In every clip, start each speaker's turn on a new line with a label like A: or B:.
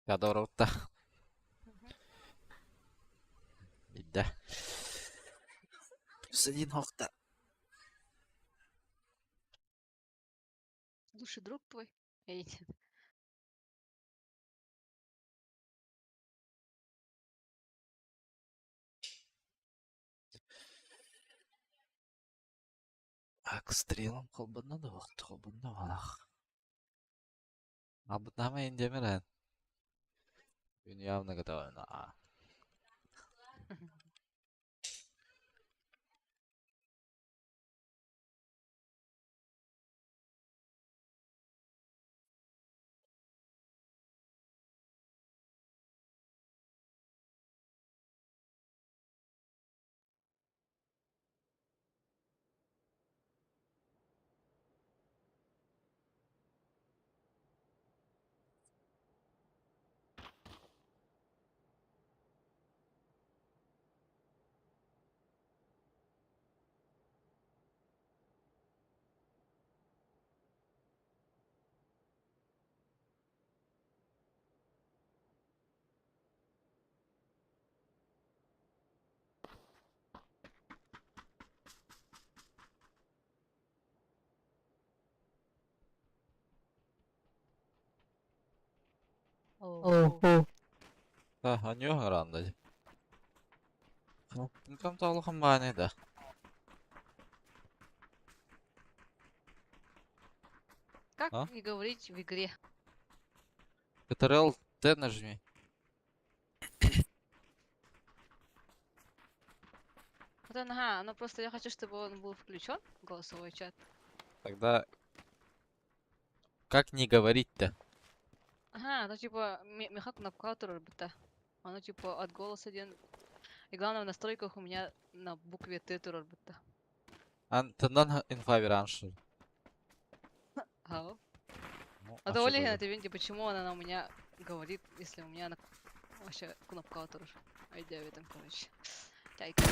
A: Федоровта Биирдэ Сидин хохта
B: Лучший друг твой? Эй,
A: Так, стрелам холбонно да холбонно балах. Абытама индемирен. Күн явно готовы.
B: О,
A: Аньюһ гранда. Кам бааны да.
B: Как
A: А?
B: не говорить в игре?
A: Ctrl Т нажми.
B: Вот он, ага, ну просто я хочу, чтобы он был включен, голосовой чат.
A: Тогда как не говорить-то?
B: Ага, ну типа, меха кнопка быта. Оно типа от голоса один. И главное в настройках у меня на букве Т турар быта.
A: Антонан инфа раньше.
B: Ау.
A: Ну,
B: А то Оля на тебе, почему она у меня говорит, если у меня на... вообще кнопка турар. Айдя там, короче. Чайка.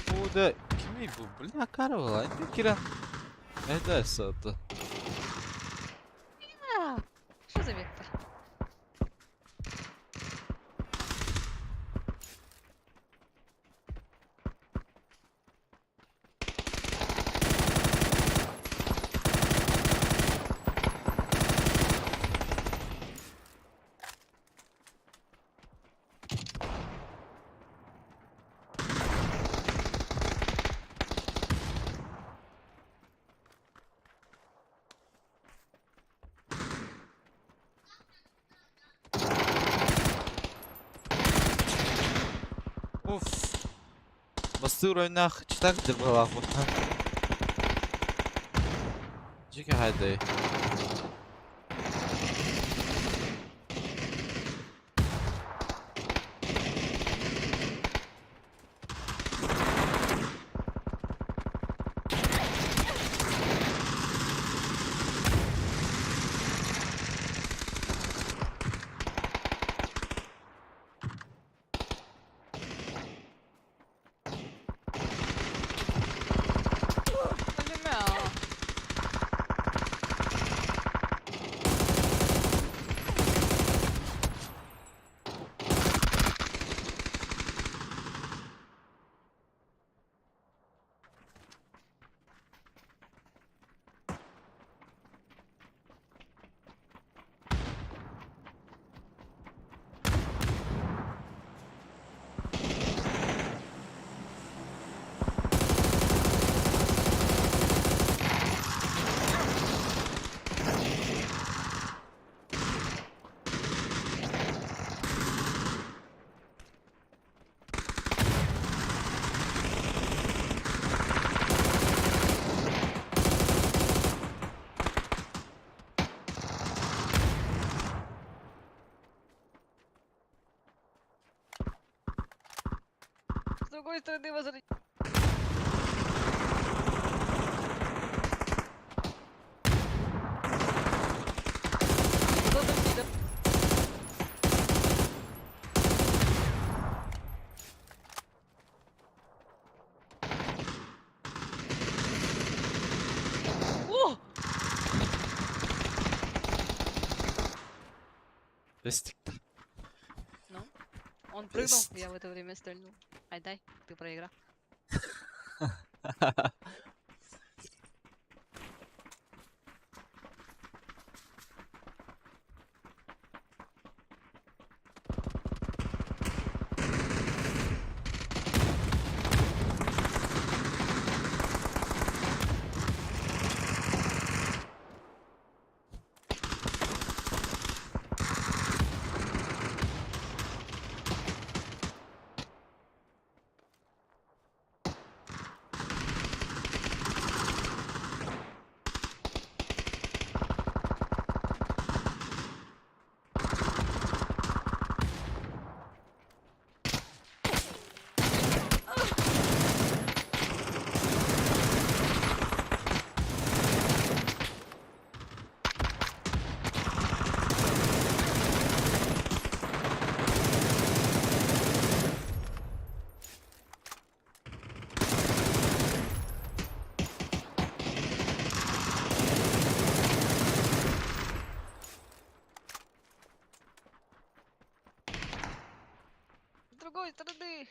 A: Куда? Кими бу? Бля, карвала. Киран. Это что-то.
B: Что за вектор?
A: Уф. Бастыр ойнах читак деп была. Жеке хайдай.
B: Ölüme. С другой стороны возродить. Кто там сидит? О!
A: Бестик.
B: Ну, он прыгнул,
A: Бест.
B: я в это время стрельнул. Ай, дай, ты проиграл. С другой стороны!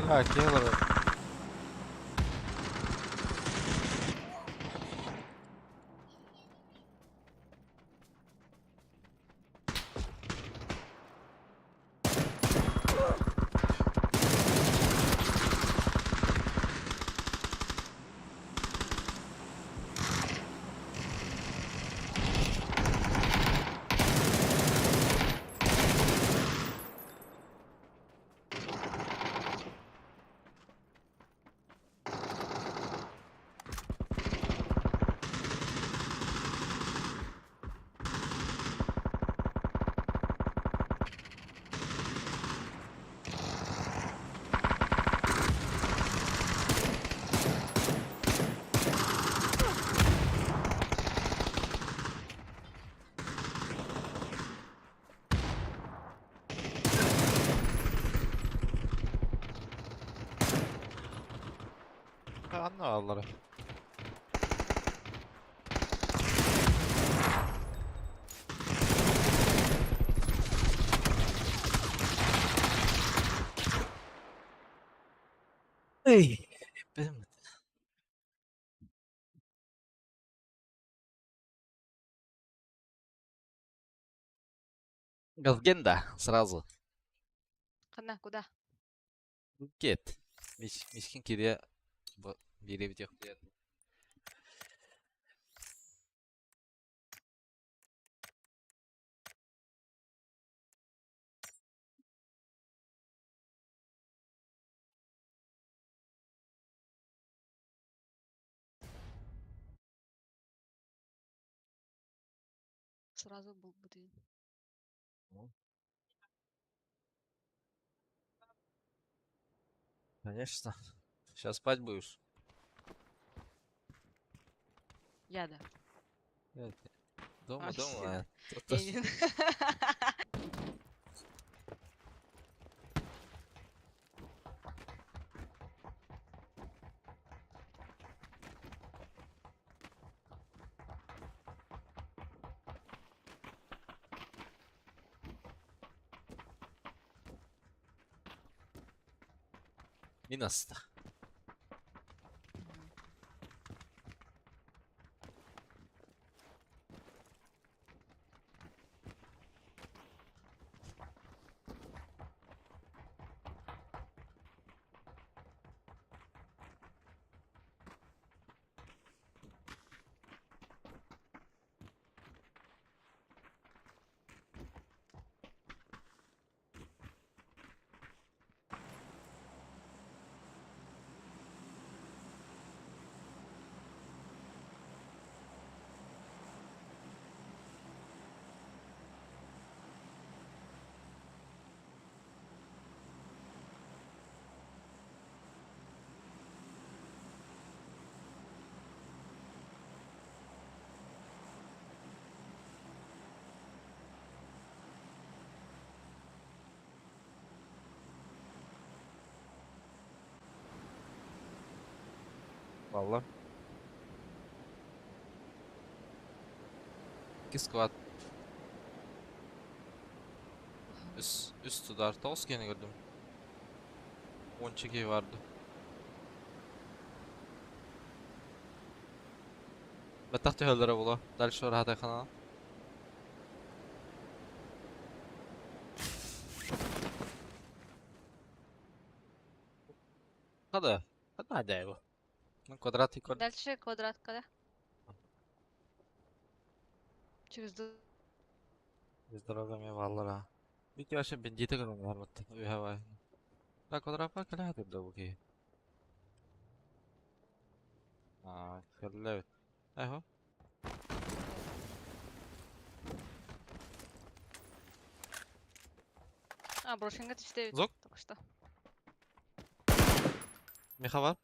A: Бля, Келлер. Anla alları. Ey, benim. Газгенда сразу.
B: Хана, куда?
A: Кет. Мишкин кире бире бит yok.
B: Сразу был бы.
A: Конечно. Сейчас спать будешь.
B: Я, да.
A: Нет, дома,
B: А,
A: дома.
B: всё. Я не-
A: Минус.
B: Мгм.
A: Баллар. Икки склад. Үс, үс тудаар тоҕус киһини көрдүм. Уонча киһи баар дуу. Баттах түһэллэрэ буолуо. Дальше ураһатай ханаан. Хада, хада дайбы. Ну, квадрат и квадрат.
B: Дальше квадрат когда? Через
A: Здоровье бааллара. Бити вообще бендиты гынан Үһэ бай. Да квадрат кэлэ хатыр бу киһи. Аа, кэллэ. Эхо.
B: А, брошенга түстэ
A: Зок.
B: только что.
A: Миха бар.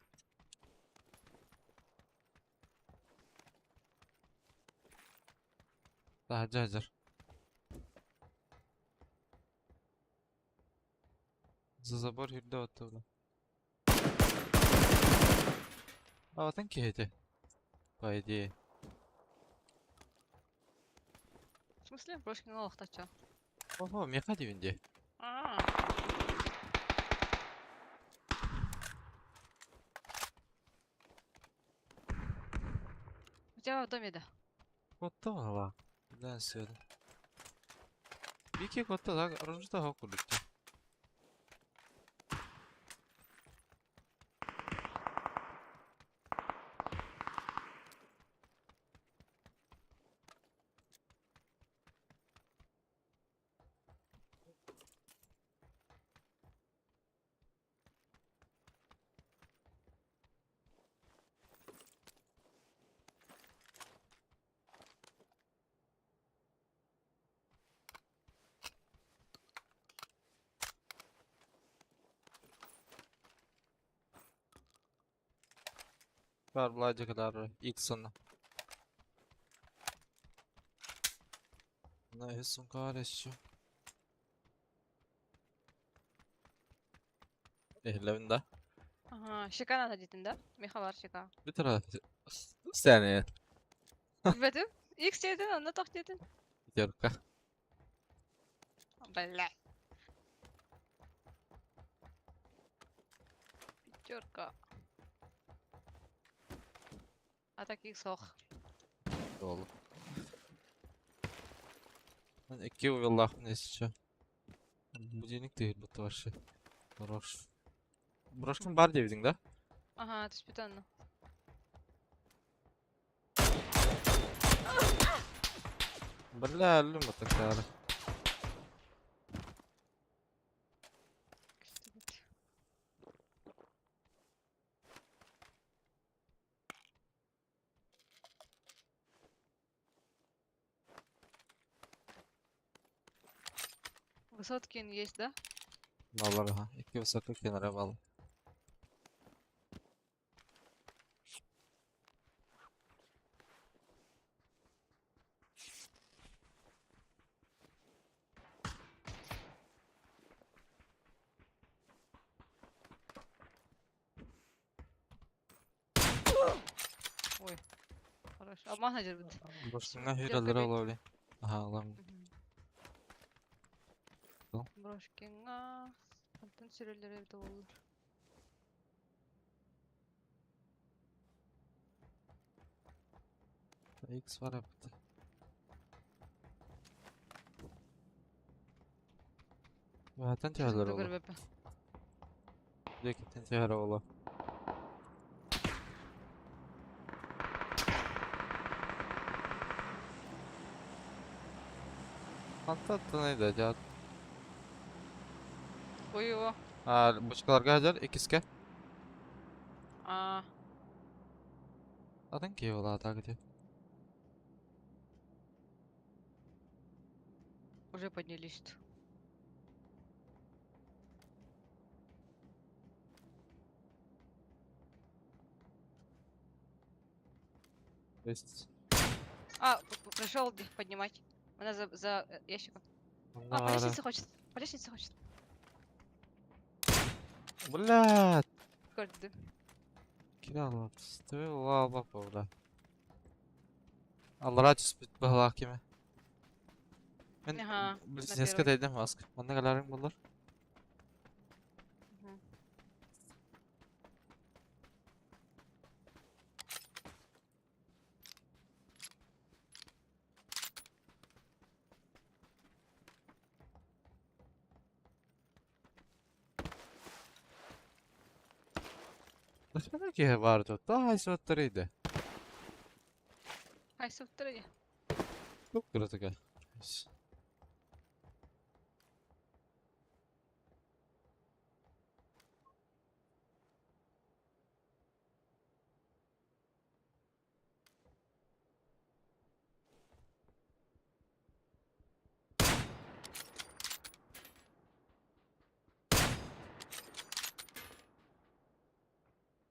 A: Таһырдьа сылдьар. За забор үрдэ оттубута. Аҕатын киһити. По идее.
B: В смысле? Брошкин олохточо.
A: Ого, миэхэ диибин дии.
B: А. У тебя в доме, да?
A: Куоттум ыла. Да, сөп. Вики куотта да, орунжута хоох курдук дии. Баар Владик Иксон. На үһүс сумка еще. Иһиллэбин да?
B: Ага, щека надо диэтин да? Миэхэ бар щека.
A: Бүтэр стэни.
B: Билбэтим. Икс диэтин, онно тох диэтин.
A: Пятерка.
B: Бля. Пятерка. А так икс ох.
A: Буолла. Икки уйаллаахпын еще. Будильник тыһырбыт вообще. Хорош. Брошкин бар диэбитиҥ да?
B: Ага, түспүт онно.
A: Бля, өллүм баттактаары.
B: Көстүбүт. Высоткин есть, да?
A: Баллар аха. Икки высоко кенара балл.
B: Ой. Хорошо. Обман дьэрбит.
A: Брошкиҥҥа
B: Пятерка
A: сүүрэллэрэ
B: бит.
A: олоҕули. Аха, ылам.
B: Мгм.
A: Ол.
B: Брошкиҥҥа онтон сүрэллэрэ эбитэ буоллар.
A: X бар эбит. Баһаттан түһэллэр
B: Сыта
A: оло.
B: көрбөппүн.
A: Диэкиттэн түһэрэ оло. Хантан дьаат.
B: Ой, о.
A: А, бочкаларга сылдьар иккискэ.
B: А,
A: Атын киһи буолаата где.
B: уже поднялись.
A: Есть.
B: А, пришел поднимать. Она за ящиком. А, по
A: Нара.
B: лестнице хочет. По лестнице хочет.
A: Блядь.
B: Көрдү.
A: Кире албат бля. Аллараа түспүт быһалаах киме. Мен
B: Ага, на
A: близнецке
B: первой.
A: тайдым аск. Манна каларың болар.
B: Мгм.
A: Нахрена киһи баар дуо? Таай суоттар иде.
B: Хай суптар
A: Тук кыратыга.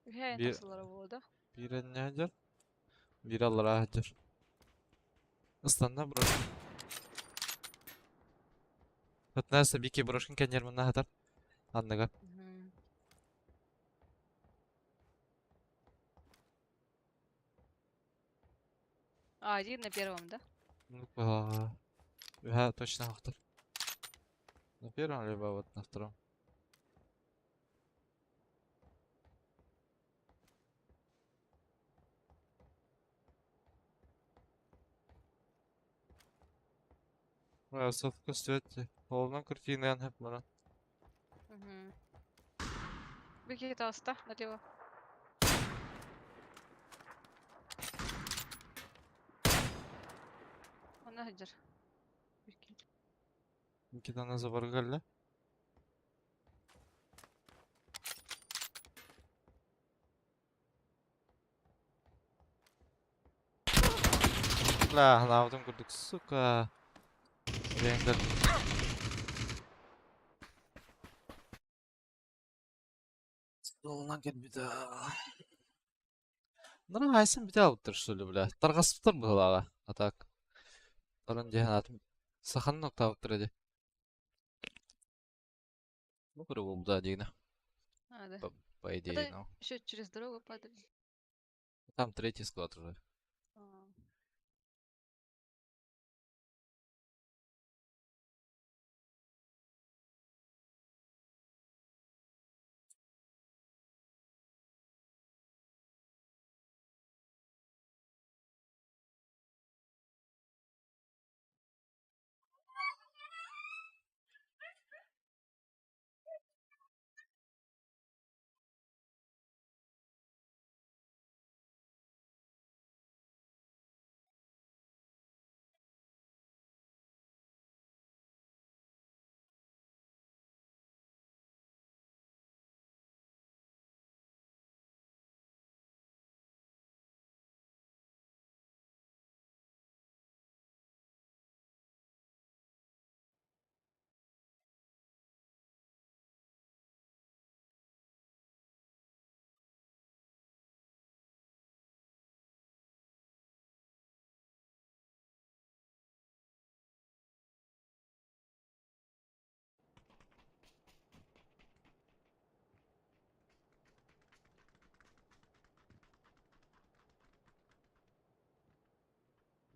B: Үһэ
A: Bir
B: тахсалара буолла.
A: bir ne Bir аллараа сылдьар. Ыстанна брошка. Хотнаса бики брошкин кэннер манна хатар. Анныга.
B: Мгм. А, один на первом, да?
A: Ну, ага, точно автор. На первом, либо вот на втором. Сотка свете. Головной картины бара.
B: Угу. Беги таста налево. Она хадер.
A: Никитаны забаргалли. Бля, наудым көрдүк, сука. Рендер. Столынан кэлбитэ. Нара хайсын бите алыптыр, что ли, бля. Тарҕаспыттар быһылааҕа. А так. Таран диэн атым. Саханы ноктаабыттар эди. Ну, көрө дигинэ.
B: А, да.
A: По идее,
B: Это
A: ну.
B: еще через дорогу падали.
A: Там третий склад уже.
B: А.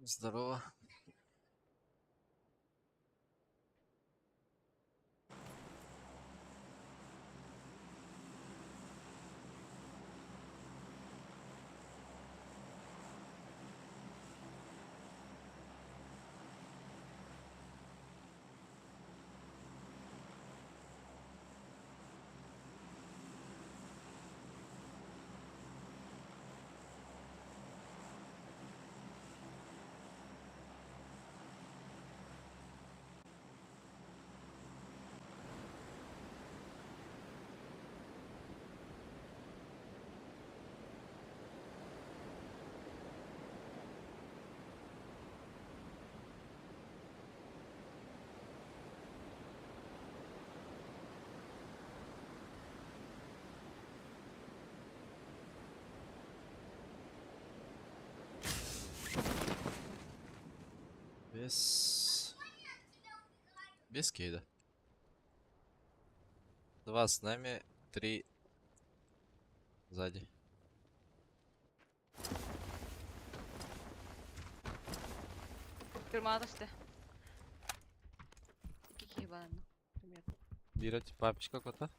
A: Здорово. Без... Без кейда. Два с нами, три сзади.
B: Тюрьма түсте. Икки киһи баланна. Примерно.
A: Биирэ папочка кота.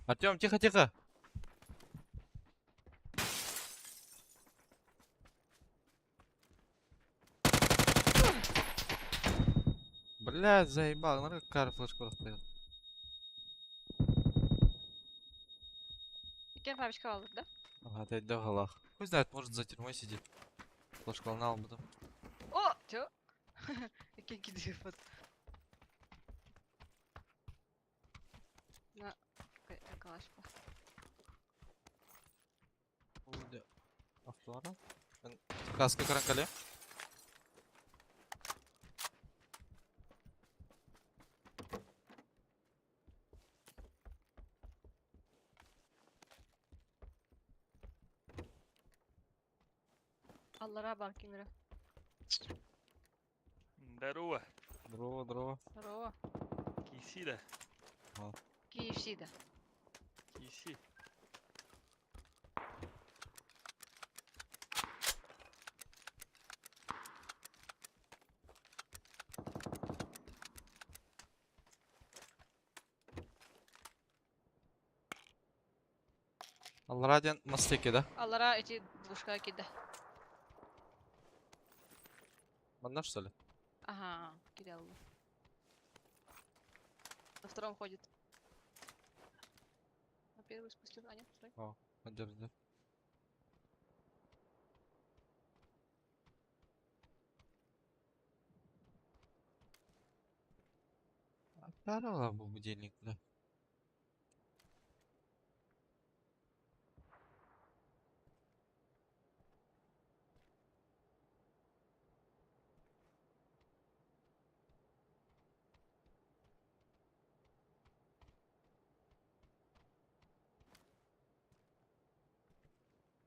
A: Артем, тихо, тихо! Блядь, заебал, смотри, какая флешка стоит.
B: Иккен папочка алды, да?
A: Ага, опять до голах. Хуй знает, может, за тюрьмой сидит. Флешку лнал потом.
B: О, чё? Иккен кидает вот. На, калаш па.
A: Автора. Каска каранкале.
B: Аллара бар кинере.
C: Здорово.
A: Здорово, здорово.
B: Здорово.
C: KC да?
B: KFC да.
C: KC.
A: Аллара диэн мастыки да?
B: Аллара эти двушка кида.
A: Манна что ли?
B: Ага, кидал. На втором ходит. На первый спустил. А нет, второй.
A: О, подержи. Здорово, был будильник, бля.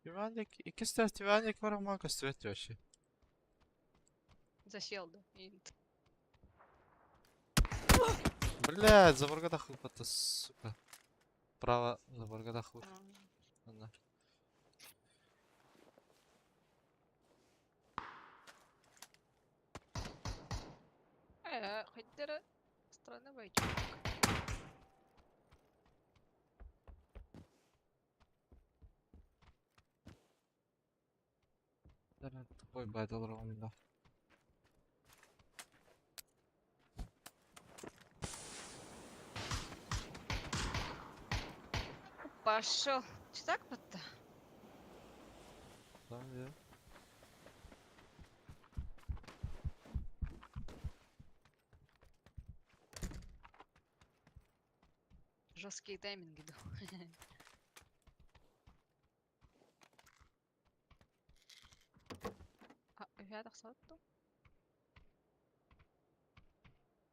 A: Güvenlik, iki saat güvenlik var ama kasvet вообще.
B: Засел, да. И...
A: Блядь, заборгада хлопота, сука. Право, заборгада хлоп. Ладно.
B: Хоть странно войти.
A: Тупой батл раунд, да.
B: Пошел. Че так вот-то?
A: Да, да.
B: Жесткие тайминги, да. А, рядом соту?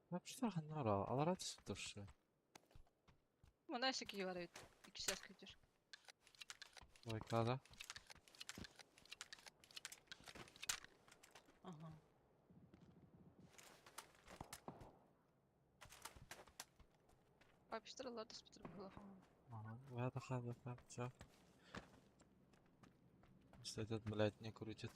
A: Вообще ханара, алара түсіп.
B: Мына шеки бар бит. Икки час күтүр.
A: Лайкада.
B: Ага. Папиштыралар түспүтүр было.
A: Ага, это хада, всё. Что этот, блядь, не крутит.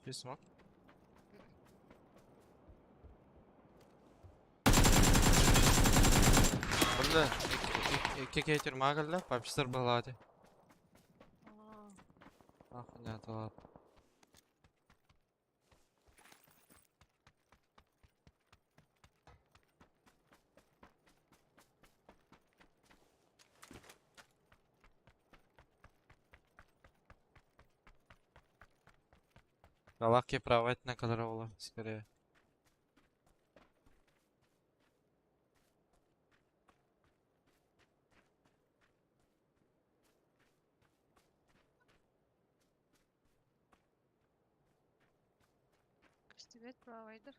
A: Ты смог? Бля, кекетер магалла, папчтар балады. Ахуя, ладно. Аллахке правать на кадровола, скорее.
B: Көстүбэт правайдар.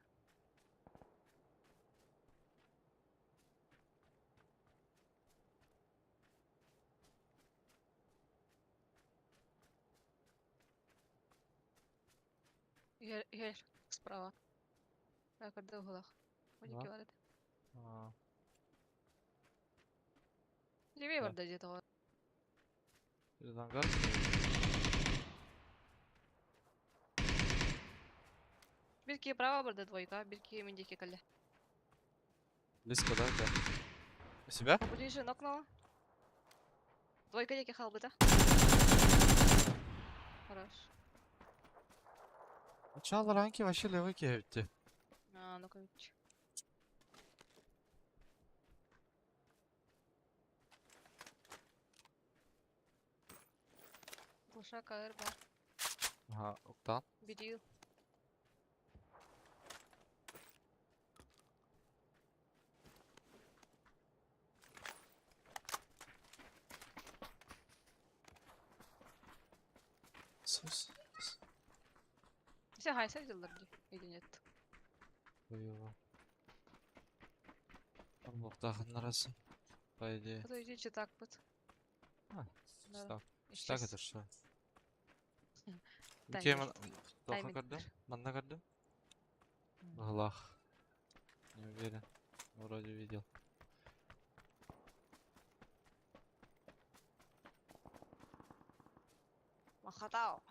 B: Иһэр, иһэр, справа. Ракорда уһулах.
A: Да.
B: Одики бар этэ.
A: А,
B: Левее
A: Да.
B: барда дьиэ тоҕо.
A: Через ангар?
B: Бир киһи право барда двойка, бир киһи мин диэки кэллэ.
A: Близко, да, да? У себя?
B: Ближе нокнула. Двойка диэки хаалбыта. Хорош.
A: Начало ранки вообще левый киһи
B: А, ну-ка. Ч. Глушак АР бар.
A: Ага, уктан.
B: Бери.
A: Сус.
B: Все, хайса взялар дии. Или нет?
A: Боева. Орлуктахын арасы. По идее.
B: А то иди так вот.
A: А,
B: Да.
A: так.
B: Исчез.
A: Так это что?
B: Таймер.
A: Кем Тоха
B: Тайминг.
A: көрдүм? Манна көрдүм? Глах. Не уверен. Вроде видел.
B: Махатау.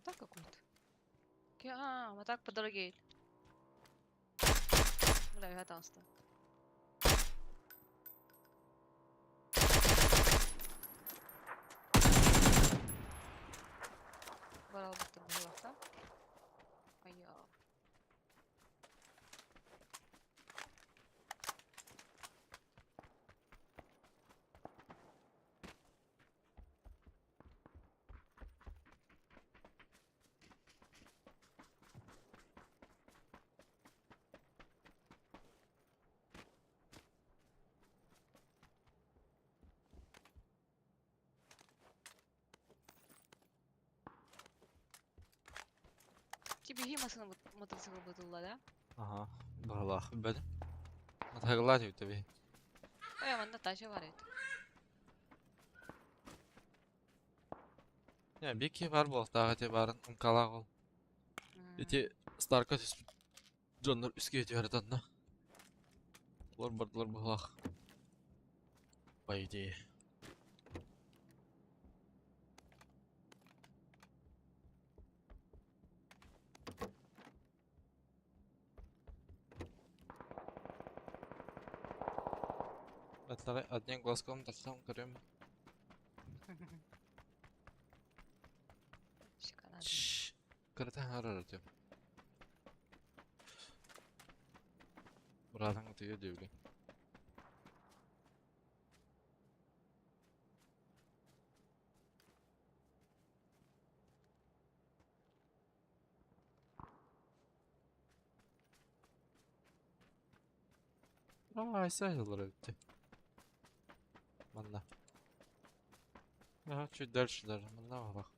B: Матак какой-то. А, матак по дороге. Бля, я таста. Барал будто было, да? Айя. Тебе масына мотоцикл бутылла, да?
A: Ага, баҕалаах билбэтим. Матаҕалаах диэбит
B: Эй, манна тача бар эт.
A: Не, биир киһи баар буолуохтаах ити баарын мкалаах ол. Ити Старка түспүт дьоннор үс киһи түһэрэ танна. Олор бардылар быһылаах. По идее. Атлары одним глазком тахсан көрөм.
B: Шоколад.
A: Кырата харар этим. Братан утуйа диэбилин. Аа, айса эбит. Манна. Ага, чуть дальше даже. Манна баҕалаах.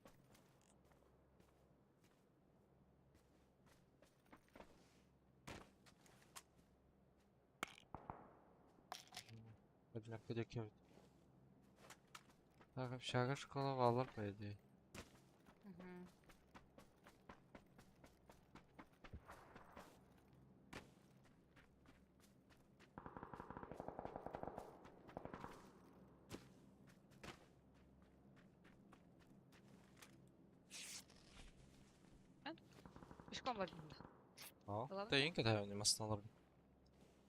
A: Одинаково диэки эбит. Так, общага школа бааллар по идее.
B: Мгм. Пешком бардым да.
A: Аа.
B: Ылабын
A: Тэйин кэтэһэбин массыыналарбын.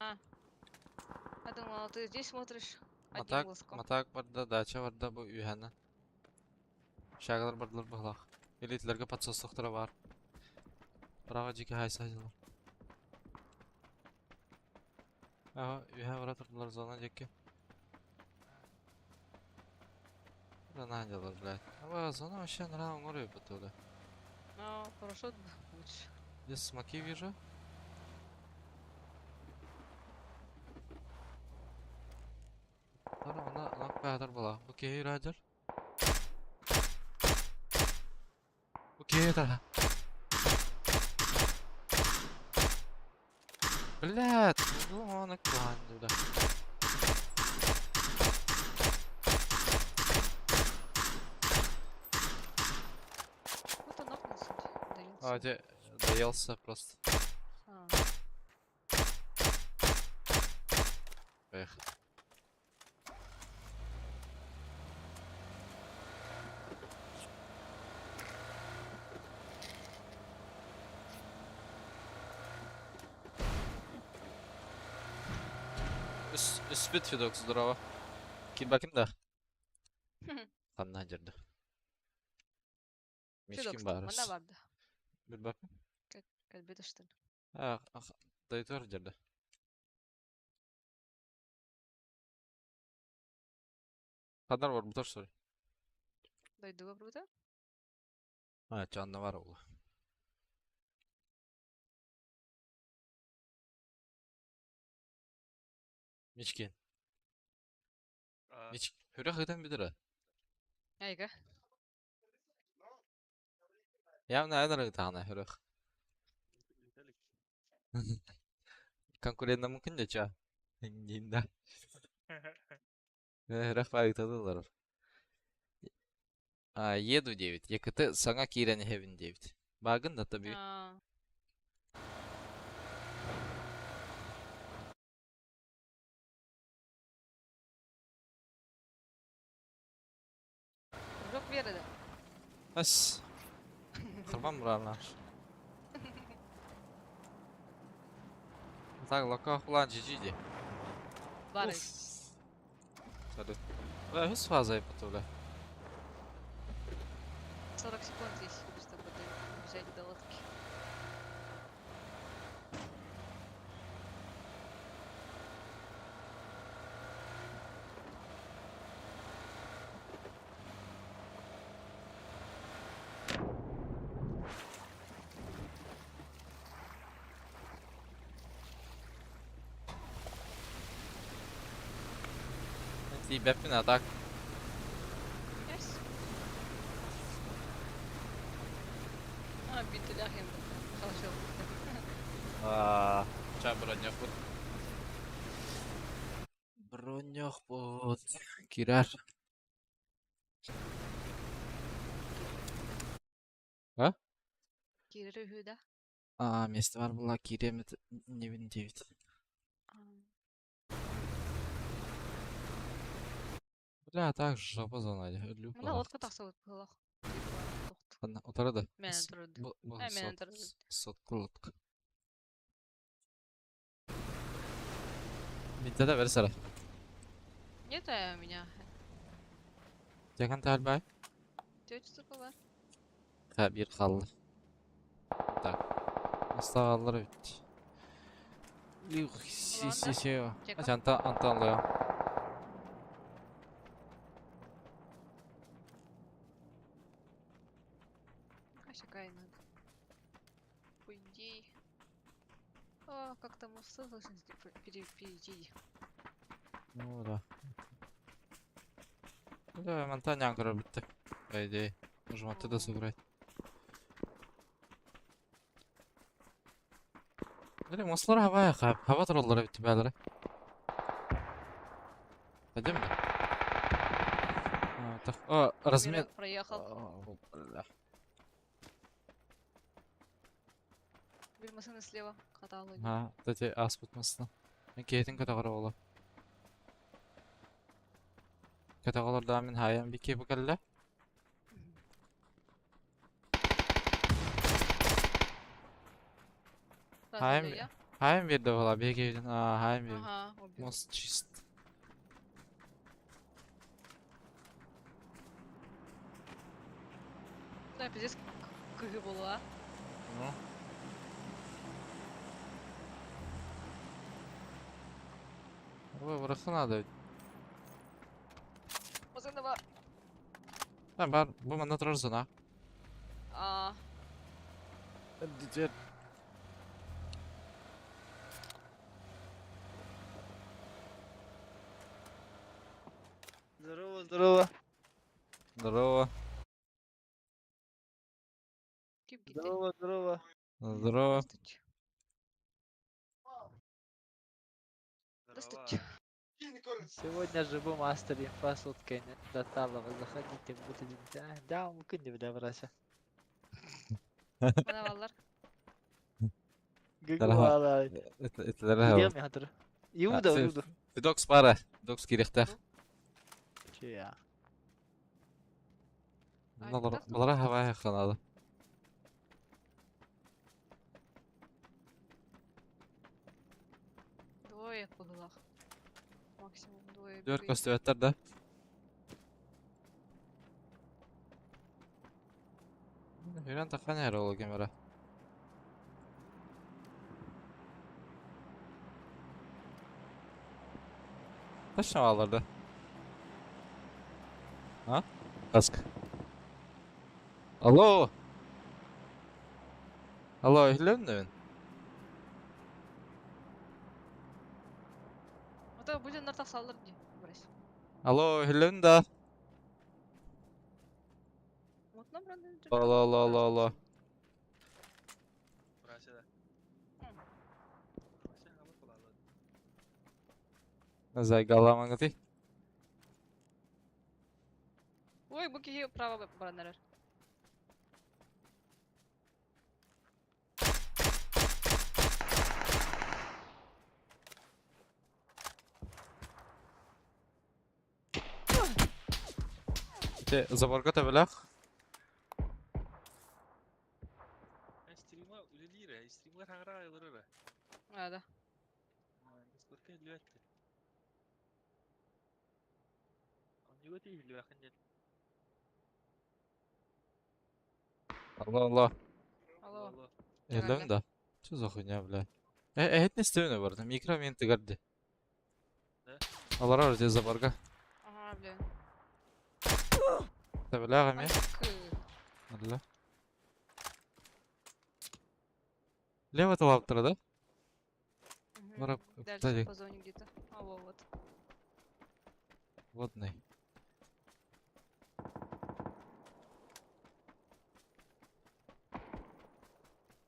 B: А. Но ты здесь смотришь одним
A: Матак,
B: глазком.
A: матак барда, дача барда бу үһәнә. Шагалар бардылар быһлах. Элитлерге подсослыктары бар. Право дикий хайса дилар. Ага, үһә бара турдылар зона диэки. Да на делать, блядь. А зона вообще нравится море потуда.
B: Ну, парашют лучше.
A: Здесь смоки вижу. Она, она кадр была. Окей, радер. Окей, да. Блядь, ну он да.
B: Вот он нокнулся, доелся.
A: А, где доелся просто.
B: А.
A: Поехали. Үспүт Федок, здорово. Ким да? Ханна жерді. Мечкин барыс.
B: Манна барды.
A: Билбаппын.
B: Кэлбит ыштын.
A: А, дайтор жерді. Ханнар бар, бутар сори.
B: Дойдуга барбыта?
A: А, чанна бар ол. Мечкин. Меч... Хүрэх ыытан бүтэрэ.
B: Айга.
A: Явно эн ырытаана хүрэх. Конкурентна мümkün de ча. Динда. Хүрэх багытадылар. А, еду 9. ЕКТ саңа киирэн иһэбин 9. Багын да таби.
B: А, Кружок веры, да?
A: Ас. Кырбан буралар. Так, лока хулан жижиди.
B: Бары.
A: Салют. Бля, үс фаза бля.
B: 40 секунд здесь, чтобы добежать до лодки.
A: Тиийбэппин а так.
B: Yes. А, битулях им хорошо.
A: Аа, ча бронёхпут. Бронёхпут. Кирар. А?
B: Кирер үһү да?
A: А, место бар була киремет невин 9.
B: А,
A: Бля, так жопа зона. Люк.
B: Мына лодка тахса быһылах.
A: Ладно, утары да.
B: Мэн турд.
A: Бу бу
B: Э, мэн
A: сот
B: турд.
A: сотка лодка. Минтә да бер сара.
B: Нет, а у меня.
A: Жакан тәлбай.
B: Тетя сука бар.
A: Ха bir kaldı. Так. Астағалар бит. Си си си.
B: Чека.
A: Анта анталыя.
B: А какая надо. По идее. А, как там моста должен перейти.
A: Ну да. Да, монтаня бітті. По идее. Можем оттуда сыграть. Били мослар хава хап. Хава тураллар битти бәләре. Пойдем да? А, так, а, размен.
B: Проехал.
A: А, бля.
B: Bir машина слева. Каталоги.
A: Ha, кстати, аспыт масына. Мен кейтин катагара ола. Катагалар да мин хаян бики букалла. Хайм Хайм берді бола беги. А, хайм берді.
B: Ага, убил.
A: Мост чист.
B: Да, пиздец, кыһы буолуо.
A: Ну. Ой, бырахха наада эбит.
B: Мазанова.
A: Ha, бар, бу манна турар зона.
B: А,
A: Дьэ.
C: Здорово, здорово.
A: Здорово.
B: Кип кити.
C: Здорово, здорово.
A: Здорово.
B: Здравствуйте. Здравствуйте.
D: Сегодня живу мастер инфа суткой до Талова. Заходите, будет. Да, да, мукын деп брася.
B: Мана баллар.
D: Гыгвала.
A: Это
D: Идем я тур. Иуда, Иуда.
A: Докс пара. Докс кириктах.
D: Чия.
A: Балара хавай ханады.
B: Двое пыгылах. Максимум двое.
A: Дөрт
B: бегает.
A: көстөбөттөр да. Хүрэн тахан яра ол кемера. Точно аларды. А? Каск. Алло. Алло, иһиллэбин?
B: Ото бу дьоннор тахсаллар дии. Брось.
A: Алло, иһиллэбин да?
B: Вот нам рано.
A: Алло, алло, алло, алло.
C: Брася да. Брася хамат булалы.
A: Зайгаламаңыты.
B: Ой, бу киһи право баран эрэр.
A: Те заборга табылах.
C: Стрима үлелире, стримлар хаңра айлыры.
B: А, да.
C: Дискордка илбәтте. Онюга тиһилбәхин ден.
A: Алло, алло.
B: Алло.
C: Алло.
A: Иһиллэбин да? Что за хуйня, бля? Э, это не стены бар, микромен тыгарды.
C: Да?
A: Алар здесь заборга.
B: Ага, блин.
A: Табылах эми.
B: Ай,
A: Алла. Лево талап тұр, да?
B: Мгм.
A: Барап,
B: Дальше
A: кстати.
B: по зоне где-то. А, во, вот.
A: Водный.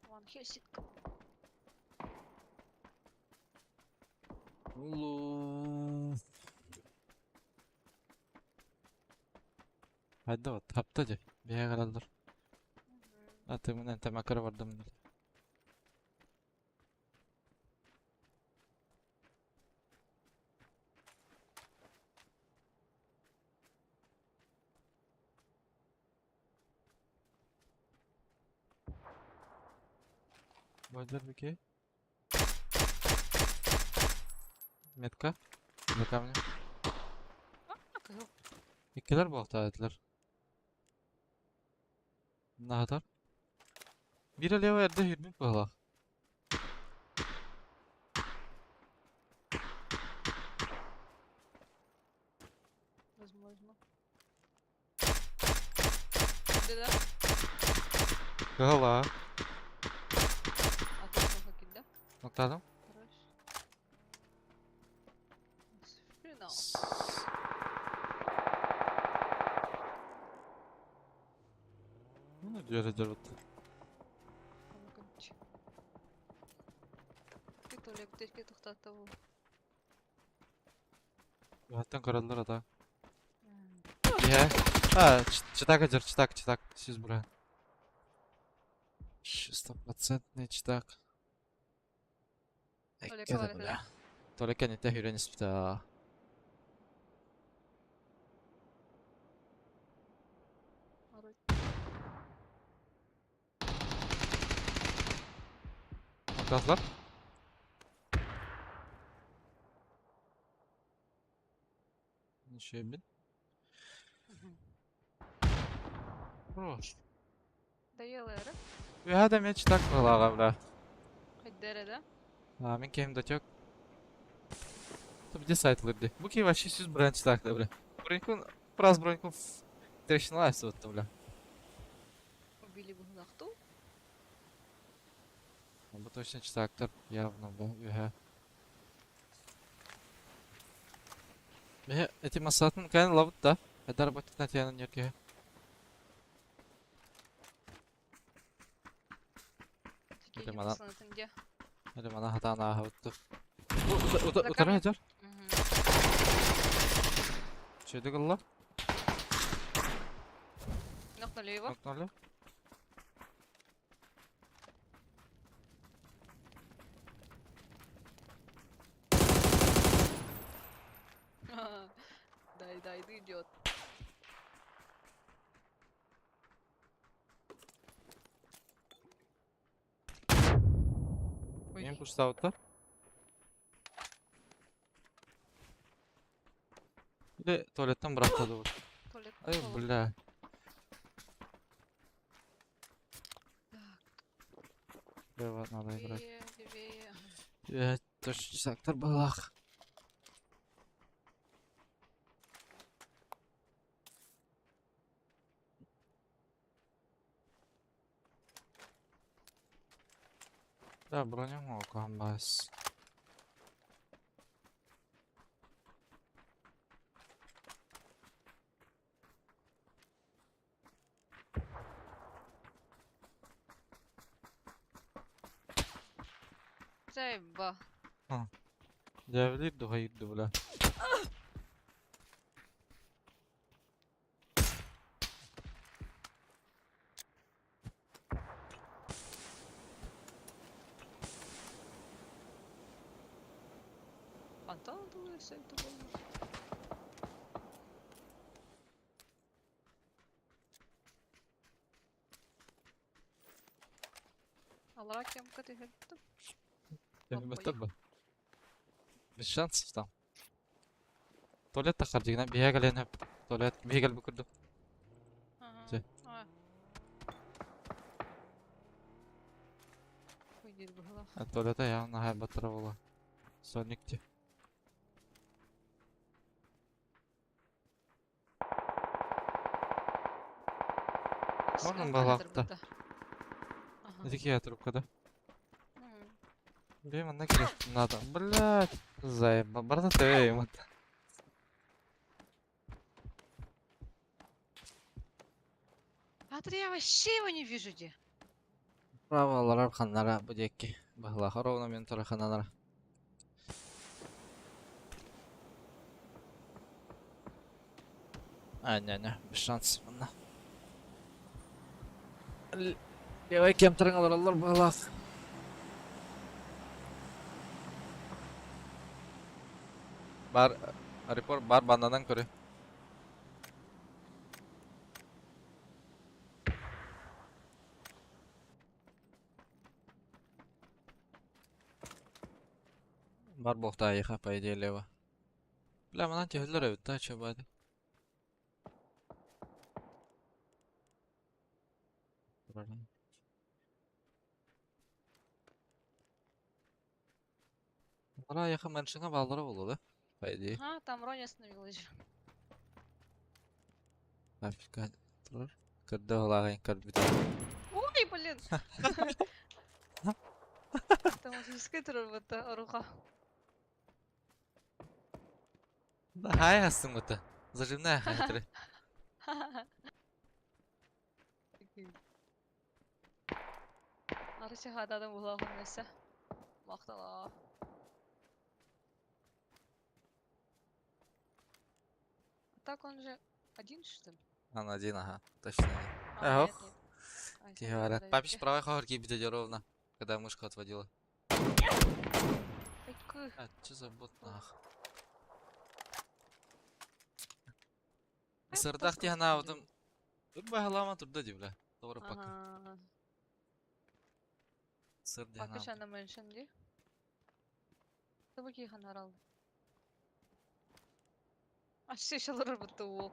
B: Ван Хельсинг.
A: Улу. Hadi вот, тапта же. Бия каралдар. Аты менен тамакар бардым. Бойдар беке. Метка. На камне.
B: А, кызыл.
A: Иккилер буолта этилер. Наһатар. Биир лево эрдэ хүрбүт буоллах.
B: Возможно. Да-да.
A: Кыһала.
B: А ты что, да?
A: Октадым.
B: Хорош. Финал.
A: Ну, дьөрө дьөрбүт.
B: Ты туалет тоқтатты.
A: Хаттан көрөллөр ата. Иә. А, читак жыр, читак, читак. Сиз бура. Стопроцентный читак.
B: Туалекка
A: Эккеде
B: бар еді,
A: бля. Туалекка нете хүрен испита. Октаслар? Ничего бин. Хорош.
B: Доела эрэ.
A: Үөһэ да эмиэ читак быһыылааҕа, бля.
B: Хайда эрэ да?
A: А, мин киһим дотек. Где сайт лырды? Бу киһи вообще сүз быран читак да, бля. Бронькун, раз бронькун трещиналай суотта, бля.
B: Убили быһыылаах дуу?
A: Бу точно читактар явно, бля, үөһэ. Меhe эти массатын кайын лабыт да. Эдар баттытна тиянын yerге.
B: Такие
A: Мана-
B: пацаны где?
A: Или мана хатаан ааһабыттыр. Утары сылдьар. Чөйдүк ылла.
B: Нокнули его.
A: Нокнули.
B: Дай, дай, идет. Ой.
A: Мен пуштабыттар. Или туалеттан бырахтады бу.
B: Туалет.
A: Ай, бля.
B: Так,
A: Лево надо играть.
B: левее, левее.
A: Э, точно сектор балах. Да, броню мог бас.
B: Заеба.
A: Дьяволит дуһайырды бля.
B: Антон думаю, все это было. Алара кем катыгаттым.
A: Баттар ба. Без шансов там. Туалет тахар дигән биһәгәлән һәп. Туалет биһәгәл бу күрдем.
B: Ага.
A: Туалета явно һәп баттыра була. Соник те. Можно балакта? Эти трубка, да? Бем, она керек надо. Блять, заеба. Барда ты ему.
B: А ты я вообще его не вижу, где.
A: Право, ларар ханнара бу диэки. Баһла ровно мен тура ханнара. А, не, не, без шансов манна. Левай кем алар баһлах. Бар, репорт бар банданан көрө. Бар бохта айха, по идее, лево. Бля, манан тehүллэр эбит да, чё бады. Ара айха мэншиңа баллары болду да, по идее.
B: Ага, там Роня остановилась же.
A: Афика турар. Көрдө холагын көрбүт.
B: Ой, блин! Автоматическая турбота рука.
A: Да, хай астың бута. Зажимная хай
B: Арышы хададан була нәрсә. Мактала. А так он же один, что ли?
A: Он один, ага, точно.
B: А,
A: Ох.
B: нет, нет. А,
A: Тебе говорят. Папич правой ховар кибит ровно, когда мышку отводила. А, что за бот нах? Сырдах тихана отым. Тут байхалама турда дивля. Добро пока.
B: Ага.
A: Сыр
B: Пока
A: дихана.
B: шана меншин ди. Табаки ханарал. А все шалар бутты ол.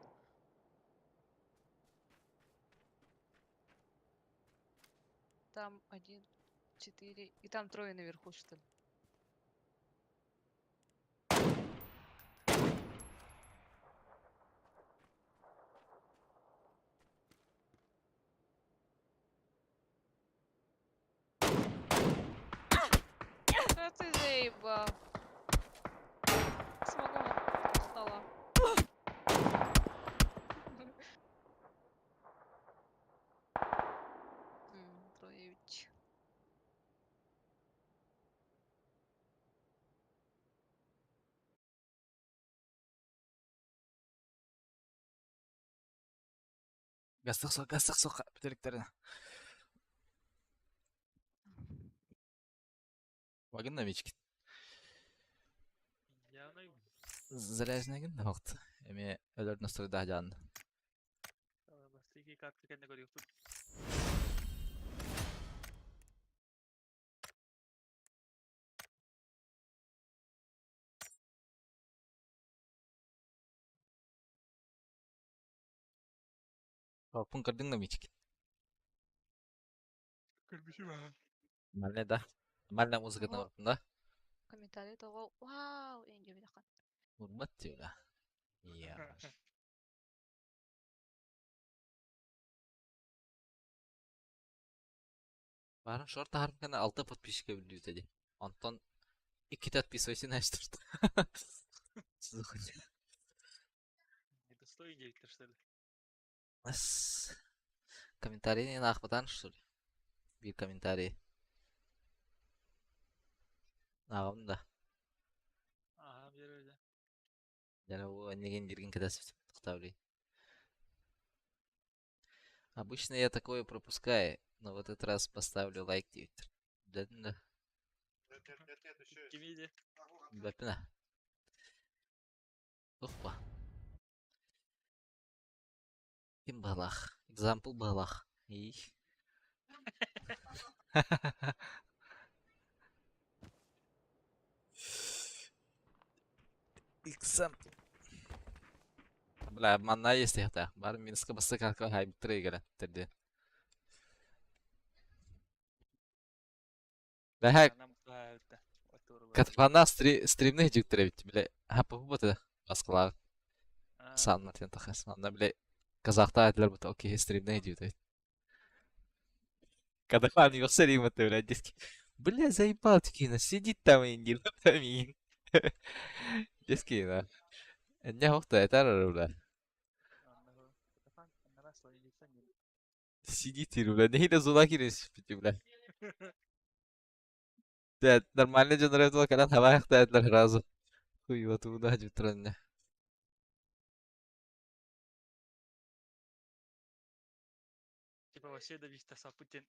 B: Там один, четыре. И там трое наверху, что ли. А ты заебал. Смогу устала. Троевич.
A: Гастық соқ, гастық соқ бүтеріктерін. Вагын новички. Залежнегин вақт. Эме өлөр настройда жан.
C: Бастики карты кэннэ көрүөхпүт.
A: Папын көрдүң да мички.
C: Көрбүшүм аа.
A: Нормально да. Нормально музыка
B: Ого.
A: да.
B: Комментарий того, вау, инде билахан.
A: Урбат тиула. Я. Барын шорт тахарым кана 6 подписчика билүү dedi. Онтон 2 подписывайся начтырды.
C: Недостоин диэбиттэр что ли?
A: Ас. Комментарий аахпатан что ли? Биир комментарий. Ааҕым да.
C: Аха, биэрэ
A: Дьэ бу эннигин диргин кэтэспит тохтообуй. Обычно я такое пропускаю, но в этот раз поставлю лайк диэбиттэр. Билэтин да?
C: Кими диэ?
A: Билбэппин аа. Опа. Ким баҕалаах? Example баҕалаах. Ии. Example. Бля, манна есть Бар Минска бастакы хайбыттыр эгere терди. Бэһэ Катфана стримны жүктүрэ бит бile хапы бу баскалар Сан Мартин тахас. Анда бile казахта этилер бут окей стримны жүктүрэ. Катафан его стрим это блядь диски. Бля, заебал такие, сидит там и не там Диски, да. Не хохта, это бля. Сидит и бля, не зула кирис, бля. Да, нормально жанр калан хава хта сразу. Хуй вот туда жүтрөнне.
C: Типа вообще да виста сапутен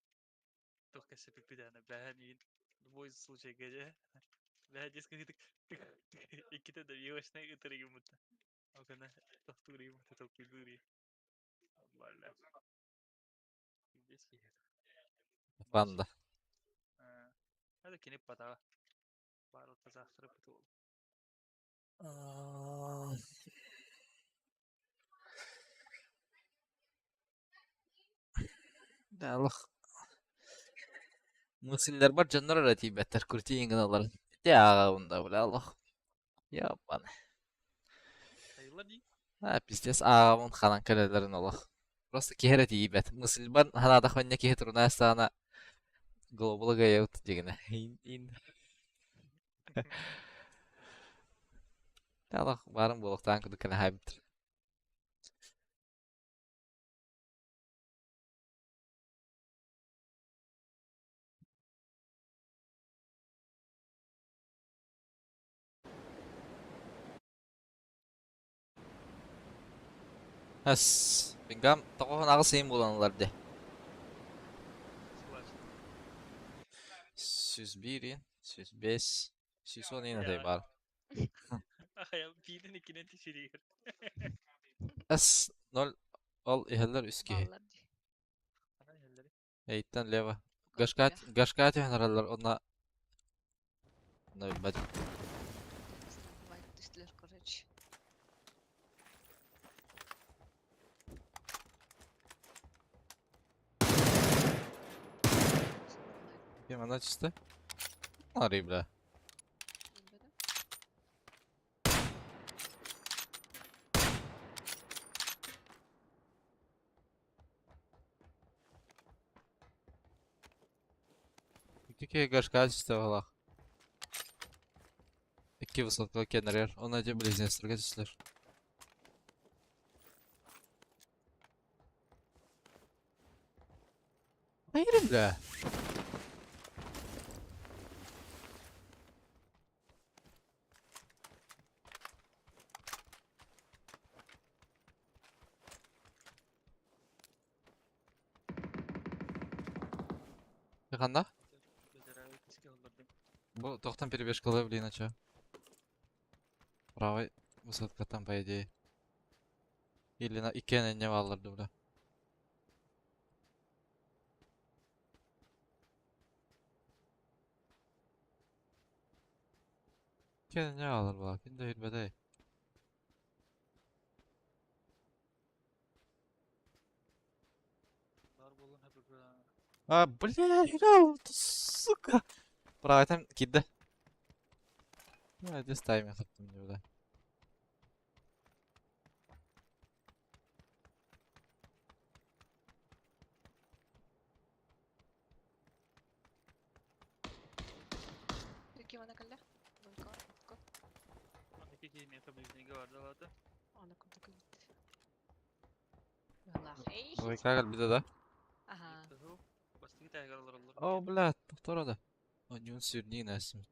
C: только се пипидана бля мин любой случай где бля диска икките да виошна ытырыгымыт. Окана тохтури тохтури. Бля. Здесь
A: Панда.
C: Это кини пата. Баар тазахтырып бут.
A: Да, Аллах. Мусиллер бар жаннар ара тиибэттэр крутиин гыналларын. Ити ааҕабын да бля Аллах. Ябаны.
C: Тайлар ди.
A: А, пиздец ааҕабын ханан кэлэлэрин олох. Просто киһи эрэ тиийбэт. Мысльбар ханаатахпына киһи туруна астаҕына глобал гаyaут дигинэ. Ин. Аллах баарын буолуохтаан курдук кэлэн хаайбыттар. Эс, бингам тоҕоһун аҕыс ыйын буолан ылар дии. 101 105, 110 иин атай баар.
C: Биирин иккинэн тиширигэр.
A: С 0 ол иһэллэр үс киһи.
B: Бааллар дии.
C: Ханан иһэллэри?
A: Эйттэн лево.
B: Пока
A: Гашка
B: бля.
A: гашка түһэн онна онно билбэтим.
B: Бывает, түстүлэр, короче.
A: Ким ана чисто? Арый, бля. Икки гашка чисто балах. Икки высотка кеннерер. Он эти близнецтерге түстүлэр. Hayır бля. Ханна? Бу тохтан перебежкалыы блин, а чё? Правый высотка там, по идее. Или на иккиэн инньэ бааллар дуу, бля. Иккиэн инньэ бааллар буолаа, ким да билбэтэй. А, бля, играл, сука. Правый там киирдэ. Ну, иди ставим, хаттым бля. Двойка кэлбитэ да? О, блядь, повтора да. Онньуун сүрниин ээсимит.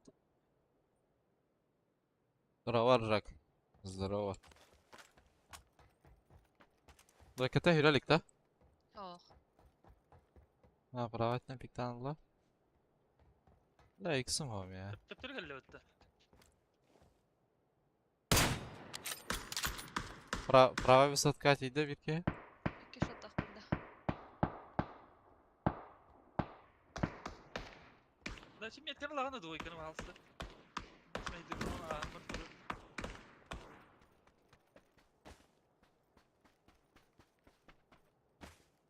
A: Здорово, Ржак. Здорово. Двойката хүрэ илик да?
B: Ох.
A: А, правательно пиктан ылла. Да, иксым хом я.
C: Төптөр кэллэбит да.
A: Правая высотка тиийдэ биир киһи.
B: Икки шотахпын да.
C: Значит, мен лагана двойканы алысты.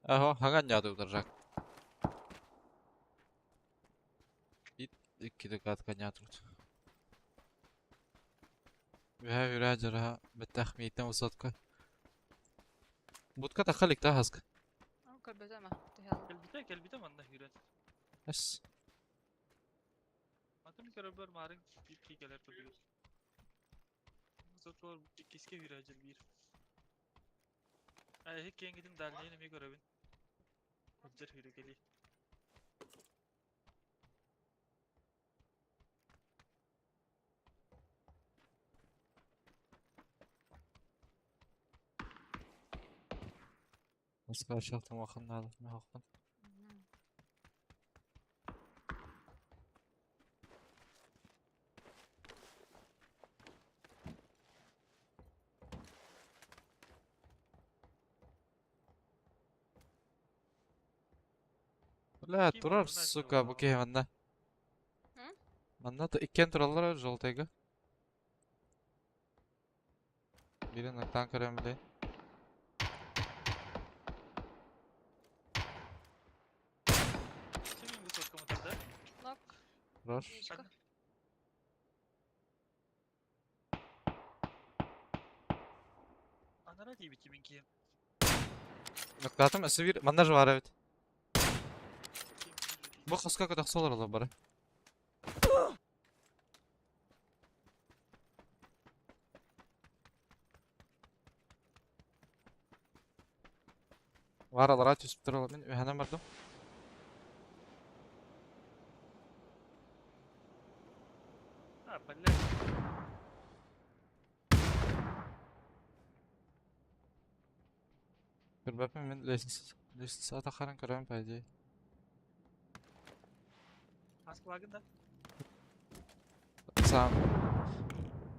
A: Аһо, хаҥан ньаатыбыт Ржак. Икки катка ньаатыбыт. Үһэ үрэ дьараһа бэттэх миитэн высотка. Будка тахха илик хаска.
B: Көрбөтөм а.
C: Кэлбитэ, кэлбитэ манна хүрэн.
A: Эс.
C: Атын көрөбөр марын биир кии кэлэр турдугар. Сотуор иккиске хүрэ дьыл биир. Эһи киэҥгитин дальнайын эмиэ көрөбүн. Сылдьар хүрэ кэлии.
A: Аска шахтан улахан наада. Бля, турар, сука, бу киһи манна. Манна иккиэн тураллар желтыйга. Бирин аттаан көрөн билейин. Хорош.
C: Анара диэбит мин киһим.
A: Ноктаатым өссө биир манна же баар эбит. Бу хоско көтөхсө олороллор бары. Баар алараа түспүттэр ол мин үһэнэн бардым.
C: А, блядь.
A: Көрбөппүн мин лестница лестницаҕа таххаран көрөм по идее.
C: Аскылагын да?
A: Саам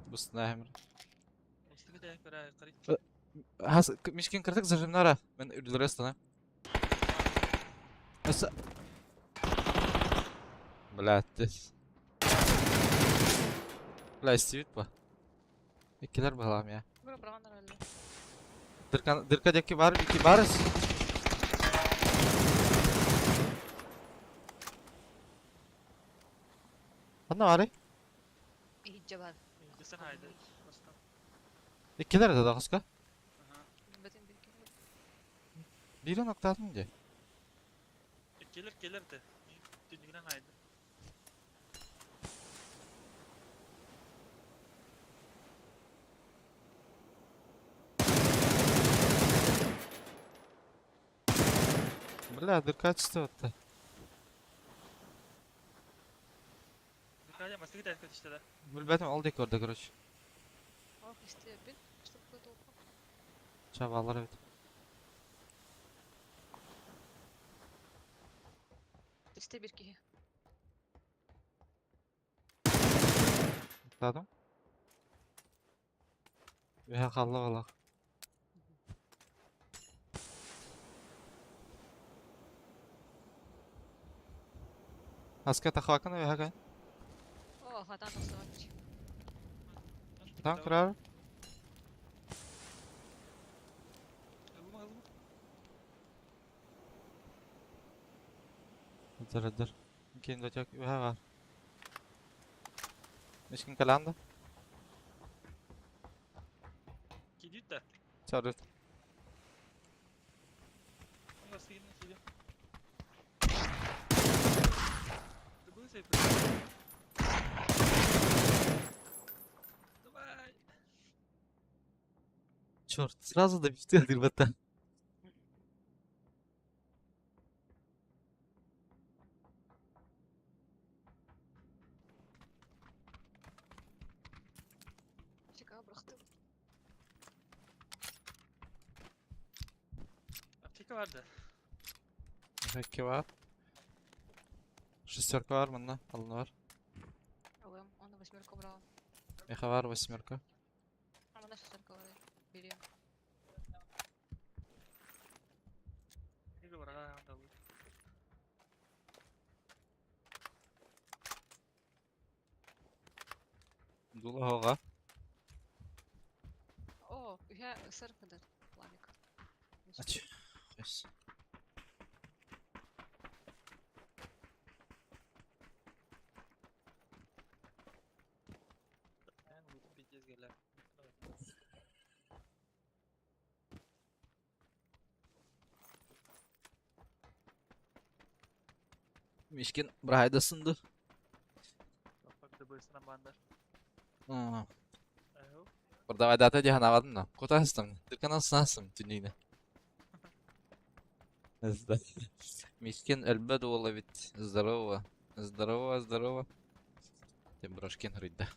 A: бустунаа Хас Мишкин кырдык зажимнара. Мен үрдүлэрэ ыстана. Өссө Блядь. Бля, истибит ба. Иккилэр баһылаам я. Дырка дырка диэки бар, икки барыс. Ханна баарый?
B: Иһирдьэ баар.
C: Иһирдьэсэн аайда бастан.
A: Иккилэр этэ да хоска?
C: Аха.
B: Билбэтим бир киһи.
A: Биирин октаатын дии.
C: Иккилэр кэлэр этэ. Түннүгүнэн аайда.
A: Бля, дыр качество-то.
C: Дыкаля мастыгы тээскэ түстэ да.
A: Билбэтим, ол диэки барда, короче.
B: Ох, истиэбин. Что такое толку?
A: Чабалар эбит.
B: Түстэ бир киһи.
A: Октаатым. Үһэ хаалла балах. Аска тахвакана үһэ кай.
B: О, хатан тахсыбат.
A: Там кырар.
C: Ылма ылма.
A: Ыдыр ыдыр. Кин дочок үһэ бар. Мишкин каланда.
C: Кидит да.
A: Чарыт.
C: Бастыгын киди. Дыбы сейп. Давай.
A: Черт, сразу добивты ребята.
B: Чекаа бырахтым.
C: Аптека бар да.
A: Iki var. Шестерка var mı? Alın var.
B: Ылым, оны восьмерка брала.
A: Меха var восьмерка.
B: А мана шестерка бар. Бери.
C: Неге барага анда бу.
A: Дула хоға.
B: О, я сэр кыдар. Пламик.
A: Ач. Yes.
C: Эн бу пиздец гелер.
A: Мишкин брайдасынды.
C: Бак дыбысынан бандар. Аху.
A: Давай дата диханавадым да. Кутастым. Дырканан сынасым түнүйне. Мишкин өлбөд уола бит. Здорово. Здорово, здорово. Ты брошкин рыйда.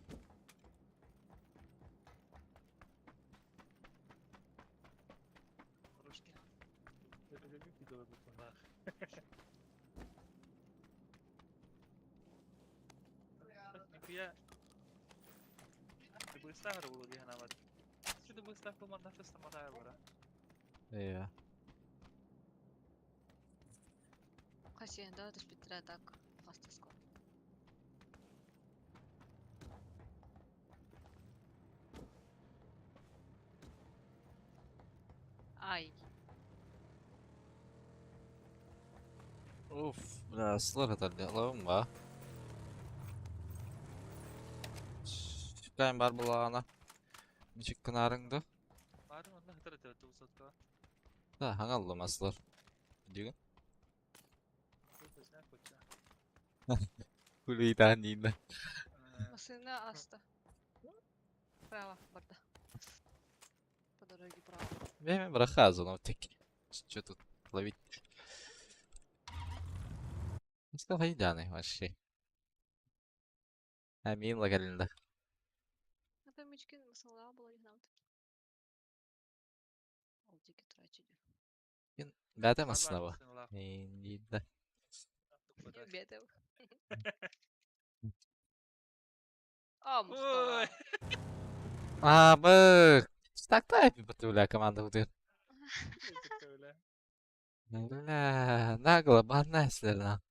C: Рушки. Нихуя. Дыбыстагыр булу диханавад. Şu дыбыстаг булманда самада бара.
A: Иә.
B: Хасия, да, түспүттэрэ так. Хастаско. Ай.
A: Уф, бля, слар это ловым ба. Кайм бар булагана. Ничек кынарыңды?
C: Бары онда хытыр этебет тубусатка.
A: Да, хаңаллы маслар. Дигин.
C: Көзүнө коча.
A: Күлейтан дейді.
B: Машина аста. Право, барда. По дороге право.
A: Мен брахазу, но тек. Что тут ловить? Сказал, хайданы вообще. Амин лагалинда.
B: Это мичкин масала была не знал. Ол дики трачили.
A: Бәті масынабы. Инди.
B: Бетел. А,
C: Ой.
B: мустала.
A: А, б. Так тайпи бля, команда удыр. Бля, нагло, банна
B: Заебал.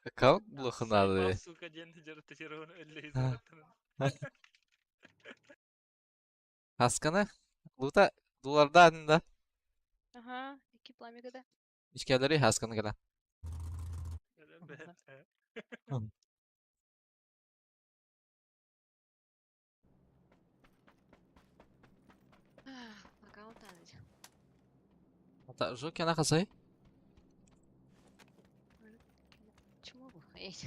A: Аккаунт блохнады.
C: Сука, ден жырты өллей
A: Асканы? Лута дулардан да.
B: Ага, iki пламя да.
A: Ичкәләре хасканы гына.
B: Аккаунт аныч.
A: Жуки она хасай?
B: Чему бы хаять?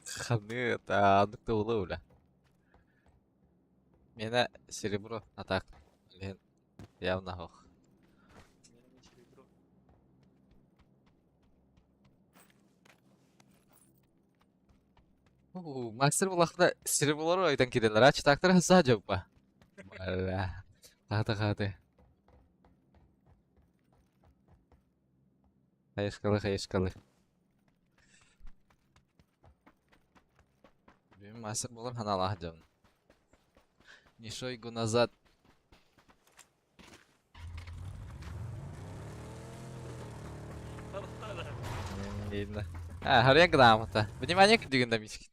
A: Ханы, это андык ула. Меня серебро, а так, блин, явно хох.
C: Мене серебро.
A: Мастер булахта серебролар айтан кирелер, ач тактар хаса жопа. Бля. Хаты хаты. Хайышкалы, хайышкалы. Benim мастер болар ханалах жам. Не шойгу назад. Видно. А, харьян грамота. Внимание к дигандамички.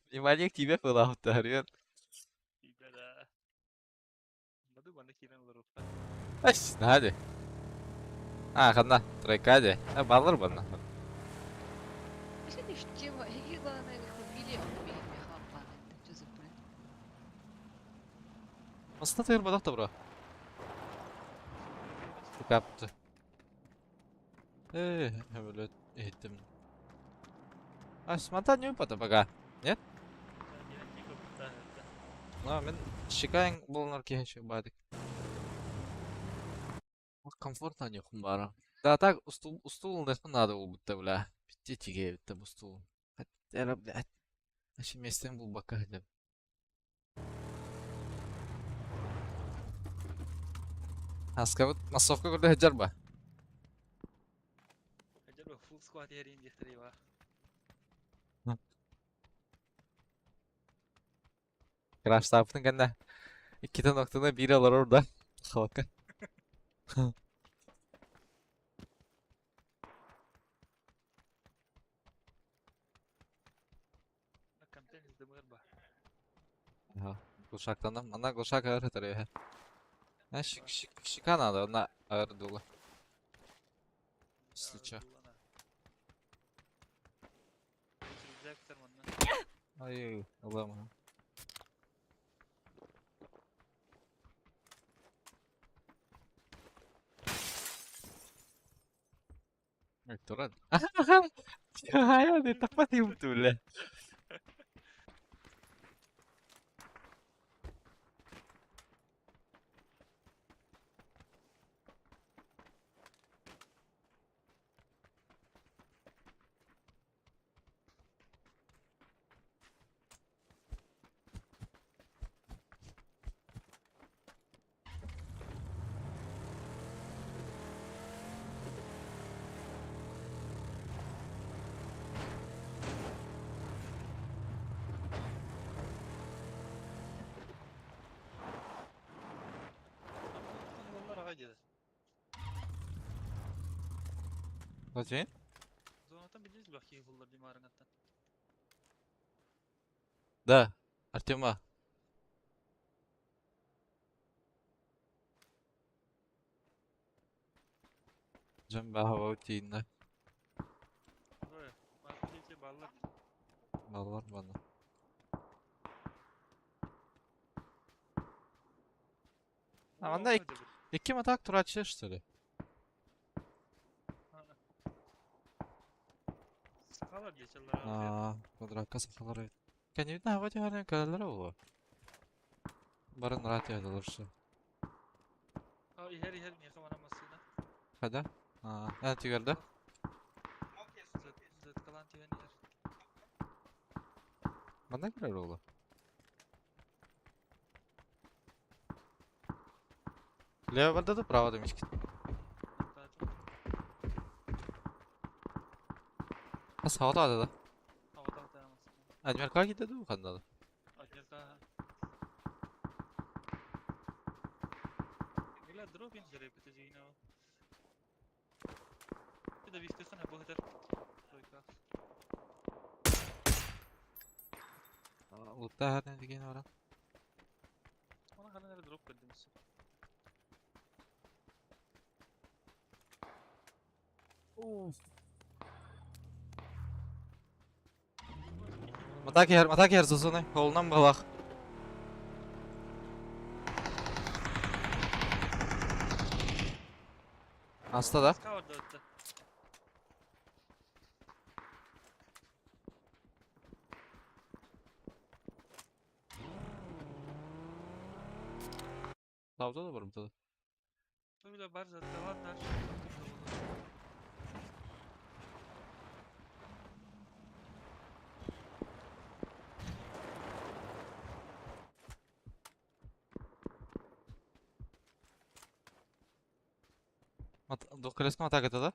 A: Внимание к тебе было, Харьян. Ась, нади. А, ханна, тройкади. А, баллар банна.
B: Вообще не в тему. И главное, их убили, а убили Михаила. Это что за бред?
A: Аслында тыгыр бадак та бро. Капты. Э, блядь, этим. А, смотри, не упада пока. Нет? Ну, мен шикайын болнар кехеші бадик. Комфортно не хумбара. Да, так, устул, устул не надо было будто, бля. Питтетиге бітті бұл стул. Хотя, блядь. Вообще местен был бака деп. Аска вот массовка көрді хаджар ба.
C: Full squad ерин дихтери ба.
A: Краш таптың кәнде. Икки ноктаны бир алар орда. Халка.
C: Контент издымыр ба.
A: Ага. Глушактанам. Ана глушак ağır hatırıyor. Ha şık şık şık надо, она ağır dolu. Если. Ай, Allah'ım. Туран. Я так бля. Зачем?
C: Зонатан билез бахи буллар димарыңаттан.
A: Да, Артема. Жамба хава тиинна.
C: Ой, маркете баллар.
A: Баллар бана. А, анда Икки матак турачы, что ли?
C: Сахалар дечелер.
A: Аа, квадратка сахалар. Конечно, хава тиһарын калалар ол. Барын рат ядылыршы.
C: А, ихер ихер не хавана масына.
A: Хада? Аа, ә тигәрдә.
C: Зет калан тиген ихер.
A: Манда кирәк ол. Лево барда да право да мишки. Ас хавата да.
C: Хавата та масына.
A: Адмир ка китә ду ханда.
C: Адмир Гла дроп ин жере пете жина. Это вистехан бохтер. Тройка.
A: Лутта хәрне деген ора.
C: Она хана дроп кырдым.
A: Матак иһэр, матак иһэр Зазоны, холунан быһалаах. Аста да? Тавда да барбыта. Колеско атака да?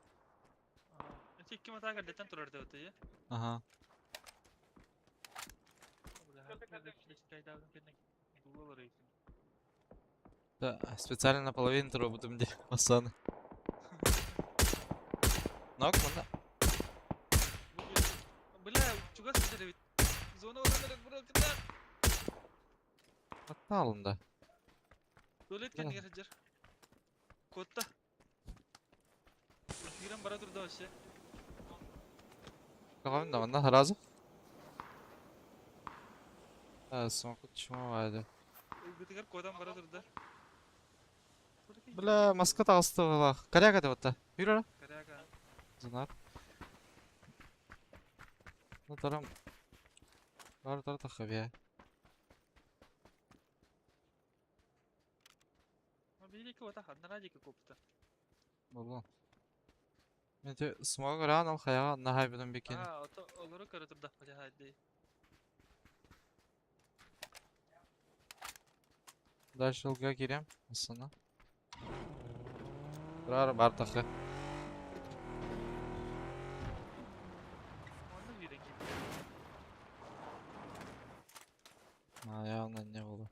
A: Ага. Да, специально наполовину турбутум дии Масаны. Нок манна.
C: Бля, чугас сылдьар эбит. Зона олорон быракыта.
A: Аттаалында.
C: Туалет кэннигэр сылдьар. Куотта. Киирэн бара турда вообще.
A: Каҕам да манна сразу. Смокут чмо баайда.
C: Ылбытыгар куотан бара турда.
A: Бля, маска таҕыста быһыылаах. Коряга да батта. Yürü ара.
C: Коряга.
A: Зунар. Ну тарам. Бар тар тахха бия. Буолуо. Мен ити смог ыраан ол хайаҕа наһайбытым бикини.
C: Аа, ото олору көрө турдахпа дьаһайдыы.
A: Дальше ылга киириэм, ассана. Турар бар тахха.
C: Онно киирэн киирдэ.
A: Аа, явно не было.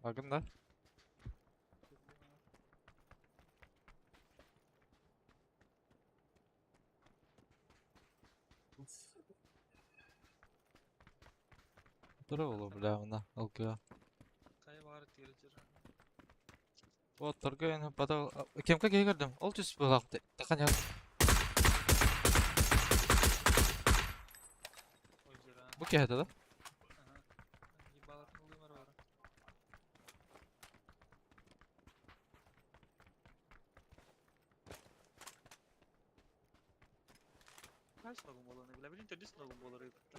A: Бардым да. Тура боло бля мына ылгыа.
C: Хайа баҕар тиэрдэр.
A: Вот торгайын потом кемка киһи көрдүм. Ол түс буолаах тахан яр. Бу киһи да?
C: Kaç nogum olanı bile bilin төрдүс ногум болар ыытта.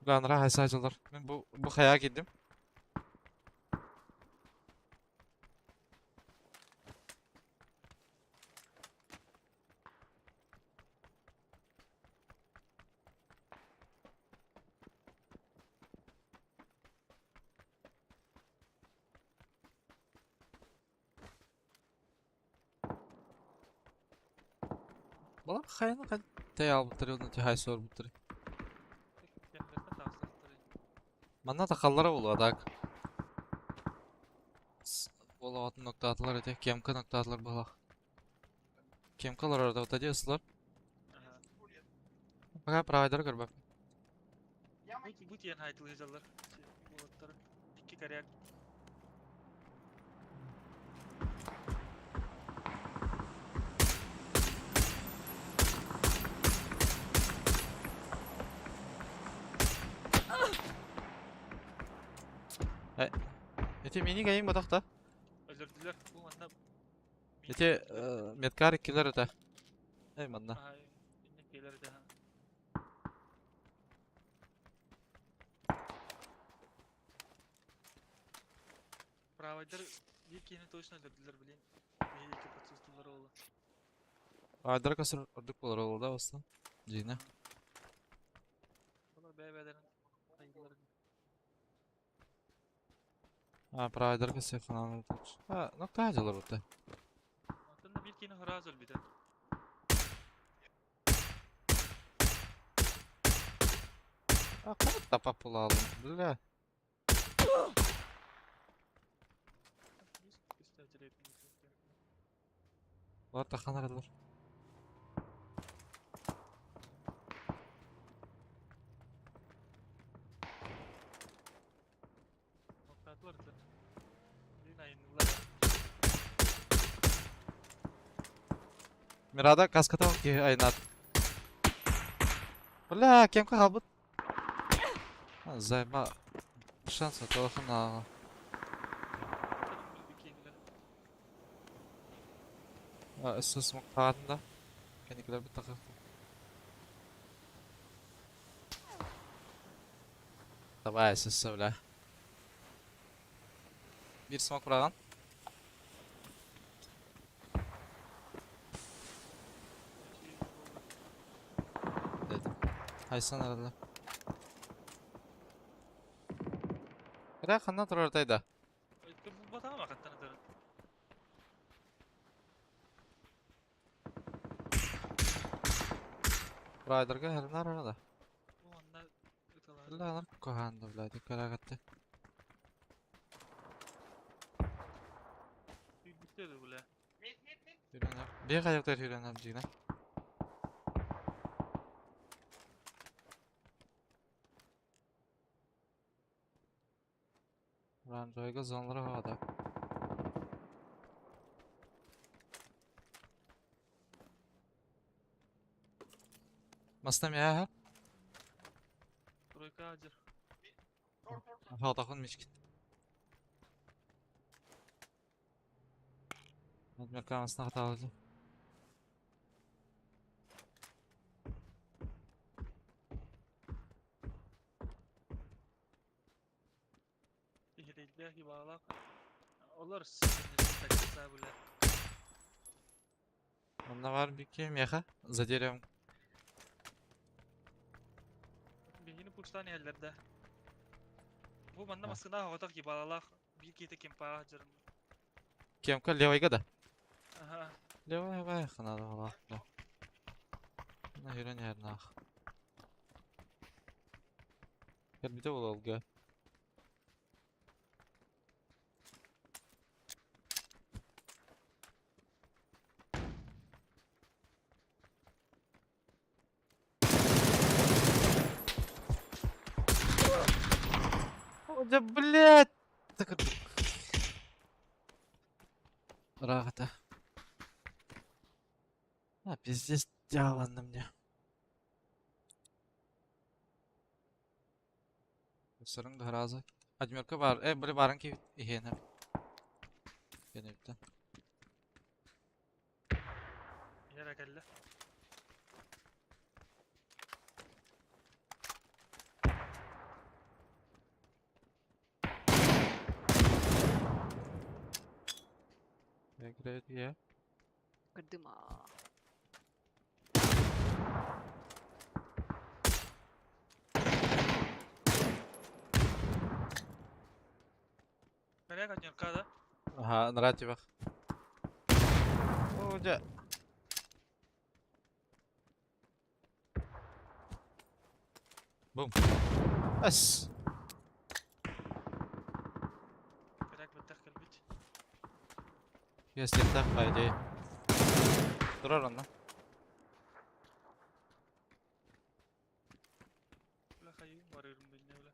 A: Lan rahat sadece Мен бу бу хаяга киирдим. Балар хайаны хай албыттар онно тихай суорбуттар. Манна тахаллара буолуо так. Буолаҕатын ноктаатылар ити кемка ноктаатылар быһалаах. Кемка олорор да дии ысылар. Пока провайдеры көрбөппүн.
C: Бу тиэн хайтылыһаллар. Уолаттар икки коряк.
A: Ити мини кайын батах да.
C: Өлөрдүлэр. Бу манна
A: Ити медкар иккилэр этэ. Эй манна.
C: Инне этэ. Провайдер биир киһини точно өлөрдүлэр блин. Биһиги икки подсустулар ола.
A: Провайдер көсөр ордук болар ол да бастан. Дьиҥэ.
C: Олар бэйэ-бэйэлэрин хайдылар.
A: А, провайдер көсөр ханан А, ну каадьылар бутта.
C: Онтон да биир киһини сразу өлбүтэ.
A: А как попал, бля. Ладно, ханаралар. Мирада каската киһи айнат. Бля, кем хаалбыт? Займа шанса телефона. Өссө смоктаатын да. Кэнникилэр битахы. Давай, СС, бля. Биир смок быраҕан. Dedim. Хайсан аралар. Кыра ханна турардай да? Райдерга хернар да. Бля, коханды, блядь, карагатты. Биир хайыктар хүрэн дьиҥэ. Ранжойга зонлара хада. Масна мияха?
C: Тройка адер.
A: Хатахын мичкит. Надмерка масна хаталды. Онно бар бики меха за деревом.
C: Биһини пустан иһэллэр да. Бу манна массыына оҕотох ебалалаах биир киһитэ кемпаҕа сылдьарын.
A: Кемка левайга да?
C: Аха.
A: Левая бай ханада алах да. На хүрэн ярнах. Кэлбитэ буолалга. О, да блядь! Так Рахата. А, пиздец, на мне. Сырың да Адмирка бар. Э, били барын ки ихена. Кенепте.
C: Яра кэллэ.
A: Я.
B: Кырдыма.
C: Коряк однерка, да?
A: Ага, наративах. О, дя. Бум. Ас.
C: Коряк баттах кэлбит.
A: Если так, по идее. Турар онно.
C: Бля хайыым барыырым билне бля.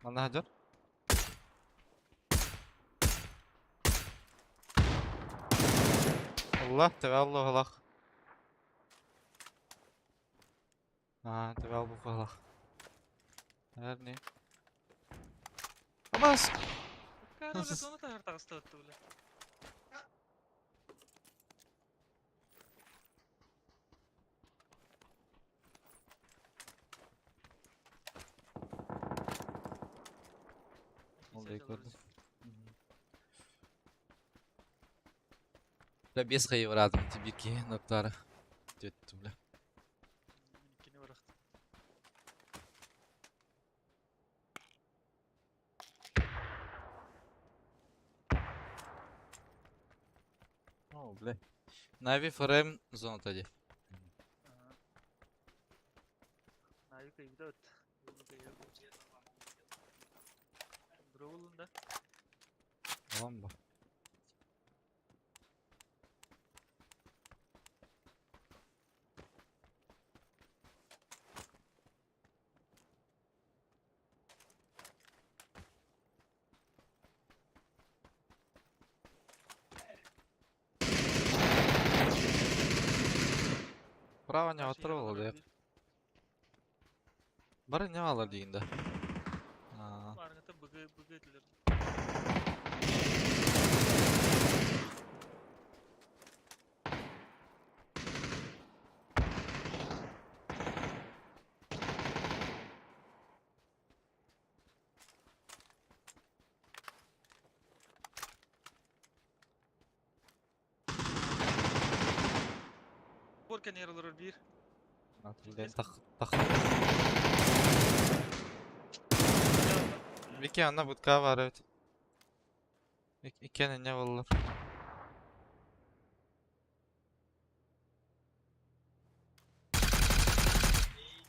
A: Манна хадыр. Allah tevallu halak. Ha, tevallu halak. Her ne? Абас!
C: Кара бля соны таһар таҕыста бля.
A: Ол көрдüm. Бля, бес хайы барадым тибики ноктары. Деттім, бля.
C: Иккини барахты.
A: О, бля. Нави ФРМ зона тади.
C: Ага. Кыйбыта ыт. Дровулун да.
A: Алам ба. Право не оторвало, да? Бары не алар дейін да.
C: Аргата быгы быгы этилер. Борка нералар бир.
A: Тах тах. Вики ана бутка бар evet. Иккен не боллар.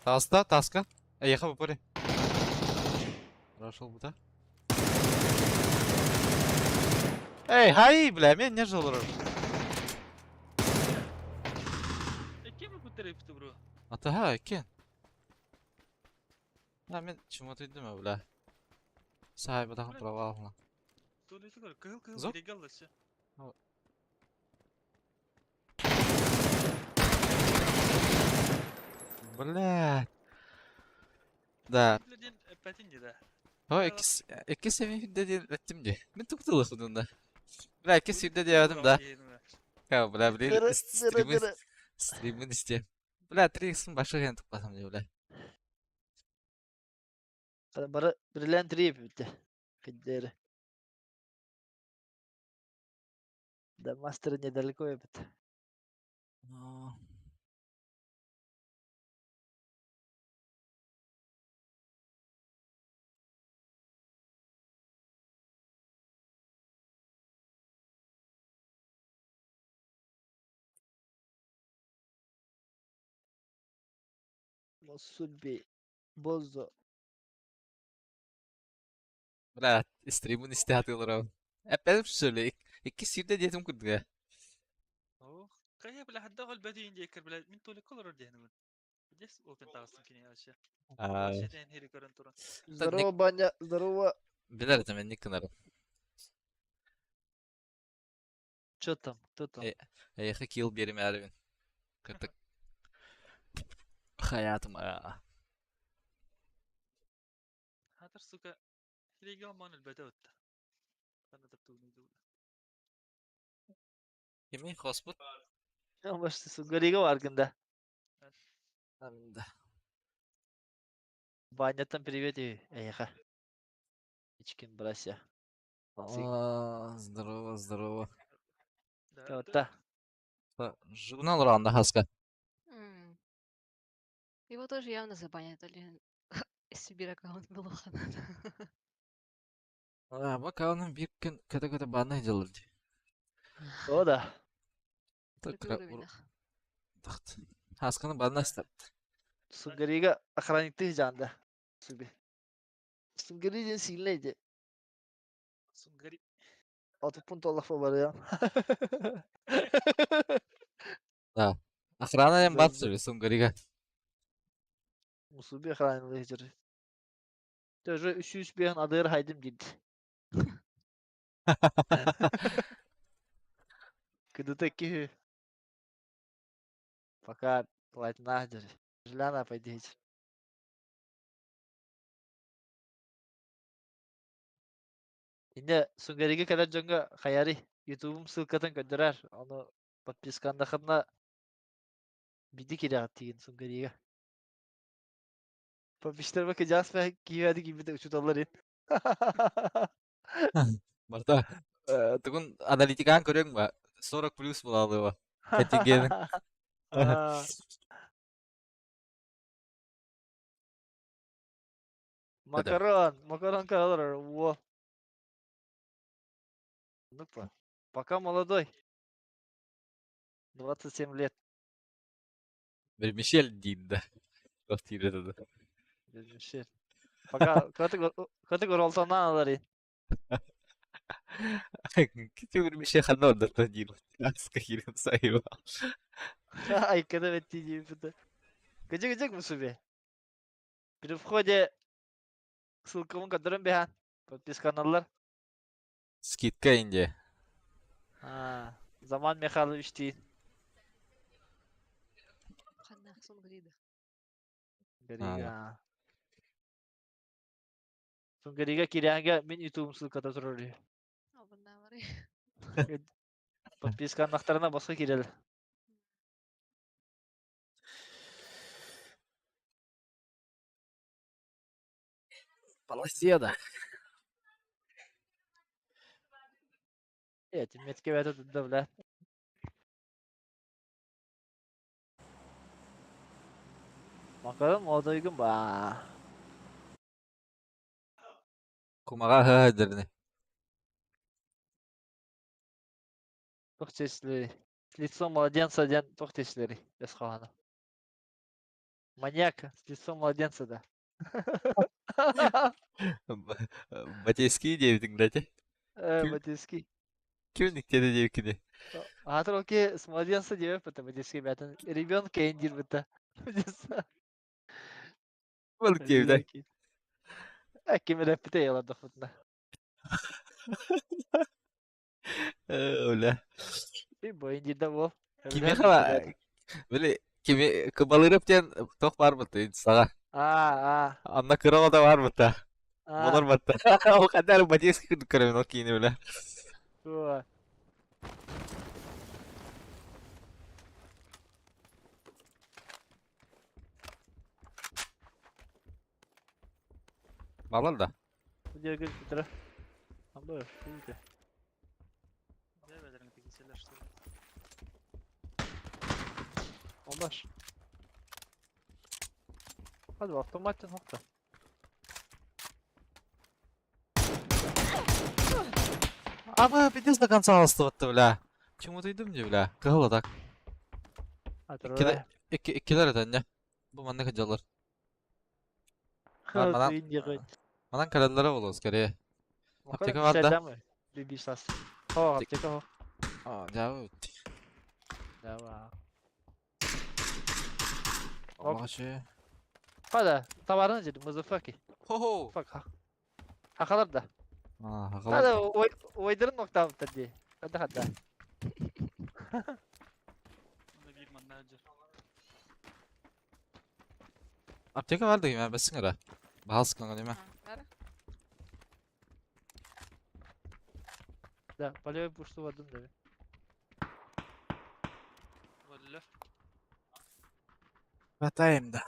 A: Таста, таска. Эйха бупари. Хорошо бута. Эй, хай, бля, мен не жолор.
C: Кем бу терепти бро?
A: Ата ха, иккен. Ha мен чему-то идем, бля. Сахай бадахан провал.
C: Кыһыл кыһыл
A: Зок?
C: кириге алласы.
A: Бля. Да.
C: Блин, пәтин да.
A: О, икки семи dedi ettim di. Men tuktulu худунда. Бля, икки сюрде диядым да. Ха, бля, блин, стримын стримын исте. Бля, 3x-ын башы ген тукпасам ди, бля.
D: Бары бирилен трип битте. Фиддери. Да мастер недалеко бит. Мосуби. Бозо.
A: Бля, стримын исте атылар ау. Эппедим söyle. Икки сюрде диэтим курдуга.
C: Ох, кая бля хадда гол бәтин диекер бля мин толы колор дияны. Дес опен тагыстын кини ашы. Ашы ден хери көрөн туран.
D: Здорово, Баня. Здорово.
A: Билер это мен никкынарым.
D: Чё там? Кто там?
A: Эйхэ килл берим әрбин. Кыртык. Хаятым а.
C: Хатыр сука хириге алман элбәтә өтті. Кана таптуны ду.
A: Кими хоспут?
D: Башты Сунгарига варгында.
A: Да.
D: Банятан привет и эйха. Ичкин брася.
A: Здорово, здорово.
D: Да.
A: Журнал ранда хаска.
B: Его тоже явно забанят, или Сибирь аккаунт Милохана.
A: А, бакалның бир күн көтө-көтө банна дьылыр.
D: О, да.
A: Хасканы банна истер.
D: Сунгарига охранникты жанда. Суби. Сунгари ден сильный
C: Сунгари.
D: Аты пункт Аллах бар я.
A: Да. Охрана ден бат сөйле Сунгарига.
D: Мусуби охранник жыр. Тоже 300 бен адыр хайдым дейді. Кыды такие. Пока платина Желяна пойдите. Инде Сунгарига кэлэр дьоҥҥо хайарый Ютубум ссылкатын көрдөрөр, ону подписканнахына биди кирэҕит тиийин Сунгарига. Подписчиктарба кыдьаасма киивээди киирбит учуталлар ин.
A: Барта, тугун аналитикаан көрөҥ ба? 40 плюс булалыба. Кэтигиэн.
D: Макарон, макарон колор, во. Ну-ка, пока молодой. 27 лет.
A: Вермишель диин да. Туох диир этэ.
D: Shit. Пока кытык уролтонан алары.
A: Кити bir şey ханна ордорто диир. Аска киирэн сайыба.
D: Айкада бетти диир. Кыжык кыжык мусубе. При входе ссылкамын көрдөрөн бэһэн. Подписканаллар.
A: Скидка инде.
D: А, Заман Михайлович тиин.
B: Ханна сон грида.
D: Горига. Сунгарига кирээнгэ мин ютубум ссылката турар үһү.
B: Албыннаабары.
D: Подписканнахтарына босхо киирэллэр.
A: Полоседа.
D: Э, метке бэйэтэ тутта бля. Макарым молодойгун ба.
A: Кумаға хыдырны.
D: Туох чеслери. С лицом младенца диэн туох чеслери. Без хоһоно. Маньяк с лицом младенца да.
A: Батейский диэбитиҥ да ити.
D: Э, Батейский.
A: Ким никтиэтэ диэбиккиний?
D: Аатыр ол киһи с младенца диэбэппит Батейский бэйэтин ребенка диирбит да.
A: Балык диэбитэ.
D: Э, ким эрэ эппитэ олордохпутуна.
A: Э, Оля.
D: Бу индиирдэ буол.
A: Кимиэхэ били кими кыбалыырап диэн туох баар бытый саҕа.
D: Аа, аа.
A: Анна кыра оҕото баар быта.
D: Аа.
A: Болор батта. Ол ханна эрэ Батейский курдук көрөбүн ол киини бile.
D: Туо.
A: Балар да.
D: Диэгил Петра. Амбы, видите.
C: Бэбэлэрин киселер что ли.
D: Олбаш. Hadi автоматтан хокта.
A: А вы пиздец до конца алыстыбатты бля. Почему-то идем не бля. Кыһыл так.
D: А
A: Икки иккилэр этэннэ. Бу маннык дьаллар. Манан манан кэлэллэрэ буолуо скорее. Аптека бар да?
D: Биби сас. Хо, аптека хо.
A: А, дьэ.
D: Давай.
A: Аллаҕа
D: Хада, табарын жedi, motherfucker.
A: Хо-хо.
D: Fuck. Хахалар да.
A: А,
D: Хада,
A: хахалар.
D: ойдырын ноктабыттар дии. Хада хада.
C: Онда биир манна дьэ.
A: Аптека бар да ким бэсиң эрэ. Баһас кыңа деме.
B: Бары.
D: Да, полевой пушту бардым да.
C: Валля.
A: Батайым да.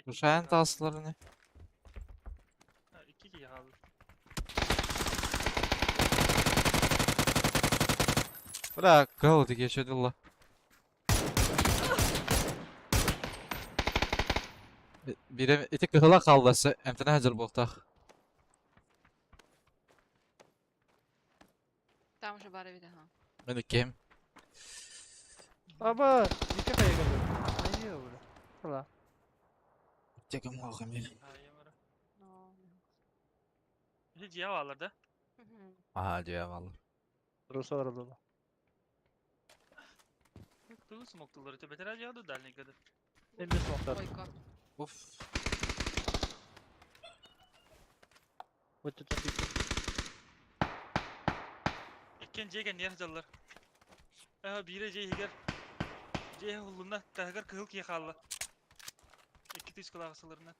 A: Ушайын таасылар не?
C: Икки киһи хаалбыт.
A: Бля, кыл тиге чөдүлла. Бире ити кыһыла хаалласы эмтэнэ сылдьар буолтаах.
B: Там уже бары бит, ага.
A: Мен иккиһим.
D: Аба, екі қайға Айы, бля. Хала.
A: Текем оҕом
C: Аайымара.
B: Но.
C: Ити дьиэ бааллар да?
B: Мгм.
A: Аа, дьиэ бааллар.
D: Руса баралар.
C: Тугу смоктулар ити бэтэрээ дьиэ да дальнийга да.
D: Эмне смоктар.
B: Тройка.
A: Уф.
D: Вот это пик.
C: Иккиэн дьиэ кэннигэр сылдьаллар. Ээ биирэ дьиэ иһигэр дьиэ уһуллунна таһыгар кыһыл киһи хаалла. Икки тыычкалаах сыларынан.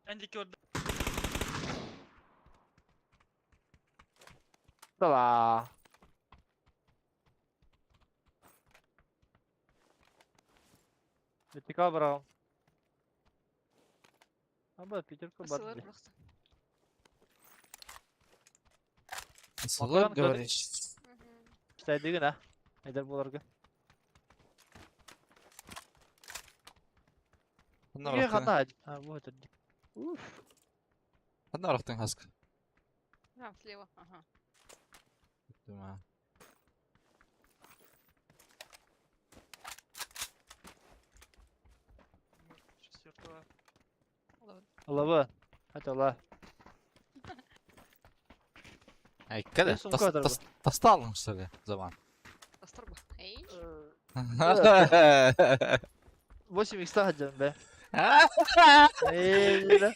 C: Эн диэки орда
D: Да. Вертикал барам. Аба, пятерка
B: Сылар
D: бар.
B: просто.
A: Сылар
D: Макарон
A: говоришь.
B: Мгм.
D: Штайдыгын а. Эдер боларга.
A: Ханна
D: Неге
A: барахтың?
D: хана? А, вот это. Уф.
A: Ханна барахтың хаска?
B: Там слева, ага.
A: Дума.
D: Ылабын. Хатала.
A: Айка да.
D: Э, сумка атарба.
A: Таста что ли, заман.
B: Тастарба. Эй.
D: 8 икс хаджан бе. Эй,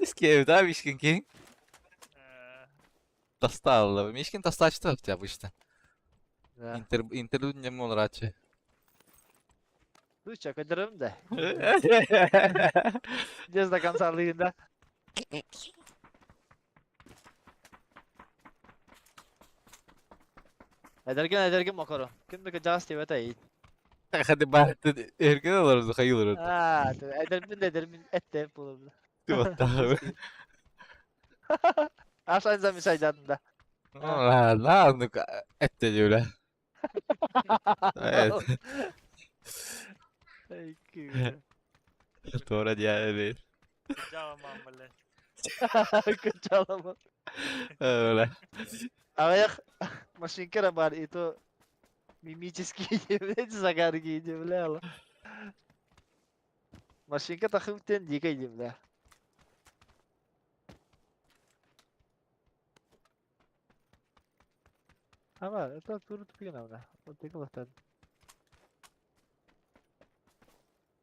A: Скеев, да, Мишкин Кинг? Достал. Мишкин достаточно у тебя обычно.
D: Да.
A: Интервью не мол рачи.
D: Ну чё, кадырым да. Здесь до конца лыгин, да? Эдерген эдерген макаро. Ким да жас деп атай.
A: Hadi ben erken alırız, hayırlı.
D: Аа, эдермин эдермин этте болду. Аш айза мисайдадым да.
A: La, ну это diyor. Evet.
D: Эй, күйе.
A: Doğru diye değil.
C: Жааман, блядь.
D: Кычалама.
A: Öyle.
D: Аяк машинка бар, и то мимические, блядь, загарги, бля. Машинка тахымтен дикой, бля. Ама, это тур тупигана, бля. Вот ты колостан.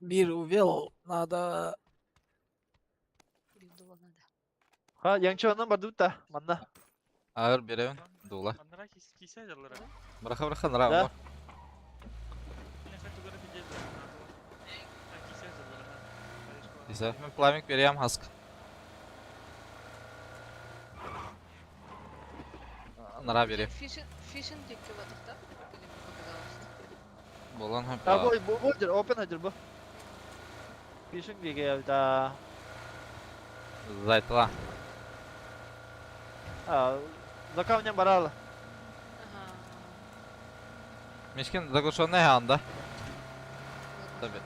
A: Bir увел надо.
B: Билдула надо.
D: Ха, яңчы онан бар дутта, манна.
A: Ağır bir evin. Дула.
C: Аннара кисе жаллара.
A: Браха браха нрав.
D: Да.
A: Ise мен пламик берем хаск. Нара берем.
B: Фишин, фишин дикки батыхта? Или мне показалось?
A: Болан хам.
D: А, бой, бой, бой, open хадыр бу. Фишинг диге да.
A: Зайтла.
D: А, за камнем барала.
B: Ага.
A: Мишкин заглушенный анда. Tabii.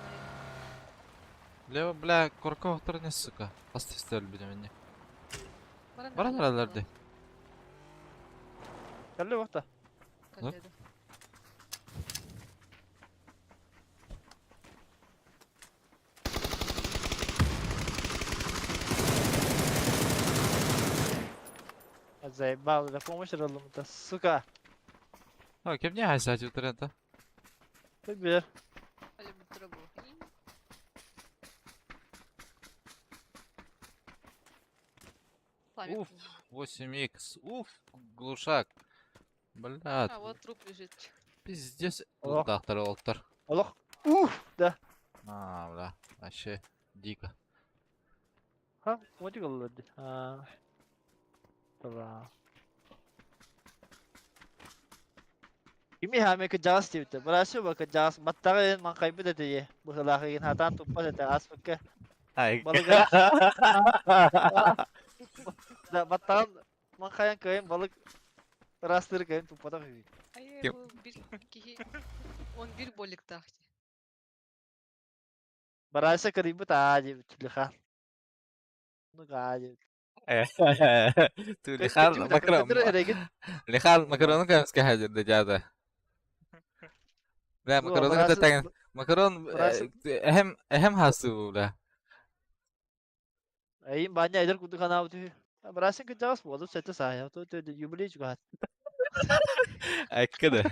A: Лево, бля, корка не сука. Астыстер били меня. Баран араларды.
D: Калли вакта.
B: Калледу.
D: Заебал, да помощь ралым-то, сука.
A: А, кем не хайсать утрента?
D: Ты бер.
B: Али бутрабу. Пламя.
A: Уф, 8х. Уф, глушак. Бля,
B: А, вот труп лежит.
A: пиздец.
D: Ох.
A: Доктор, доктор.
D: Аллах. Уф, да.
A: А, бля, вообще дико.
D: Ха, вот и голоды. А. Да. Ими хаме кыжаас диэбитэ. Быраасы ба кыжаас маттаҕа маҥхайбыт этэ быһылаахыгын хатаан туппат этэ ааспыкка.
A: Ай.
D: Балыга да маттаҕын маҥхайан кыайан балык ыраастыыр кыайан туппатах үһү.
B: А я
A: Кем?
B: его бир киһи он бир боликтаах.
D: Барааса кырыйбыт аа диэбит Тулихан. Оннук аа диэбит.
A: Ту лихал макарон. Лихал макарону кемске хадир дежада. Бля, макарону ката тагын. Макарон эхем эхем хасу бля.
D: Айым баня эдер кудук ханаабыт үһү. Барасын кыдьаҕас буолуп сэтэ саайа то юбилей чугаһат.
A: Айкыда.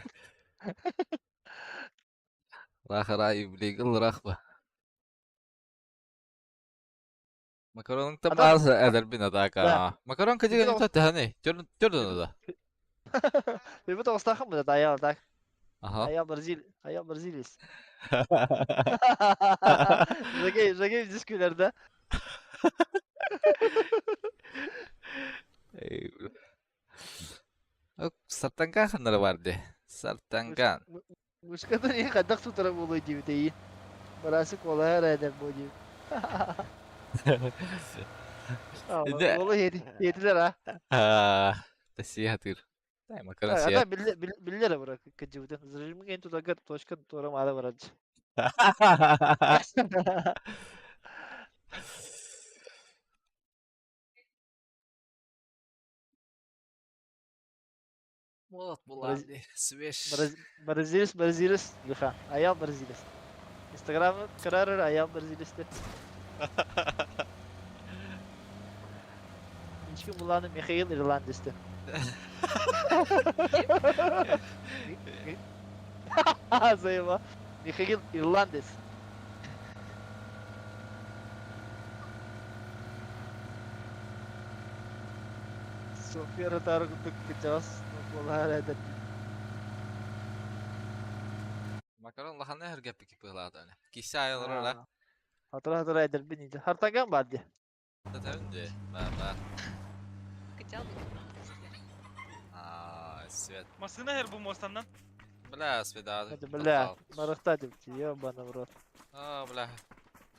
A: Рахара юбилей рахба. Макаронun
D: Адам-
A: табасы эдер бин адака.
D: Да.
A: Макарон кадига
D: Бит
A: не таханы. Чөрн чөрн да.
D: Бит оҕустаахын быда аял так.
A: Ага.
D: Аял Бразил, аял Бразилис. Жагей, жагей дискүләрдә.
A: Эй, бля. Сартанган ханнары бар ди. Сартанган.
D: Мушката не хадак тутара булуй дип тей. Барасы кола әрәдә бу дип.
A: Инде-
D: Олы хетилер а.
A: А, Тасия тыр. Дай макарон
D: Ата
A: сия.
D: билле биллер бара кыҗыбыды. Зрим ген тутагар точка тора мала барач.
A: Молот
D: Браз-
A: була. Свеж.
D: Бразилис, Бразилис, лиха. Аял Бразилис. Инстаграм карар аял Бразилис. Мишкин булааны Михаил Ирландецты. Заеба. Михаил Ирландец. София Ротару курдук кырдьаҕас буолаар эдэр.
A: Макарон улаханна өһүргэппит быһыылаата. Кисе айылар ора.
D: Хатыра-хатыра эдэрбин иди. Хартанган баар дии.
A: Татабын дии. Баар баар.
B: Кытал
A: Аа, свет.
C: Массыына иһэр бу муостаннан.
A: Бля, свидание.
D: Это бля, барахта деп ебана в рот.
A: Аа, бля.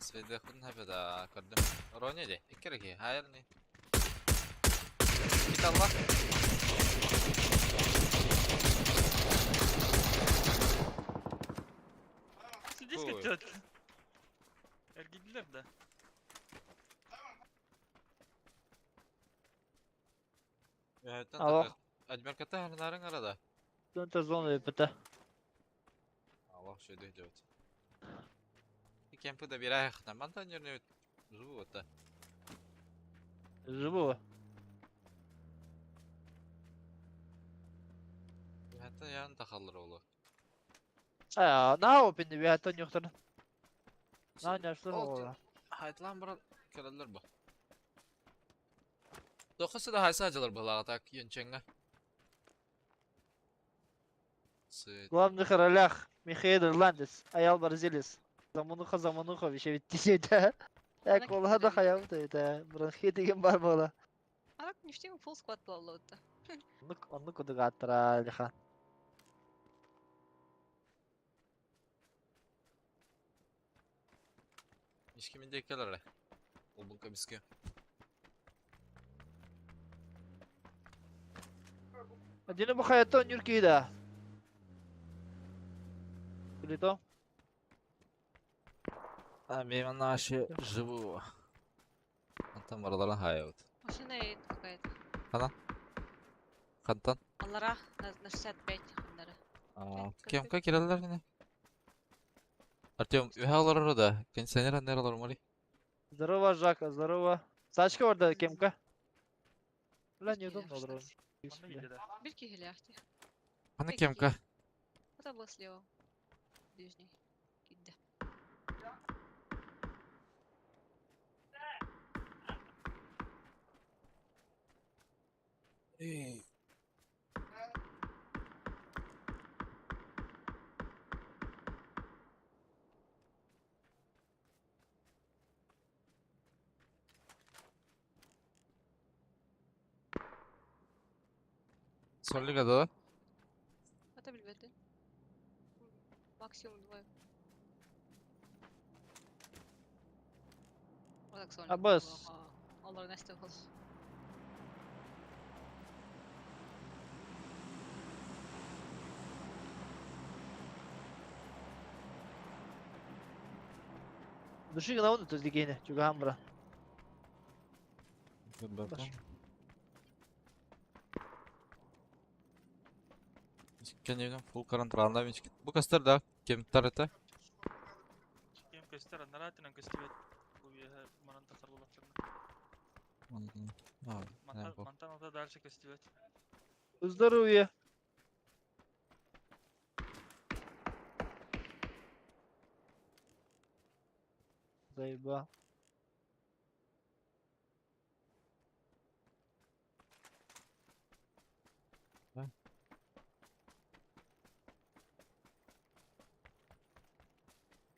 A: Свидехун хапеда көрдүм. Рони ди. Икки хайыр не. Кит алла.
C: Сидись
A: Ой.
C: көтөт. Эргийдилэр да.
D: Алло.
A: Адмерката ханнарын арада.
D: Төнтө зона епете.
A: Аллах шөйдө делать. И кемпы да бирайхна. Мантан нерне живу это.
D: Живу.
A: Hatta yarın takalır oğlu.
D: Аа, наа опинди биһаттан юхтан. Наа няшлар ола.
A: Haytlan бара келелер бу. Дохысы да хайса ажылар булага так юнченге.
D: В главных ролях Михаил Ирландец, Аял Бразилец. Замануха Замануха еще ведь да. Э, колга да хаял да это. Бронхит деген бар бола.
B: А так ништяк фулл склад буолла.
D: Оннук оннук кудук аттара лиха.
A: Ишкиминде келер. Олбун кабиске.
D: Адина бу хаятта нюрки да. Или
A: А мимо наши живу. Антон бараларын хаят.
B: Машина едет какая-то.
A: Хантан.
B: Аллара на 65 ханнары.
A: Кемка кирелер не? Артем, үһә да, кондиционер аннер алар мали.
D: Здорово, Жака, здорово. Сачка орда кемка. Бля, неудобно олар.
C: Манна киирдэ да.
B: Бир киһилээхти.
A: Аны кемка.
B: Это было слева. Ближний. Кидде.
A: Соллига да.
B: Это билбэтин. Максимум двое. Вот так Соня.
D: Абас.
B: Аллар нэстэ бол.
D: Души гына оны төзлегене, чуган бра.
A: Кеневден фул карантыранда мички. Бу кастар да кемтар это.
C: Кем көстөр, аннара атынан көстүбэт. Бу биэһэ манан тахсар буоллахтарына. Мантан мантан ата дальше көстүбэт.
D: Здоровье. Заебал.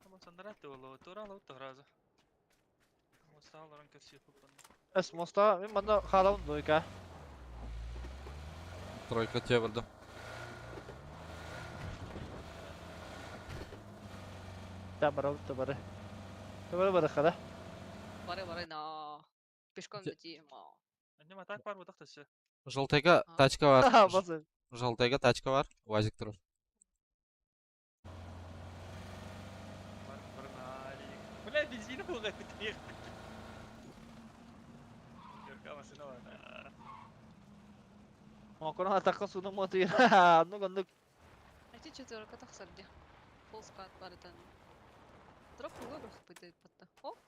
C: Ама саннара буолла, тура алабыт сразу. Мостааларын көстүбэт бу.
D: Эс моста, мен манда халавын дойка.
A: Тройка тебе бардым.
D: Та бара та бара. Та бара бара хала.
B: Бары бары на. Пешком дойти.
C: Аннем атак бар бутак төссө.
A: Желтайга тачка бар.
D: Басы.
A: Желтайга тачка бар. Уазик турur.
C: Бар бар на. Бля, бензин буга битир. Көркө машина бар.
D: Макрон атакка суну мотуй. Ну гонду.
B: Эти четверка тахсарди. Фулл склад барытан. Дроп выбор хпыты потта. Ок.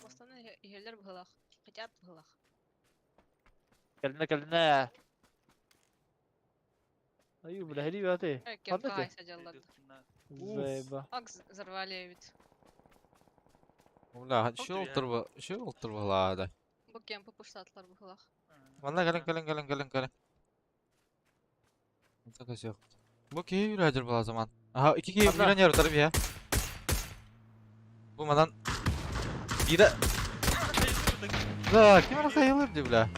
B: Останы иһэллэр быһылах. Хотят быһылах.
D: Кэлинэ кэлинэ. Аю, бля, ребята.
B: Кем
D: Ханна ты?
B: кайса дьаллар.
D: Заеба.
B: Ак взорвали ведь.
A: Бля,
C: Ол
A: şu
C: түһэ.
A: олтур şu олтур балада.
B: Бу кемпы пуштатлар бухлах.
A: Манна кэлин кэлин кэлин кэлин кэлин. Онта yok. Бу киһи үрәдер була zaman. Aha iki киһи
D: Ханна?
A: үрэн ярытар бия. Бу манан бире Да, ким ара хайылыр ди бля.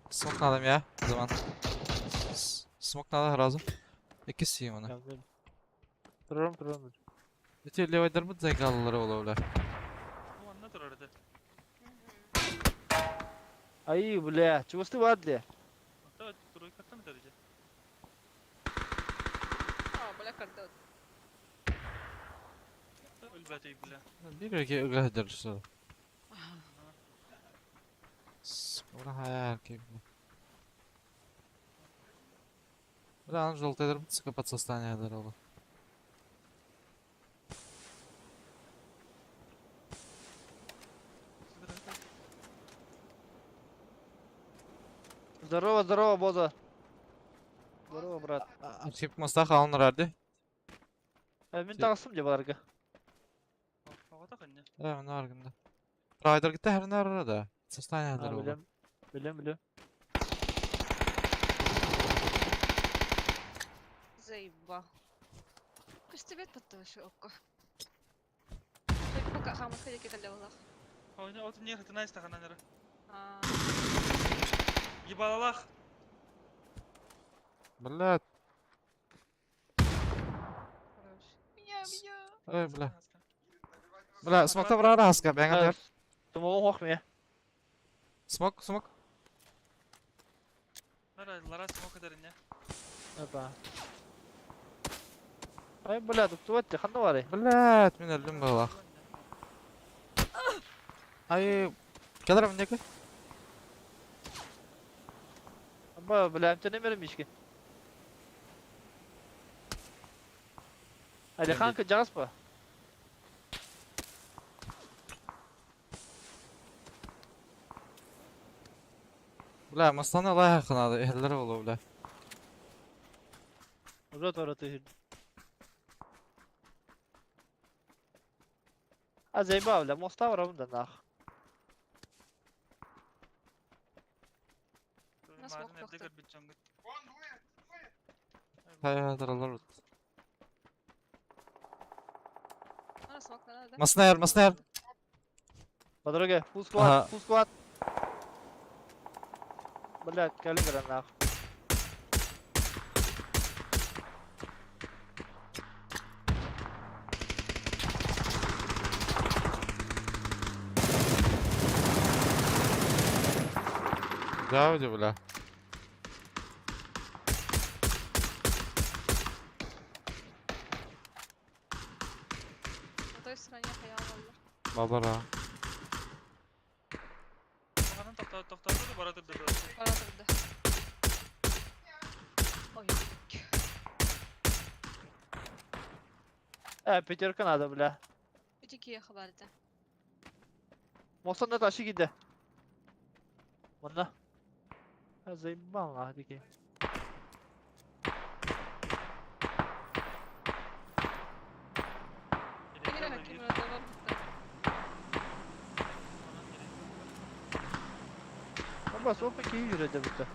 A: Смок надо я zaman. Смок надо сразу. Икки сием оны.
D: Турарым турарым.
A: Эти левайдар бу зайгаллары ола бля.
C: Бу манна турар этэ.
D: Ай, бля, чугасты бар для.
C: Онто тройкаттан этэр дьэ.
B: А, бля, карта.
C: Өлбөтүй бля.
A: Bir iki ыгыдыр şu. Ура хаяр ки. Бля, аны желтыйдар бу цыка подсостояние ола.
D: Здорово, здорово, Боза. Здорово, брат.
A: Архип моста халын рарды.
D: Мин тагысым деп аларга.
C: Оҕото ханна.
A: Э, оны аргында. Райдер гитте хәрне арада. Состояние
D: А,
A: ола.
D: билем. Билем, билем.
B: Заебал. Көстебет баттышы окко. Пока хамат ходя кетеле булах.
C: Ойна от не хатына истаханан эрэ.
B: А,
C: Ебалалах.
A: Бля,
B: хорош. Меня, меня.
A: ой, бля. Бля, смокта брара аска, бәңгә.
D: Тумогон хохме.
A: Смок, смок.
C: Нара лара смок этэринне.
D: Опа. Ай, бля, тут вот ханна бар.
A: Бля, мин өлдүм балах. Ай, кадыр минеке?
D: Аба, бля, амча немерем ишки. Алихан жагас па?
A: Бля, мастаны лай хакынады, эхлер ола, бля.
D: Уже тора ты. А заебал, бля, моста барам да нах.
B: Нас мог
C: Марын эрдэ
B: тохтор.
C: көрбүт дьоҥҥут.
A: Хай, таралар.
B: Ана смок надо, да?
A: Маснайр, маснайр.
D: По дороге, фул
A: Ага.
D: склад, фул склад. Блядь, калибра нах.
A: Да, бля.
B: На той стороне хаял
A: Балара.
C: Маханан тохтоо тохтоо бара турда.
B: Бара турда. Ой.
D: Пятерка надо, бля.
B: Эти кие хабарда.
D: Мостан да ташы киде. Мында. А заебал нах дики.
B: Кенера хакимра да бар бутта.
D: Аба, сопа ки жүрөдө бутта.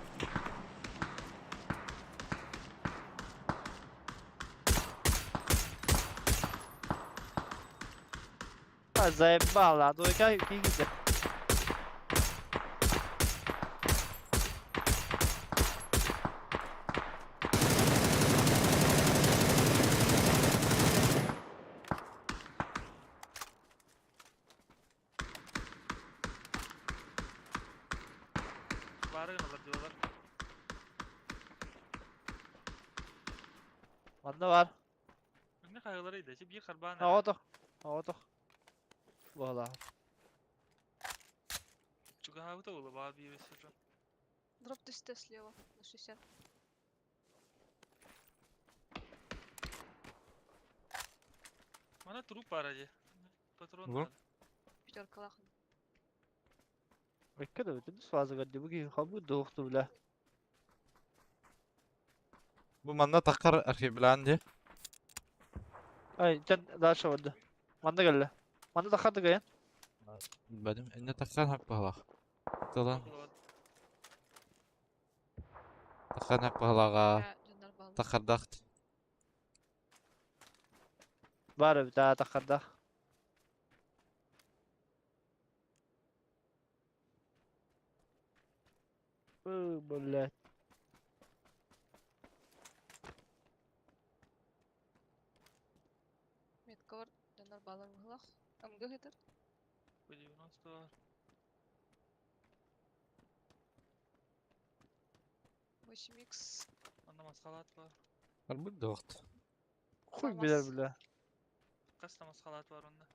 D: А заебал, а двойка ки киде.
C: Бары гыналар диолар.
D: Манда бар.
C: Не хайылар иде, чи бир харбан.
D: Ага, Ага, Вала.
C: Чугаабыта ула баа бир сыта.
B: Дроп түсті слева на 60.
C: Мана труп бар ади. Патрон.
A: Бу?
B: Пятерка лахан.
D: Икки да бүтүн фаза көрдü. Бу киһи хабы дуохту бля.
A: Бу манна таххар архивлаан дии.
D: Ай, тен дальше барды. Манна келле. Манна таххарды кайын.
A: Билбэтим. Иннэ тахсан хаппаһалаах. Тылан таххан хаппаһалааҕа таххардахт.
D: Бар эбит аа таххардах. Ы, блядь.
B: Меткалар дьоннор баалар быһыылаах. МГ хитер.
C: P90 бар.
B: 8х.
C: Онно масхалаат бар.
A: Арбыт дуохт.
D: Хуй билэр бля.
C: Хас да масхалаат бар онно.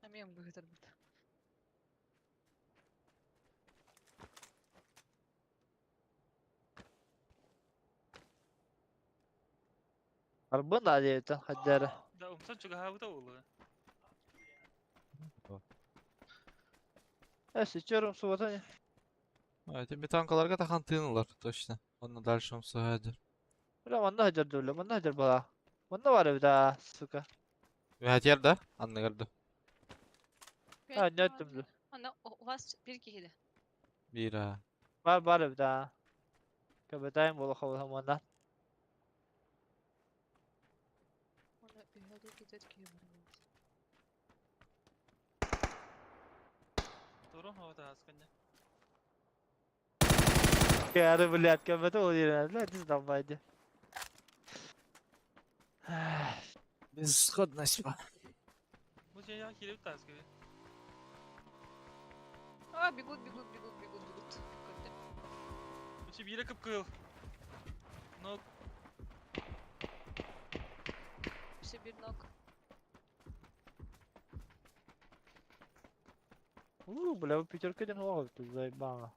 B: Эмиэ МГ хитер бит.
D: Арбын да диэбитин хаддара.
C: Да умсан чугаһаабыта буолуо.
D: Э, сечерум субата.
A: А, эти бетонкаларга тахан тыын ылар, точно. Онно дальше умсуһаадыр.
D: Бля, манна хаддар бля, манна хаддар бала. Манна бар эбит аа, сука.
A: Үһэтиэр да? Анныгар да.
D: А, не өттүм бля.
B: Ана у вас бир киһи
A: Биир аа.
D: Бар бар эбит аа. Кабетайм буола хабыл манна.
B: Оны биһиги кетет киһи бар эбит.
C: Турун хоҕо кэннэ.
D: Кары, блядь, кабета ол yerine. Бля, не сдалбайды.
A: Безысходность ба.
C: Бу дьиэҕэ киирбит тааска эбит.
B: А, бегут, бегут, бегут, бегут, бегут. Көрдө.
C: Үчү биирэ кып-кыыл. Но
B: Все бир ног.
D: У, бля, пятерка один ловит, заебало.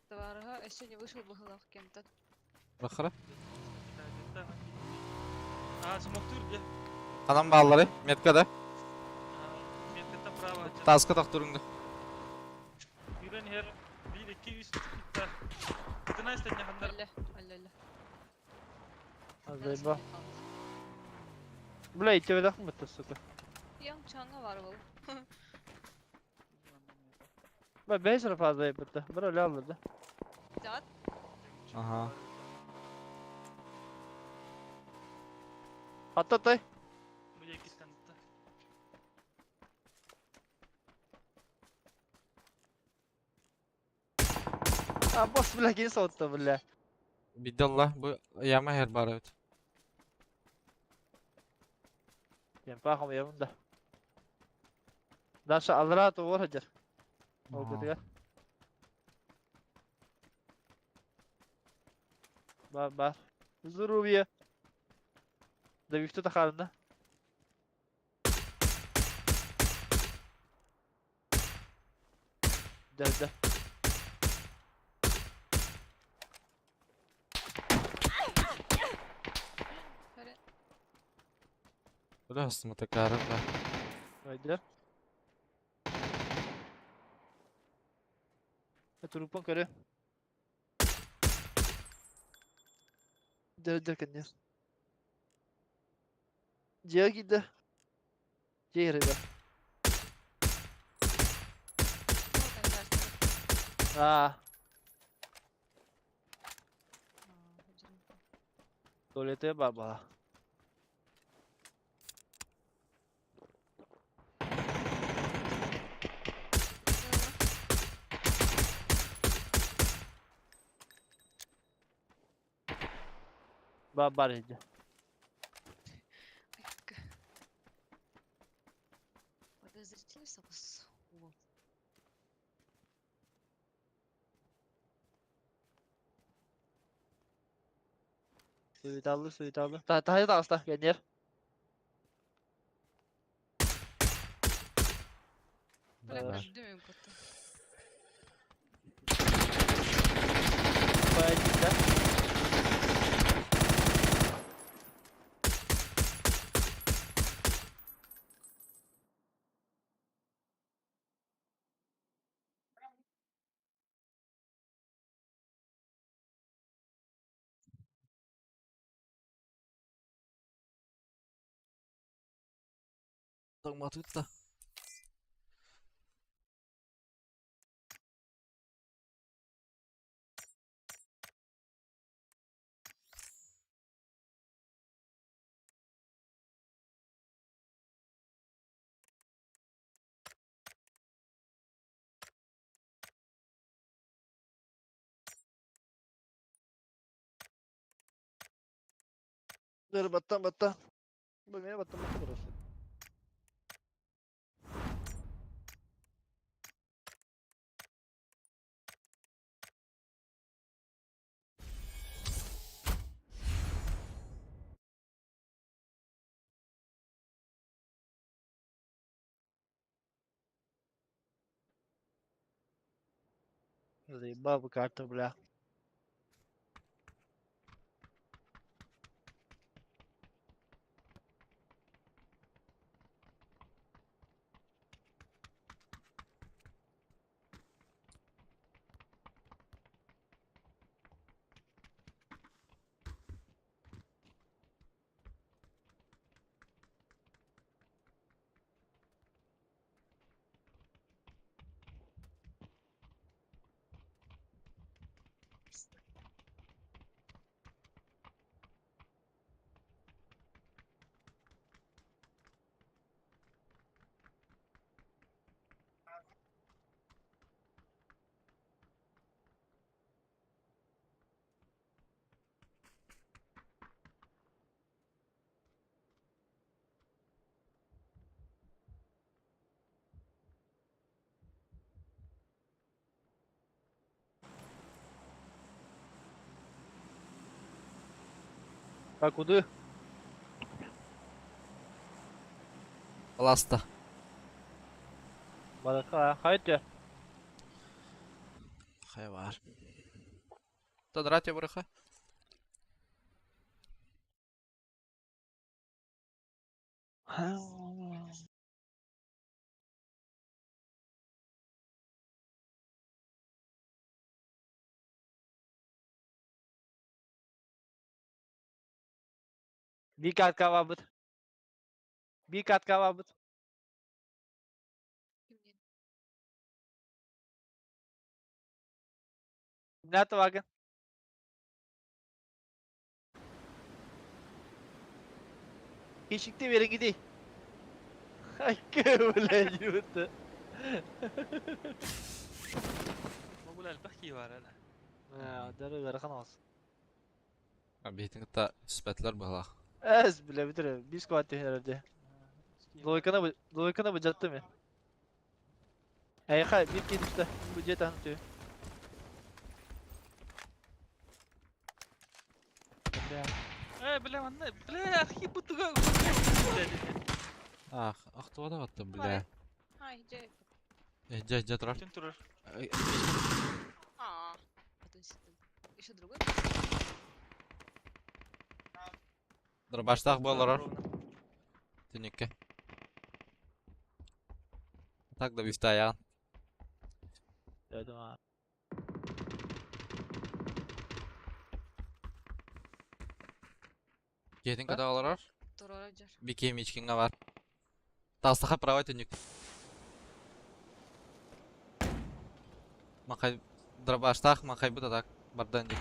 B: Товарга еще не вышел быһыылаах кем-то.
A: Бахара.
C: А, смоктур дьэ.
A: Ханан бааллары, метка да.
C: Меткаттан право.
A: Тааска тохтуруҥ да.
C: Киирэн иһэр биир икки үс икки Кытына истэннэ ханнар.
B: Алле, алле, алле.
D: Заеба. Бля, и тебе дахмыт, сука.
B: Яң чаңа бар был.
D: Бля, бэйс фаза ебыта. Бля, ля да.
B: Дат.
A: Ага.
D: Атта тай.
C: Бу дьиэ иккиттэн тутта.
D: А, босс, бля, кини сотту, бля.
A: Бидалла бу яма һэр бар эбит.
D: Ем пахом ебunda. Даша алра то вор хаджар. Ол көтүгэр. Бар бар. Здоровье. Да вифту тахарында. Да, да.
B: Хәрэ.
A: Бля, астымата кары бля.
D: Haydi. Трупон көрө. Да, да, конечно. Дьиэ киирдэ. Дьиэ рыба. А, туалеты баба. Баба иди.
B: Подозрительный соус. Вот.
D: Суеталды, суеталды. Та, та, та, кэннер.
B: Бля,
A: Бар.
B: көрдүм потом.
D: Пойди, да?
A: Тоҥмотут да.
D: Dur баттан баттан. Бу мene баттан баттан burası. Заебал бы карту, бля. А куды?
A: Аласта.
D: Барака, хайте.
A: Хайвар. Тадрате браха.
D: Bir kat kavabıt. Bir kat kavabıt. Nerede bakın? Keşikte bir yere gideyim. Ay бля, yurtta.
C: Бу элбэх киһи баар эле.
D: Дары верхан olsun.
A: Биһитин кытта түспэтилэр быһалаах.
D: Ez bile bitire. Biz kuvvetli herhalde. Лойкана лойкана быжатты ми? Эй, хай, bir кedi işte. Bu jet anlatıyor. Бля.
C: Э, бля, манна, бля, архив бутуга.
A: Ах, ахтуга да баттым, бля.
B: Ай, дьэ.
A: Дьэ, дьэ турар.
C: Түн турар.
B: А, потом сидим. Еще другой?
A: Дробаштаах буоларар. Түнүккэ. Так да бифтаян.
D: Dedim ha.
A: Киһитин кыта олорор.
B: Второй жар.
A: Бики мичкинга бар. Тастаха правай түнүк. Махай дробаштаах махай бут атак бардан дик.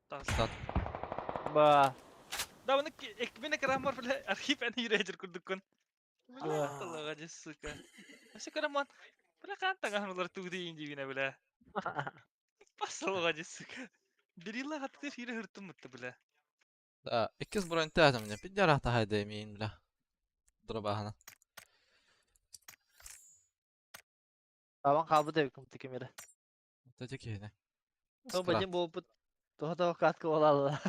C: Тас.
D: Ба.
C: Да, оны экмene карамар бля, архив аны юрәҗер күрдек көн.
D: Ба.
C: Аллага же, сука. Асы караман. Бля, кантан улар тугды инди бина бля. Басылга же, сука. Бирилла хатты фире хыртым мытты бля.
A: Да, иккис бронь тәтем не пидяра тахай мин бля. Дробахана.
D: Табан калбы деп кім текемері.
A: Тәте киһине.
D: То бадим болуп то то катка болалы.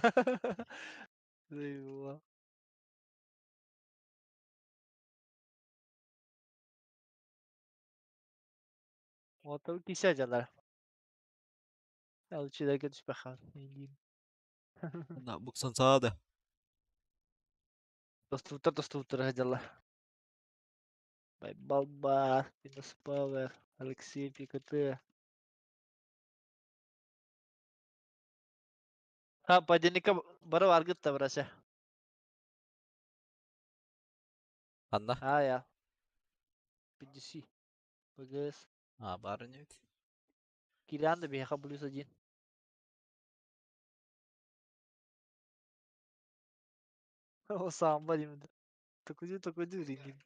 D: Заебал. Мотор кисе жалар. Алчыда түспәхан.
A: На буксан саады.
D: Доступтар доступтар жалар. Бай Балба, Windows Power, Алексей ПКТ. Ha, паденника бары баргытта брасе.
A: Анна?
D: А, я. PDC. ПГС.
A: А, баар ини эбит.
D: Кириан да биһиэхэ +1. О, самба диэмит. Токуду токуду риним.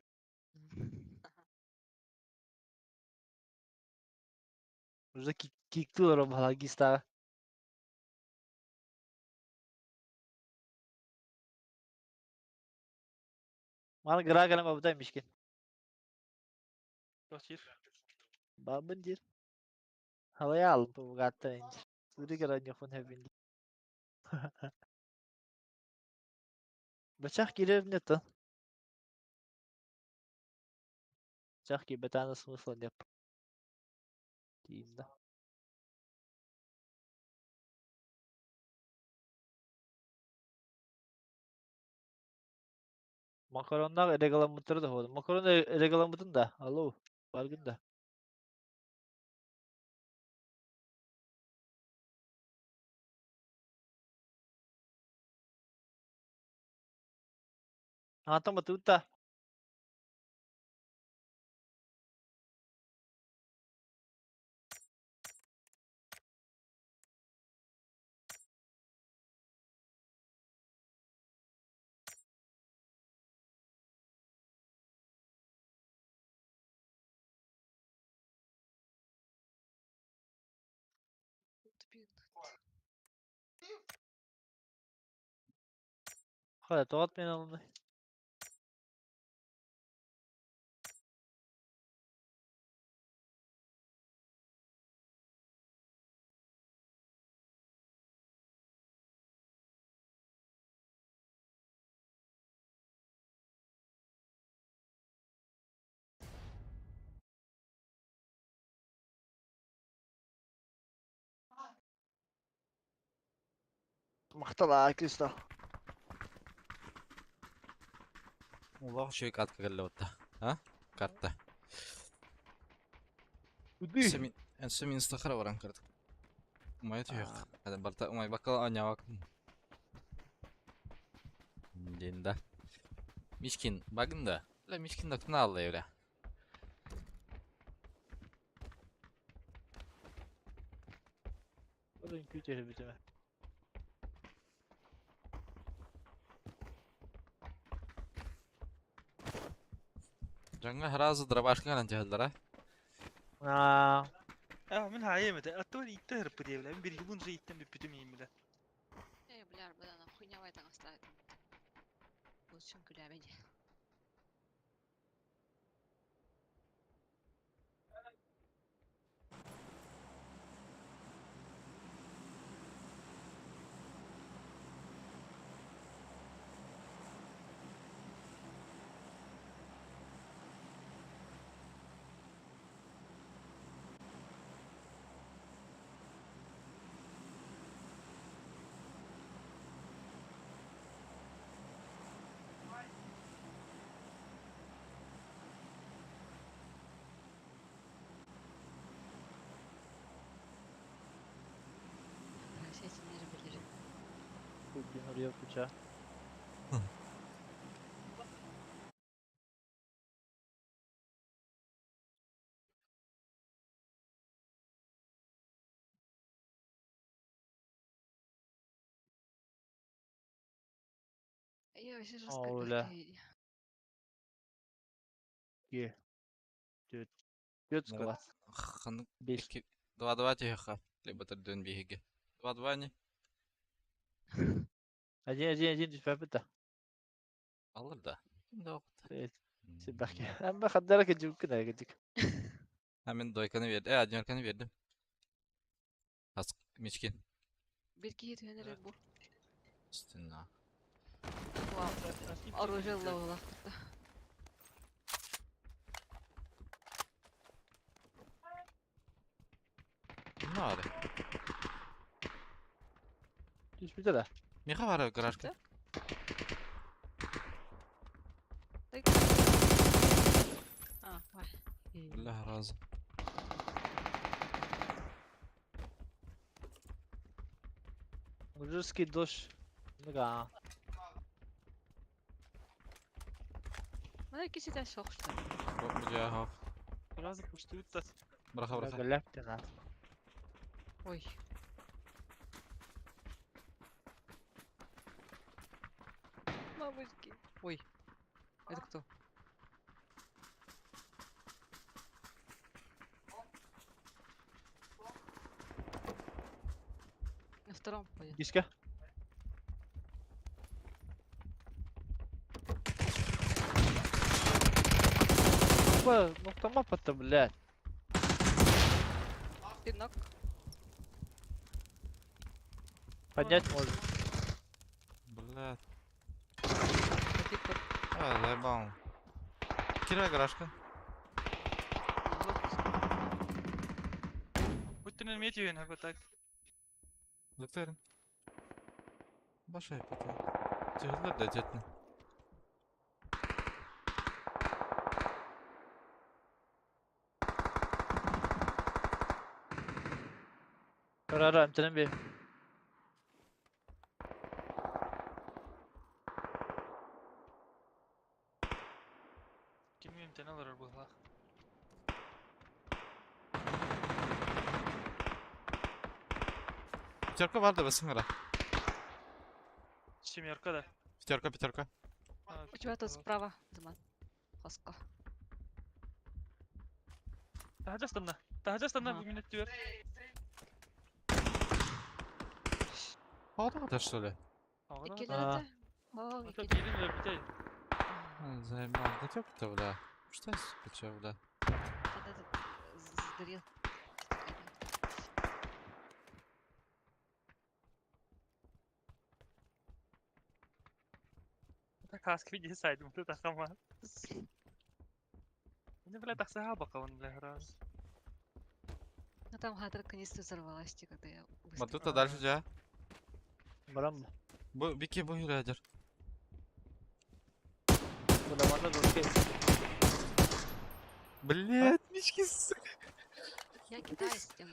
D: Уже кикту балагиста. Маны гра кэлэн бабытай мишкин.
C: Туох диир?
D: Бабын диир. Халайал бу гаттан инжир. Сури кара ньохун хэбин. Бачах кирер нету. Бачах кибетана смысла нет. Тиинда. Макароннар регаламыттары да ходу. Макарон регаламытын да. Алло. Баргын да. Ата матута. Хайа, тоҕот мен алынны. Махтала, Кристо.
A: Олох үчүгэй катка кэллэ батта. А? Карта.
D: Уды.
A: Сэмин, эн инстахара баран кырдык. Умайа түһүөх. Хада барта умай бакка анявак. Дин да. Мишкин багын да. Ла Мишкин да кына алла евре.
D: Орын күтер бүтүмэ.
A: Жаңа харазы дробашка гынан жаһаллара.
D: Аа,
C: А, мин хаайым этэ. Аттыбар иттэ хырпы диэбилэ. Мин бир юлун же иттен бүппүтүм иимилэ.
B: Эй, бля, бля, хуйня вайта оставит. Лучше күләбәди. Сетинleri bilir.
D: Bugün oraya bıçağı.
B: Я вообще жестко
D: Оля. Е. Түт. Түт склад.
A: Ханнык
D: Бес.
A: икки два-два түһүөххэ. Либо төрдүөн биһиги. Два-два не?
D: Один, один, один, түспәппит да.
A: Алыр да. Ким да оқыт.
D: Э, Сибәхке. Әммә хаддара кеджүккүн әгедик.
A: Ha мен дойканы бердим. Э, одинерканы бердим. Ас Мишкин.
B: Bir киһи түһэн эрэр бу.
A: Үстүнна.
B: Вау. Оружие ловулах.
A: Не бар?
D: Түспүтэ да.
A: Миха бар гаражка.
B: А, вай.
A: Бля, разы.
D: Мужицкий дождь. Ныга.
B: Ну, икки ситэ суох, что ли?
A: Бу дьиэ хоох.
C: Сразу пустуют тас.
A: Быраха быраха.
D: Галактина.
B: Ой. Мамочки. Ой. Это кто? На втором пойдет.
D: Диска. Ну там опыта, блядь.
B: Пинок.
D: Поднять можно.
A: Блядь.
B: Типа.
A: А, заебал. Кирай гаражка.
C: Будь метью, как так.
A: Лыктырын. Башай пока. Тяжело да детно.
D: Карара, МТНБ.
C: Ким МТН алар була.
A: Пятерка бар да басыңара.
C: Семерка да.
A: Пятерка, пятерка.
B: У тебя тут справа, Диман. Хоска.
C: Тахажастанна. Тахажастанна
B: Ага.
C: бу минут түөр.
A: Ағда что ли?
B: Иккилерде. О,
C: Это
B: икки.
C: бирин өлбүтэ.
A: Заебал. Да тёп-то, бля. Что сука, чё, бля?
B: Вот этот сгорел.
C: Каска види сайдым, ты тахама. Не, бля, тахсаха бакалын, бля, раз.
B: Ну там хатыр канистра взорвалась, те, когда я
A: Батута
B: выстрелила.
A: дальше жа.
D: Барам.
A: Бу бики бу юрәдер.
D: Бля, мана жорсткий.
A: Блядь, мички, сука.
B: Я кидаюсь тем.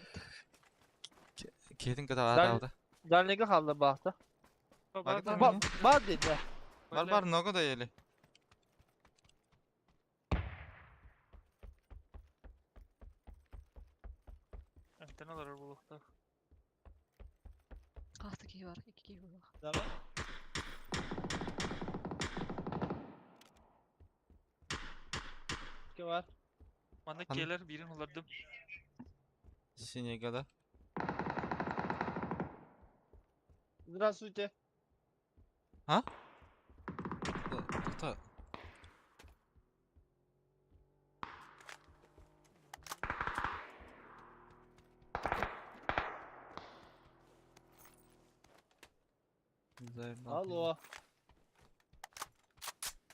A: Кетин ката
D: Дал-
A: алды.
D: Дальнийга қалды бақты.
A: Бар да.
D: Ба, ба dedi.
A: Бар бар много да ели.
C: Антенна алар булукта.
B: Ах, такие бар, икки бар.
D: Давай. Kim var?
C: Мана
A: Ан-
C: келер бирин улардым.
A: Синега да.
D: Здравствуйте.
A: Тута. Заебал.
D: Алло.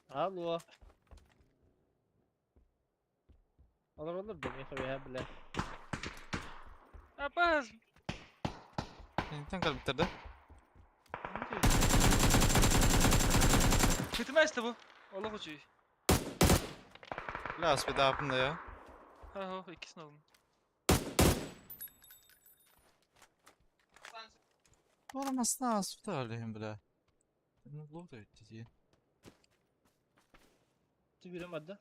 D: Алло. Алар алар да мехе бля.
C: Апас.
A: Сен калбиттерде.
C: Күтмәсті бу. Олох үчүй.
A: Бля, спида апында я.
C: Ха, иккисин алын.
A: Olamazsın спида алейхим, бля. Ну, лота ведь
D: Tübürüm adı.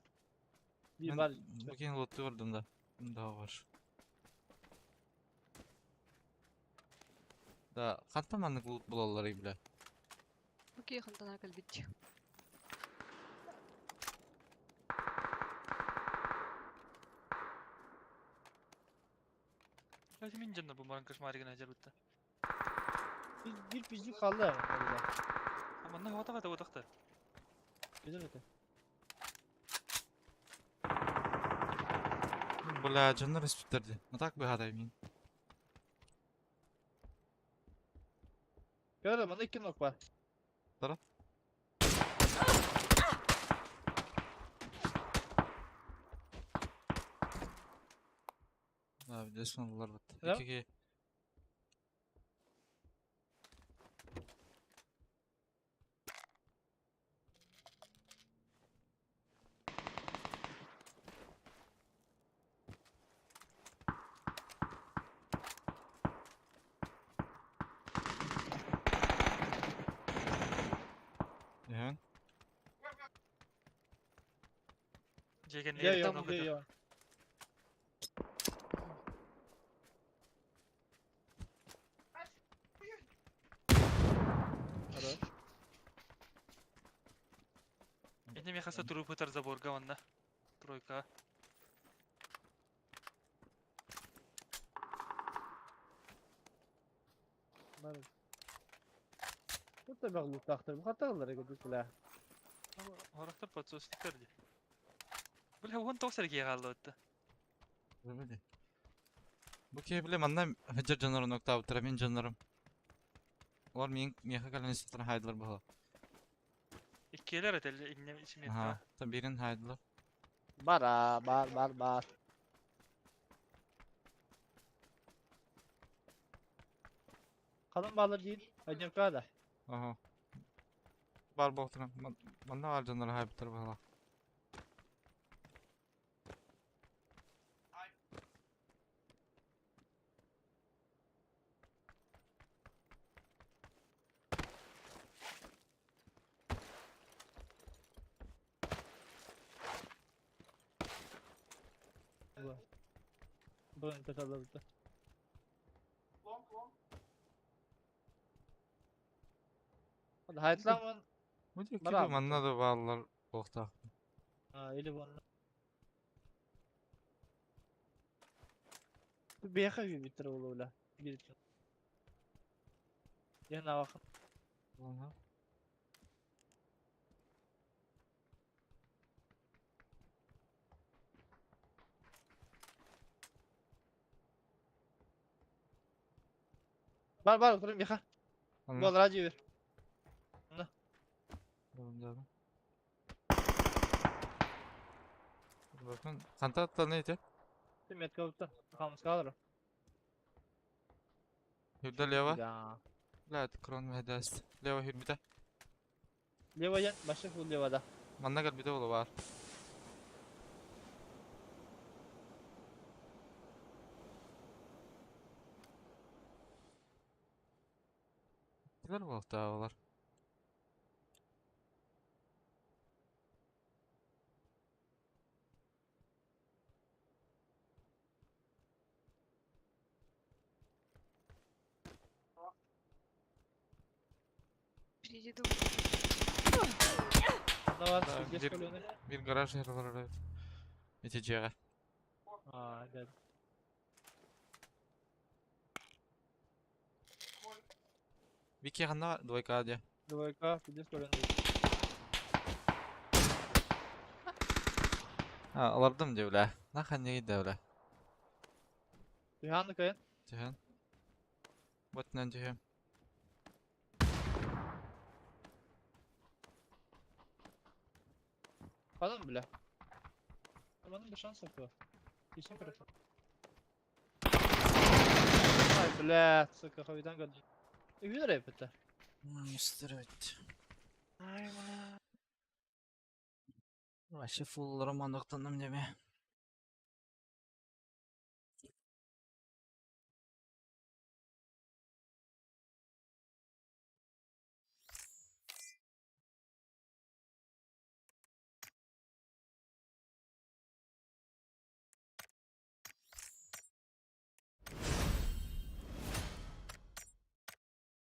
D: Bir
A: Мен
D: var.
A: Bugün лотты көрдüm да. Daha var. Да, хатта маннык лут булалар бля.
B: Окей, хантана калбить.
C: Бля, мин жанна бу маран кошмаригин ажар битте.
D: Bir pizlik kaldı orada.
C: Аманна хавата ката отакта.
D: Güzel öte.
A: Бля, жаннар испиттерди. Ну так бы хадай мин.
D: Gördüm bana iki nok var.
A: Tara. Да, видеосын булар бит.
D: Да?
A: Икиге. Ян.
C: Дьиэ
D: Дьиэ
C: кэннигэр
D: йон,
C: икки
D: дьиэ
C: көтөр.
D: йон. Хорош.
C: Ини миэхэ сотуруу пытар заборга манна. Тройка.
D: Бар. Тут да луктаахтар. Бу хаттааллар эгэ бля.
C: Хорохтор подсосниктар дии. Бля, 19 эрэ киһи хаалла бытта.
A: Били. Бу киһи били манна сылдьар дьоннорун октаабыттара мин дьоннорум. Олор миин миэхэ кэлэн истэн хаайдылар быһыла.
C: Иккиэлэр этэллэр иннэ
A: Аха,
C: симиэткаҕа.
A: та биирин хаайдылар.
D: Бар аа, бар бар бар. Kalın bağlar değil. Aynen da.
A: Аха. Бар буолтара. Манна баар дьоннор хаайбыттар быһыла.
D: Bu tasarladı. Haytlamın
A: Бу диэки
D: Бара.
A: манна да бааллар буолтаах.
D: Или вон. Беха битер буолла. Бир. Яна бак.
A: Аха.
D: Бар бар oturun беха.
A: Манна.
D: Бол радио бер.
A: Дьон. Bakın хантан нейте?
D: Метка болуптан. Хамыс калыр.
A: Хүрдэ лево.
D: Да.
A: Ла крон мәдәс. Лево хүрбүтэ.
D: Лево ян, башы фул лево да.
A: Манна кэлбитэ буолуо баар. Тилер буолтаалар.
B: Впереди дом.
D: Анда бар,
A: Да,
D: здесь
A: бир-
D: колены.
A: Бир гараж яралар. Эти дьиэҕэ.
D: А, да.
A: Вики ханна двойка дьэ.
D: Двойка, здесь колены.
A: А, алардым дьэ бля. На ханнеги дэ бля.
D: Түһән кайын.
A: Түһэн. Ботунан түһэм.
D: Kalın bile. Bunun bir şans yok. Için kırık. Ай, блядь, сука, хавидан гад. Үгүн рэпетте.
A: Мистер Ай, бля. Вообще фулл роман деме.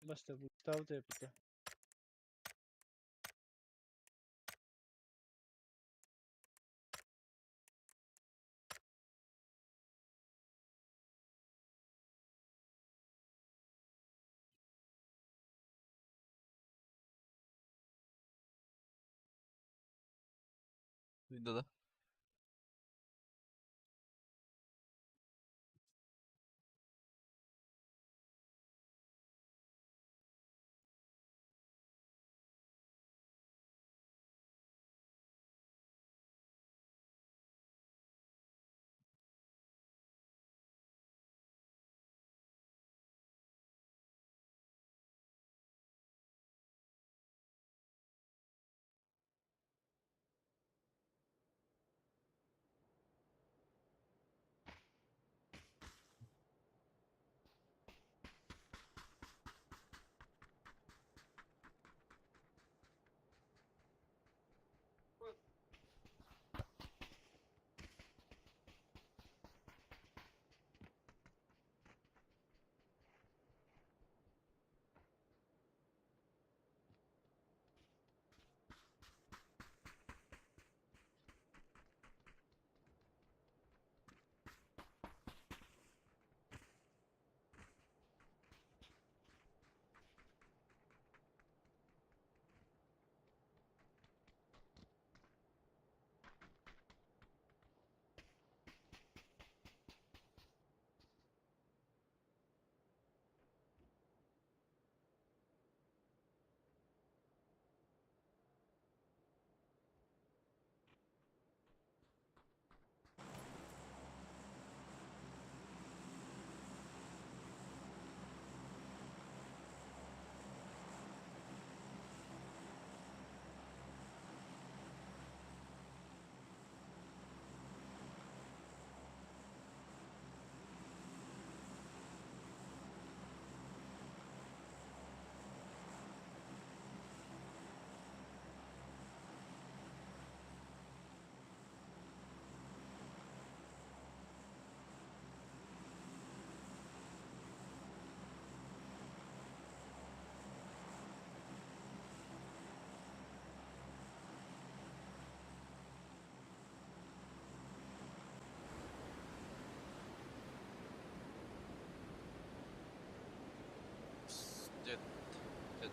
D: Башта бу тау рэпетте.
A: Duydu да.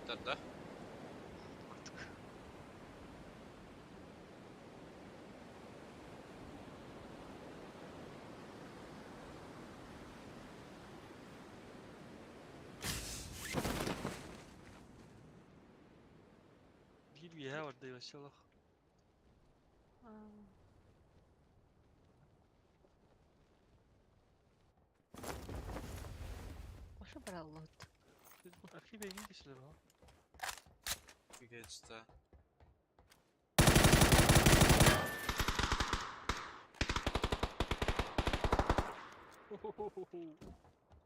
A: Түспүттэр да?
B: Курдук.
C: Биир үөһэ барда вообще олох.
B: Ошо бараллыбыт.
C: Архив эйгин кишилер о.
A: Geçti.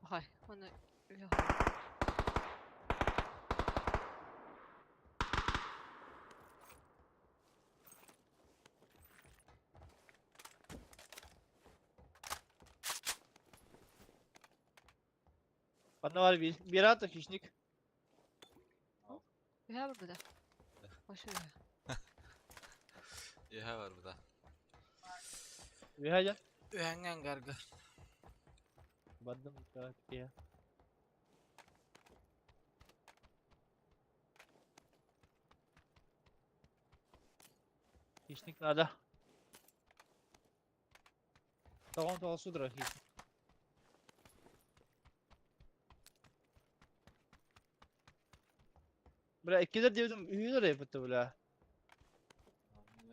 B: Хай, оны үһэ.
D: Bana var bir bir at fişnik.
B: Үһэ барбыта. Ошо үһэ.
A: Үһэ барбыта.
D: Bir haca.
A: Үһәңгән гарга.
D: Bandım ya. Хищник надо. Тоҕон тоҕо судра хищник. Бля, иккилер диэбитим үһүлэр эбитте бля.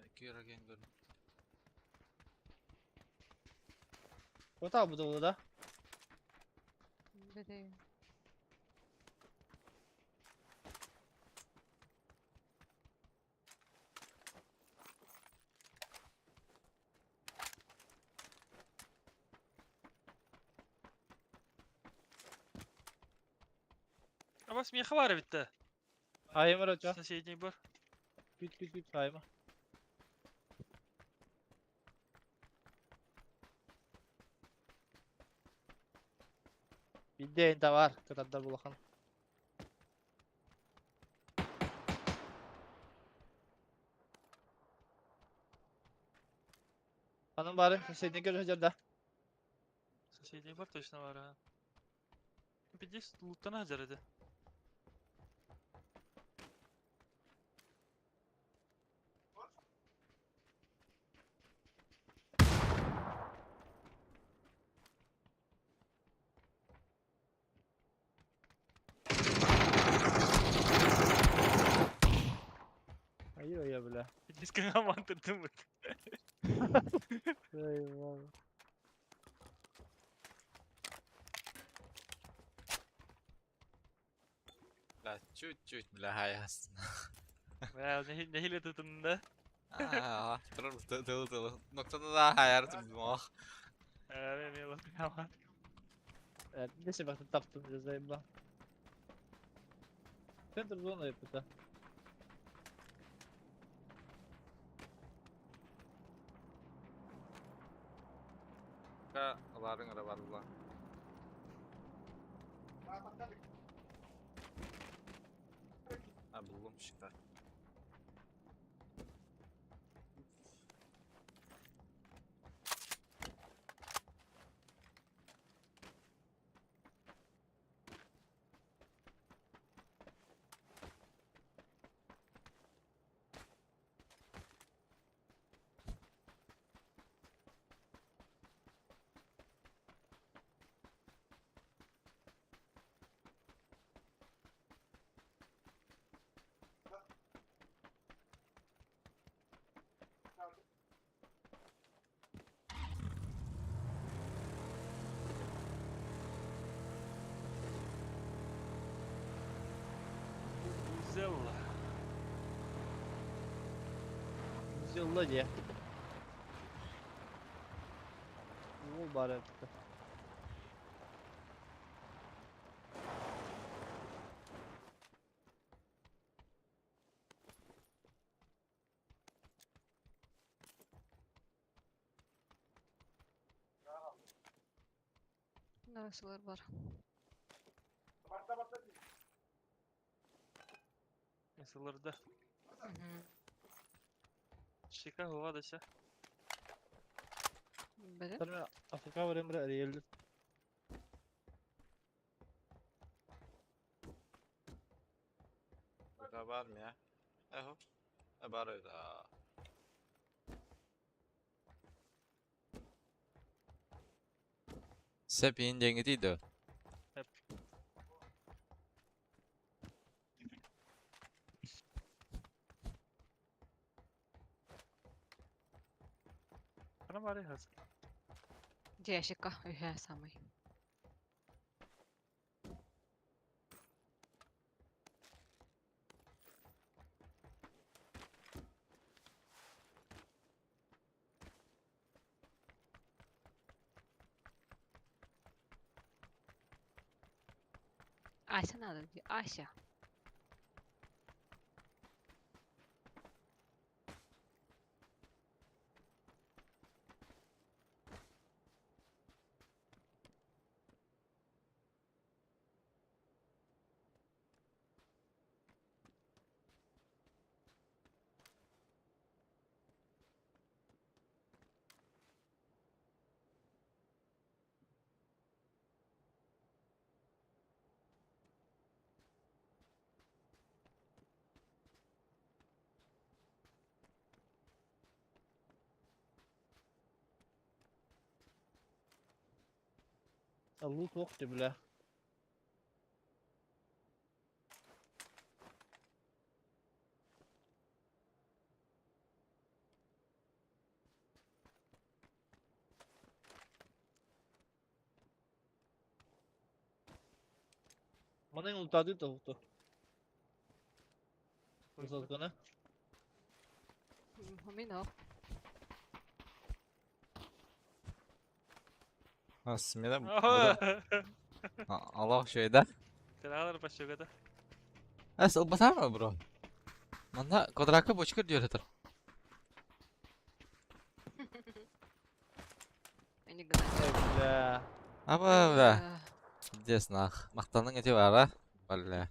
A: Икки раген көрдüm.
D: Ота бу да.
B: Бэдэ.
C: Абас миэхэ баар эбит да.
D: Хайымар оча.
C: Соседний бар.
D: Күт күт күт хайма. Бидде инта бар. Кытардар булахан. Hanım bari соседний көрө да.
C: Соседний бар точно бар а. Пиздец луттана хажар этэ.
D: Hayır ya бля.
C: Пиздец кыңа мантырдым бут.
D: Eyvallah.
A: Бля, чуть-чуть, бля, хаяс.
C: Бля, нехиле тутунда.
A: Аа, турар тыл тыл. Noktada da hayar tuttum.
C: Э, мен луттана.
D: Neyse baktım taptım cezayı Center zona yapıta.
A: Ка аларын ара бар була. Ha buldum işte.
C: Зелла.
D: Yüzyılda diye. Bu bari yapıta.
B: Нәрселер бар.
C: Сылырда. Шика хуа да ша.
B: Бэдэ.
D: Tabii Afrika var emre Ariel'de.
A: Бар мия. Эхо. Бар это. Сепин деньги да.
C: Hep. Bana bari hazır.
B: Ящика, үһэ самый. Ася надо, где Ася?
D: Лут ох бля. Манын лутады тоғыты. Высотканы.
B: Мин ох.
A: Смена. Аллах шөйдә.
C: Тыралар пашыгада.
A: Әс ылбатамы, бро? Манда квадратка бочка диyor этер.
B: Они гнать.
D: Бля.
A: Аба, бля. Здесь нах. Мактаның эти бар, а? Бля.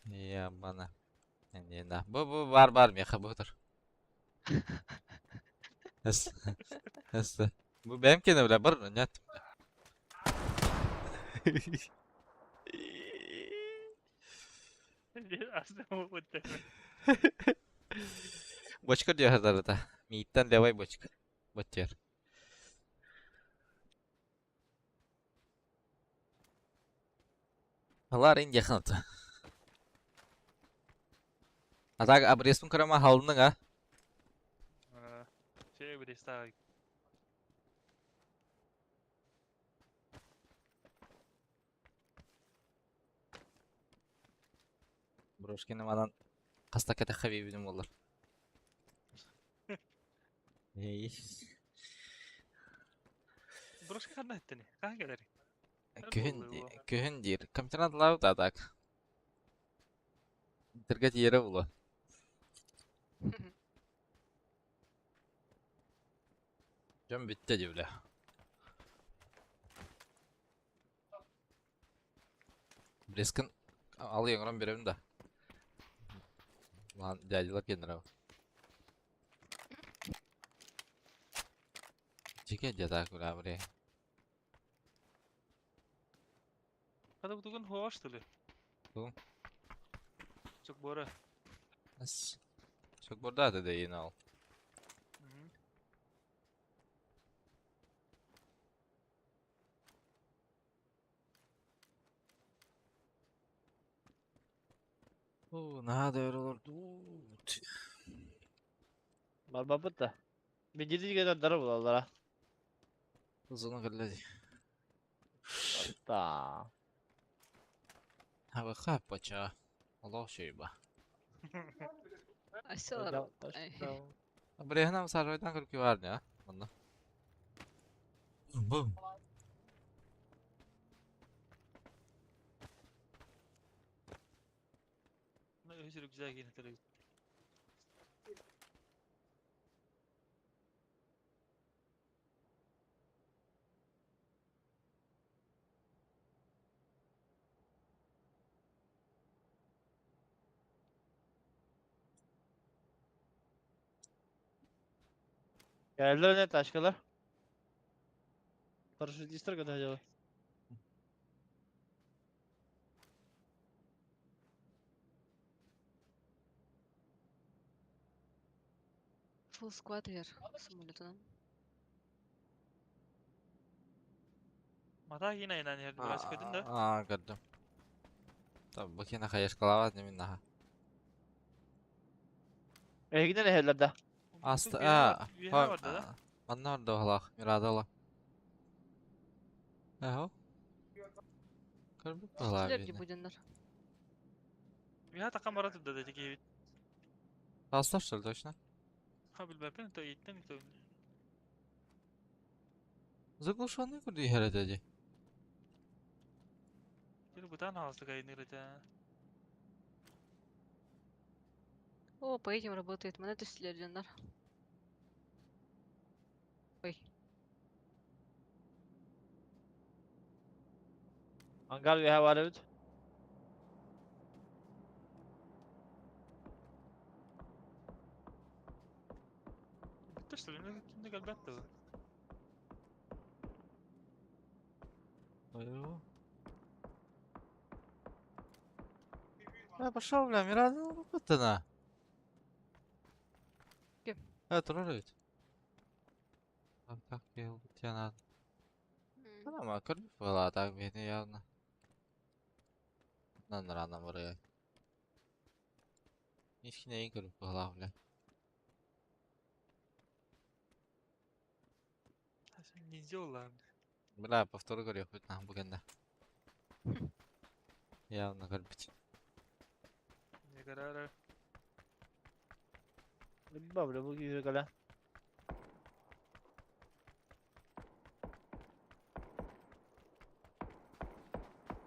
A: Ябана. Не, да. Бу бу бар бар меха бутыр. Эс. Эс. Бу бәм кене бля бар, нет.
C: Aslında bu
A: Бочка diyor это. Миттен левай бочка. Ботер. Алар инде ханты. А так обрезкын көрөмө халының, а?
C: Şey bir de
A: Брошкины манан хаста кете хабибиним болар. Эй.
C: Брошка ханна эттени. Кахан келери.
A: Күһүн күһүн дир. Компьютерна лау да так. Интерге тиере булу. Жон битте дивле. Брескин ал яңыран беремин да. Лан дядялар кенер. Жеке дяда күрә бре.
C: Хада бутугун хош тулы.
A: Тугун?
C: Çok bora.
A: Ас. Çok burada da değil al. Oo, надо olur.
D: Барбабыт да. Бедиди гена дары булалар.
A: Uzun көлләди.
D: Да.
A: Хаба хапача. Аллах шейба.
B: Ася.
A: Брехна саройдан күрки бар не, Мында. Бум.
C: Ne özür güzel giyinir.
D: Geldiler ne taşkalar? Парашютистер когда делал?
B: Full squad иһэр самолетунан.
C: Мата киин айынан иһэр баас көтүн да.
A: Аа, көрдүм. Там бу киэнэ хаешкалаабат немин наха.
D: Эһигинен эһэллэр да.
A: Аста аа.
C: Үөһэ барда да.
A: Манна барда баһылаах. Мирадала. Эхо. Көрбүт баһылаах
B: Түстүлэр дии
A: биини.
B: бу дьоннор.
C: Үөһэ таххан бара турда да киһибит.
A: Аста что ли точно?
C: Ха билбэппин то ииттэн то.
A: Заглушенный курду иһэр этэ дии.
C: Кини бытаан хаалыстык айыныыр этэ.
B: О, по этим работает. Мана түстүлэр дьоннор. Ой.
D: Ангар үөһэ бар эбит.
C: Бүттэ что ли? Кинде кэлбэт да.
A: Ой. А, пошел, бля, Мирадала бутына.
B: Ким?
A: Э, турар эбит. Так, так, тянат.
B: М.
A: Ама көрбүт баһылаах так биһини явно. Нан рано барыа. Ишкинейин көрбүт баһылаах, бля.
C: Ниндзя оллаан.
A: Бля, повтору көрүөхпүт наһаа бу кэннэ. Явно көрбүт.
C: Не карара.
D: Билбэм бля бу киһи кэлэн.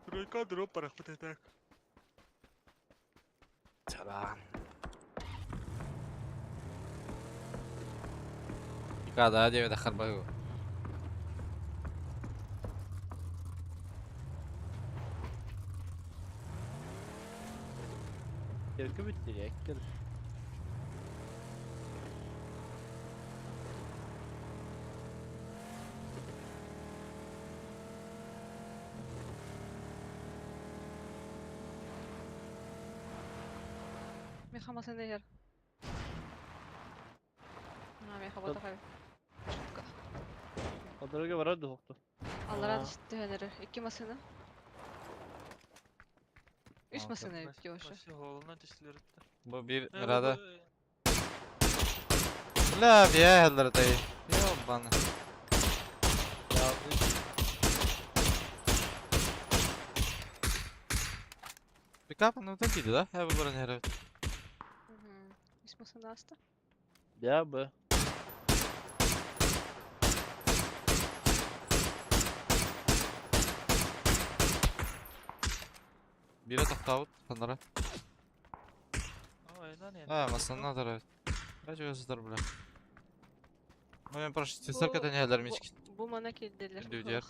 C: Тройка дроп барахпыт этак.
A: Чараан. Икада диэбит ахарбагы.
D: Эрки бүттүр эккер.
B: Миха масына иһэр. А, миха
D: Тут.
B: батах эбит. Шутка.
D: Одорге барар дуһукту.
B: Аллараа
D: Аа.
B: түһэн эрэр. Икки масына. Үс
A: Аа,
B: масына эбит дии вообще.
C: Вообще холунан түстүлэр этэ.
A: Бу биир Мирада. Бля, биэһэллэр тай. Ёбаны. Пикап ну так иди, да? Я выбрал не играю.
B: Мгм. Үс масына аста.
D: Я бы.
A: Бире тохтаабыт, ханнара.
C: Айынан енді.
A: А, масына тарабыт. Бля, чего бля. Ну, мен прошу, цесарка
B: Бу-
A: не хәлләр
B: бу-
A: мичкин.
B: Бу мана килделер.
A: Дүдер.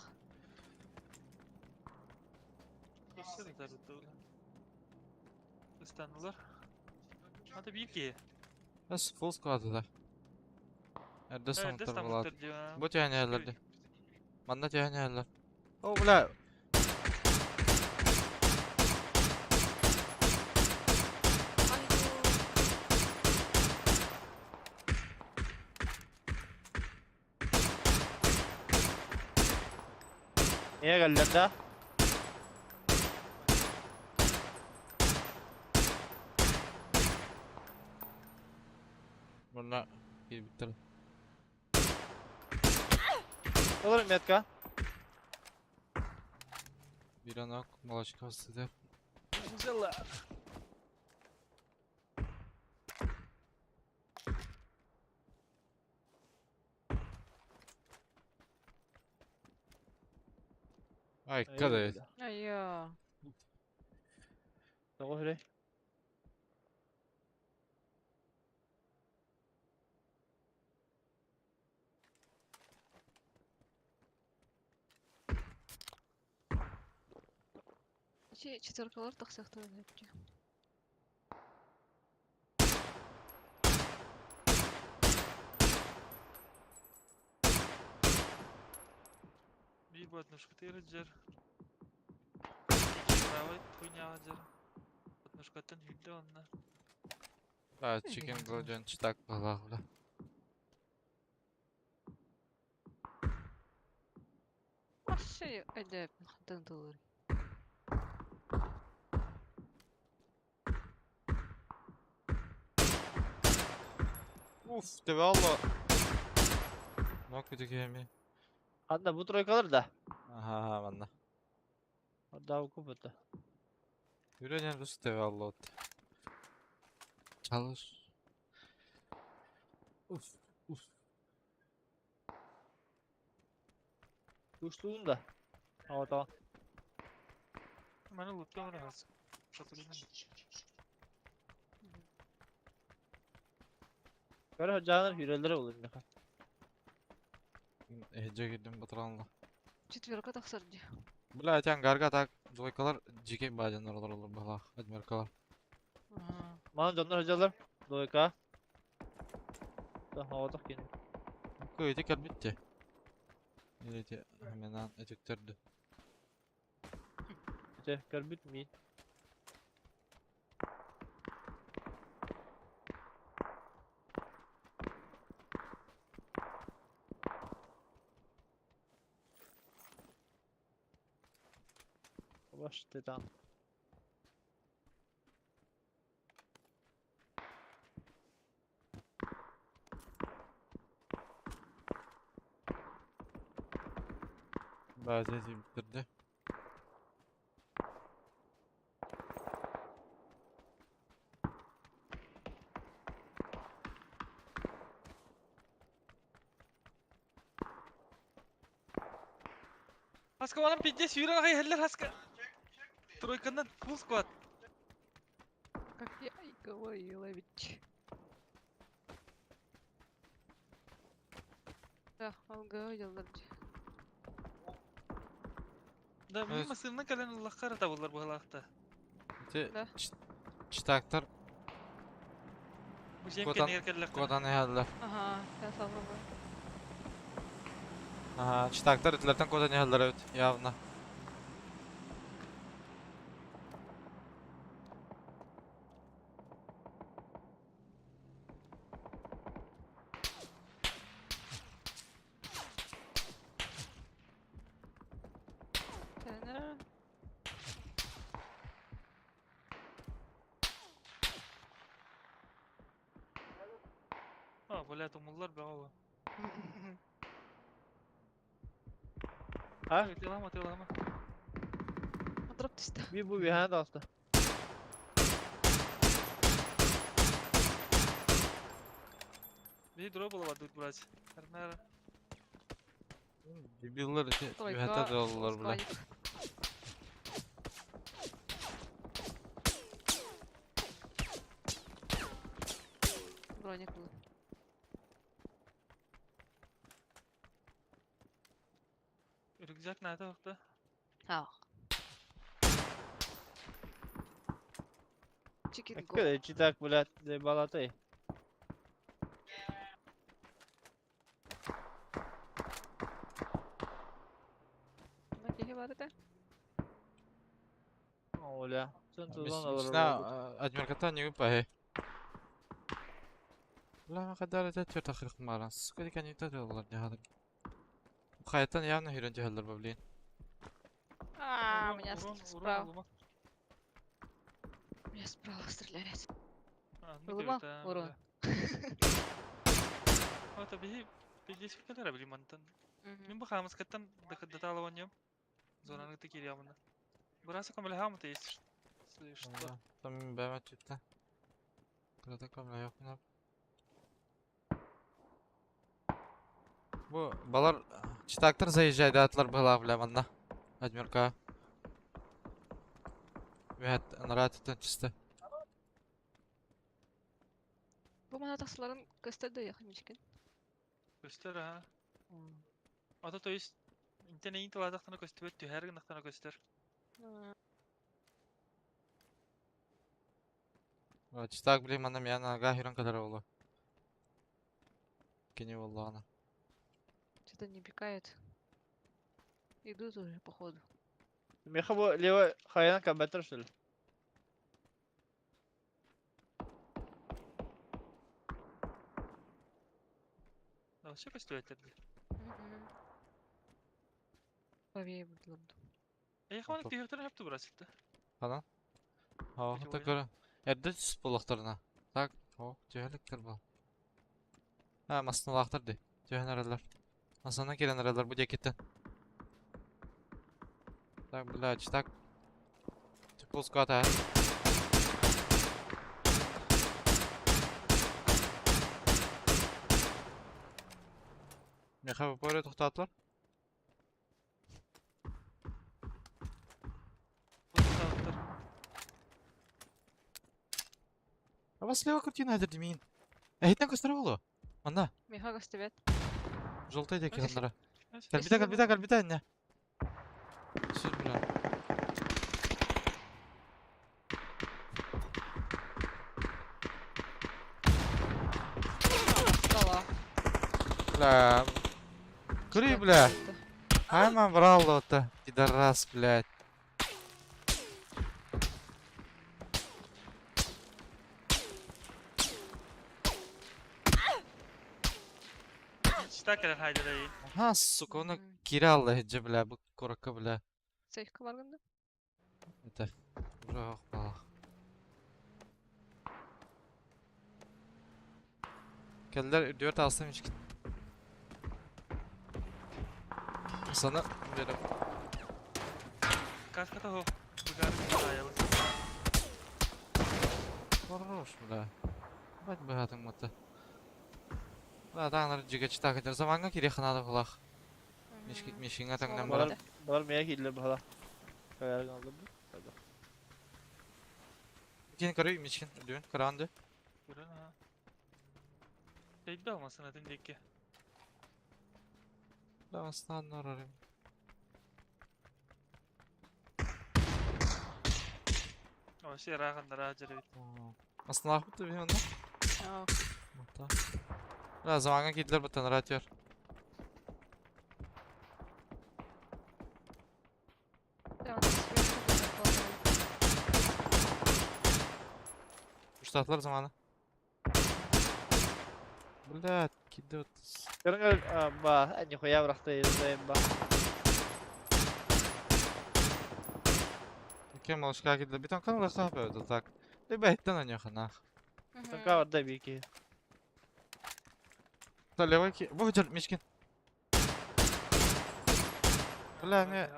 C: Ыстанылар. Ата биир киһи.
A: Эс full squad да. Эрдэ
C: Эрдэ
A: саҥтар булат.
C: стаммыттар дии.
A: Бу тяне хәлләрди. Манна тяне хәлләр. О, бля.
D: Niye geldiler да?
A: Манна киирбиттэр.
D: Olur метка.
A: Биир анок молочка сыдыр. Ай, када.
B: Айя.
D: Тоҕо хүрэй.
B: Ити четверкалар тахсыахтарын сөп дии.
C: Биир буотнушка тыгыр Правый хуйня жар. Однушкаттан хүллэ онна.
A: А, чикен голден читак была, бля.
B: Вообще, это хантан тылыр.
A: Уф, тебе алла. Нок бүтүкеми.
D: Ханна бу тройкалар да.
A: Аха, манна.
D: Дау купата.
A: Үрөнен рус тебе алла от. Çalış. Уф, уф.
D: Ушлуун да. Ава tamam.
C: Маны лутка барабыз. Патрулин.
D: Көрө жаныр хүрелere olur меха.
A: Эһэдьэ кирдим батыранла.
B: Четверка тахсар ди.
A: Бля, этен гарга так двойкалар жеке баденлар олар олар балах, адмеркалар.
B: Ага.
D: Маны дьоннор сылдьаллар. Двойка. Да, хаватах кини.
A: Кыйты кэлбитте. Илити хаменан этиктерди.
D: Ите көрбүт мин. Баш титан.
A: База биттерди.
C: Хаска манан пиздец сүүрэн аҕай иһэллэр хаска. Тройканан full squad.
B: Как я и говорила ведь. Да, он говорил ди.
C: Да, мин
A: Өс-
C: масыынан кэлэн ыллахха табыллар быһалаахта.
A: Ити
B: Да.
A: читактар
C: Бу жем
A: Котан-
C: кэннигэр кэллэххэ.
A: кодан эһэллэр.
B: Ага, я попробую.
A: Ага, читактар итилертен кодан эһэллэр эбит, явно.
B: Та-да.
C: А, бля, тумуллар бөҕө.
D: Ha?
C: Атыылаама, атыылаама.
B: Дроп түстэ.
D: Bir bu bir de altta.
C: Биһи дроп буолабат брать. Арнара.
A: Дебиллер ити
B: Тройка.
A: үһэтэ дылаллар бля.
B: складик. Броник был.
C: Рюкзак наада охта.
B: Ах. Чикен го.
D: Эккэ читак блядь, балатай.
B: На кихи бар это?
D: Оля. Сын тузан алар.
A: Мисна адмерката не выпаhe. Бля, ма кадар это чё тахрих маран. Сука, дикан не тадыллар не хадыр. Хайтан явно хүрен жахаллар ба, блин.
B: А,
C: Урон,
B: меня
C: урон, урон
B: справа.
C: ылыма.
B: Меня справа стреляет.
C: А, ну
B: Ылыма,
C: кэбит, а,
B: урон.
C: бля. Ото биһи пиздец кэлэр били мантан. Мин бу хаамыскаттан дакыддатаалабаньям. Зонаны кириямына. Быраса көмөлөһөм есть. Если что.
A: Там бәмә читте. Кырата камера yok мына. Бу балар читактар заезжает атлар была бля манна. Адмерка. Үһәт нарат чисто.
B: Бу мана тахсыларын көстөрдө яхын
C: Көстөр, а. Ото то есть интернет тыладахтана көстүбөт түһэр гынахтана көстөр.
A: Читак блин манна мияна ага хүрен кадар олу. Кини боллаана.
B: Что-то не пикает. Идут уже, походу.
D: Меха бу лево хаян кабатыр что ли?
C: Да, вообще көстүбөттөр.
B: Мгм. Правее булдум.
C: Эйхоник тиһэртэн хөптү бырасытта.
A: Ханан? Оо,
C: Ити
A: хата
C: буойа.
A: көрө. Эрдэ түс буоллахтарына. Так, оо, түһэликтэр был. А, масыналаахтар дии. Түһэн эрэллэр. Масынан киирэн эрэллэр бу диэкиттэн. Так, блядь, так. Пускай Миэхэ ВПР тохтоотулар.
C: Тохтоотулар.
A: А вас слева картина это Демин. Эһиттэн көстөрө буолуо. Манна.
B: Миэхэ көстүбэт.
A: Желтый диэки ханнара.
C: Кэлбитэ,
A: Кэлбитэ, кэлбитэ, кэлбитэ иннэ. Сүр бля.
B: Стола.
A: Бля. Кырый, бля. Айман брал это. Пидорас, блядь.
C: Чита кэлэн хайдара
A: Ага, сука, оны киирэ алла иһдьэ, бля, бу куракка, бля.
B: Сейфка баргын да?
A: Это. Уже ох, Кэллэр үрдүгэр таҕыстым ичкит. Сана берем.
C: Каската хо. Бугар аялы.
A: Хорош, бля. Бать быһатын мата. Да, таҥнар жигэ читак этер. Заманга кире ханада булах. Мишки мишинга таңнан
B: Бар.
A: баран.
D: Бар мия киирдилэр баһала. Кайарган алдым.
A: Кин көрүй мишин үрдүн каранды.
C: Көрөн ha. Şeyde olmasın adın deki.
A: Да, станнар арым.
C: О, şey рахандар ажыр.
A: Аснах бу би онда.
B: Аа.
A: Мата. Да, заманга киирдилер бутан ратер.
B: Да, он сверху закладывает.
A: Штатлар заманы. Блядь, кидет.
D: Көрүҥ ба, нихуя бырахты ба.
A: Кем малышка кидде. Битон кам рахап это так. Либо это на них нах.
D: Тонка барда бики.
A: Да левый ки. Бу жер мишкин. Бля, не.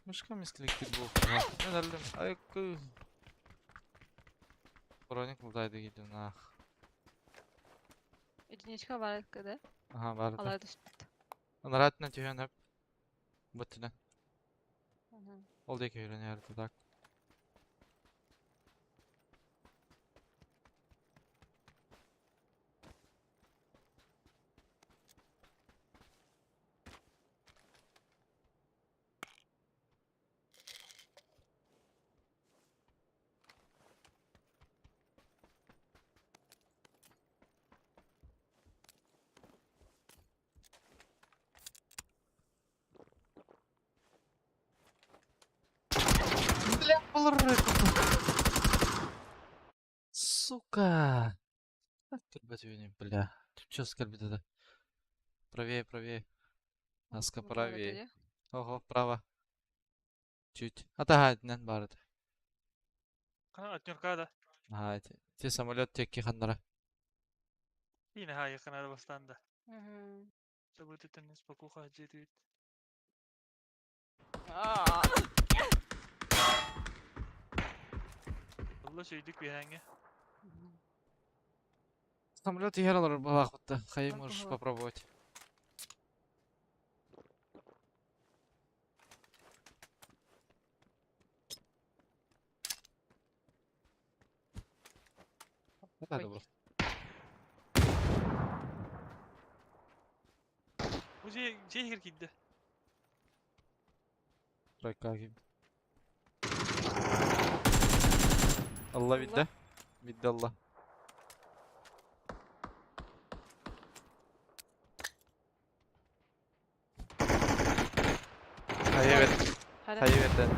A: Мишка мисклик бу. Мен әлдем. Ай кы. Броник булдайды кидде нах.
B: Единичка бар, да?
A: Ага, бар.
B: Алар түштү.
A: Наратна түһөн хөп. Бутына. Ол деки үйрөнөр так. Бля, полры. Сука. Так, бля. Тут что скорбит это? Правее, правее. Наска правее. Ого, право. Чуть. Ата нен барыт.
C: Кана отнерка да.
A: Ага, эти. Те самолет текки ханнара.
C: Yine ha yakın arabastan da. Sabır etiniz bakuha cedid. Allah şeydik bir hangi.
A: Самолет ехал балахутта. Хай
B: Так,
A: можешь
B: ага.
A: попробовать. Это
B: Ой.
A: добро.
C: Bu şey şey gitti.
A: Тройка gibi. Allah bildi. Bildi Allah. Hayır evet.
B: Хара.
A: Hayır evet.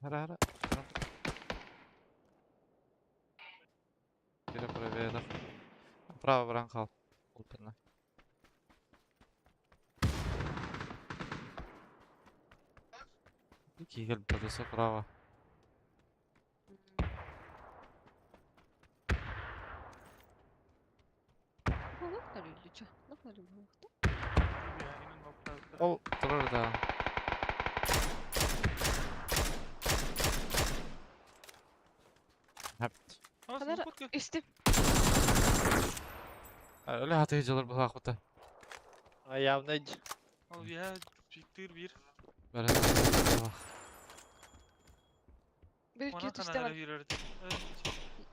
A: Hara hara. Biri правее. Право баран хал. Кигель подосо право.
B: Лопнули или чё? Лопнули было? Кто?
A: Ол турар да. Хапт.
B: Kadar истим.
A: Öyle hatayıcılar bu hakta.
D: Явно
C: Ол я пиктир бир.
A: Бәрі.
B: Bir
C: Ona
B: iki түстэ
C: канара
B: бар.
C: бирер.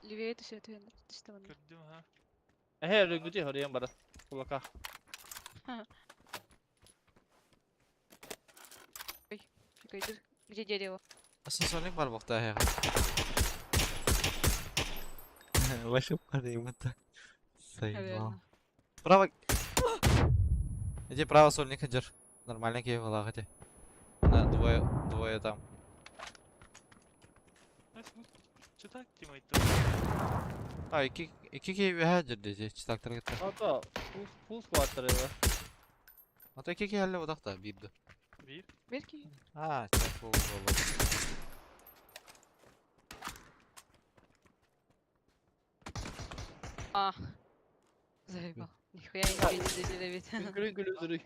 B: Левее түсэ түстэ бар.
C: Көрдүм ха.
D: Эхе рүнгүти хорыян бара. Кулака.
B: Фигайдыр. Где дерево?
A: Асансорник бар бақта аяғы. Вашып қараймын та. Сайбал.
B: Наверное.
A: Право. Иди право сольник хаджар. Нормально кей была хотя. На двое, двое там.
C: Читак тимайты.
A: А, iki iki key хаджар деди. Читактар кетті.
D: Ото фул фул скваттер эбэ.
A: Ата iki key әлі одақта бирді.
C: Бир.
B: Bir ki.
A: А, чак болу болу.
B: А. Заебал. Нихуя не видит, не видит.
D: Күлүн күлүн сүрүй.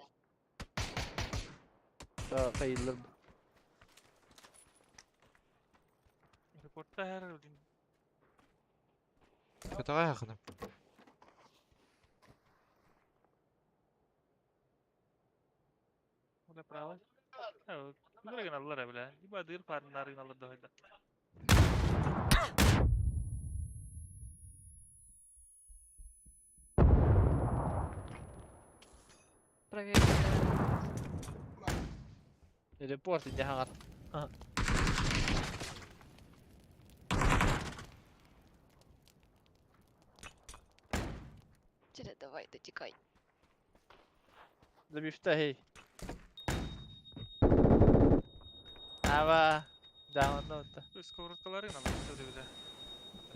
D: Да, кайылыр.
C: Репортта хэр один.
A: Көтөҕө яхыным.
C: Ола право. Күлөр гын аллар биле. Иба дыр парнар гын аллар да.
B: Проверь.
D: Репорт иде хагар.
B: Тере, давай, дотекай.
D: Забифта хей. Ава. Да, онно отта.
C: Сковородкалары гын аллар да биле.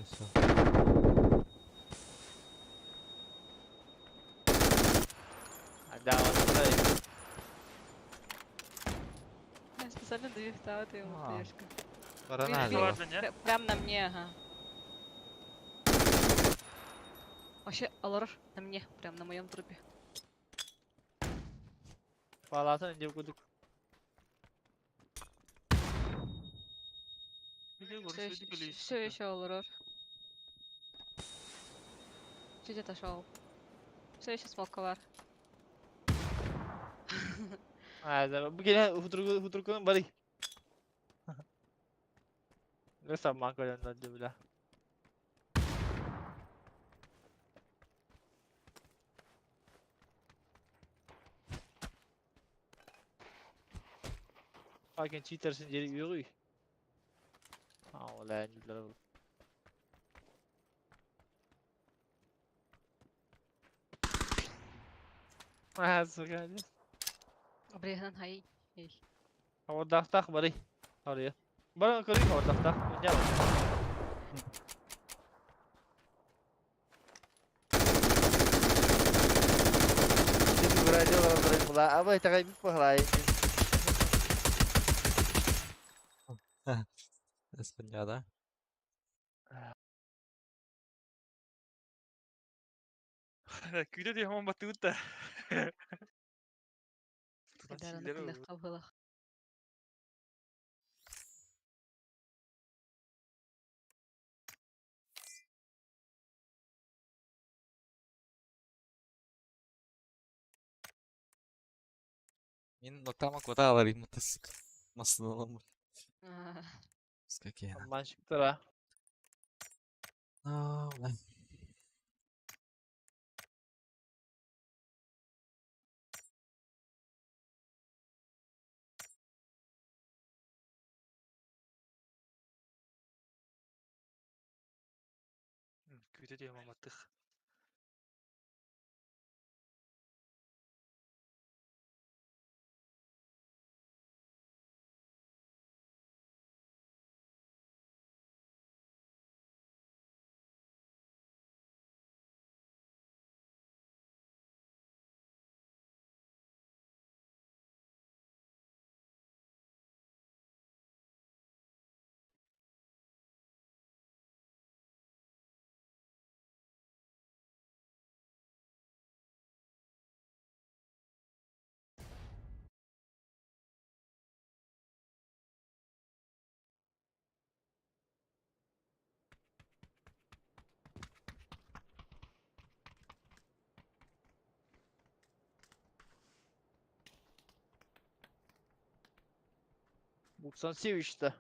A: Всё.
D: Да, онно.
B: Я специально довифтала ты ему
A: А.
B: флешку.
A: Барана
B: Бир-
A: дала.
C: Бардан я.
B: Прям на мне, ага. Вообще, Алоров на мне, прям на моем трупе.
D: Палатын иде кудук.
B: Все еще Алорор. Чуть отошел. Все еще смоковар.
D: А, да, бу келе хутурку хутуркунун бары. Леса макален да бля. Fucking cheatersin жери үйгүй. А, ола нилер. А, сука.
B: Обрезан хай. Эй.
D: Хавардахтах бары. Харыя. Бары көрүй хавардахтах. Меня. Абай тагай бит пахлай.
A: Эспенья, да?
C: Күдө де хаман баттыгыт да.
B: Дараны күнэх кабылах.
A: Мин ноктама кота алар имутас. Масыналам. Скакена.
D: Аманчиктара.
A: А, бля.
C: Күдө де хаман баттык.
D: 97 işte.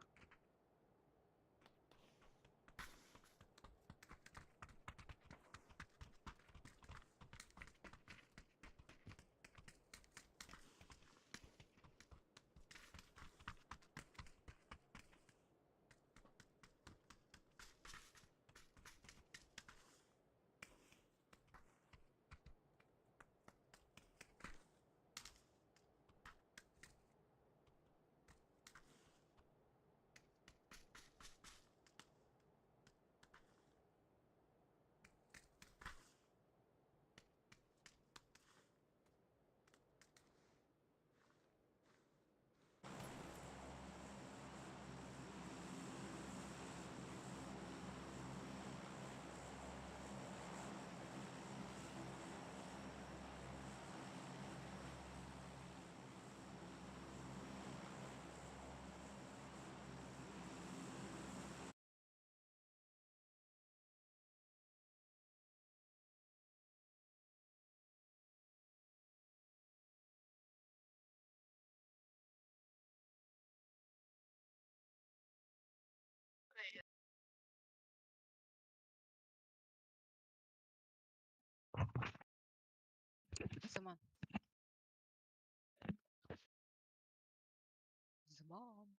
B: Заман. Заман.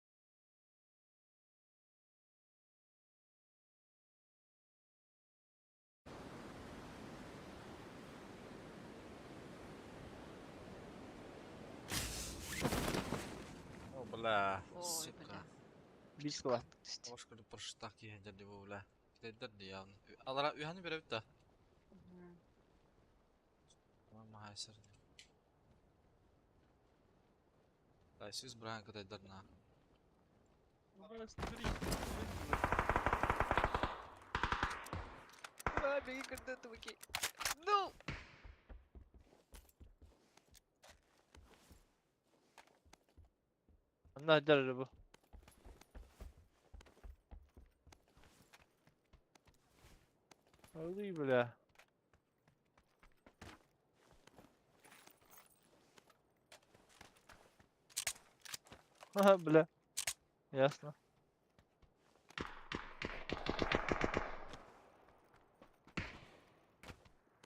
A: О, бля,
B: Ой,
A: сука.
B: бля.
D: Бискова.
A: Ложка проштак иһэн дьэ бу бля. Китайдар ди явно. Алара үһәне бирә бит та.
B: Мгм.
A: Махайсыр. Дай сүз бирән китайдар на.
B: Ва, беги куда-то, Ну!
D: Онно дэр бу. Ой, бля. Ага, бля. Ясно.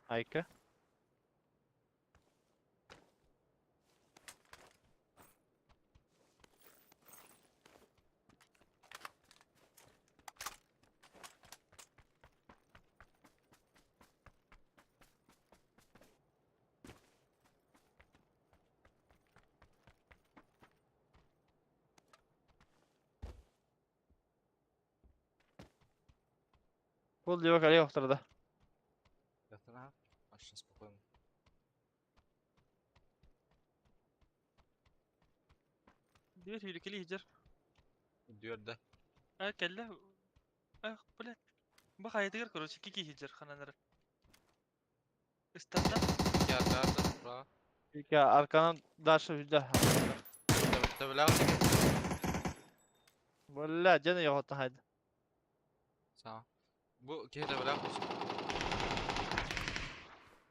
D: Айка. Бул диэбэк алей охторда.
A: Яхтана. Аш спокойно.
C: Дверь үйрекели иһдэр.
A: Дүөрдэ.
C: А, кэллэ. Ах, блядь. Бу хайатыгар, короче, кики иһдэр хананар. Ыстанна.
A: Ярдарда тура.
D: Ика арканан дальше үдэ.
A: Төбөләг.
D: Бля, дьэ йоҕотта хайда.
A: Са. Бу киһи төбөләг болсын.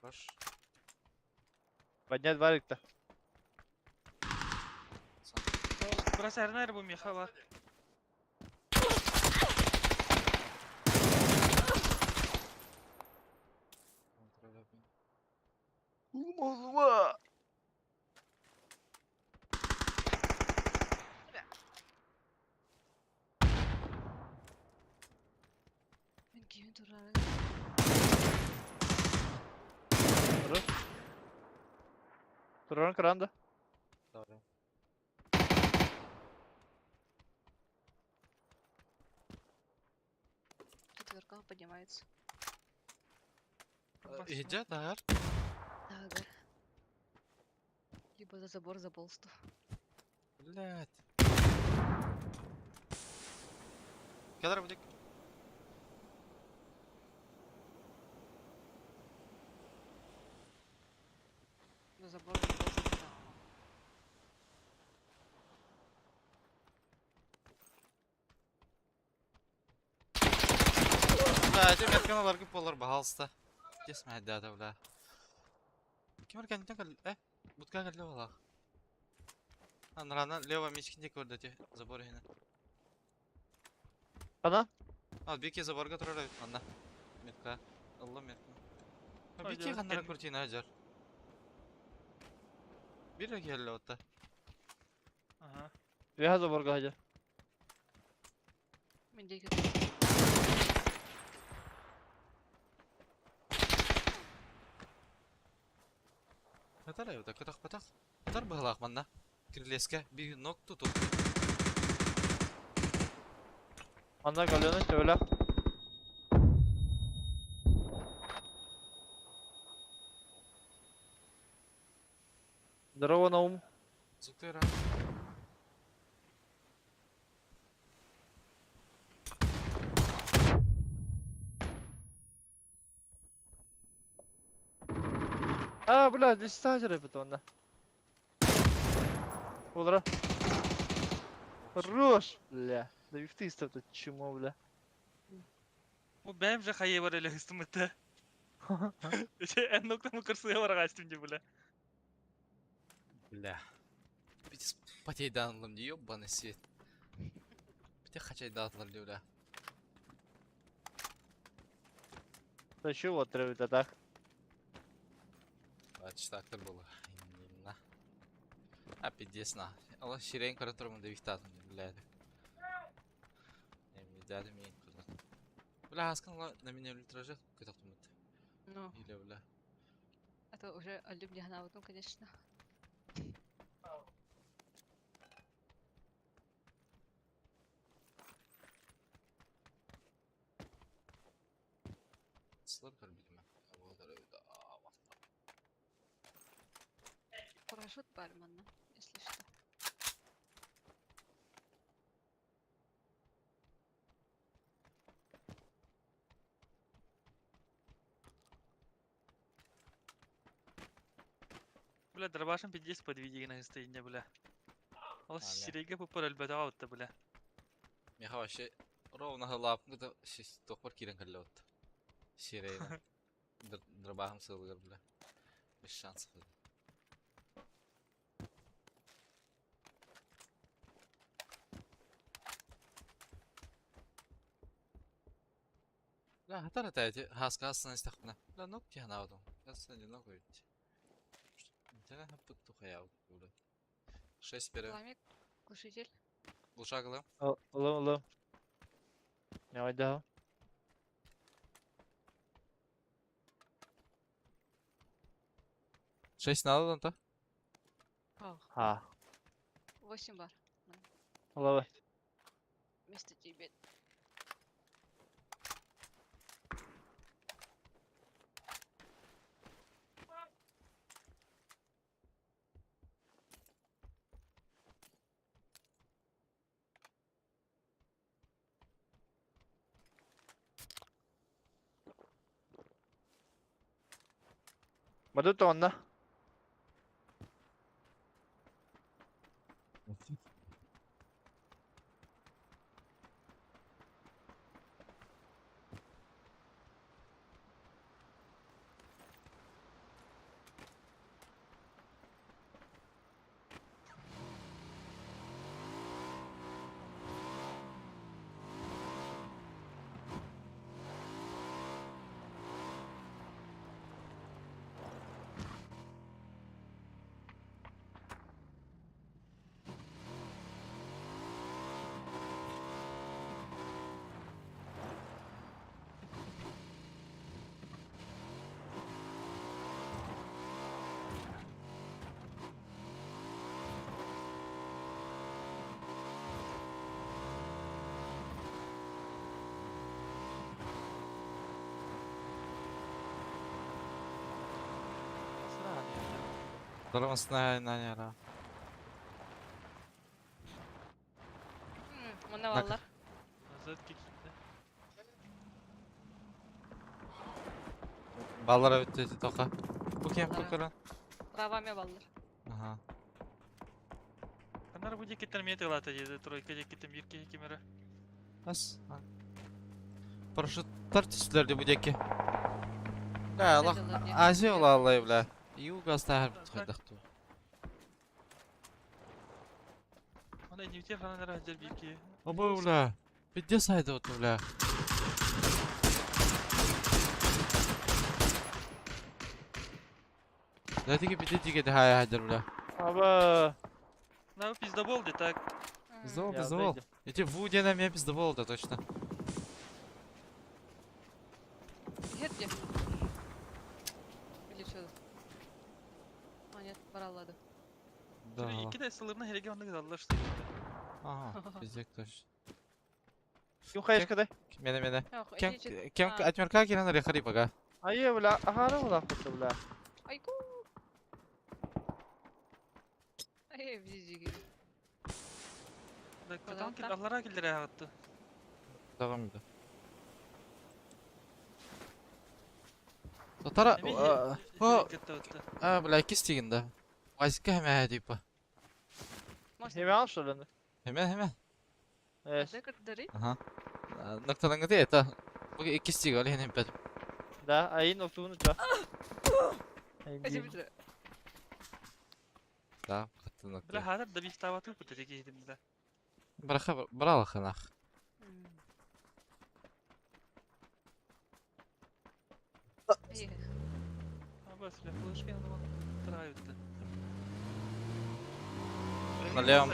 A: Баш.
D: Поднять варик-то.
A: Са.
C: Бросай бу меха бар.
D: Улма.
B: Мен кийин турары.
D: Туран кыранда.
A: Давай.
B: Четверка поднимается.
A: Иһдэ таар.
B: Да, да. Либо за забор заползту.
A: Блядь. Кадар будик.
B: За забор заползту. Да.
A: Бля, эти метканы баргып болар баһалыста. Кесмә да бля. Ким эркен кэл э бутка кэллэ буолаах. Анарана лево мичкин көрдө ти забор иһинэн.
D: Ана?
A: А, бики заборга турар эбит манна. Метка. Ыллым метка.
C: Ой,
A: Бики
C: дьэ,
A: ханнара
C: кэнни-
A: куртина дьар. Бир келле отта.
C: Ага.
D: Үөһэ заборга сылдьар.
B: Мин диэки
A: Катар эбит, кытах-патах. Катар быһалаах манна. Кирилиэскэ биир ног туту.
D: Манна көлөнө төбөлөөх. Здорово, Наум.
A: Зуктыра.
D: А, бля, здесь сажер эбит онно. Олора. Хорош, бля. Да ты тут чмо, бля.
C: Бу бэйэм же хайы бар эле ыстым это. Эн ноктамы кырсыга барга астым де бля.
A: Бля. Битис потейданлым ди ёбаный свет. Бите хачайдатлар ди бля.
D: Да чего вот а так?
A: Ачтактыр было. Именно. А пиздец на. Алла ширен көрө турмун деп ихтатым бля. Эми дядя мин кызык. Бля, аскан на меня ультража көтөктүм.
B: Ну,
A: Или бля.
B: это уже алюм ну, конечно.
A: Сылар көрбүтүм.
B: Парашют бар манна, если что.
C: Бля, дробашым пиздец подведение стоит, бля. Ол
A: бля.
C: сиреге попар әлбәт аутта, бля.
A: Меха вообще ровно лапны тохпор кирен каллот. Сирейна. Дробахым сылгыр бля. Без шансов. Бля, хатар это хаска астан истахпна. Бля, ног тихнаудум. Кажется, не ногу ведь. Интена хаппык тухая бля. Шесть пере.
B: Пламик, глушитель.
A: Глушаглы.
D: Алло, алло. Не айда.
A: Шесть надо, да?
B: Ах,
D: Ха.
B: 8 бар.
D: Алло.
B: Вместо тебе.
D: Баду онна.
A: Здорово, на на на.
B: Манна баллар.
C: Назад кикинде.
A: Баллар өттө тока. Бу кем
B: Баллара.
A: кукуран?
B: Правами баллар.
A: Ага.
C: Канар бу декеттен мен тылата деді, тройка декеттен бир кеһи кемере.
A: Ас. Парашюттар түстүлөр бу деки. Бля, Аллах Азия ола аллай бля. Юга астахар хайдахту.
C: Оны иннибитигэр ханан эрэ сылдьар биир киһи.
A: Оба, бля. Пиздец айда бля. Да тиги пиздец тиги да хайдер, бля.
D: Аба.
C: На пиздобол де так.
A: Пиздобол, пиздобол. Эти вуди на меня пиздобол, да точно.
B: Где? Или что? А, нет, пора, ладно.
A: Да.
C: Икки да сылырна хереге онны гыдаллар что.
A: Ага, пиздец точно.
D: Ким хайышкадай?
A: Мене, мене. Кем, кем, отмерка киран рехари пока.
D: Айы, бля, ахара була бля.
B: Айку. Ай, бизиги.
C: Да, катан кил, аллара килдере агатты.
A: Давам да. Татара, о, а, бля, кистигин да. Вазика хеме типа.
D: Хеме ал что ли?
A: Хеме, хеме.
D: Эс.
A: Ага. Ноктадан где это? Бу иккис тиги, ол иһин хемпет.
D: Да, айын октугун уча.
A: Да, хаттын нокта.
C: Бля, хатар да бихтаваты бу теги хидим да.
A: Браха, брала ханах.
C: Абас, бля, флешка я травит.
A: На левом.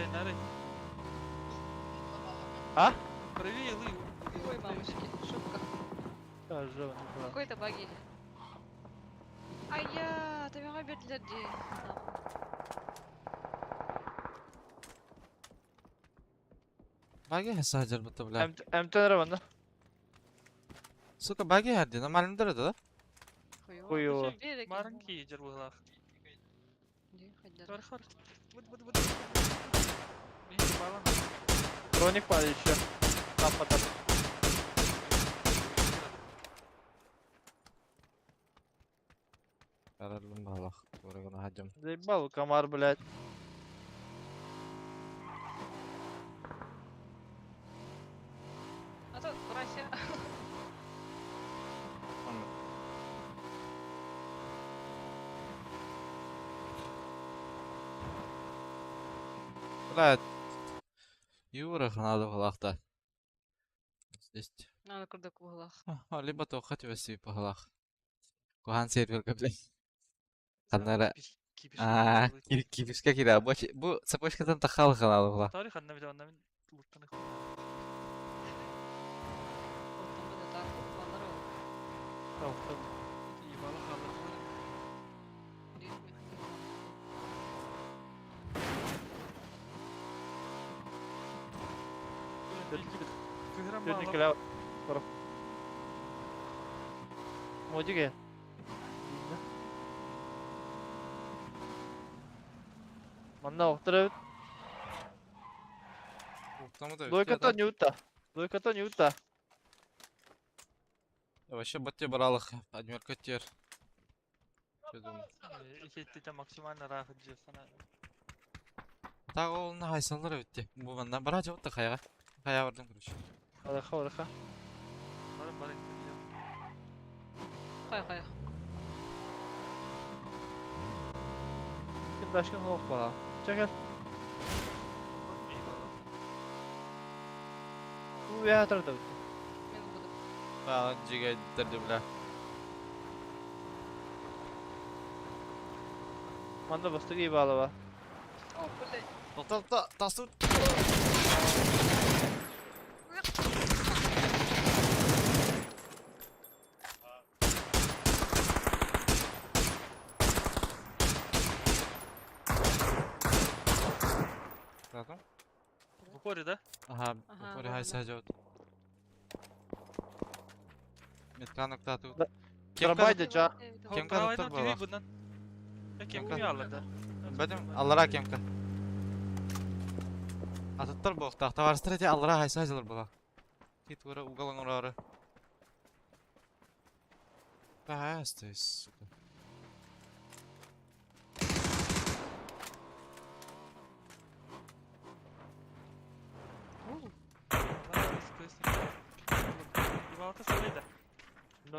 D: А?
C: Правее лы.
B: Ой, мамочки, шубка. Какой-то баги. А я, ты меня для
A: Баги хасаджар бутта, бля.
D: МТ банда.
A: Сука, баги хадди, нормально да?
D: Хуёво.
C: Марынки жер булах.
D: Броник падает еще. Там потом. Заебал комар, блядь.
B: А то Вася.
A: Блядь. Юра надо в Здесь.
B: Надо курдак в углах.
A: Либо то хоть веси по голах. Кухан сервер, блядь. Ханнара. А, кипишка кира. Бу цепочкадан тахал халал була.
C: Тарих анна бит анна луттаны. Ебало халар.
D: Модиге. Манна охтырабыт. Двойката не ута. Двойката не ута.
A: Вообще батте баралых. Адмирка тер.
C: Икетте максимально рахат же сана.
A: Так ол на хайсалар өтте. Бу манна бара жабытта хаяга. Хая бардым короче.
D: Араха, араха.
C: Бары бары.
B: Хай хай.
D: Ким башкын хоқ бала. Чакал. Бу я тұрды.
B: Мен буду.
A: А, жиге дерди бля.
D: Манда бастыгы ебала ба.
B: О, блядь.
A: Тоқта, тоқта, тасу. Tamam.
C: В упоре, да?
A: Ага,
B: Ага,
A: упоре
B: да,
A: хай
B: да.
A: сажать. Метка нокта тут.
D: Да.
A: Кемка?
D: Дробайда жа.
A: Кемка доктор була.
C: Bundan. Ya
A: Кемка?
C: кемка алларда.
A: Бәдем аллара кемка. Атыттар боқтақ. Товарыстар эти аллара хай сажалар була. Кит ура угалың урары. Да, сука.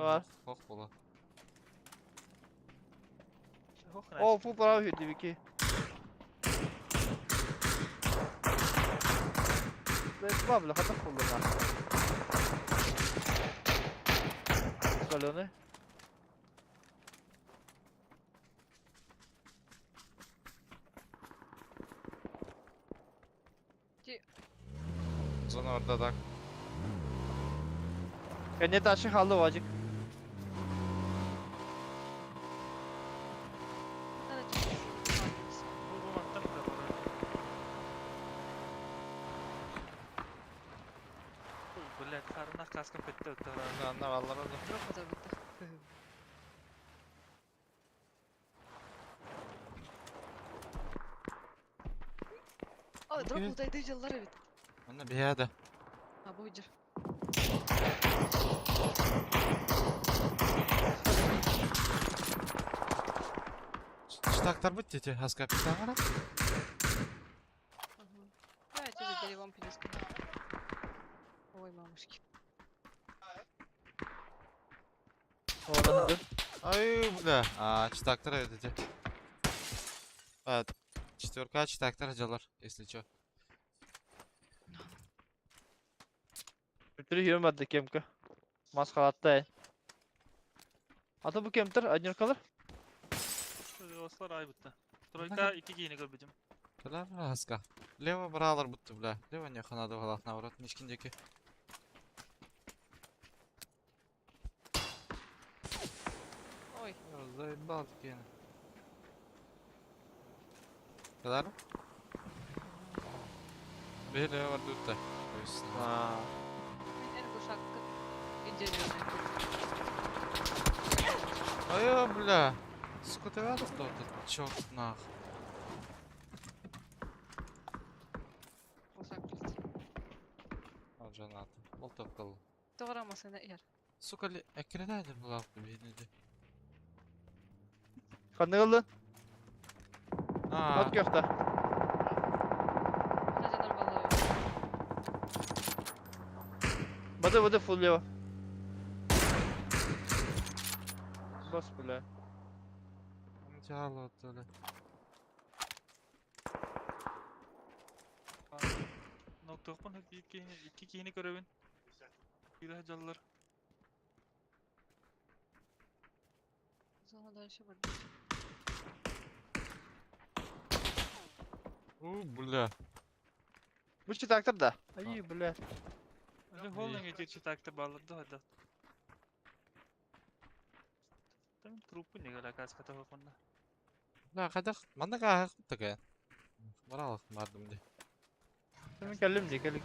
D: Var.
A: Хох була.
D: О, фу, прав хүйді бики. Ба, бля, хата холлуна. Соленый.
A: Зона orada так.
D: Кэннэ таши хаалла Вадик.
B: Надо через
C: Бу бу мантан да барар. Ой, блядь, харынах каскам петте өттө.
A: Анна валлар orada.
B: Дроп забыто. Ой, дроп
A: Окей.
B: утайды дьыллар эбит.
A: Анна бияда.
B: А будешь.
A: Штактар бит дети, хаска питагара.
B: Да, тебе деревом перескочу. Ой, мамушки.
D: Оонан
A: Ай, бля. А, читактар эти. А, четверка читактар дьалар, если чё.
D: Бүтүрү хирен барды кемка. Мас халатта. Ата бу кемтер однеркалар.
C: Ослар ай бутта. Тройка iki кийини көрбүтүм.
A: Куда хаска? Лево бралар будто, бля. Лево не ханада балах наоборот, мишкиндеки.
B: Ой,
A: Заебал такие. Кадар? Bir лево бар дутта.
D: Аа.
B: мен глушак идеально.
A: Ай, бля. Сука, ты рада кто-то? Черт нах.
B: Глушак, блядь.
A: Ал жанат. Ол тоқтал.
B: Тоғырамасына ер.
A: Сука, ли экренайдер была бейнеди.
D: Ханны
A: А,
D: От көхтө.
B: Мына жанар баллы.
D: Бады бады фул лево. Бас бля.
A: Жало төле.
C: Ноктоқпын iki кийини көрөбүн. Бире жаллар.
B: Зона дальше бар.
A: У, бля.
D: Бу читактар да. Ай, бля.
C: Әле холлинг эти читакты балларды хада. Там трупы не гала каска того конна.
A: Бля, қайда манда қағық такая. Баралық бардым де.
D: Мен келдим ди келик.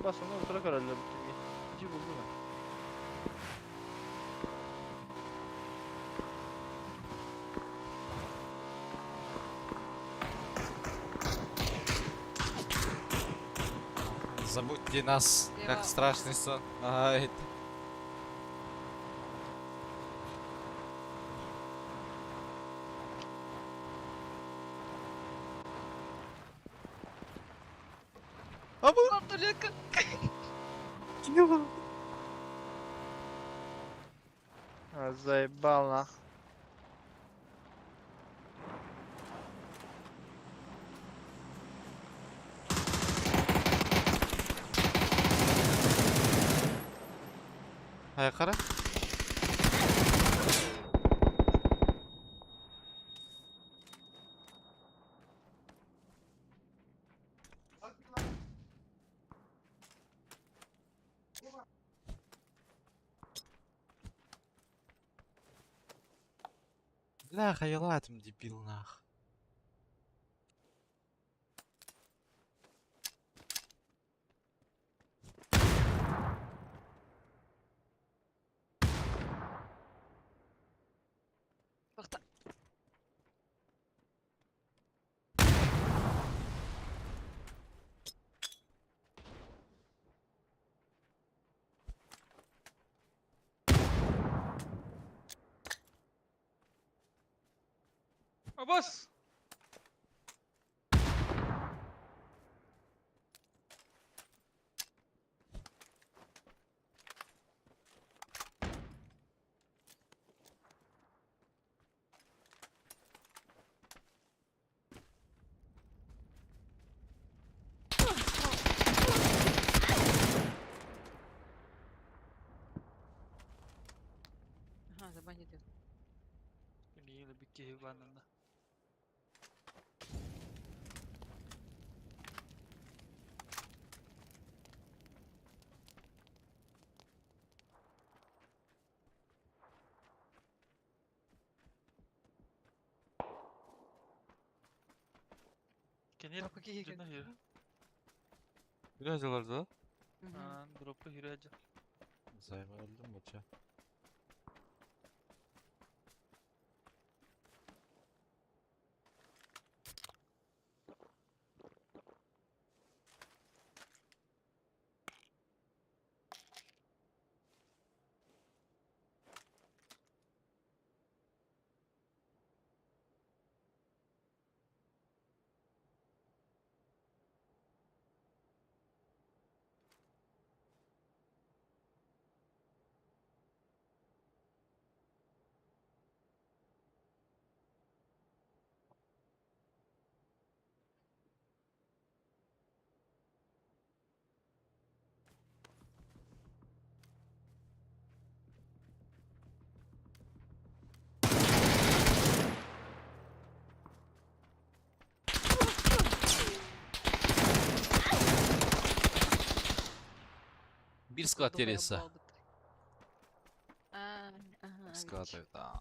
D: Бас оны утура көрөлөр бүтүн. Жи булду.
A: Забудьте нас, как
B: Лево.
A: страшный сон. Ай. А бұл
B: Вертолетка.
D: А, заебал нах.
A: Ай, қара. Бля, хайалатым дебил нах.
B: Бақта.
C: Абас!
B: не
C: Миигин өлбүт киһи бааннанна. Кенер
B: Дропка киһи
C: дьонно үһү.
A: Biraz da.
C: Дропка үһү дьон.
A: Займа öldüm бача. Bir squat yeriyse.
B: А, ага,
A: Squat
B: видишь.
A: evet. Aa.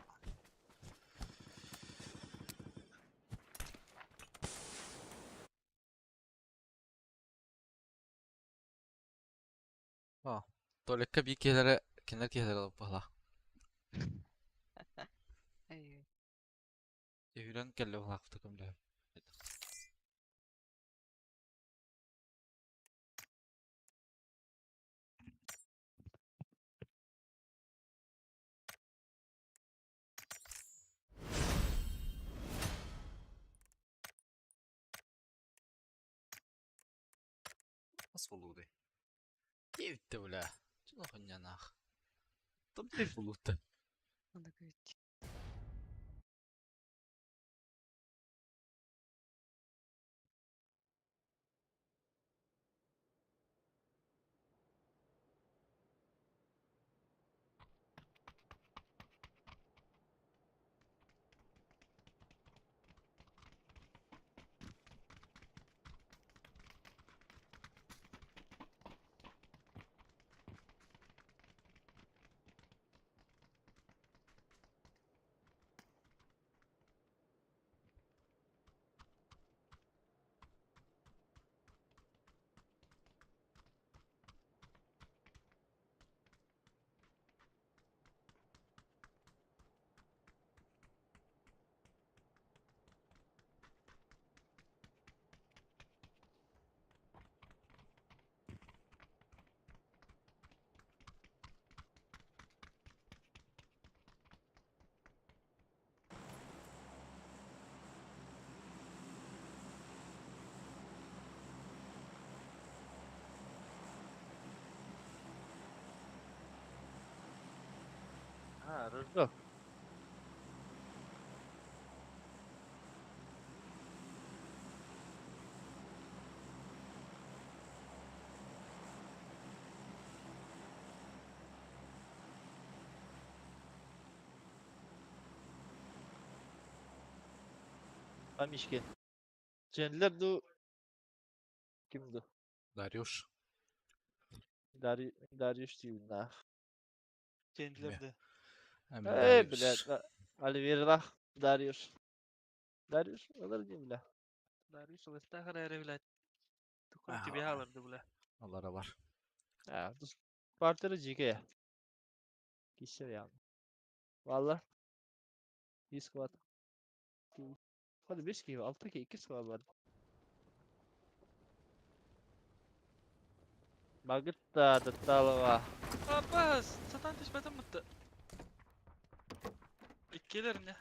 A: Ha. Tuvalette bir kelere kenar kelere alıp bala.
B: Ай,
A: Üren kelle bala takım le. Nasıl oldu? Gitti bile. Şuna hınyanak. Tam bir buluttu.
B: Он такой,
D: Ha, Rıfkı. Amişkin. Cendler du kimdi?
A: Dariush.
D: Dari Darius değil la.
C: Kendileri de.
A: Hem
D: Ey bile
A: Darius.
D: Alverlah Darius. Darius alır değil bile.
C: Darius Alestahar ere bile. Tukun
A: Ah.
C: tibi alırdı bile.
A: Alara var.
D: Ya bu parteri GK. Kişi yani. Valla. Bir squad. Hadi 5 gibi 6 ki 2 squad var. Bagıtta Tatalova.
C: Abbas, satan düşmeden mutlu. İkkilerin ya.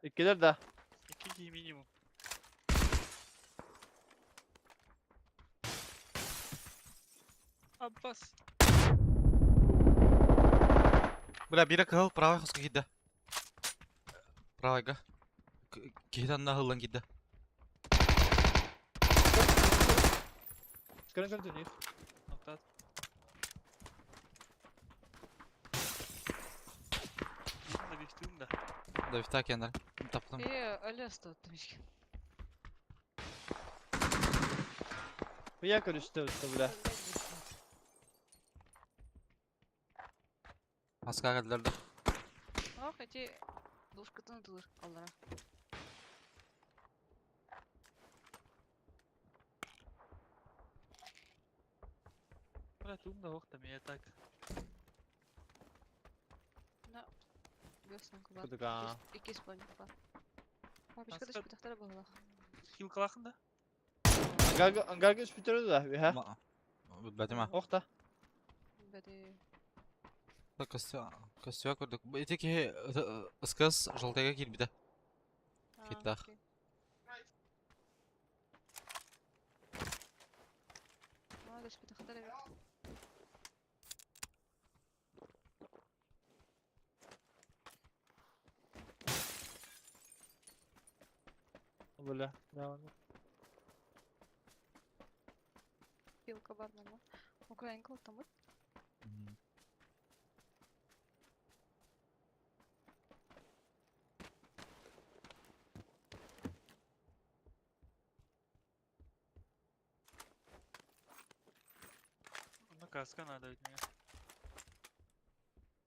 D: İkiler de.
C: İki giy minimum. Abbas.
A: Бля, биирэ кыһыл правай хоско киирдэ. Правайга. Киһи анна ыһыллан киирдэ.
D: Көрөн көрөн түнүүр.
C: Ноктаат. Да бифтүүм да.
A: Да бифтаа кеннер. Таптым.
B: Э, өлө стоттум ишке.
D: Я көрүстэ бля.
A: Аска келдилер да.
B: Ох, эти душкатын ытылыр аллара.
C: Бля, туум да ох там я так.
B: На. Бёсанка бар.
D: Кудуга.
B: Икки спальник бар. Папочка
C: Аска-
B: да шпитахтара была.
C: Хилкалахын да.
D: Ангарга ангарга үспүтөрү да үһэ.
A: Бэтима.
D: Охта.
B: Бэди.
A: Көстүө көрдүк. Ити киһи ыскас жалтайга киирбитэ. Киттах.
B: А, да шпитахтара бит.
D: Бля. Да.
B: Пилка бар мама. Украинка там.
C: Ну каска надо ведь мне.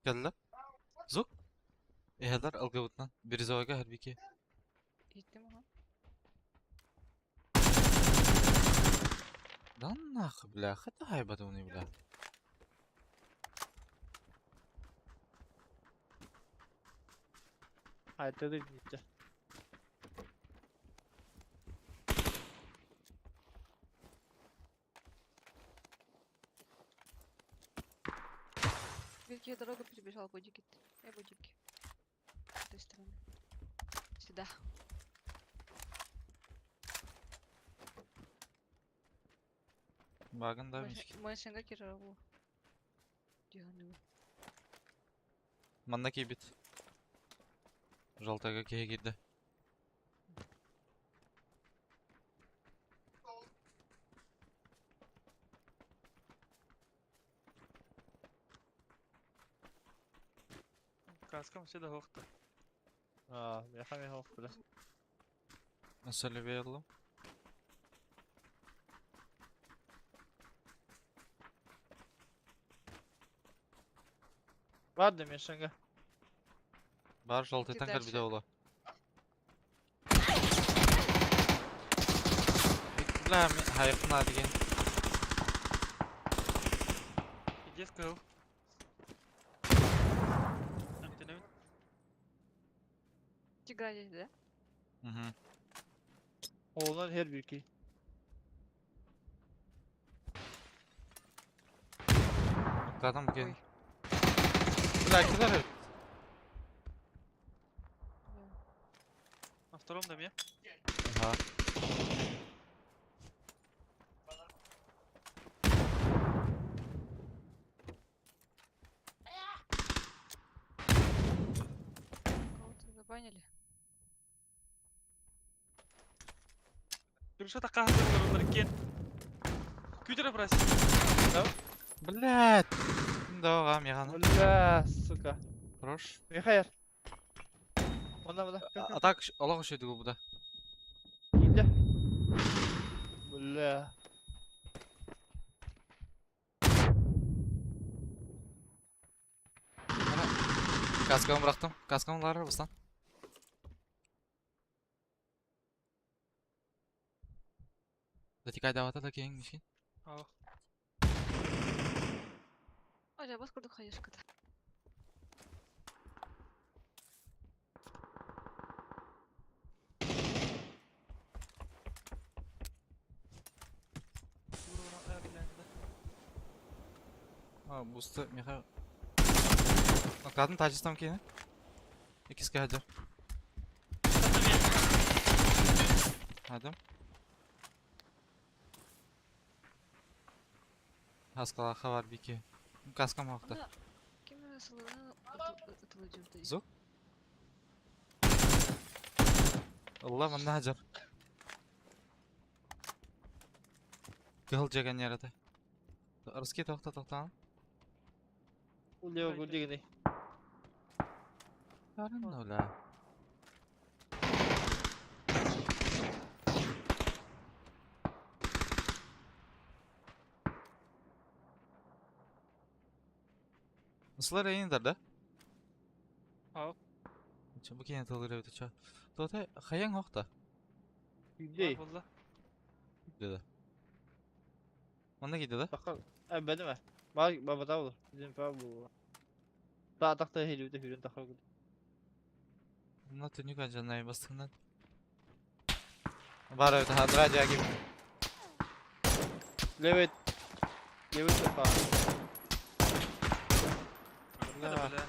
A: Келле. Зук. Эһэлэр алгыбытынан Бирюзовайга хәрбики.
B: Иттим ага.
A: Да нахуй, бля, хата хайбатуны, бля.
D: Айтады дите.
B: Вильки дорогу перебежал, будики. Я будики. С той стороны. Сюда.
A: Багын да мишки.
B: Машинга кирабу. Дияны.
A: Манна кийбит. Жалтайга киһи киирдэ.
C: Каскам все да охта.
D: А, меха меха ох бля.
A: Өссө ыллым.
D: Бар да мешанга.
A: Бар жалтайтан
B: Дальше.
A: кэлбитэ буолуо. Бля, хайыпна деген.
C: Иди кыл. Антеневин.
B: Тигра здесь, да?
A: Мгм.
D: Oğlan her bir ki.
A: Оттаатам бу
B: Ой.
A: киһини. Бля, килер эбит.
B: Да.
C: На втором доме.
A: Ага.
B: Кого-то забанили.
C: Крыша такая кен. Кютера брось.
A: Блядь. Да, механы.
D: Бля, сука.
A: Хорош.
D: Меха яр. Онда буда.
A: А так, олох үшөйдүк бу да.
D: Киинде. Бля.
A: Каскамы бырахтым. Каскамы лары бастан. Датикай давата да кең мишин.
C: Ох.
B: Ой, бас курдук хаешката.
A: А, бусты меха. Кадын тажыстам кейini. Икиске хадыр. Хадым. Хаскалаха бар бики. Каскам хакта.
B: Ана ким сылына ытылыдьыбытай.
A: Звук? Ылла манна сылдьар. Кыһыл дьэгэн ярата. Русский тохто тохтоон.
D: Улео гудигни.
A: Барын ола. Ысылар эйин да?
C: Ау.
A: Чэ бу киһини тылыр эбит чэ. Тота хайаң хохта?
D: Күйдей.
C: Болла.
A: Dedi. Манна кийди да?
D: Бака эбеди ме? Бар бабата olur. Bizim falan bu. Daha takta helivde hürün takar.
A: Мына түнүк ажанай бастыгынан. Бар эбит хадра жаги.
D: Левет. Левет тоқа.
C: Бля. Бля.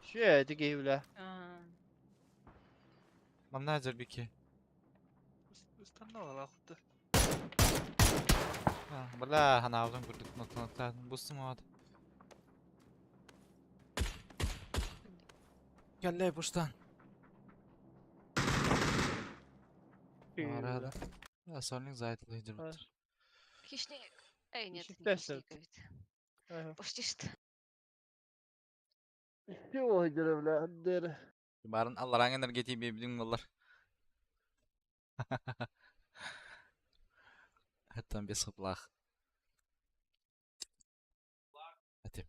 D: Шүе тиги бля.
B: А,
A: Манна ажар бики.
C: Ыстанна алақты.
A: Бля, ханаабын көрдүк ноктонуктаатын. Бустум оот. Келлей буштан. Арада. Сонник зайтылы жүрбүт.
B: Хищник. Эй, нет, не
D: Хищник
B: хищник ведь. Почти что.
D: Шүе ойдыр бля. Дер.
A: Барын аллараң энергетик бибдиң болар. Хаттан бес хыплах. Ати.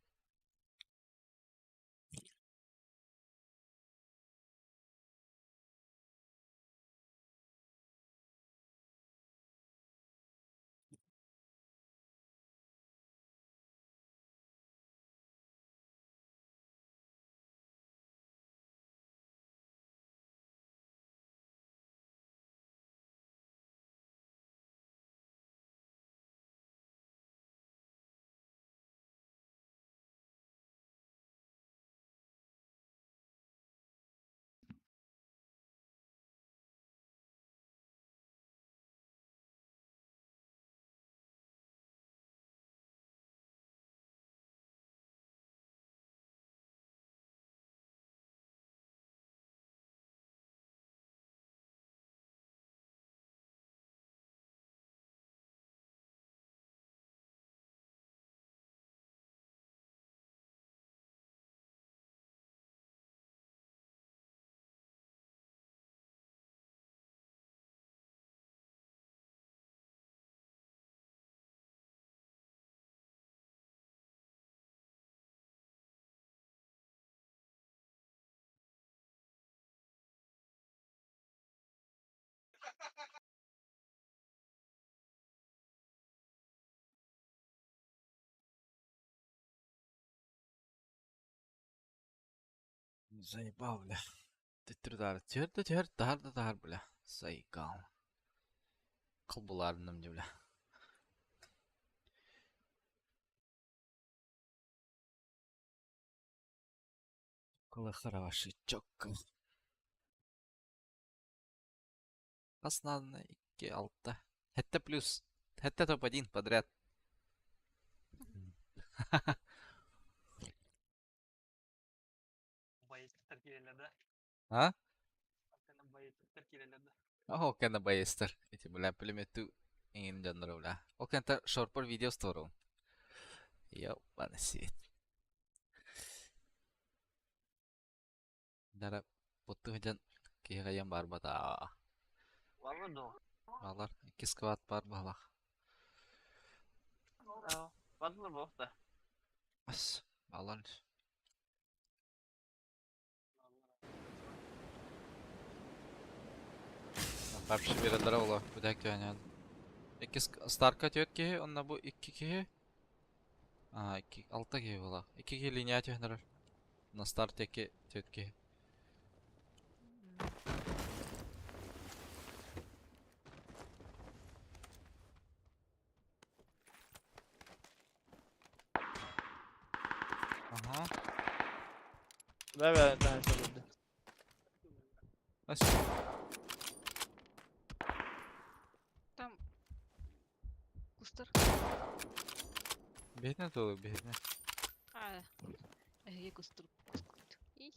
A: Заебал, бля. Түттүр Твердо төр тар да тар, бля. Заебал. Кыл буларыным бля. Кола хороший чокко. Основная 2 6. Это плюс. Это топ-1 подряд.
C: Байыстар келеледі.
A: А?
C: Байыстар келеледі.
A: О, кена байыстар. Эти, бля, пулемету эңин жандыр, бля. Ол кента шорпор видео сторон. Ёбаный свет. Дара бутту жан киһи бар бата. Алар икки сквад бар балах.
D: Бадлы бохта.
A: Ас, алар. Вообще берелер ола, бүдәк yani. Икки старка төт киһи, онна бу икки киһи. А, икки, алта киһи була. Икки киһи линия төһнөр. На старт икки төт киһи. Ага.
D: Бля бля та söyledi.
A: Ас.
B: Там кустар.
A: Бетне толы, бетне.
B: А, Эһиги кустур кускут. Их.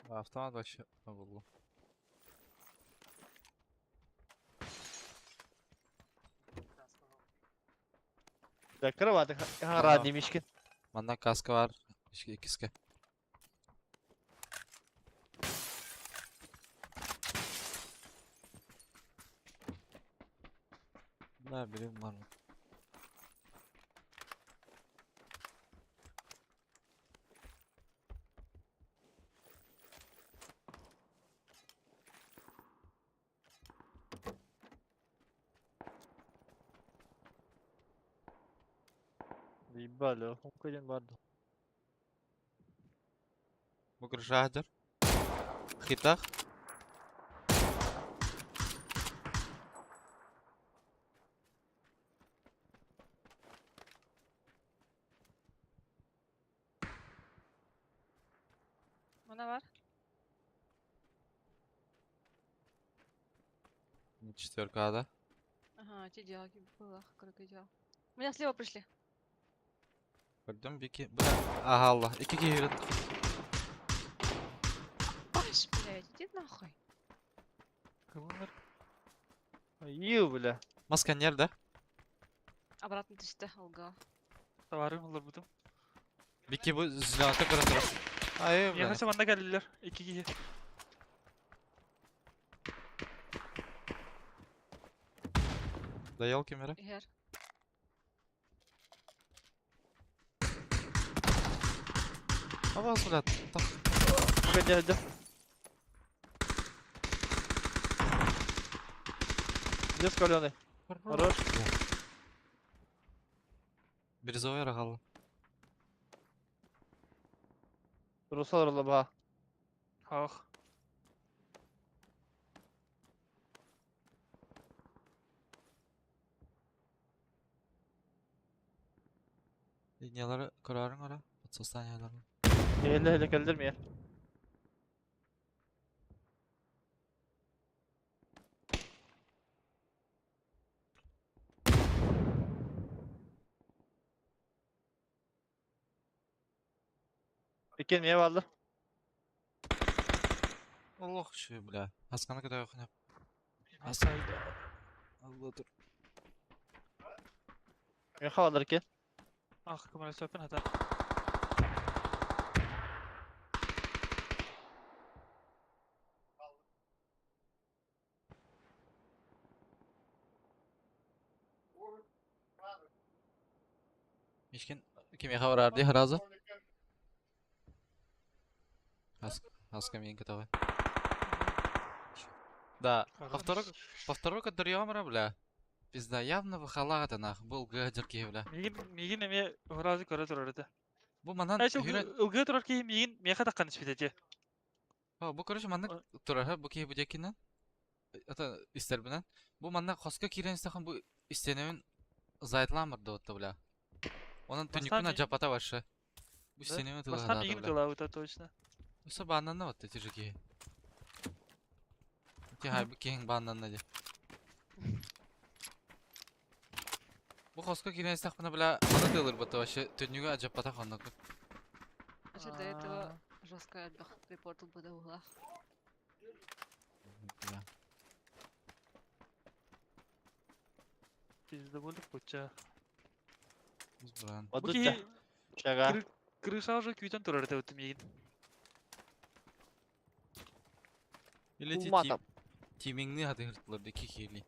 A: Автомат вообще буллум.
D: Закрываты хараадни мишкин.
A: Манна каска бар. Иккиске. Да, билим бар.
D: Ебали, хункаден бар.
A: Бу крыша Хитах.
B: Мана бар.
A: Четверка, да?
B: Ага, те дела было, крокодил. Меня слева пришли.
A: Көрдüm бики. Бля. Ага Allah. İki kişi
B: Паш, блядь, иди нахуй.
C: Кылыныр.
D: Ю, бля.
A: Маска nerede?
B: Обратно түсті, алга.
C: Таварым олар бутум.
A: Бики bu zilata kıra kıra. Ay бля.
C: Яхасы манда келдилер. Икки киһи.
A: Да елки мира.
B: Егер.
A: Абас бля. Так.
D: Погоди, иди. Где скаленый? Хорош.
A: Бирюзовый рагал.
D: Русал лаба.
C: Ах.
A: Линиялары көрөрүң ора. Подсостояниялары.
D: Эле эле келдирме. Иккен мие барды.
A: Аллах şu бля. Хасканы кыда yok. Аса. Allah dur.
D: Мен хавалар екен.
C: Ах, кымара сөпін ата.
A: Мишкин кимге хабар арды харазы? Хаска мен кытабы. Да, повторок дарьямра, бля. Пизда, явно выхалага нах, был гадерки, бля.
C: Мигин мигин эме хоразы көрө турар этэ.
A: Бу манан
C: Эч
A: хүрен
C: ылгы турар киһи мигин меха таккан испит
A: О, бу короче манна турар, бу киһи бу декинен. Это истербинен. Бу манна хоска кирен истахан бу истеневин зайтланмыр да бля. Onun
C: Бастан
A: түнүкүн
C: ми-
A: ажапата башы. Бу
C: Да?
A: истеневин
C: Бастан
A: тылы
C: мигин
A: бля.
C: тылабыта точно.
A: Уса баннан вот эти же киһи. Ти хай бу киһин баннан ди. Бу хоска кирен истахпына бля, аны тылыр бата вообще түнүгү ажапата ханнак.
B: Вообще до этого жестко репортил бы до угла.
A: Бля.
C: Пизда болдук буча.
A: Бран.
C: Бу
D: Бадутта.
C: киһи
D: Чага.
C: крыша уже күүтөн турар этэ буту мигин.
A: Или ти
D: Уматап.
A: тимиңни хаты хыртылар ди кихили.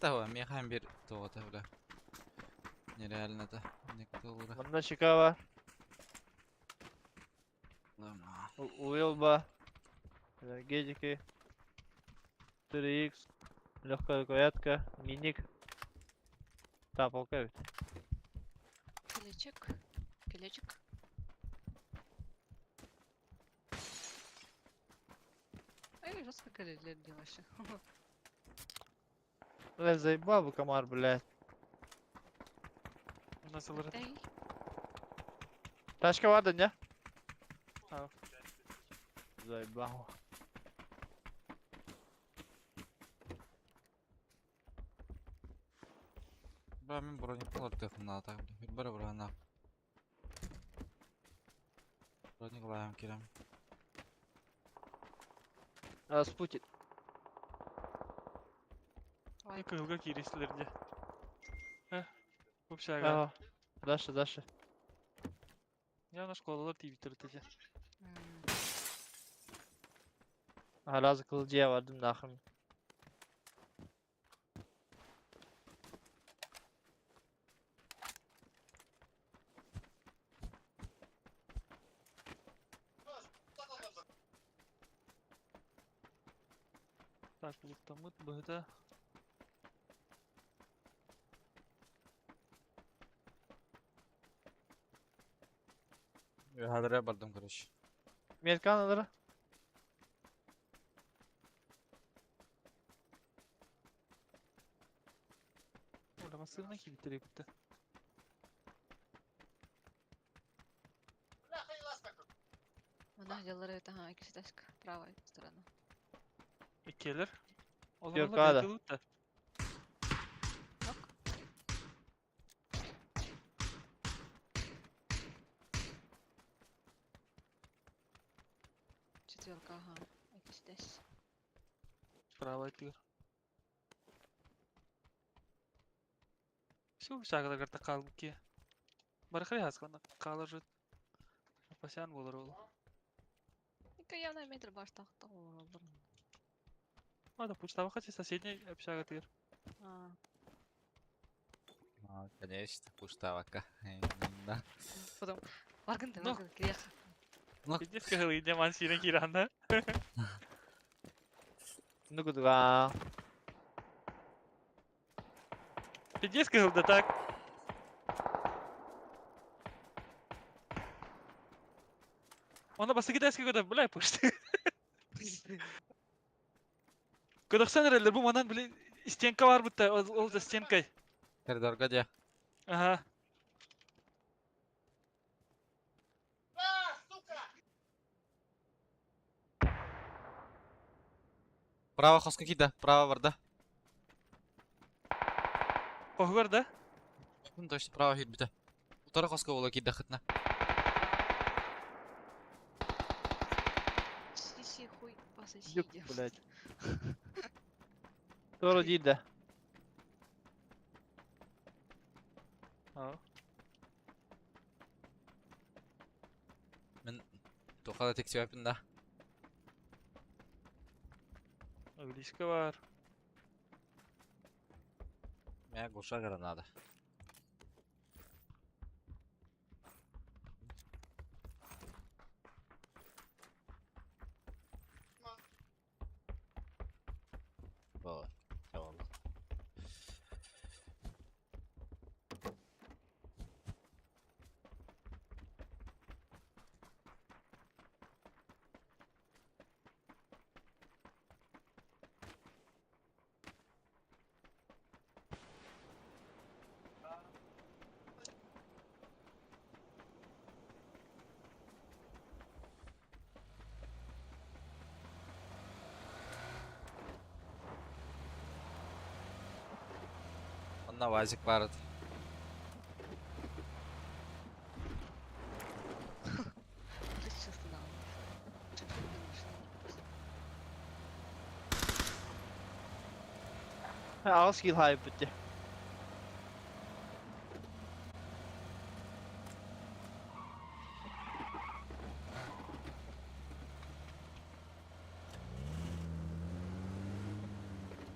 A: Тава, механ бир тоғата бля. Нереально да. Не кытылыр.
D: Мында Чикава.
A: Лама.
D: Уилба. Энергетики. 4Х. Легкая рукоятка. Миник. Тапалка ведь.
B: Келечек. Келечек. Эй, жестко келелер вообще.
D: Бля, заебал бы комар, блядь.
C: Онно сылырыт.
B: Эй,
D: Тачка баар да не?
C: Аа.
D: Заебал.
A: Бля, мин броник олордуохпун наада. Бары бронаах. Броник ылаһан киирэн.
D: Распутин.
B: ой,
C: Кыһылга кииристилэр дьэ. Э, общага.
D: Ага. Дальше, дальше.
C: Я на школалар тиийбиттэр этэ дьэ.
B: м,
D: Ага, кылдьыйа бардым нахуй.
C: Так, булуктаммыт быһыта.
A: Үөһээлэрэ бардым, короче.
D: Меркан алара.
C: Оля массыына киирбиттэр эбит.
B: Манна дьаллар эбит, ага, иккис этажка, правая сторона.
C: Иккиэлэр. Олороллор
D: Юркада.
C: бэйэтэ да.
B: Ок. Четверка, ага, иккис этаж.
C: Правая тигр. Все общагаларга хаалбыт киһи. Барахай хаскана хаалар Пасян буолар ол.
B: Ика явно метр баштахта олороллор.
C: А, да пусть хотя соседний общага тигр.
B: А,
A: А, конечно, пуштавака. Да.
B: потом Варгын да,
C: Ну.
B: варгын, кириэхэ.
C: Пиздец кыһыл идеман сирен киранда.
D: Ну куда?
C: Пиздец кыһыл да так. Она басы китайский көтө, бля, пушты. Көдөхсөн эрэллэр бу манан, бля, стенка бар бутта, ол за стенкой.
A: Коридорга дьэ.
C: Ага.
A: Право хоско киирдэ, право барда.
C: Хоһугар да?
A: Ну, точно, право киирбитэ. Утары хоско буола киирдэ хытна.
B: Сиси хуй пососи
D: Юк,
B: диэн.
D: блядь. Туора диир да.
C: Аа.
A: Мин туохха да тиксибэппин да.
C: Близко бар.
A: Мэ глуша гранада. Вот, всё. Онно вазик баар.
B: Чувство надо.
D: Аҕыс киил хаайбыт дии.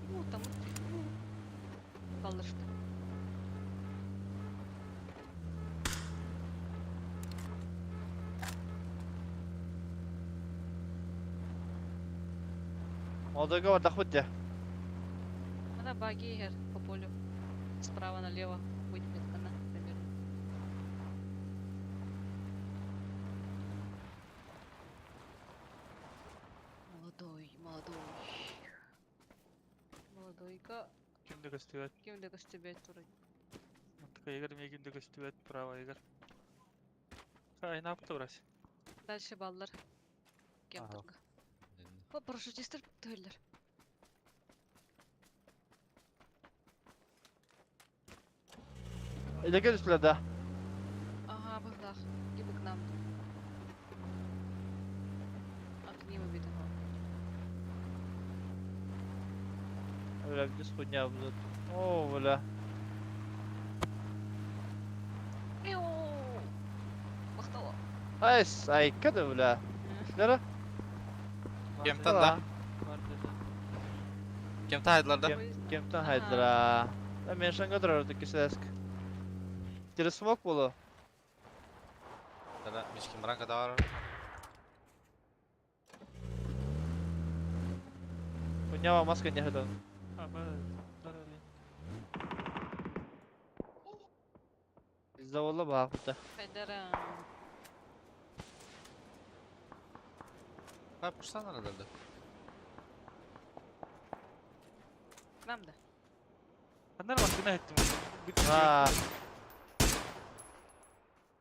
B: Ну, там Баллышта.
D: Молодойга бардахпыт дии.
B: Она баги по полю. Справа налево. Будет метка на примерно. Молодой, молодой. Молодойка.
C: Ким да көстүбэт.
B: Ким да көстүбэт турар.
C: Антыкайыгар эмиэ ким да көстүбэт, правайыгар. Айнаапта брась.
B: Дальше баллар. Кем
A: Ага.
B: турга. О, парашютистер түһэллэр.
D: Илеге түстүлэр да.
B: Ага, быһлах. Либо к нам. А к ним убит его.
D: Бля, где хуйня будет? О, бля.
B: Иу! Махтала.
D: Айс, айка да, бля. Нера?
A: Кемтан да? Кемтан хайдылар да?
D: Кемтан хайдыра. Да, мен шанга турар кисеск. Через смок было.
A: Да, мишкин бранка да бар.
D: Хуйня маска не хатан. Заволла баахыта.
B: Хайдара.
A: Ha, пушсана да.
B: К нам да.
C: Аннар машина эттим.
D: А.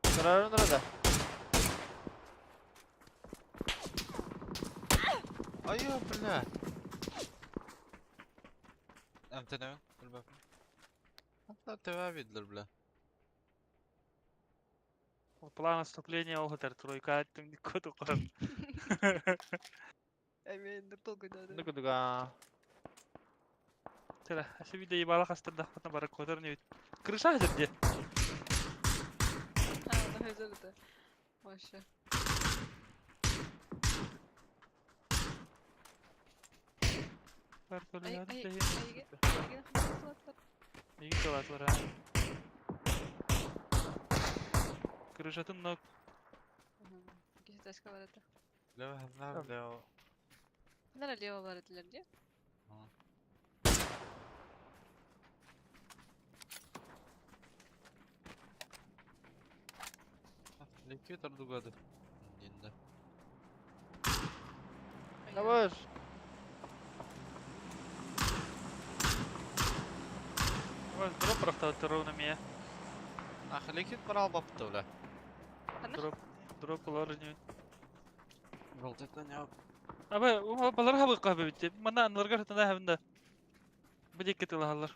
D: Турар да.
A: Айо, бля. Эмтенеме, билбэп. Hatta төбә бидлер, бля.
C: План наступления ол хатар тройка аттым коту корон.
B: Әмин, долго да.
D: Ну кудуга.
C: Тера, ашы видео ебала хастырда хатна бара котор не. Крыша хазыр
B: А, ну хазыр это. Вообще. Ай, ай, ай,
C: Мигин талатлар ha. Крышатын нок.
B: Кисеташка бар это.
A: Бля, бля, бля.
B: Нара лево бар этилер, где?
A: Ликвидор дугады. Инде.
D: Давай.
C: Дроп прохталты ровно меня.
A: Ах, ликвид брал бапты, бля.
C: Дроп, дроп олар не.
A: Ролтетен я.
C: Аба, балар хабы кабы битти. Мана анларга хатана хабында. Бу диккет алалар.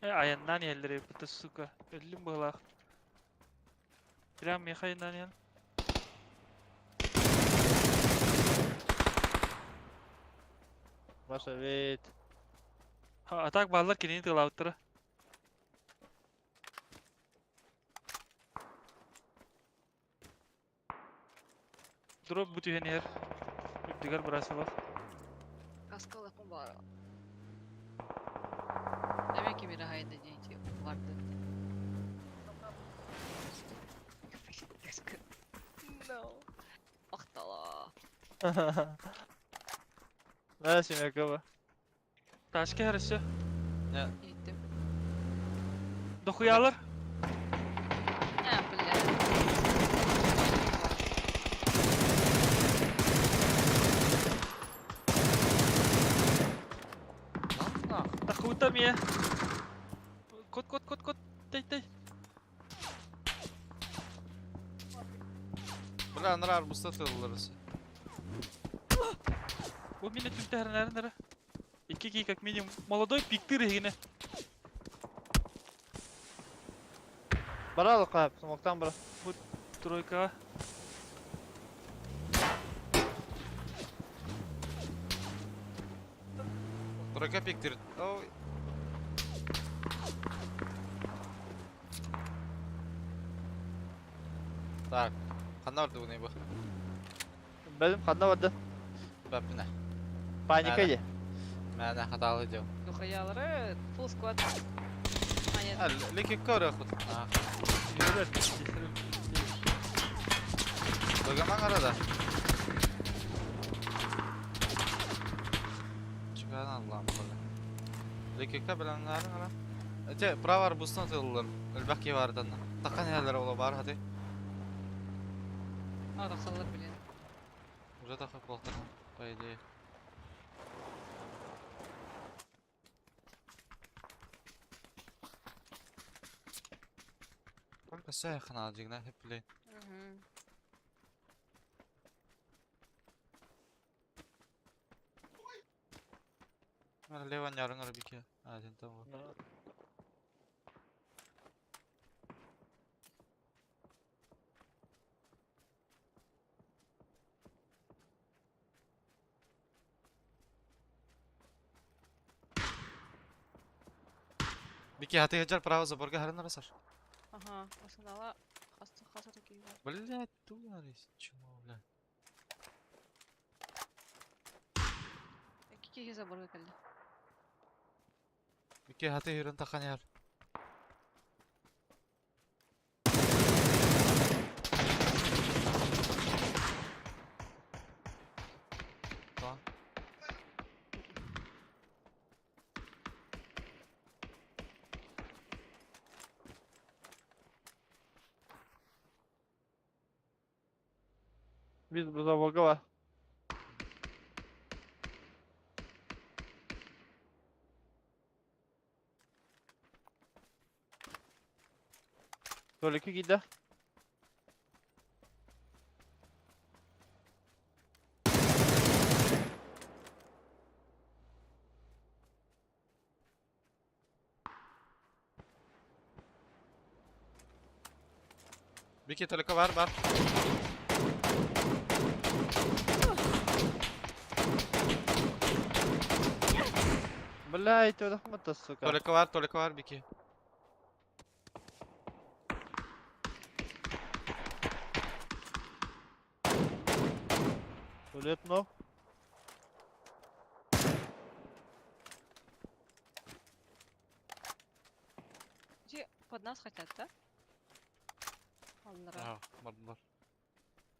C: Э, аяннан еллери, бу сука. Өлүм булах. Прям мехайнан ел.
D: Маша вид.
C: А так баллар кинин тылауттыра. Дроп бу түһен ер. Үптигер брасылах.
B: Каскала кумбара. Demek ki bir hayda diyeceğim vardı. No. Ахтала.
D: Да, Семякова.
C: Ташка хорошо.
B: Иттим.
C: Дохуялар.
B: А, бля.
A: Нах.
C: Тахута мия. Кот, кот, кот, кот. Тей, тей.
A: Бля, нрар буста тылларысы.
C: Бу мине түнтәрнәрнәр. Ике ки как минимум молодой пиктыр генә.
D: Бара алып смоктан бара.
C: Тройка.
A: Тройка пиктир. Ой. Так, ханна барды буны бу.
D: Белим ханна барды.
A: Баппина.
D: Паника
A: Мәне.
D: иди.
A: Мәне хаталы дем.
B: Дохуялары, full squad. А, нет.
A: Леки көрө хут. Догаман арада. Чыган Аллам бля. Леки беләннәр ара. Эте правар бустан тыллар. Элбәк бардан. Такан яллар ола бар хати.
B: А, тахсаллар, блин.
A: Уже тахып болтыр, по идее. Только сэ ханаа дьиҥнээх блин.
B: Угу.
A: Лево нярың арбике. А, один там вот. Бики, а ты хаджар право заборга харан арасар.
B: Ага, основала хас хас такие.
A: Блять, тунарис, чмо, бля.
B: Какие заборга кэллэ?
A: Бики, хаты хирын таханяр. Та.
D: Biz bu заборга var. Толики gider.
A: Бики, только бар, бар.
D: Блядь, это сука.
A: Только бар, Бики.
D: Туалет no.
B: Где под нас хотят, да? Аллара.
A: А, бардылар.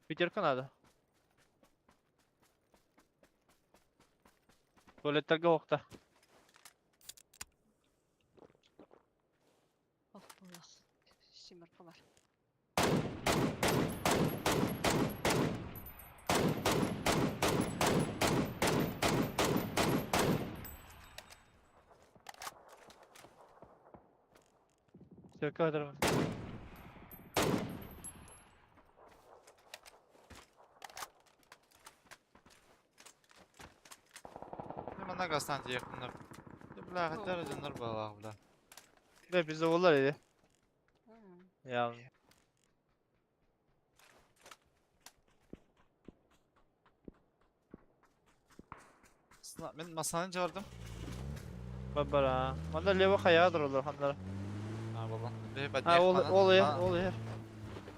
D: Пятерка надо. Туалеттерге окта.
B: Ох, булах. Семерка бар.
D: Пятерка kadar.
A: Мен гастан тиекпин. Бля, хотя один балах, бля.
D: Ne bizde ollar idi.
B: М.
D: Ya.
A: Мен масаны жардым.
D: Бабара. Манда лево хаядыр олар хандар.
A: А, балан. Бе,
D: Ha ol ol yer, ol yer.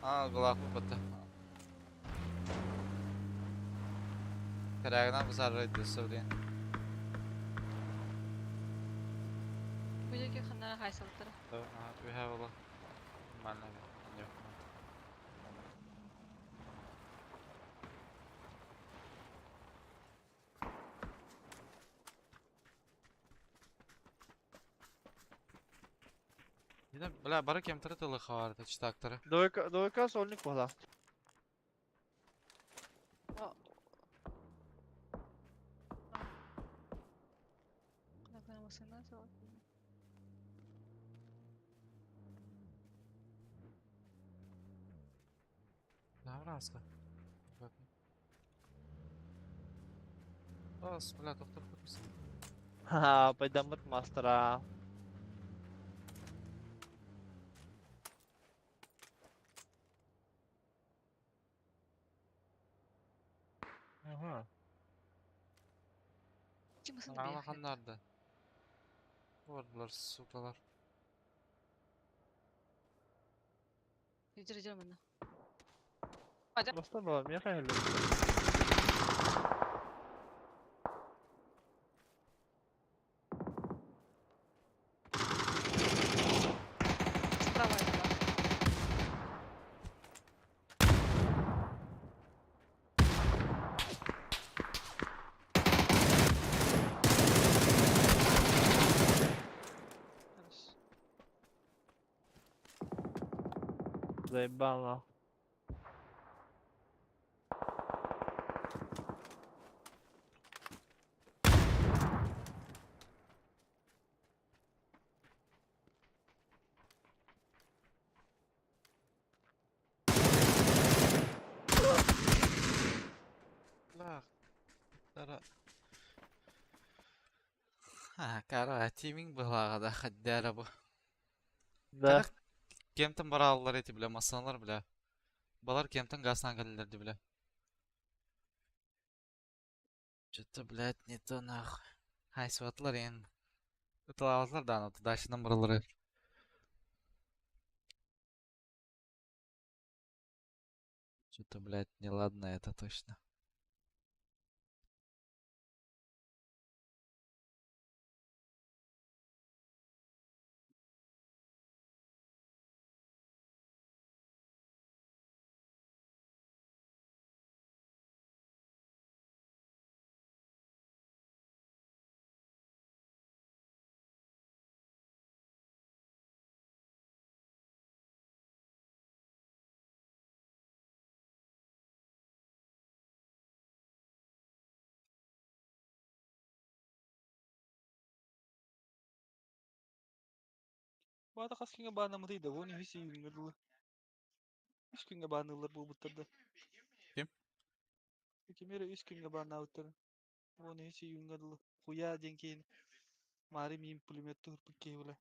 A: А, балах бутта. Карагна базар райдысы, блин.
B: Бу жерге ханнара хайсылтыр.
A: Да, ага, түһэ була. Нормально. Нет. Yine бля, бары кемтері тылы хаварды, читактары.
D: Двойка, двойка сольник була.
B: Кына машина сол.
A: Давраска. Бас, бля, доктор кутусы.
D: Ха, пайдамыт мастера. Ага.
B: Тимасын
A: Ана ханнарды. Бардылар, сукалар.
B: Идер идер мына.
D: Баста була, мен хайlı.
B: Справа это. Хорош.
D: Заебал нахуй.
A: Кара, тиминг быһылааҕа да хаддара бу.
D: Да.
A: Кемтен барааллар эти бля, массаналар бля. Балар кемтен газтан кэллилэр ди бля. Что-то, блядь, не то нахуй. Хайсыбатылар ен. Ытылаабатылар дааны, дальшынан баралар. Что-то, блядь, неладно это точно.
C: Баата хас күҥҥэ баанаммытый да, уон үһүс июньҥа дылы. Үс күҥҥэ баанныыллар буолбуттар да.
A: Ким?
C: Кими эрэ үс күҥҥэ бааннаабыттар. 13 июньҥа дылы. Хуйаа диэн киһини Маары миин пулемет туһурбут киһи була.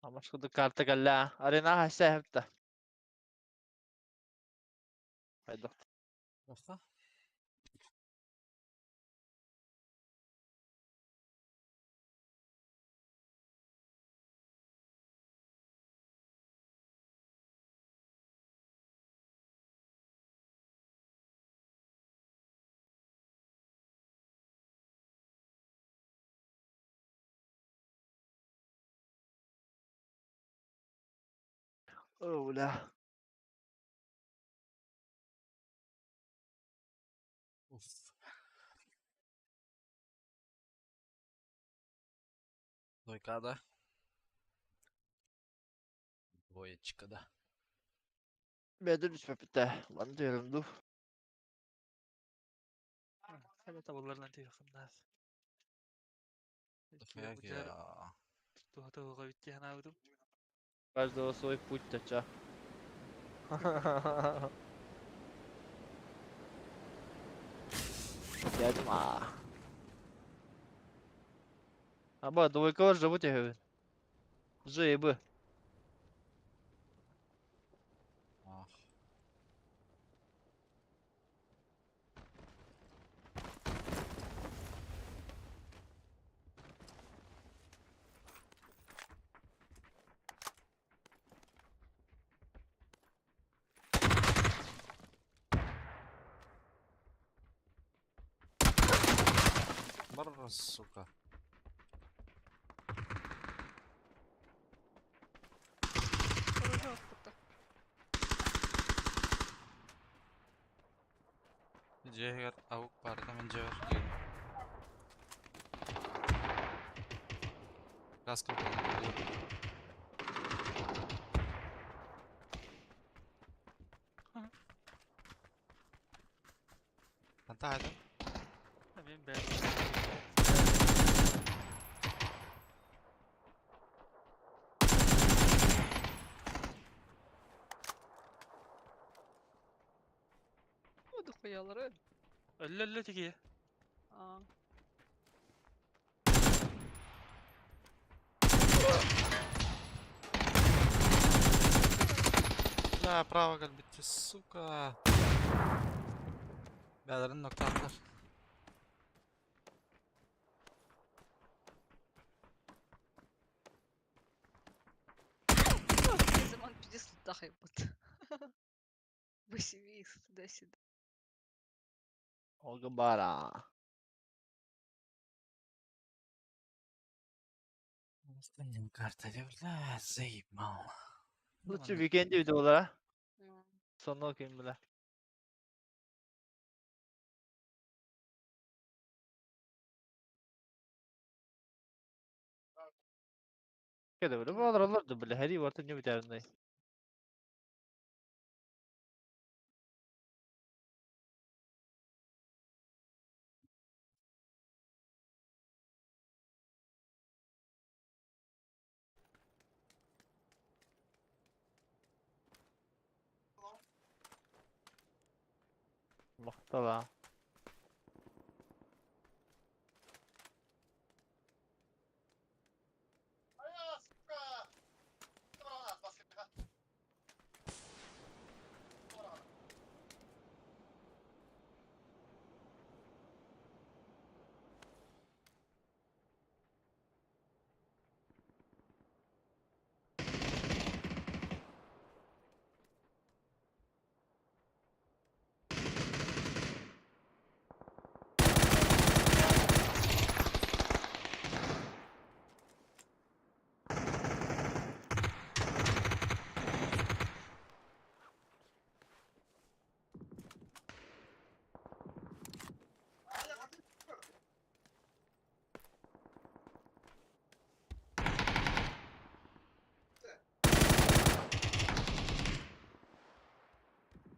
D: Амашкуду карта кэллэ. Арена хасса хэпта. Хайдах.
A: Баха.
D: О, бля.
A: Уф. Двойка, да? Двоечка, да.
D: Бэдэр түспэппит Лан диэрим ду.
C: Хайа табылларынан тиһиххиннаас.
A: Дофига я.
C: Туһата уға битти ханаабытым.
D: Каждого свой путь тача. Дядьма. Аба, двойка живут я говорю. Ж и Б.
A: Ах. Бар, сука.
B: Оружие охпута.
A: Дьиэгэр аук баарда мин дьиэбэр киирдим. Краска Ханта хайда?
C: Мен бәр.
B: О, дохуялары.
C: Өллө тиги.
B: А.
A: Бля, право кэлбитти, сука. Бээлэрин ноктаатылар.
B: Заман пиздец лутахайбыт. 8 туда-сюда.
D: Олга бара.
A: Карта бля, заебал.
D: Лучше викенди видеолара.
B: Ну,
D: Сонно окуйм бля. Кede böyle bu alırlardı bile. Her iyi vardı ne biter ne. Махтала.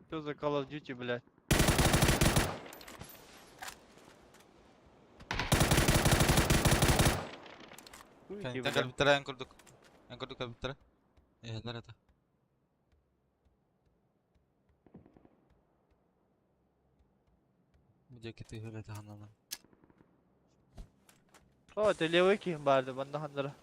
D: Что за Call of Duty, блядь? Хуй
A: Кэнниттэн
D: блядь.
A: кэлбиттэрэ эн курдук. Эн курдук кэлбиттэрэ. Эһэлэр это. Бу диэки тыһыыр этэ ханнанан.
D: О, это левый ким барды, манна ханнара.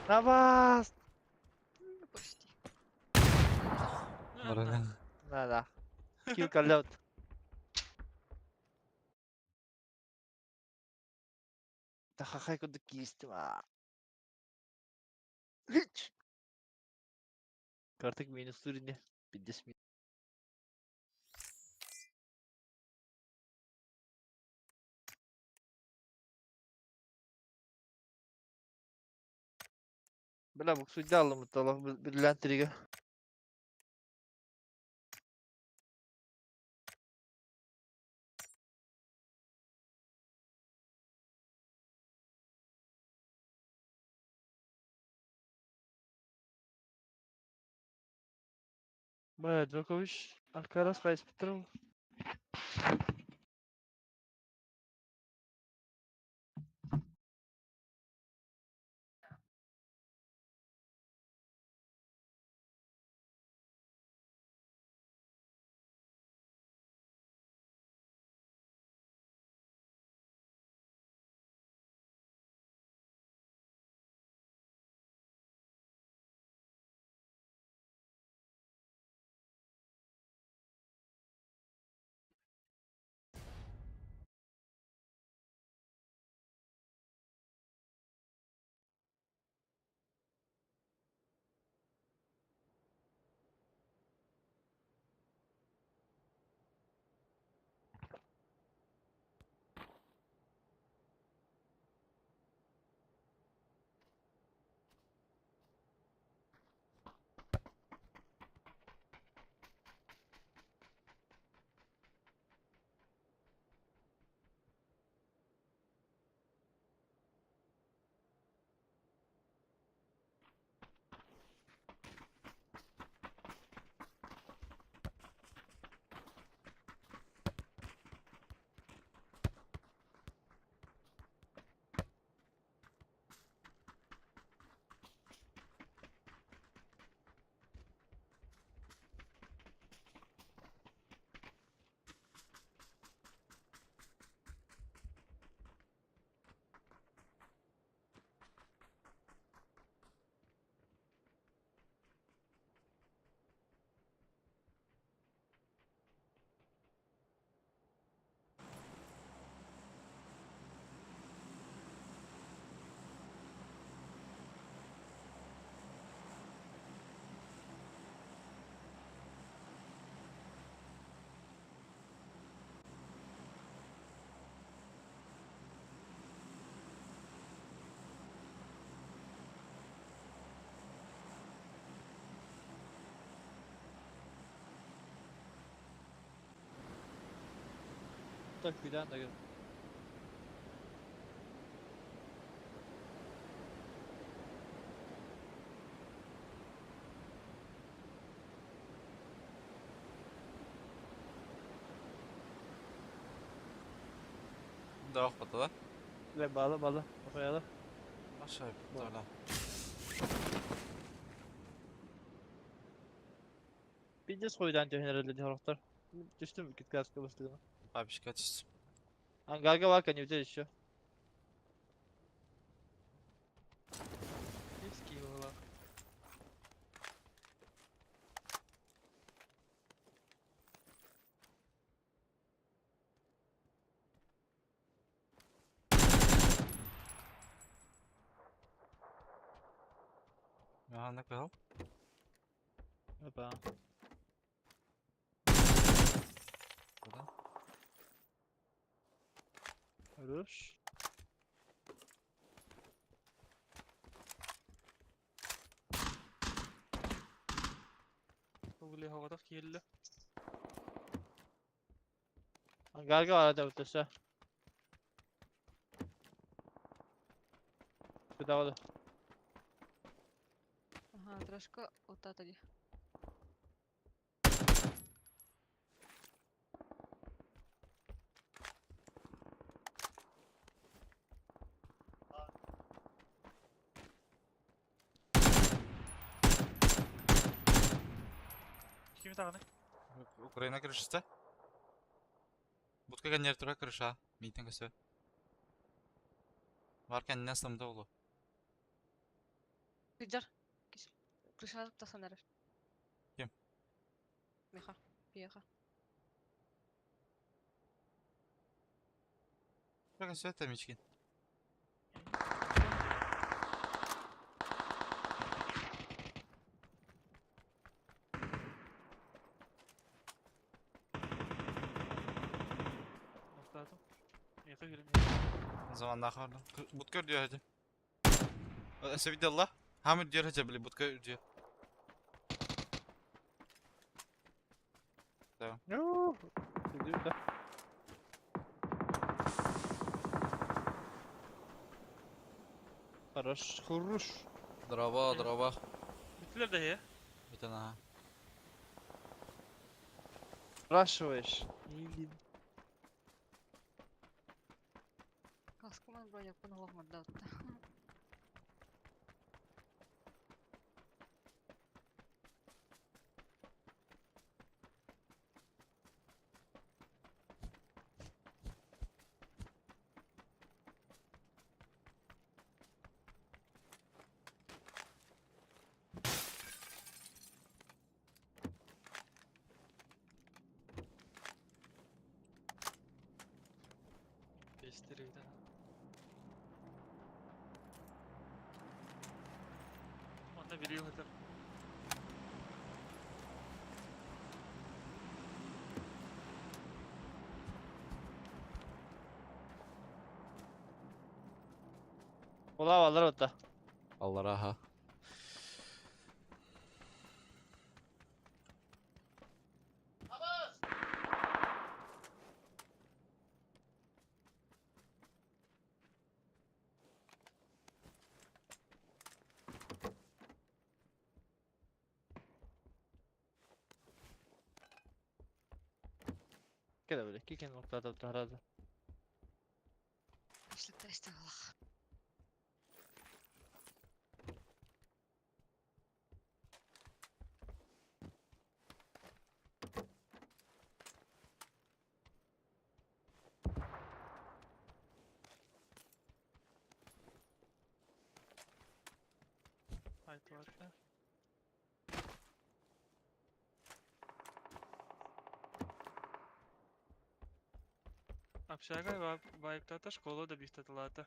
D: На вас!
B: ну, почти.
A: Баран.
D: Да-да. Килка лед. Да хахай куда кистма. Картик минус турне. 50 минут. Бля, буксуйда алым биллән. Бля, Джокович, Алькарас хайс Петров. Так күйдән да кел.
A: Да охпата да.
D: Ле бала бала. Koyalım.
A: Aşağı bir tane.
D: Пиздец хуйдан herhalde diyor. Düştüm git kask bastığına.
A: Бабишка түс.
D: Ангага вака не взяли еще.
C: Киевский была.
A: Ага, накрыл.
D: Опа.
A: Куда?
D: Хорош.
C: Угли хоғатов киелі.
D: Ангарга var hadi ötesi. Bir daha oldu.
B: Ага, трошка ота тоді.
C: Kimi тағаны?
A: Украина крышасы. Будка генератора крыша. Митинг өсө. Варкен не сымды олу.
B: Піджар. Крыша тасан әрі.
A: Ким?
B: Миха. Пиеха.
A: Бак өсө темичкин.
C: Ақтадым. Екі көрім.
A: Zaman daha vardı. Будка diyor hadi. Өсө bir Allah. Hamid diyor hadi bile будка diyor.
D: Yuh. Şimdi bir de. Хорош, хорош.
A: Дрова, дрова.
C: Bittiler de ya.
A: Bir tane ha.
D: Спрашиваешь. Или...
B: Каску мен броня панула морда.
C: Бестер үйден. Онда biri yok eder.
D: Ola varlar orada.
A: Allah raha.
D: Gel böyle. Kikin noktada herhalde.
B: Пішли тест Аллах.
C: Айтылады. Общага вайптата школа да бистаталата.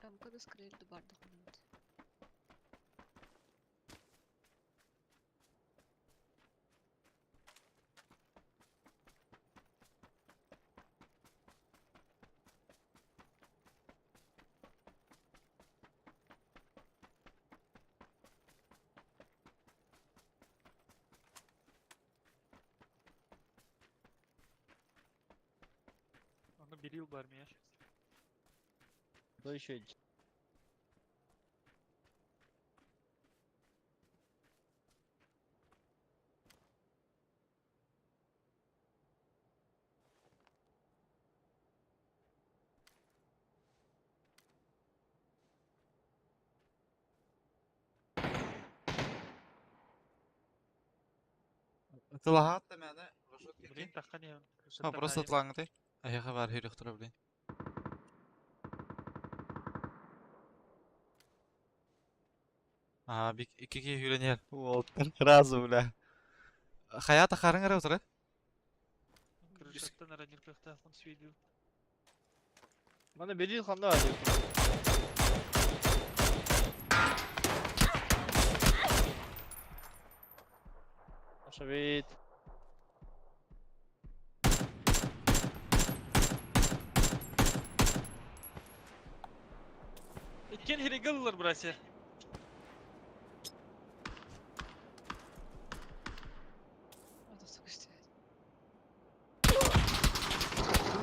B: Там куди скриль до барду ходити.
C: Берил бар мия.
D: Кто еще?
A: Тылаһаат да мээнэ
C: Блин, таххан иһэн.
A: А, просто тлаңытай. Аяға бар хүрүк блин. А, бик икки киһи хүрэн Уолтан сразу, бля. Хайа тахарың эрэ утары?
C: Крышаттан аранир кыахтаахпын свидел.
D: Мана берил ханна бар дип. Аша бит.
C: Иккен хиригыллар, братья.
B: Вот, сука, что это?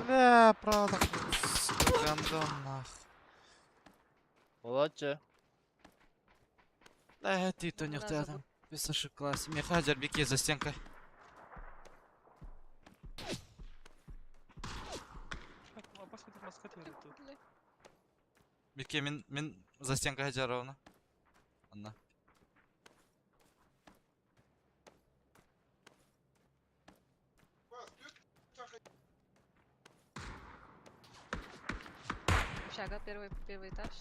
A: Бля, правда. Сука, гандон нах.
D: Болачы.
A: Да, ты то не
B: Да,
A: там.
B: забыл.
A: Без ошиб класс. Меха беки за стенкой.
C: Маска тут.
B: Бля.
A: Беки мин за стенкой хаджар ровно. Анна.
B: Общага, первый этаж.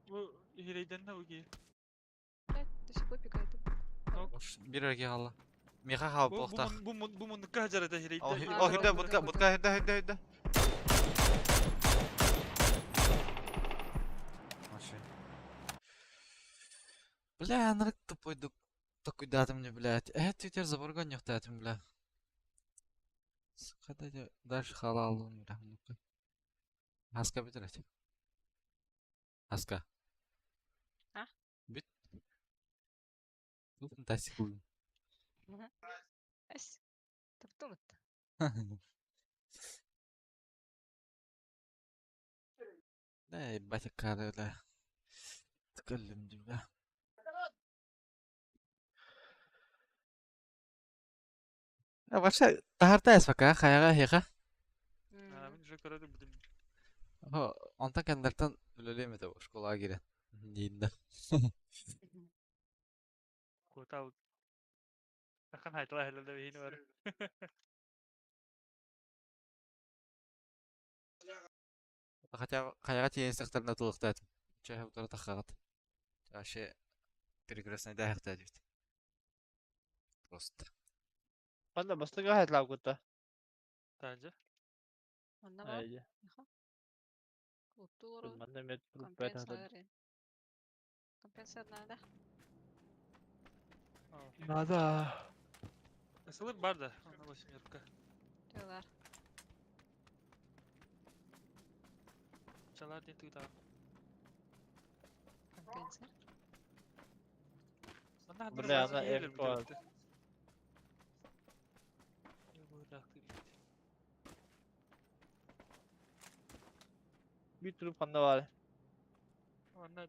C: Бу хирейден на уги.
B: Блядь, до сих пор пикает.
A: Бир эрге хала. Меха хал
C: Бу
A: болтах.
C: бу бу муннукка хаджар это хирейден.
B: А,
A: О, хидде
B: да,
A: будка,
B: да,
A: будка, хидде, хидде, хидде. Вообще. Бля, нарык тупой дук. Такой даты мне, блядь. Твиттер заборгон нехтатым, бля. Сука, дайте дальше халал, бля, ну-ка. Аска бит Аска.
B: А?
A: Бит. Ну, фантастика.
B: Эс. Таптумат.
A: Да, ебать, кары, бля. Тыкалым, бля. А вообще, тахарта пока, хаяга хеха.
C: А, мен уже көрөдүм будем.
A: Онтан кендертен үлелеме де школага кирен. Дейін
C: Кутал. Тахан хайтла хелде бихин бар.
A: Хотя хаяга тиен сактарына тулуктат. Чай утара тахагат. Вообще перекрестный дахта дейт. Просто.
D: Ханна бастыга хайтлап кутта.
C: Тажа.
B: Онна бар.
D: Айя.
B: Клубту
D: Манна мет группа
B: Компенсация. Компенсация надо.
D: Надо.
C: Сылыр бар да. Онна восьмерка.
B: Телар.
C: Чалар ден туйда.
B: Компенсация.
D: Бля, ана М2. Bir turup ханна бар.
C: Онна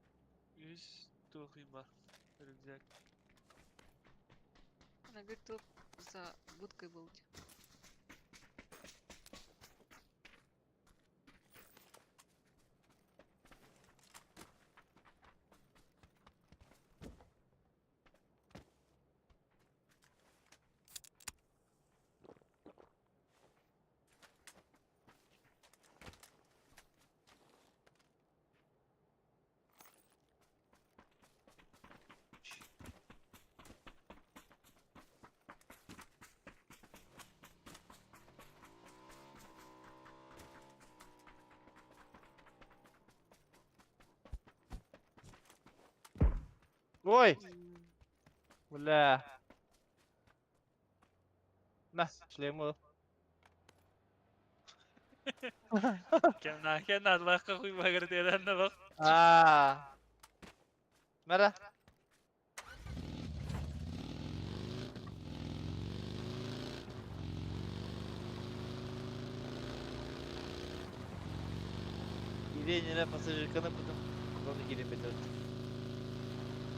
C: үс туохин бар. Рюкзак.
B: Она говорит, труп за будкой был.
D: Ой! Бля. На, шлем ыл.
C: Кем кем надлахка хуй багыр деден бак.
D: Аа. Мара. Сиденье пассажирканы потом главный киирэн биэрдибит.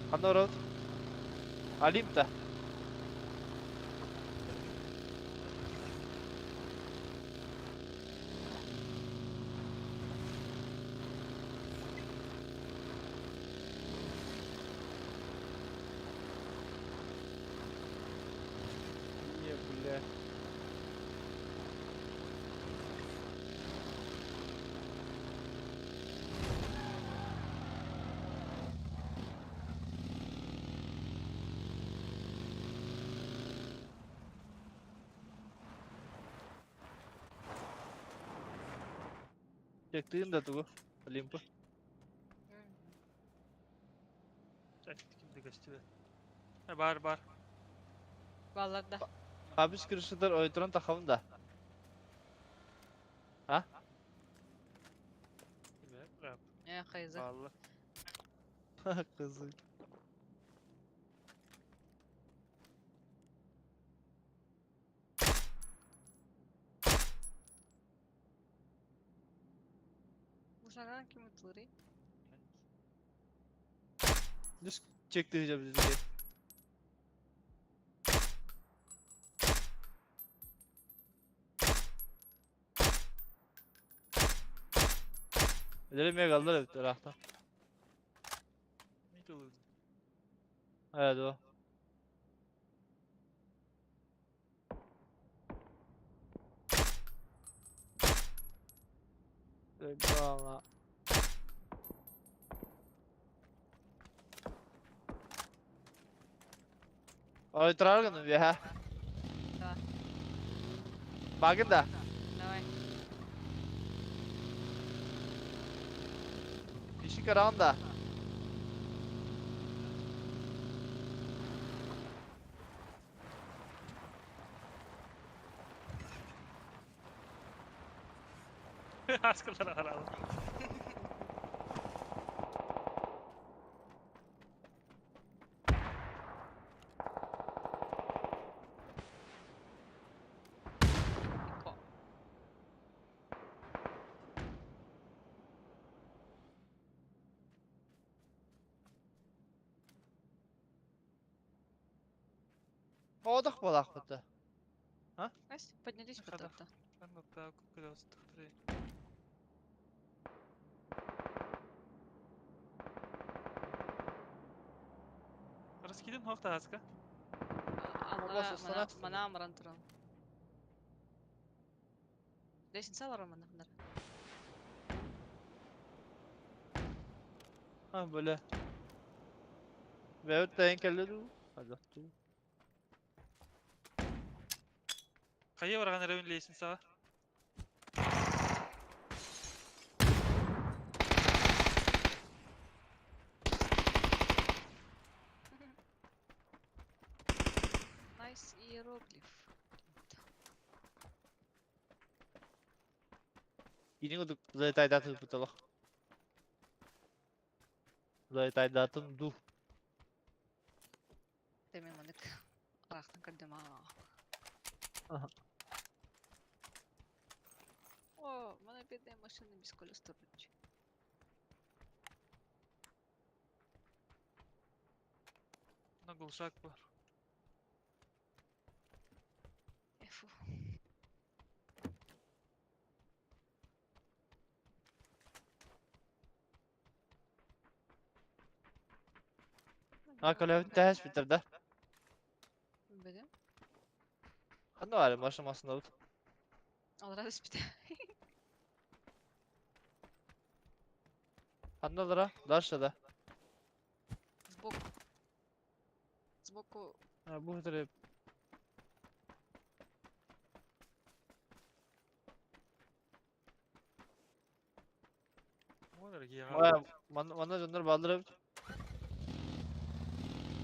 D: Ханна олоробут? Олимпта. Не, бля. Чектыын да тугу? Олимпы.
C: Ким да көстүбэт. Бар бар.
B: Баллар да.
D: Хабыс крышыдар ойдуран тахабын да. А?
B: Э, хайза.
C: Баллар.
D: Кызы.
B: Ушаган ким утулури?
D: Düz çektireceğim bizi. Edelim kaldılar evet tarafta.
C: Ne dolu?
D: Evet o. Eyvallah. Ой, трарган бия.
B: Да.
D: Багын да.
B: Давай.
D: Иши караун да.
C: Аскалар харалы.
B: Ко.
D: Одох балах быта.
B: Ась, поднялись
C: Хода.
B: потом-то.
C: Раскидин хофта аска.
B: Аллара,
D: Вопрос
B: мана амран турал. Лестница алар мана хандар.
D: Ha böyle. Veyahut da engelleri. Hadi.
C: Кайы барган ревен лестница.
B: Найс иероглиф.
D: Yine oduk zaytaydatın буталах. Zaytaydatın ду.
B: Деме манык. Арахтан кардема.
D: Ага.
B: О, мана бедная машина без колес турчу.
C: На глушак бар.
B: Эфу.
D: Ha kalem tähes bitir de.
B: Бедем.
D: Ханна var başlamasında bu.
B: Алра бите.
D: Ханна лара дальше да.
B: Сбоку. Сбоку.
D: Ha bu taraf.
C: Олар
D: Vay
C: гега.
D: manna canlar bağları.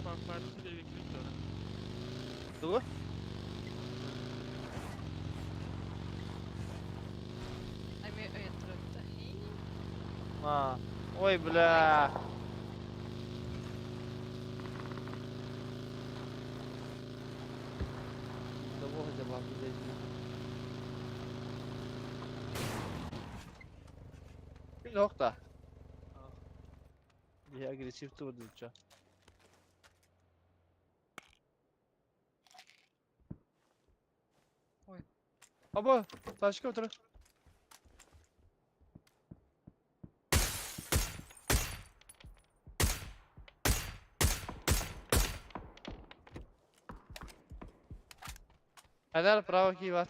C: Бар деп кирет да.
D: Дугу?
B: Ами өйттүрөттө.
D: Ha. Ой бля. Того acaba bize. Kim Нохта.
C: Ах.
D: Я агрессив тур дуча.
B: Ой.
D: Аба, тачка отыр. Helal bravo ki var.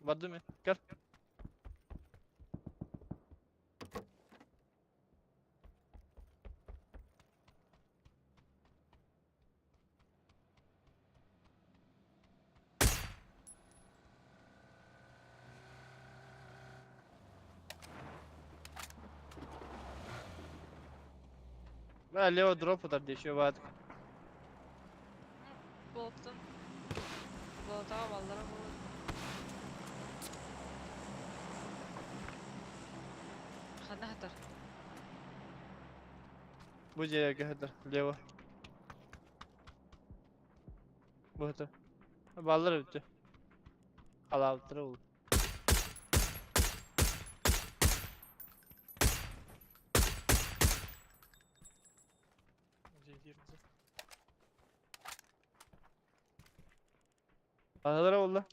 D: Var değil mi? Gel. Бля, лево дроп там где еще ват.
B: Болоттон. Болотаҕа баллара буолуо. Ханна сытар?
D: Бу дьиэгэ сытар, лево. Бу сытар. Баллар бүттү. Халаабыттара ол.
C: Дьиэ киирдэ.
D: Аналара буолла.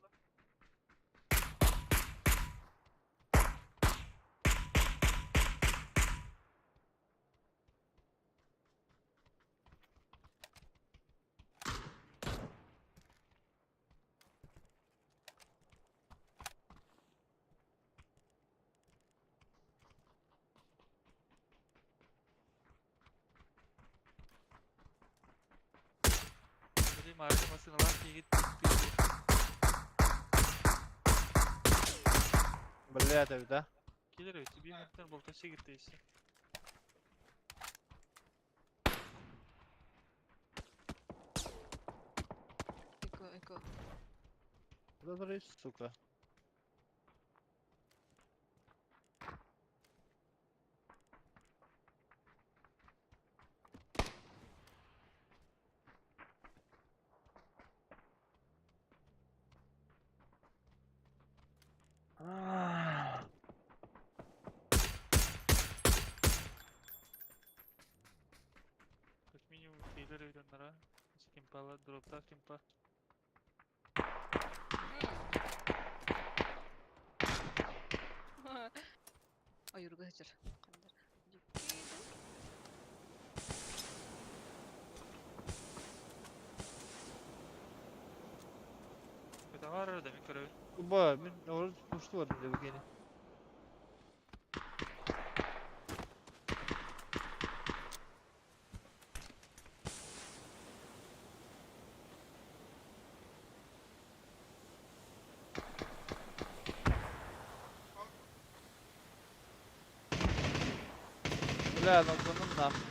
C: Били маарга массыыналаах киһигит тыыллар.
D: Бля, это да?
C: Кэлэр эбит, биир мөттөн болтаччы киртийсэ.
B: Эко, эко.
D: Куда сука?
C: Как минимум кейлер өйдөннара. Кимпала, дроптаах кимпа.
B: Ойуурга сылдьар. Ханна
C: Көтөҕөр эрэ да мин көрөбүн.
D: Ба, мин орут ушту бар деп кени. Бля, ну нахуй.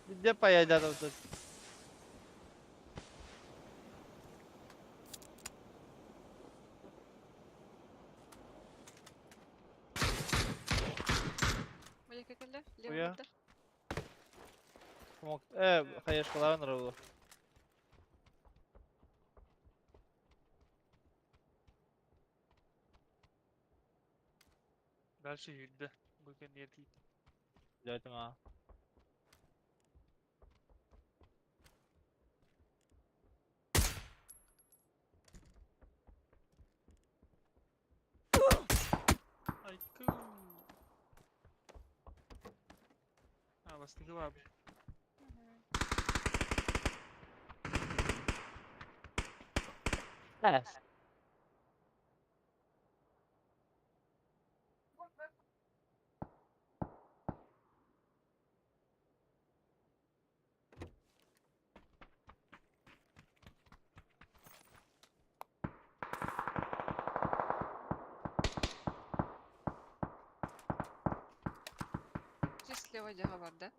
D: Где поедят тут?
B: Бу кэллэ?
D: Уя.
B: Левый быттар.
D: Хаешкаларын равло.
C: Дальше юрдэ. Бу кэнниэр тиийдэ.
D: Дядя ма.
C: Айку. А, бастыгы баар.
D: Yes.
B: Здесь слева дьаһа бар, да?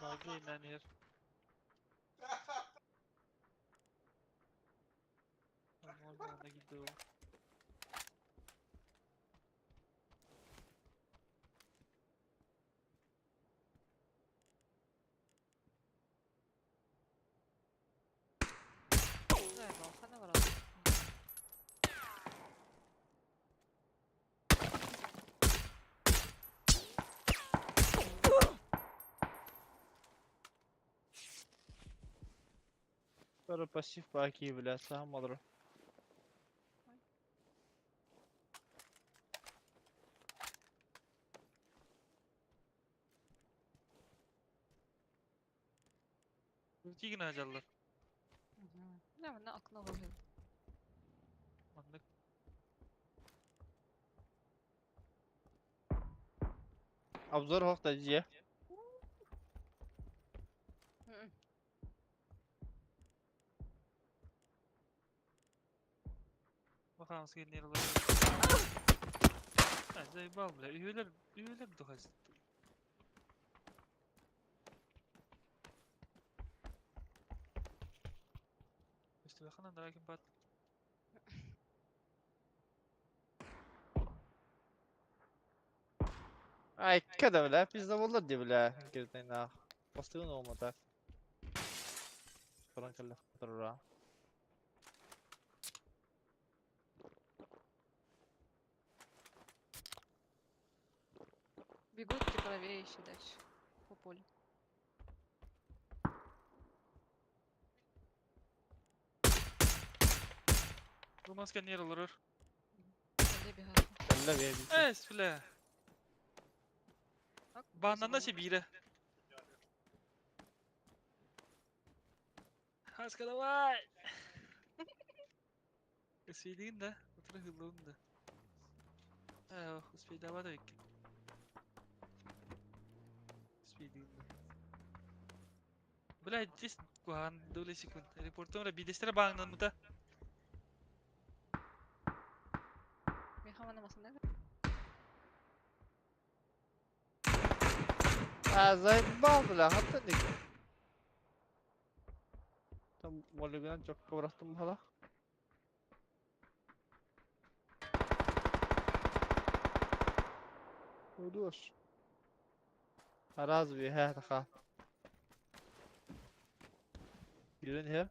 C: Баги иннэн иһэр. Нормально киирдэ ол.
D: Бары пассив баки, бля, сам олорор.
C: Тигин ажаллар.
B: Да, на окно выглядит.
C: Маннык.
D: Обзор хохта дьиэ.
C: Бахамыз кеннер олар. А, заебал, бля. Үйелер, үйелер духас. Үстүбэханан даракин бат.
D: Ай, када, бля, пизда болар ди, бля. Киртайна. Бастыгын оомата. Корон кэллэ турура.
B: Бегут типа левее еще дальше. По полю.
C: Бу кеннер олорор.
B: Кэллэ бегат.
D: Кэллэ бээ.
C: Эс, бля. Баннана се бире. Хаска давай. Успейдигин да, утра хыллын да. Э, успей давай да икки. Успейдигин да. Бля, здесь кухан доли секунд. Репортом бидестер баңнан мута.
B: Михамана масында.
D: А, заебал, бля, хатта ник. Там молиган чокко бырахтым бала. Уйдуш. Разве ха Yürün here.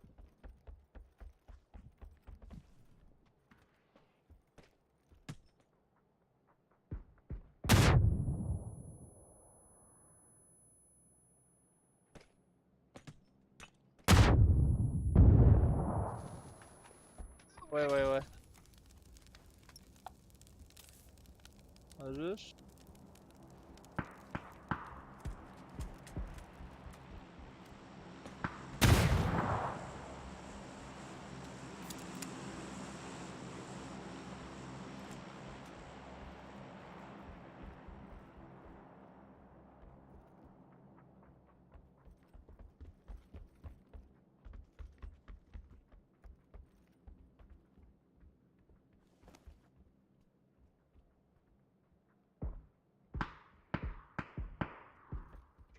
D: Wait, wait, wait. Хорош.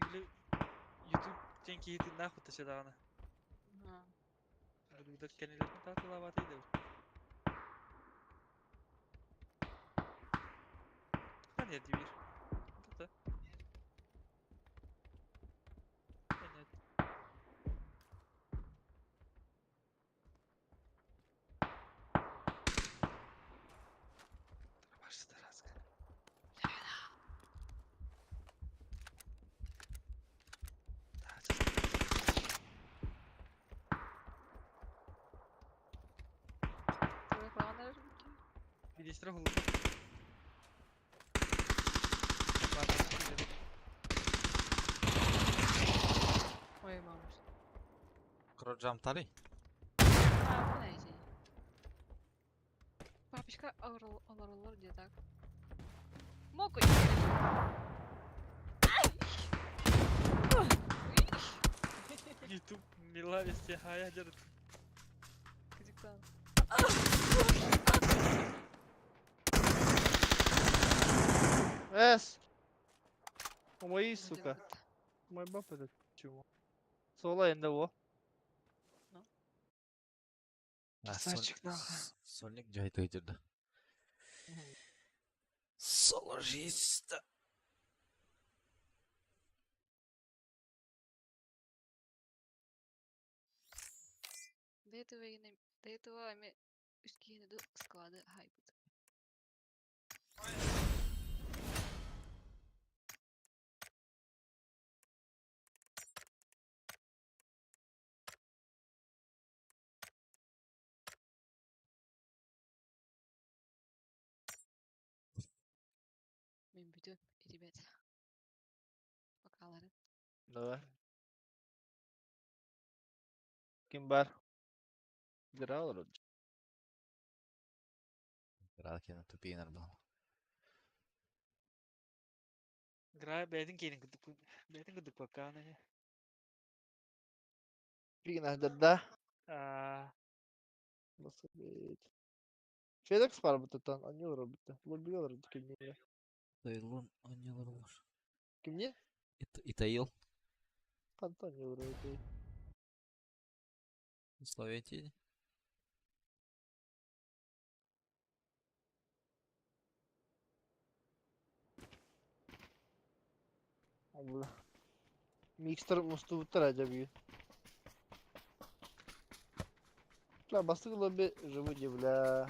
C: Тигли YouTube тен кихитин нахуй ташадагана. Бүгдер кенелерин татылабат иде. Хан yerdi bir. Tata. Evet. Başladı razga. Бидестер хулду.
B: Ой, мамаш.
A: Кроджам тали.
B: А, знаете. Папочка аларалар где так. Мокой.
C: YouTube милависте хая жарыт.
B: Казахстан.
D: Эс! Мои, сука. Мой баб этот чего? Соло НДО.
C: Красавчик, нахуй.
A: Сольник жайты жерде. Соложиста.
B: До этого, до этого эми үскиһини склады хайбыт. Бүтүм, ребят. Покаларын.
D: Давай. Ким бар? Играл вроде.
A: Ракена тупейнер был.
C: Гра бэйэтин киэнин курдук бэйэтин курдук баккааны.
D: Фигна да.
C: Аа
D: Nasıl bir... Fedex var bu tutan. Anne olur bitti. Lobby olur kimliğine.
A: Таилон анньылар олор.
D: Kimliğe?
A: Итаил.
D: Kanta ne olur öyle.
A: Словентий.
D: Allah. Mixer мустубуттар acaba. Бля, бастык лобби живу бля.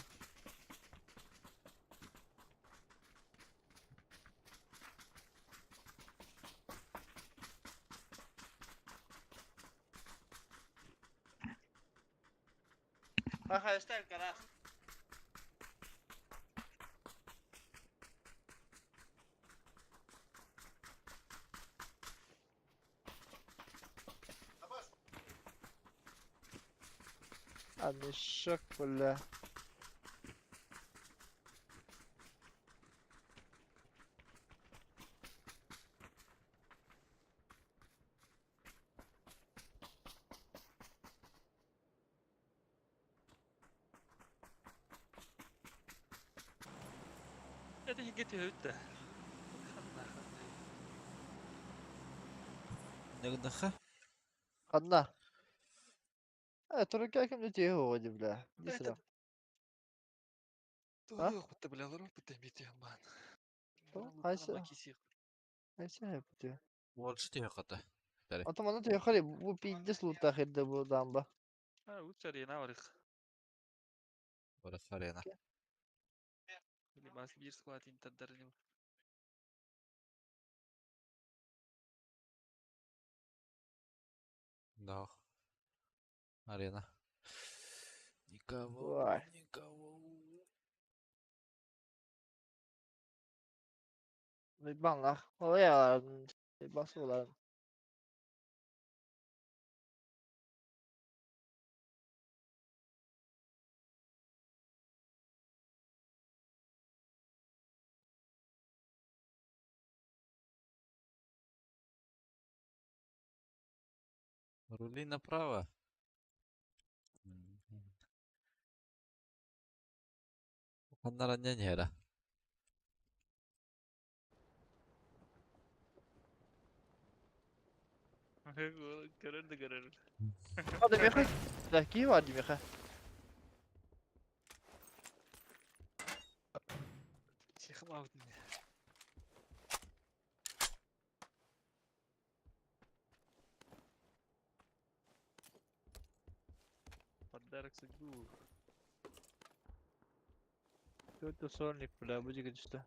D: Baja, está el carajo. Мешок, бля.
C: Это хигэ түһүттэ. Ханна ханна.
A: Нагдаха.
D: Одна. Только кем не его бля. Иди сюда.
C: Туох бутта бля олорор бутта бити баан.
D: Хайсы. Хайсы хайпты.
A: Больше тебе хата.
D: А то мана тебе хали бу пиздец лута херде бу дамба.
C: А лучше арена барых.
A: Барах арена.
C: Или бас бир склад интердерним.
A: Да. Арена. Никого,
D: Ой.
A: никого.
D: Банлах. Ой, басулар.
A: Рули направо. Ханнара нера.
C: Көрөр да көрөр.
D: Hadi Miha. Ки var Miha.
C: Чихым аутын. Подарок судьбу.
D: Какой-то сольник, бля, будет что.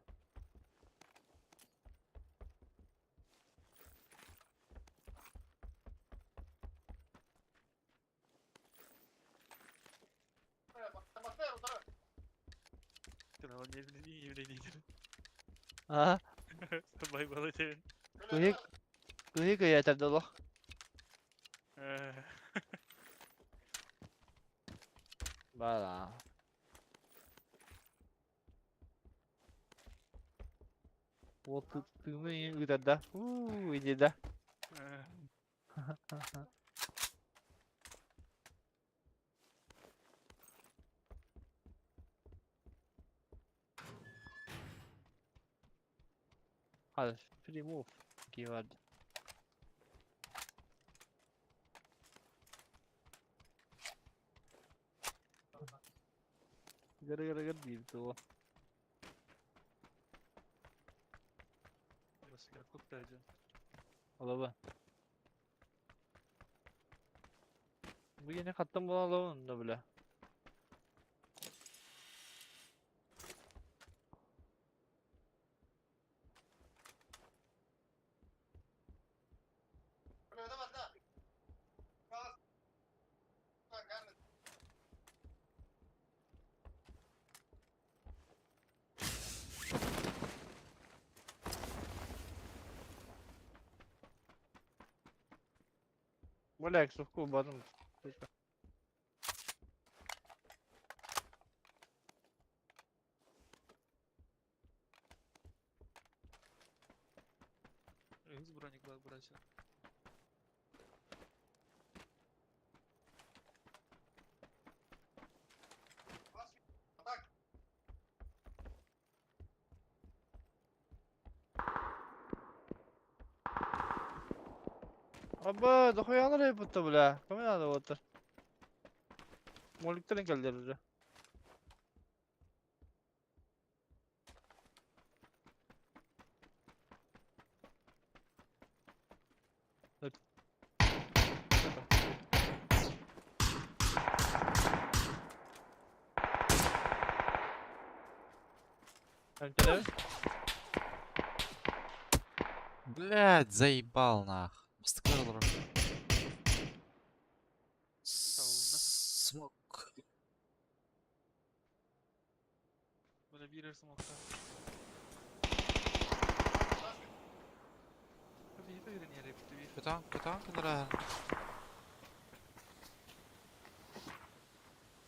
D: А?
C: Байбал этебин.
D: Кыһык кыһык ыйатар долох. Бала. Вот тыны ыытар да. Уу, иди да. Hadi free move. Keyword. Gara-gara gitu. Алаба. Бу yine kattım bunu alalım da bile. Бля, ксовку бадым.
C: Үһүс броник бар бырача.
D: Аба, дохуя будто, бля. Кому надо вот? Моликтарын келдер уже.
A: Блядь, заебал нах. Бастыклар Смок.
C: Бля биир смокта.
A: Көтөн, көтөн кынара.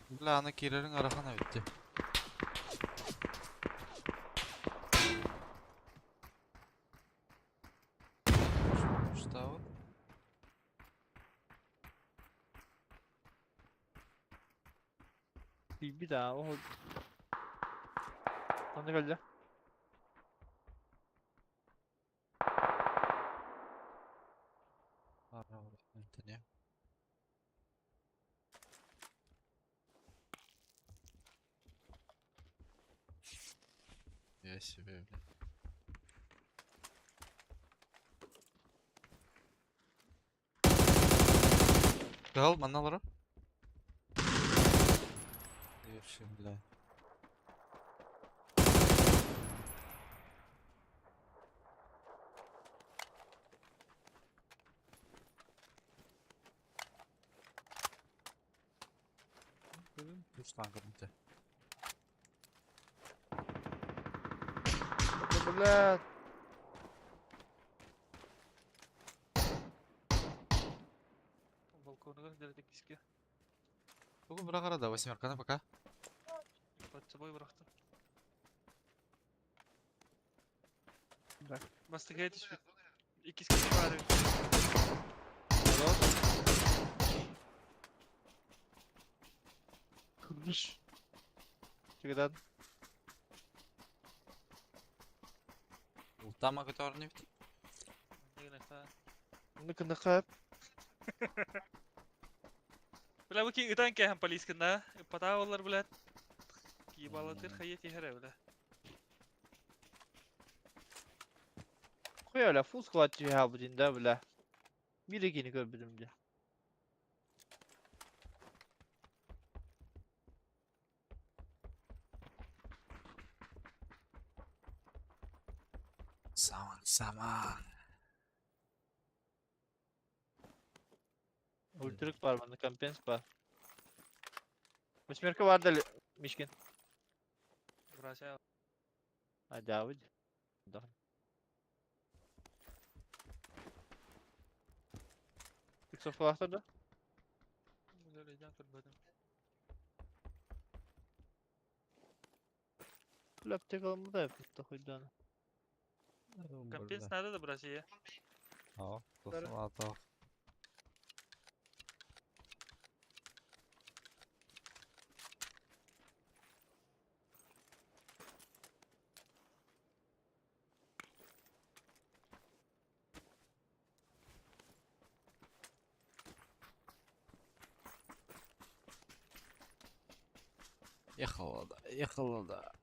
A: Бля, аны кирерин арахана битти. Что?
D: Bir daha o. Anne geldi.
A: Я себе, бля. Кал, маналары. Вообще, бля. Үч танк битти.
D: Бля.
C: Балконугар деле киске.
A: Бүгін бір қарада восьмерканы пока.
C: Под собой бырахтым.
D: Да.
C: Бастыгай түспүт. Иккис киһи баар эбит.
D: Kırmış. Çıkıdan.
A: Ултама көтөрүн бит.
D: Ныкы ныкы.
C: Бля бу ки ытан кэһэн полискында. Пата олар блядь. Ебалатыр хайа тиһэрэ бля.
D: Хуя бля, full squad ha bu dinde бля. Bir ikini көрбүдүм де.
A: Саман, саман.
D: Ultruk var bende, kampens var. Восьмерка var da Mişkin.
C: Врача.
D: Hadi abi. Да. Иксофлахтар да?
C: Бля, көрбөдүм.
D: Лаптек alımı da yapıp da хуйдан.
C: Компенс надо да братья.
A: Аа, тосон атаа. Ехала да, ехала да.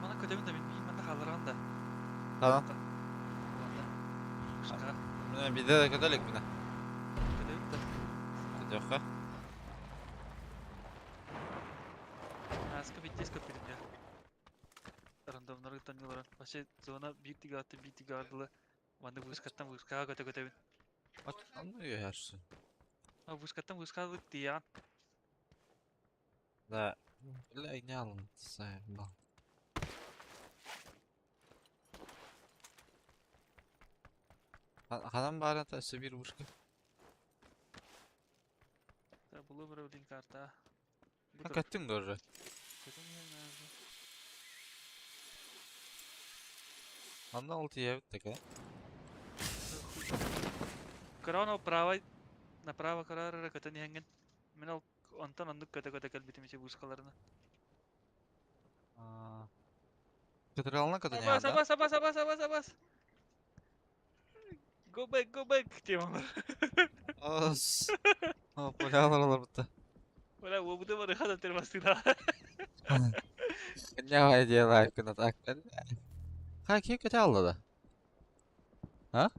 C: Мана көтөбүн да мин миин манна хаалларан да.
A: Tamam.
C: Ладно. Кышка.
A: Міне биде да көтө элекпин.
C: Көтөбүт да.
A: Көтүөххэ.
C: Аска биттес көппүтүм я. Рандомнары тоннилар. Вообще зона биир тигаатты биир тигаардылы. Маннык вышкаттан вышкаға көтө көтөбүн.
A: Ат анны үйәрсің.
C: А вышкаттан вышкаға тияган.
A: Да. Бля, не алым. Сайбал. Ханан баарата өссө биир вышка.
C: Да, булу бір блин карта.
A: Ha көттүң да уже. Анна ол тиийэбит такая.
C: Корона правой направо карарара көтөн иһэҥҥин. Мин ол онтон оннук көтө-көтө кэлбитим ичи вышкаларына.
A: Көтөралына көтөн
C: Абас,
A: яда.
C: абас, абас, абас, абас, абас. Go back, go back темалар.
A: Ас. О, полялар олар бутта.
C: Бля, уобута бары хада термастыра.
A: Не делай кына так. Ха, ким көтө алды да? А?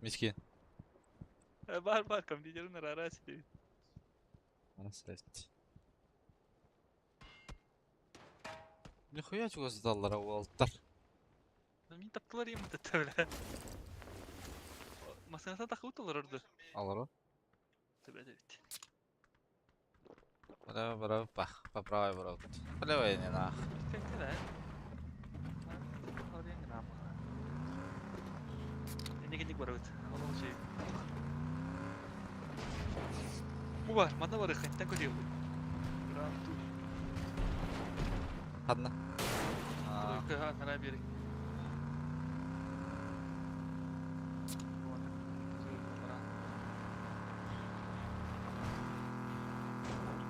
A: Мискин.
C: Бар, бар, компьютерин арара сидит.
A: Nasıl Нихуя чего сдаллар уолтар.
C: Мин таптылар им тата, бля. Масыната тахыбыт олорорду.
A: Алар
C: Төбө бит.
A: Бара бара пах, поправай бара. Бля, не нах.
C: Эне барабыт. Ол şey. Бу бар, манна бар хаттан көтөбүт. Гранд ту.
A: Хадна.
C: Тройка нара берик.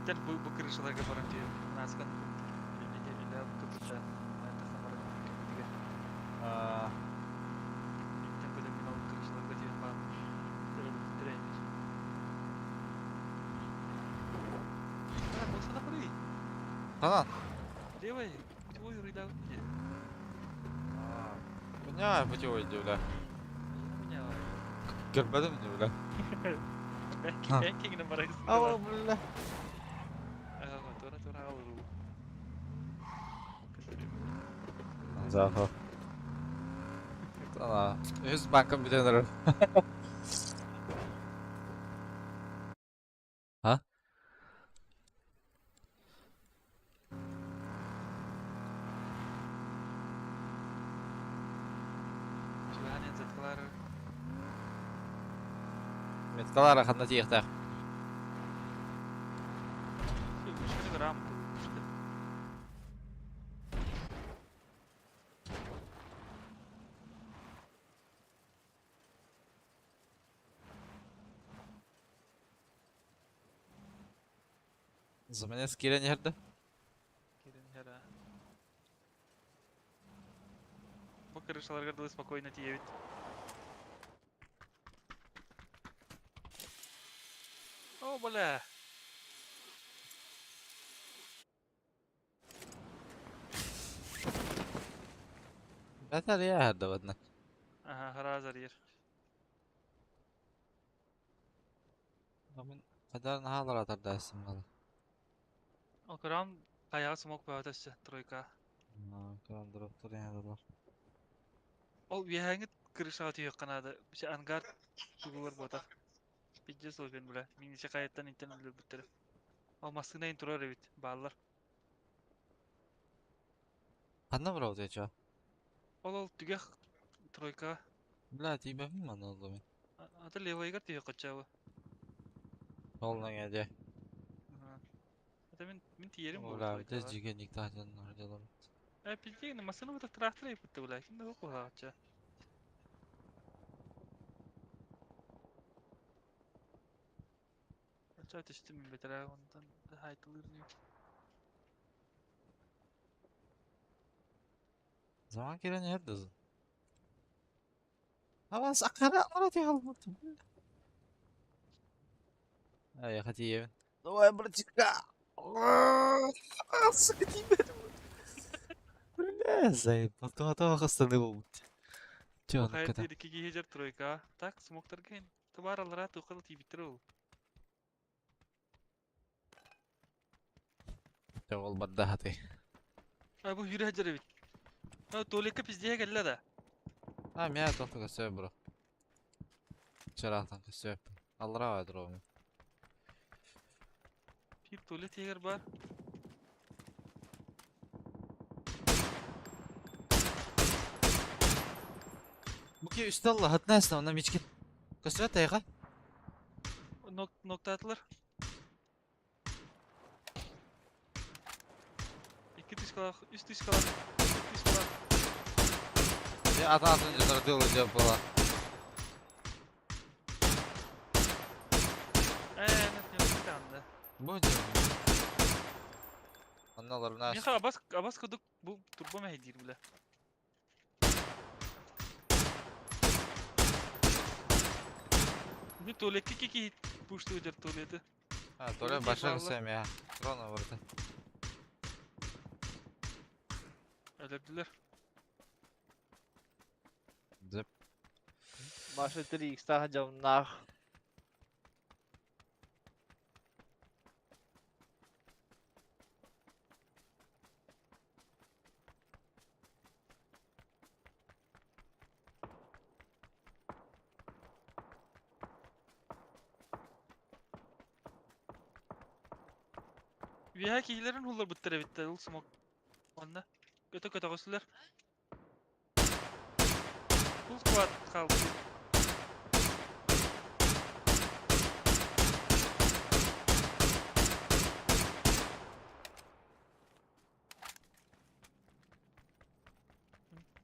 C: Иттер бу бу крышаларга баран тиеп. Наскан иле иле көпүтэ. Майта хамара көпүтүгө. Иттен көтө мин ол крышаларга тиеп барам. Теребит тереймиш. А, болса да барый.
A: Ханан.
C: Левый, путевой рыда.
A: Меня путевой бля.
C: Меня.
A: Көрбөдүм бля.
C: Бэнкингин барайсың.
A: Ау, бля.
C: Тура тура алыру.
A: Захо. Ана, өз банкым бүтәнер. А?
C: Чуганен заткалар.
A: Меткалар ханна тиехтах.
C: Вышканы грам.
A: Заменец кирен ерді.
C: Кирен хера. Бу крышаларга дылы спокойно тиебит. О, бля.
A: Бәтер ерді бадна.
C: Ага, харазар ер.
A: Мен кадар нахалар атар дайсым бала.
C: Ол крам каяга смок баатасы тройка.
A: Крам дроптор ерді.
C: Ол биһәңит крышага түйөк канады. Бише ангар тугулар ботак. Пиздец ол бен бля. Мин иче каяттан иттен өлөр бүттер. Ол масына ин турар бит. Баалар.
A: Ханна брау деча?
C: Ол ол түгэх тройка.
A: Бля, тибәм мана oldu мен.
C: Аты левыйга түйөк качабы.
A: Ол наңа
C: Ата мен мин тиерим бу.
A: Бля, бите жиге никтахтан ордалар.
C: Э, пиздец, масына бу трактор иппит бля. Кимде хок бу Ача түштүм мен бетер ондан хайтылыр.
A: Zaman кирен ерді. Авас акара арати халмут. Ай, хати Давай, братика. Сука, тиийбэтим. Бля, заебал. Тоҕо хастаныы буолбут. Чё,
C: Бу хайа
A: оннук
C: диир икки киһи дьэр тройка. Так, смоктарга ин. Тубаар аллараа туохха да тиийбиттэр ол.
A: Чэ, ол барда хатый.
C: А бу үүрэ сылдьар эбит. А туалекка пиздиһэ кэллэ да.
A: А, мя тоқта көстөбүт бро. Чараатан көстөбүт. Аллараа баар дрону.
C: Биир туалет иһигэр баар.
A: Бу ки үстэ алла, хатна эсна, онна мичкин. Көстөбөт тайга.
C: Нок ноктаатылар. Икки тысячалаах, үс тысячалаах, үс тысячалаах.
A: Дьэ, атын атын дьоннор дылы дьэ буола.
C: Ээ, нет, не
A: Бу дьэ. Онно олорунаас.
C: Миха абас абас кудук бу турбо мэһэйдиир бля. Не туалекка кики пушту дер туалеты.
A: А, туалет башар сэмэ. Трона барыта.
C: Өлөрдүлэр.
A: Зып.
D: Маша 3X-таах дьоннаах.
C: Үөһэ киһилэрин улларбыттар эбиттэр ол смок. Онно көтө көтөҕөсүлэр. Фул склад хаалбыт.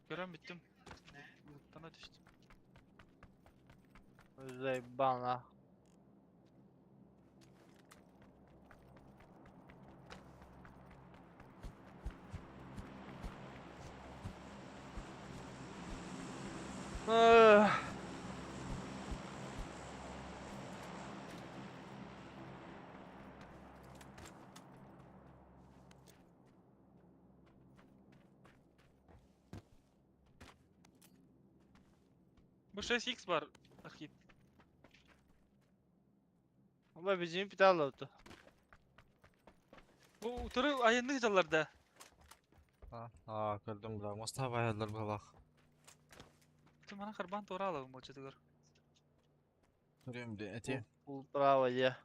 C: Көрөн бүттүм. Луттана түстүм.
D: Заебал нах. Ах.
C: Бу 6x бар архив.
D: Оба бензин питаллы.
C: Бу утары айаннык жалларда.
A: А, көрдүм бля. Моста баялар балах.
C: Тумана харбан туоралабын болчутугар.
A: Көрөм де, эти.
D: Пул право я.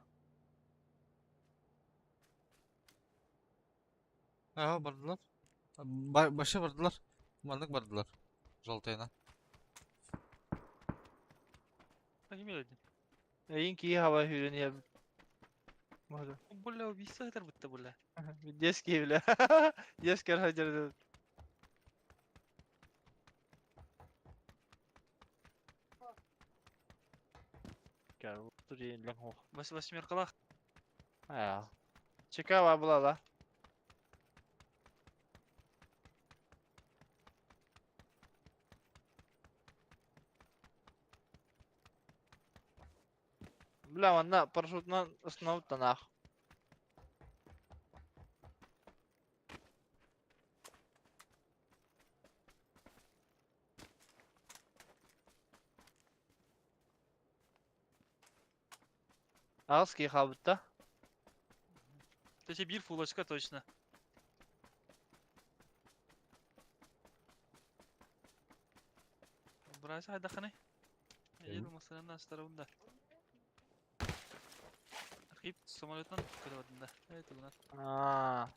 A: А, бардылар. Башы бардылар. Маннык бардылар. Жолтайна.
C: Ким өлдүн?
D: Эйин кии хаба хүрен я.
C: Бля, убийство этер бутта бля.
D: Детский бля. Детский хадер.
C: Бас восьмеркалах.
D: А. Чекава была, да? Бля, манна парашютынан основ нах. Аски хабытта.
C: Төсе бир фулочка точно. Брася хайдаханы. Ел масанын астарында. Архип самолеттан көрөдүн да. Э, тугунан.
D: Аа.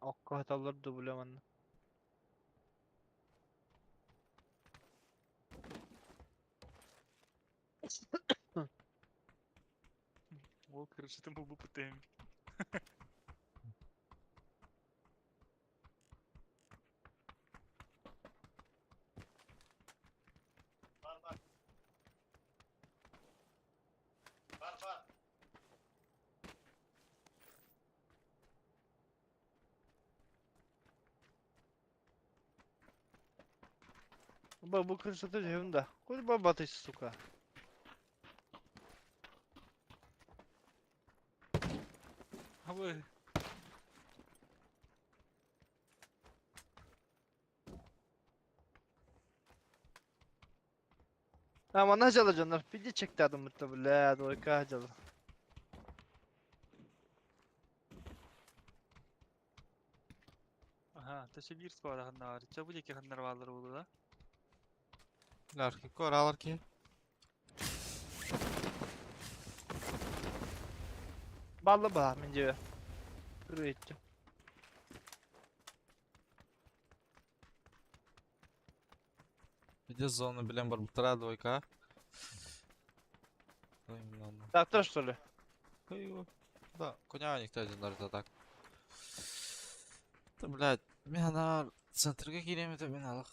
D: Окко хаталлар дубля манна.
C: Ол крышытын бу бутем.
D: Бу крышата түһүм да. Курба батый, сука.
C: Абы.
D: А, манна дьала дьоннор. Пиди чекте адаммытта, бля, двойка дьала.
C: Ага, төсө биир склада ханна Ча бу диэки ханнар бааллар буолу да?
A: Ларки, коралар ки.
D: Баллы ба, мен дебе. Күрү
A: Где зона, билен бар бутара двойка. Ой, ладно.
D: Трактор, что ли?
A: Ой, Да, коня никто один нарда так. Да, блядь, мен ана центрге киремет мен алах.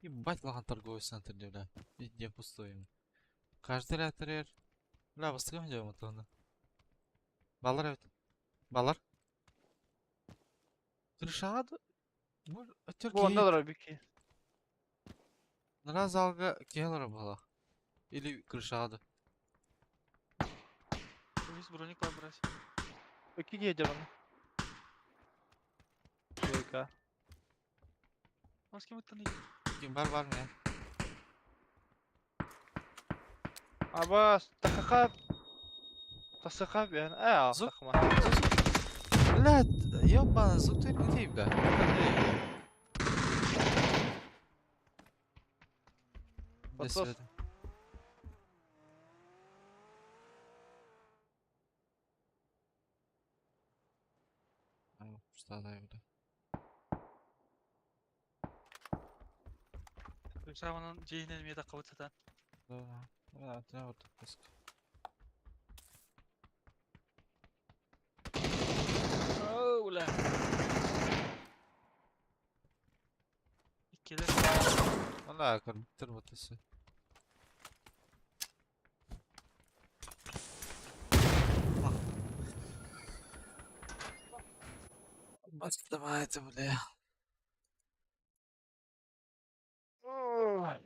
A: Ебать лаган торговый центр, бля. Везде пустой. Каждый ряд рер. Бля, бастыгам делаем это. Балар evet. Балар. Крышады. Бу өтөр
D: Бу онда дора бики.
A: Нара залга келер бала. Или крышады.
C: Үс броник бар брать.
D: Өки киһи оны. Двойка.
C: Может кем это
A: Ким бар бар не?
D: Аба, тахака. Тасака бен. Э,
A: Зук.
D: тахма.
A: Блядь, ёбана, звук ты не бля.
D: Подсос.
A: Что да, бля.
C: Шаманын жейинен мета кабыт сатан.
A: Да, да, да, вот так.
C: Оу, бля. Иккелер.
A: Ана, компьютер вот если. Давай это, бля.
D: Ой.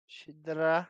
D: Щедра.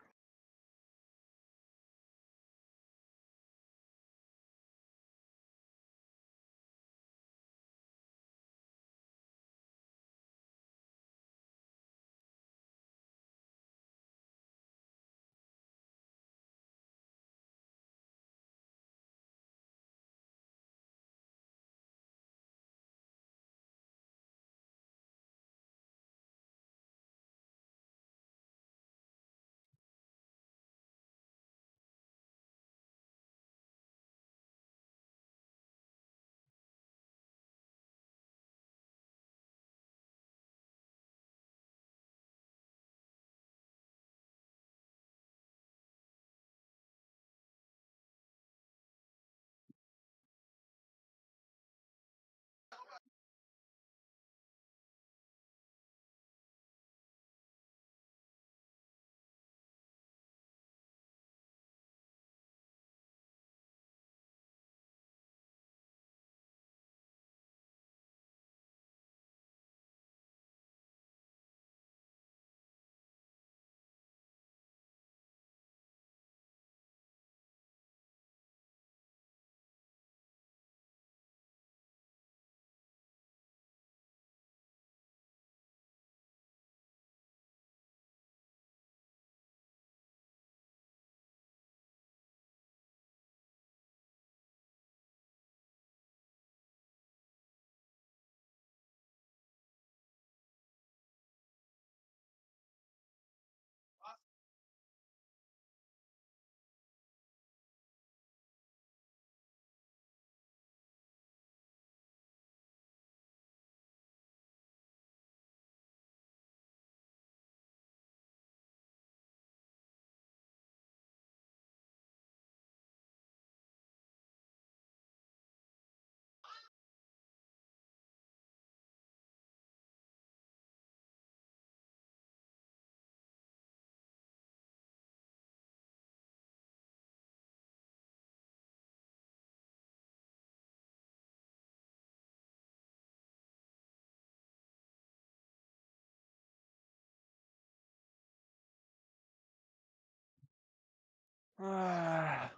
D: Бля,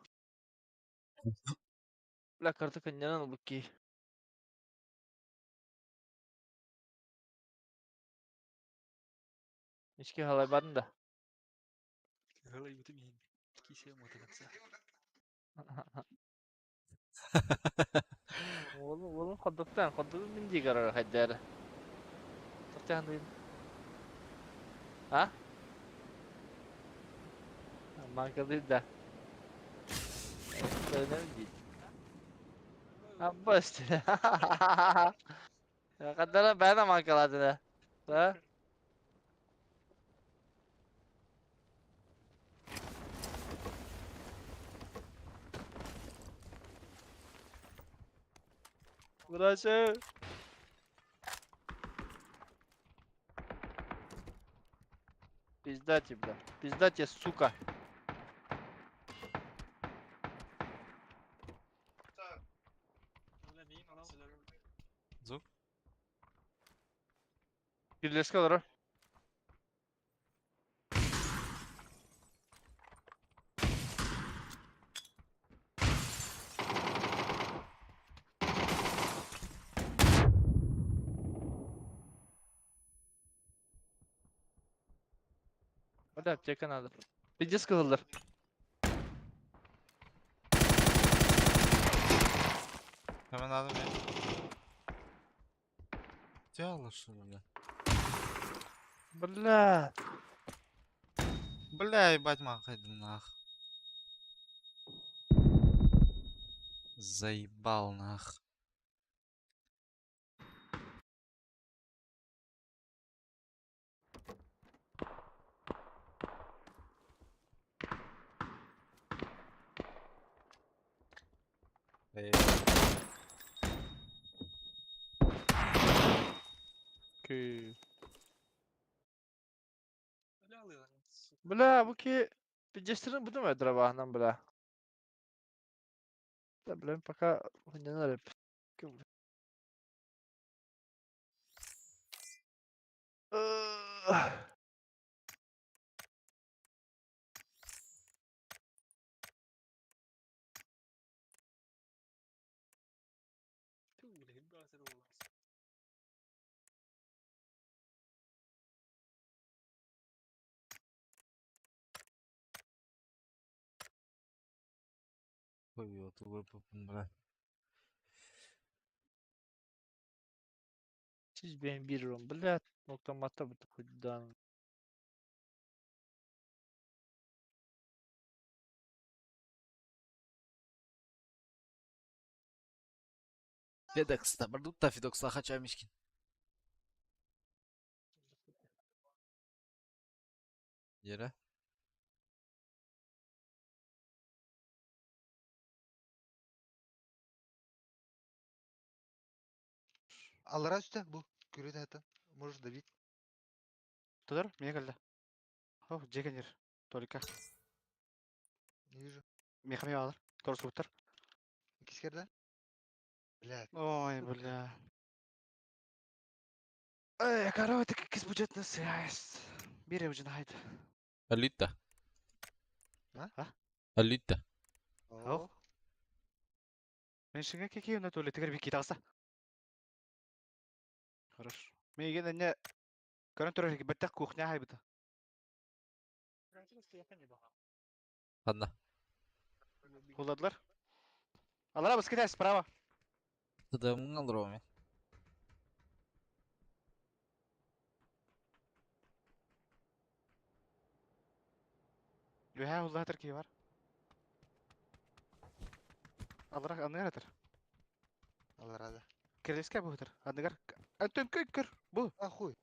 D: карта кынньанан ылбыт киһи. Ички халайбатын да.
C: Халайбытым иһин. Кисе мотоганса.
D: Уолун уолун ходуктаан ходугун мин дии көрөр хайдары. Тохтоон А? Манкалыыр да. Көрүнэбин дии. Аббас. Хаддара бэйэ манкалаатына. Да? Удачи! Пизда тебе, бля. Пизда тебе, сука.
A: Звук?
D: Бирилэскэ олорор. Hadi аптека надо. Пиздец кыһыллар.
A: Hemen aldım ya. Делаешь, бля.
D: Бля.
A: Бля, ебать махайдым нах. Заебал нах. Эй,
D: Окей. Бля, бу ки пиздестерин бу дымай дробаһынан бля. Да, блин, пока не надо.
A: Ой, вот бля.
D: Siz benim bir rom, бля, nokta bu хуйдан.
A: Федекс, да, бардут та Федокс, хача мишкин. Yere.
E: Аллара үстэ бу. Көрүт это. Можешь добить.
F: Тудыр, мне келді. О, жекенер. Толика.
E: Не вижу.
F: Мехами алыр. Торс уттар.
E: Кискер, да? Блядь.
F: Ой, бля. Эй, короче, кис бюджетный связь. Бире уже найд.
A: Алита.
E: А?
F: А?
A: Алита.
E: О,
F: Мен шинге кеки уна толе тегер бики тағса. Хорошо. Мен еген әне көрін тұрар беттек кухня хайбыта.
A: Ладно.
F: Хуладлар. Алара быс китай справа.
A: Тогда мы алроме.
F: Лүһә хуллатыр ки бар. Алара аныгар атыр.
E: Аллара да.
F: Кирилске бу атыр. Аныгар. Антон көр бу.
E: Ахуй.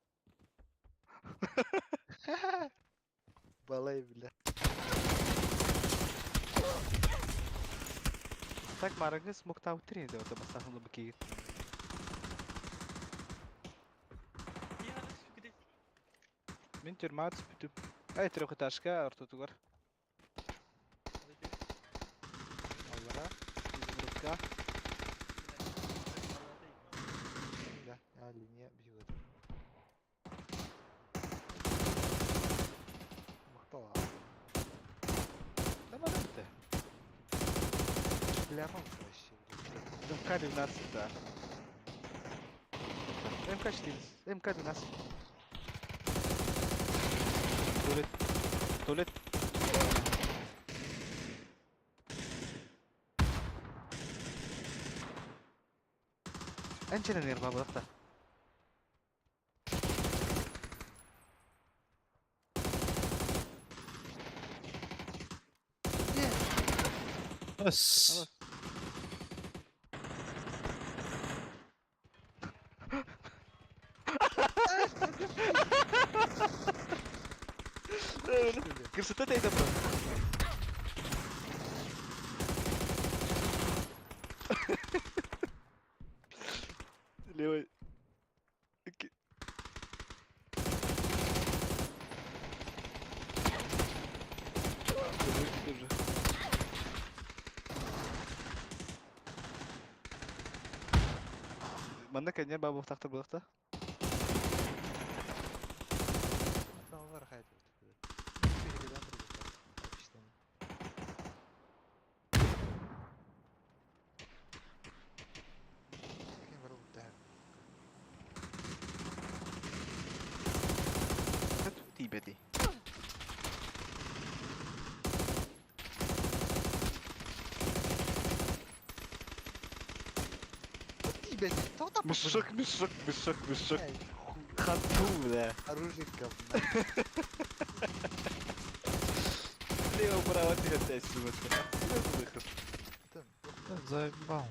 E: Балай, бля.
F: Так марыгыз мукта утрин деп ата бастахын бу ки. Мен тюрьма бүтүп. Ай трехэтажка ортотугар. Аллара. Изумрудка.
E: Бля, а, линия бьет. Махтала.
F: Давай.
E: Шляпа вообще, блядь.
F: МК-12, да. МК-14, МК-12. Туалет. Туалет. Энчинен бабылықта.
A: Эс.
F: Красота это просто. Левый. Тоже. Манна кэннэ бабухтахтар булахта.
E: Бар хайт.
F: Тибети. Мешок, мешок, мешок, мешок. Хату, бля.
E: Оружие говна.
F: Лево, право, ты опять сюда. Выход.
A: Заебал.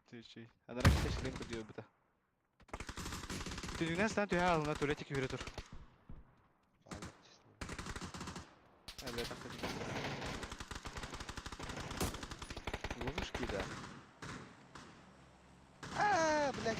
F: Ты чей? Ана ракета шлем кудио бута. Түнүгнен стан түһэ алына туалетик хүрэ тур. Әле так Ловушки, да.
E: А, блядь.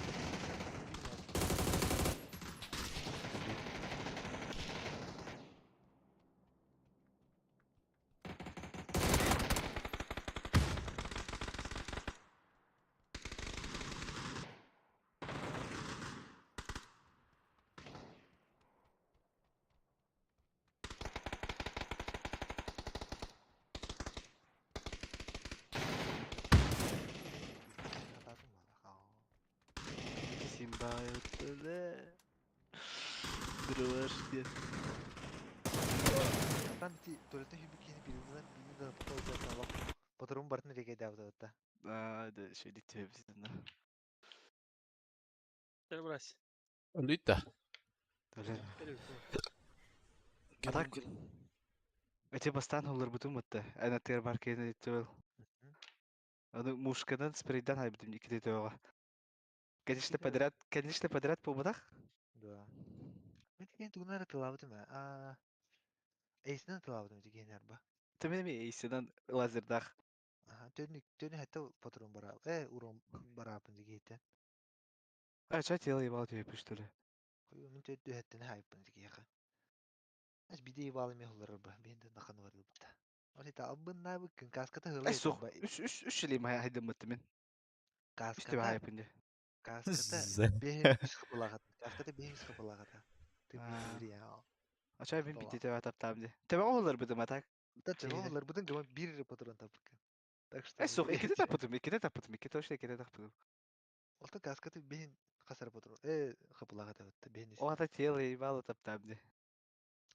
F: Симба Дрожки.
E: Там ти туалеттен хүбү киһини билинэн билинэн потол Патрон бартын реге дабыта.
F: А, да, шөйдик төбүсүн.
C: Gel брась.
A: Өлүйт да.
F: Төле. А так Эти бастан холлар бутун бутта. Ана тер бар кене төбел. Аны мушкадан спрейдан хайбытым иките төбөга. Конечно, подряд, конечно, подряд побудах.
E: Да. Мен деген тугунары тылабытым а. Эйсинен тылабытым деген арба.
F: Төмен ми эйсинен лазердах.
E: Аха, төрнү төрнү хәтта патрон бара. Э, урон барапын деген.
F: А, чай тело ебал тебе что ли?
E: Кою мен төрдү хәттен хайпын деген. Ас биде ебалы ме холлар ба. Бенде нахан бар бутта. Ошета албын набы кын каската хылы.
F: Ай, сух. Үш үш үш эле хайдым бутты мен. Үш тебе
E: Каската.
F: хайпын де.
E: Каската бехин хыпылагат. Каската бехин хыпылагат. Ты бир.
F: Ачай мен бите тебе таптам де. Тебе олар бутым а так.
E: Да, тебе олар бутым гама бир патрон тапык. Так что.
F: Ай, сух, иките тапытым, иките тапытым, иките точно иките тапытым.
E: Олта каската бехин хасар патрон. Э, хыпылагат бутта бехин.
F: Оата тело ебало таптам де.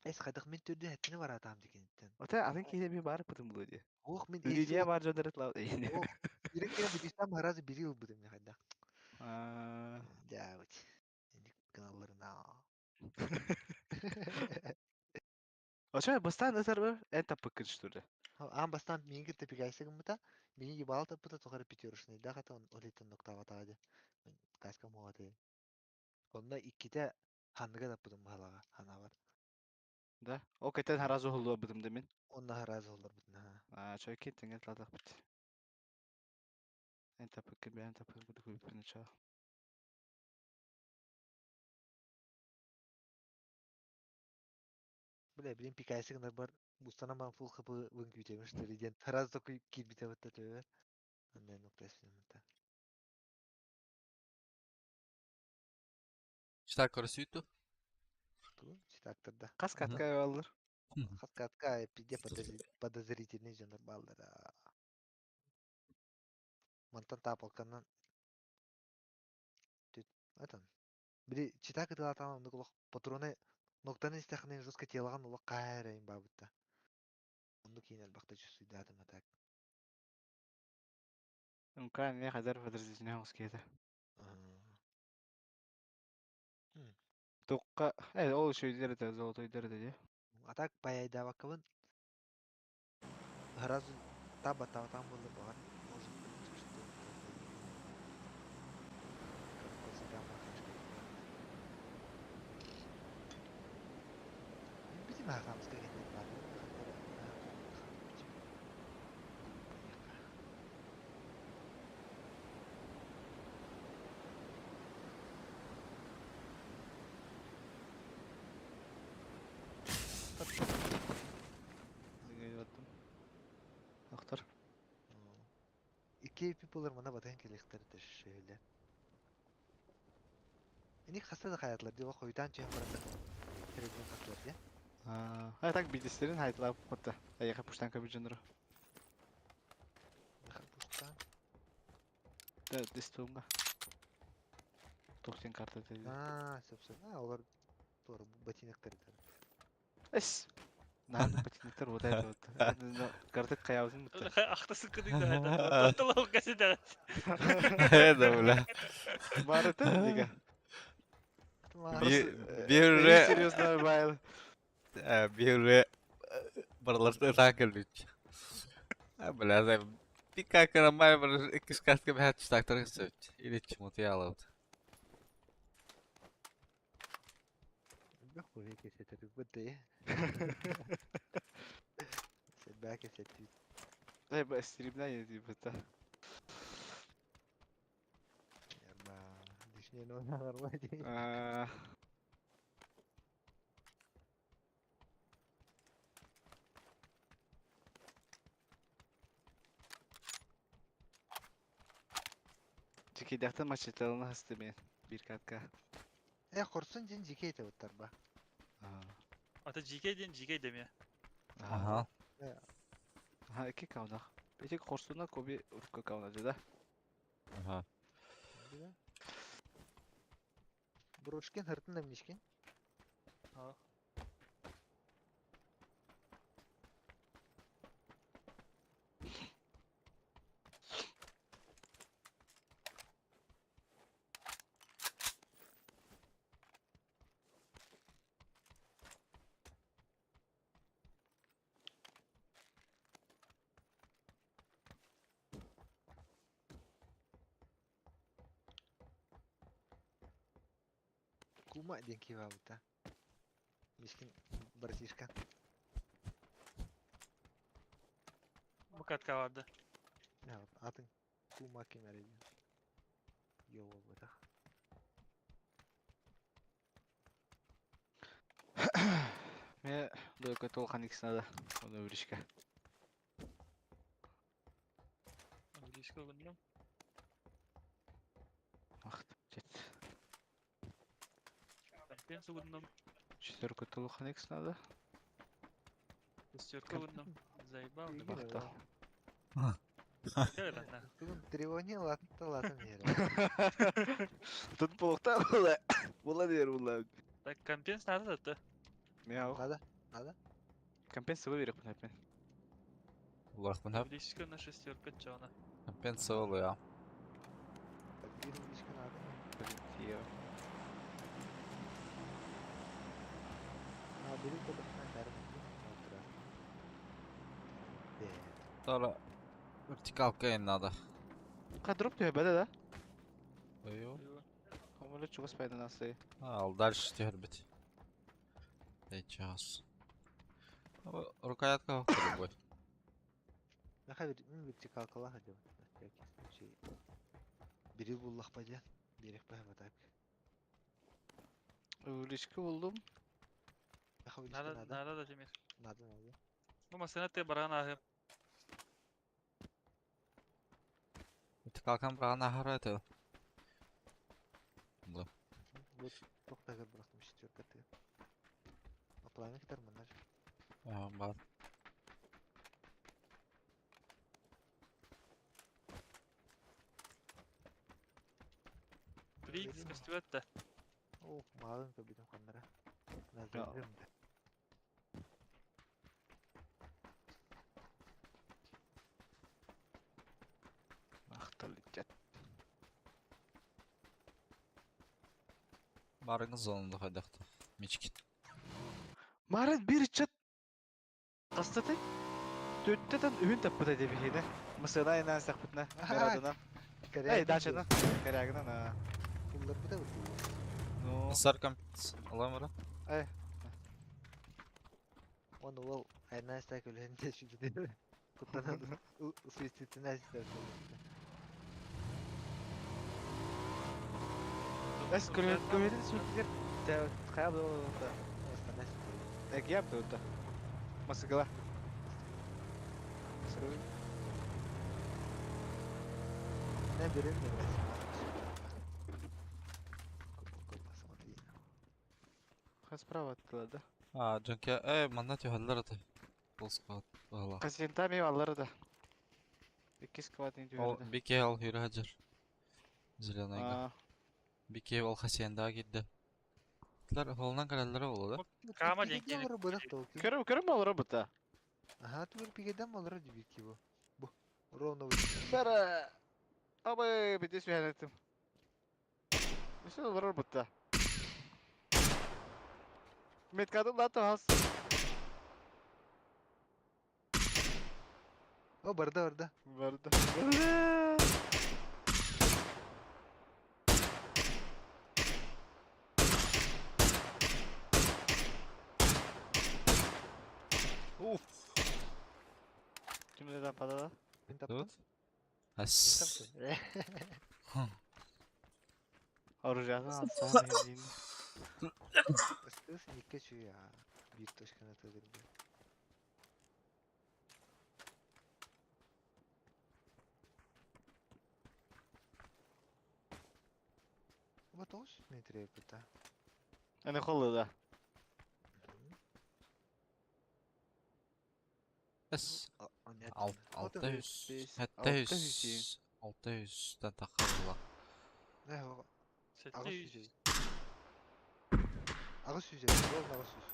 E: Эс хайдах мен төрдү хәттене бар атам деген.
F: Ота атын кейде мен барып бутым булу де.
E: Ох, мен
F: Үлүдө бар жондар лау.
E: Ох, ирек кенә битистам харазы бирил бутым хайдах.
F: А.
E: Да, вот. Инди каналларына.
F: Ачай бастан ытар бар, эн тапыкын что ли.
E: Ан бастан минги тепигайсы гымыта, минги ебал тапыта тохара пятерочный, да хата он олитен ноктава таады. Каска моғаты. Онна икките ханныга тапыдым халага, хана бар.
F: Да. О кетен харазы холду бутым да мен.
E: Онна харазы холлар бутын, ха.
F: А, чай кеттен ладак бит. Эн тапыкын бен тапыкын буду көйпүн ча.
E: Бля, блин, пикайсы гына бар. Бустана ман фул хапы вын күтемеш ден. Харазы такой кир бите батта төбе. Андай нокта эсмин.
A: Читак көрсүйтү.
E: Ту, читактырда.
F: Кас катка алыр.
E: Хас катка пизде подозрительный дьоннор бааллара. Мантан таапалканан Атан. Били чита кытылаатаҕына оннук олох патроны ноктаны истэххинэ жестко телаҕын олох хаайар эйин баабытта. Оннук иин элбэхтэ чувствуйдаатым а так.
F: Унка эмиэ хадar подразделение оҕус киһитэ. Туохха ол үчүгэйдэр этэ, золотойдор этэ дии.
E: А так паяйдаабаккабын сразу таба-таба буоллар баҕар может быть что Бити маахаамыска кэннин баатыр
F: Доктор.
E: Икки пиполар мана батан келихтер шөйле. Ини хаста да хаятылар дии хойутаан түһэн баран терезин хастылар дии.
F: А так бидистерин хайтлап хотта. Аяка пуштан көбү дьонору.
E: Пуштан.
F: Да, дистунга. Тохтен карта dedi.
E: Аа, сөп сөп. А, олар туора ботиноктар этэр.
F: Эс. Наан ботиноктар вот это вот. Карта каябытын бутта.
C: Ахта сыккыдый да. Тоттолоо газета.
A: Это, бля.
F: Бар это дига.
A: Bir
F: Серьезно байл.
A: Bir барыларда таак келбит. Бля, пика карамай бар иккис картка бэхат чтактар сөп. Или чему-то ялабыт.
E: Бэх бу кесетер бу. Себә кесетер.
F: Эй, бу стримна еди бутта.
E: Ярба, дишне но нормально.
F: Аа. Чекидахтан мачеталына хасты мен. Bir катка.
E: Э, хорсун дин жикей те буттар ба.
C: Ата жикей ден жикей деме.
A: Ага.
F: Ага, iki каунах. Эти хорсуна коби урка кауна да?
A: Ага.
E: Брушкин хыртын да мишкин.
C: А.
E: Кума дин кива бута. Мишкин братишка.
C: Бу катка барды.
E: Атын кума кемере. Йо бута.
F: Мен дойка толхан икс надо. Оны үришке.
C: Английский гынным.
F: Ах, чет.
C: Пенсу гынным.
F: Четверка толхан икс надо.
C: Шестерка гынным. Заебал.
F: Бахта.
E: Бүгін тревони латта латын yeri.
F: Тут полукта була. Була дер була.
C: Так компенс надо да.
F: Мяу.
E: Надо? Надо?
F: Компенсия выберек мен.
A: Улархмын хап.
C: Английский на шестерка чона.
A: Компенсия я.
E: Так, bir мишка надо.
F: Тио.
E: А, бери kodasına karım.
A: Тора вертикалка им надо.
F: Ка дроп тебе беде да?
A: Ою.
F: Хамылы чугас пайда насы.
A: Ал дальше тербит. Сейчас. Рукоятка любой.
E: Наха вертикалкала хотя бы, на всякий случай. Бери буллах падя. Берег па так.
F: Уличка булдум.
E: Наха уличка
C: Надо,
E: надо.
C: надо да Тимир.
E: Надо, надо.
C: Бу масына те баран ахы.
A: Вертикалкам брана хара это. Да.
E: Вот тоқтағыр бірақтым шестерка ты. А пламя китар манар.
A: Аа, бар.
C: Брикс көстүбэт да.
E: О, мағын көбүтүм ханнара. Назарым да.
F: Махтал иччат.
A: Барыңыз зонunda хайдахты. Мичкин.
F: Марат бир иччат. Хастаты? Төттетен үһүн таппыта дебихине. Мысына айнаан сахпытна. Мирадынан. Эй, дачана. Корягынан, а.
E: Кулларбыта бу.
F: Ну.
A: Саркам аламыра.
F: Эй.
E: Он ол айнаас так өлөнде шүдү. Куттанан суицидтен
F: Эс көрөтүн сүртүгер. Хая да.
E: Останас.
F: Эгиап да. Масыгала.
E: Не берем не берем.
F: Справа оттыла да.
A: А, джанке, эй, манна тюхаллар аты. Ол склад. Ала.
F: Касента ми аллары да. Икки склад не
A: Ол
F: дүйөрдө.
A: бике ал хүрі хаджар. Зеленайга. Бике ол хасиенда кидди. Тлар холнан караллары болу да.
C: Кама деньги.
F: Көрөм көрөм аллары бута.
E: Ага, тур пигеден алыр дибит бу. Бу ровно
F: Бара. Абы биде сүйәнетим. Үсө аллары бута. Меткадым да тас.
E: О, барда барда.
F: Барды.
A: Уф.
F: Кимден падада?
E: Мен таптым.
A: Тут. Ас.
E: Мен таптым.
F: Оружияны алсам.
E: Остался нике чуя. Бир точка на тыгырды. Вот он метре бута.
F: Аны холлы да.
A: Эс.
E: Ал
A: Алты жүз.
F: бес,
A: Хәтта
F: алты
A: жүз.
F: жүз.
A: Алты жүзден тақырыла.
E: Не, ағыз
C: Сетте
E: жүз. Ағыз жүз, ровно ағыз жүз.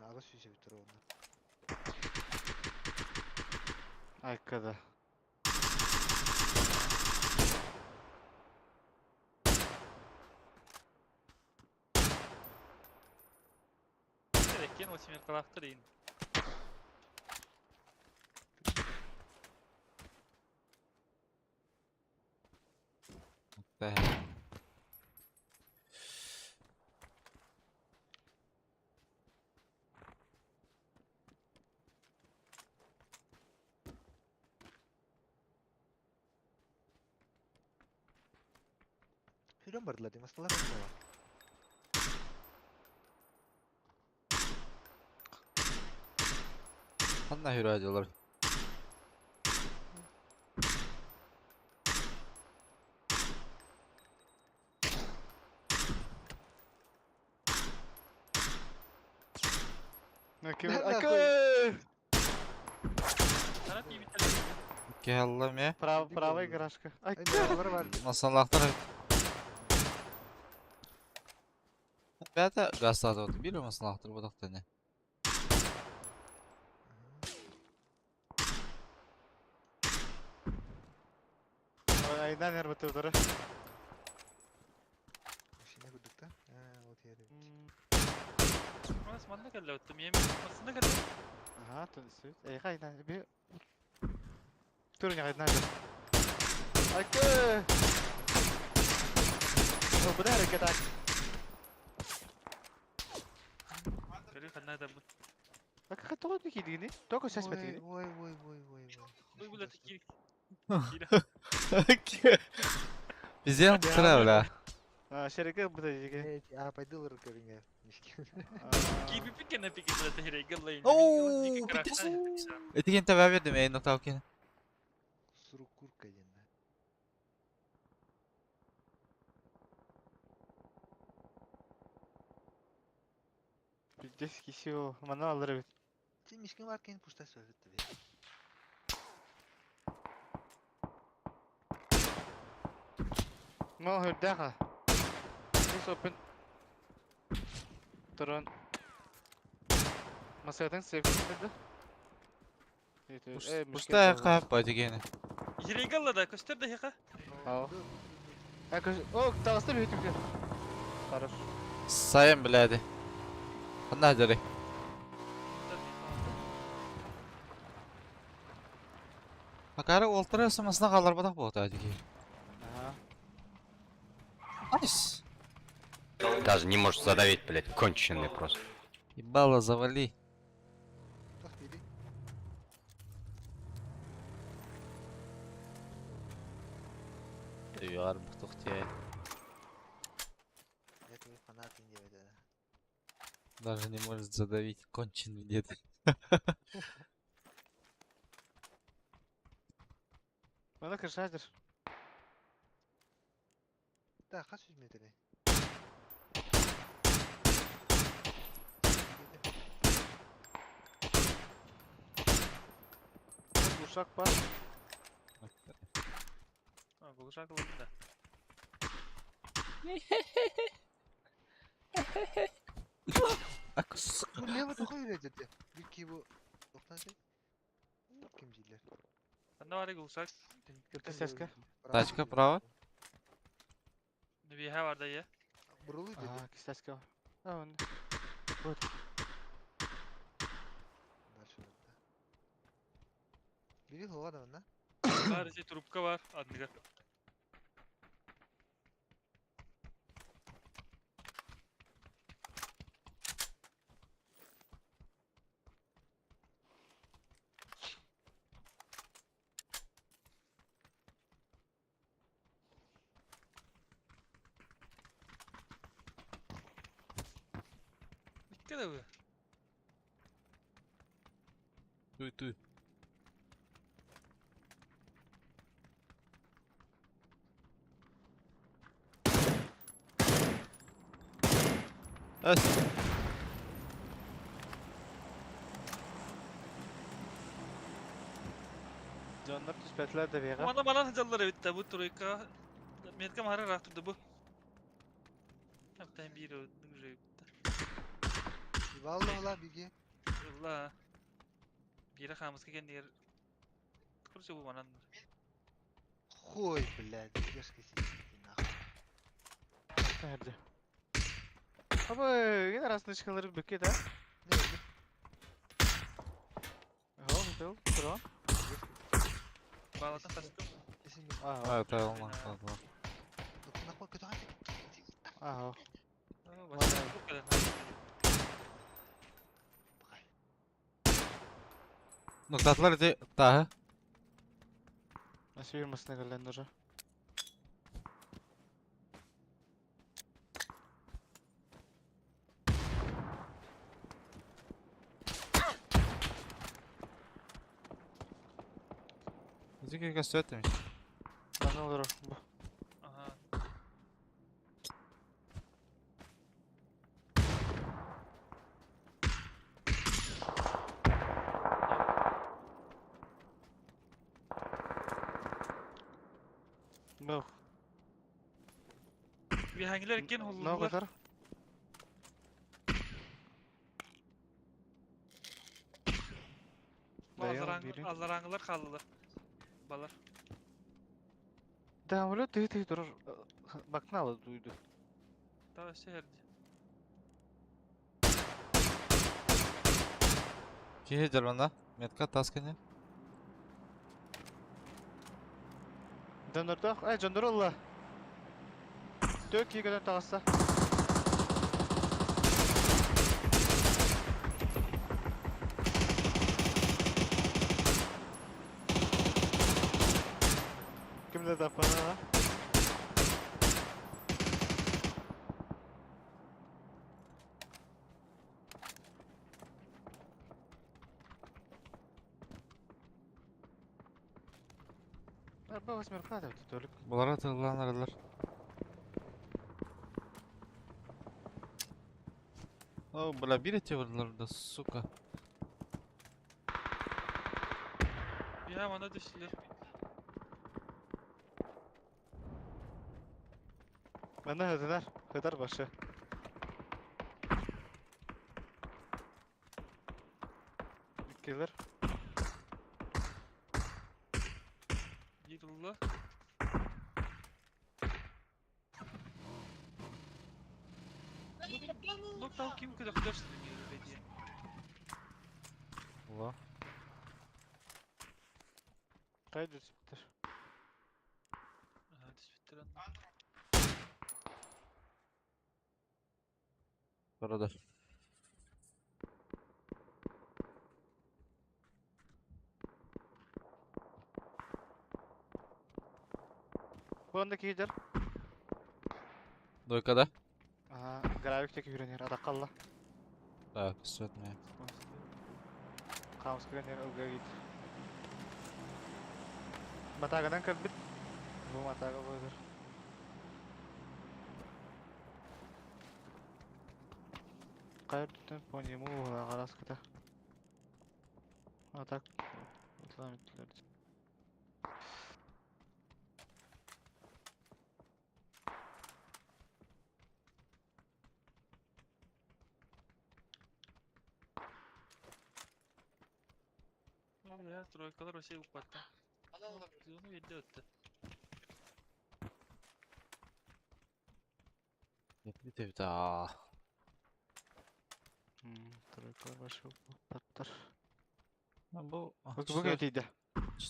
E: Ағыз жүз бит ровно.
F: Айкада.
C: Кен осемер қалақты дейін.
A: Бә.
E: Хүрен бардылар дейм, асталар бардылар.
A: Ханна хүрі адылар.
F: Акы.
C: Сана тиби
A: Келлем е.
F: Прав, правая гаражка.
E: Ай,
F: Айка.
E: бар бар.
A: Масалақтар. Бәті гастады от. Бір масалақтар бұдақ не.
F: Айдан эрбете удары.
E: Машина күдүк та. А, вот яри.
C: Мас манна кэллэ оттум ем. Масына кэллэ.
F: Ага, тунсы. Эй, хайдан би. Турня хайдан. Айка. О, буда hareket ak.
C: Көрү ханна да бу.
F: Ака хатоо дигини. Токо сас бетигини.
E: Ой, ой, ой, ой, ой.
C: Ой, була тики.
A: Бізден құтыра бля.
F: А, шереке буда диги.
E: А, пойду көрүнгө. Мишки.
C: Киби пике на пике була тахире галлай.
A: Оу, Этиген таба бердим эй ноталкин.
E: Сурукурка ден.
F: Пиздец, киси Мана алыр эбит.
E: Сен мишкин бар кин пушта сөбүт тебе.
F: Мал хүрдээх а. This open. Туран. Масатын сепкинде.
A: Пустая кап дегені.
C: Ерегал да, көстер да хеха.
F: Ау. О, тағысты бүйітіп Хорош.
A: Сайын біләді. Қандай дәрі? Акары олтыра самасына қалар бадақ болады әдеге.
F: Ага.
A: Найс.
G: Даже не может задавить, блядь, конченый просто.
A: Ебало завали.
E: Тох бири.
A: Uyar бұқтық те.
E: Я твой фанат деп айтады.
A: Даже не может задавить конченый дед.
F: Мана кыршадыр.
E: Да, қас 100 метр.
F: Ушак бар.
C: А, глушак да.
A: Акс.
E: Бу лево тоқой үйретеді. Bir ki bu 90 Ким дейлер?
C: Анда бар глушак.
F: Кістәске.
A: Тачка право.
C: Биха бар да я.
E: Бұрылы деді.
F: Ага, кістәске. А, он.
E: Дальше да. Бири хоға да онна.
C: Бар ise трубка бар. Адныга. Dikkat abi.
A: Туй туй. Өс.
F: Canlar түспәтләр дә бега.
C: Мана манан хажаллар битте бу тройка. Метка махара рах турду бу. Аптан бир уже битте.
E: Валла ола биги.
C: Allah. Бире хамыска кендер. Короче бу манан.
E: Хуй, блядь, дерзкий сидит, нахуй.
F: Nerede? Аба, yine arasında çıkaları бөке да.
E: Не, не,
F: Ага, бутыл, тура.
C: Балатан тастым.
E: есіңде.
F: Ага.
A: А, это алман.
E: Нахуй, көті
F: Ага.
A: Ну, татлар де тағы.
F: Nasıl yürümesine gelen уже.
A: Зиги көстөт демеш.
F: Ана olur. Bu.
C: Ага.
F: Bu.
C: Bir hangiler ken
F: Ne
C: hullular.
F: kadar? Dayı biri.
C: Azarangılar kaldılar. Balar.
F: Devam tüy tüy durur. Bak ne aldı duydu.
C: Daha şehirdi.
A: Кихи жарбанда. Метка таскане.
F: Döndürdü. Ay döndür Allah. Dök iyi gödön tağısı. Kim dedi bana? Araba восьмерка да төлік. −
A: О, бля, бирете бардылар да, сука.
C: Үөһэ манна түстүлэр.
F: Манна хытынар. Хытар башы. Иккилер.
C: Биир ылла. Локтау ким көтөхтөр сытын
A: Ла.
F: Кайда түспүттэр?
C: Аха, түспүттэр онно.
A: Барадар.
F: Бу онда киһидер.
A: Дойкада?
F: Ага, гравик теки хүренер, атаққалла.
A: Так, сөтме.
F: Хаос күренер ылга гит. Матагадан кэлбит. Бу матага болар. Кайыртын по нему хараскыта. А так, отлам иттилер.
C: Я тройкалар вообще укпатта. Зону едде өттө.
A: Бите бите.
F: Тройкалар башы паттар.
A: Бу
F: Бу кетейді.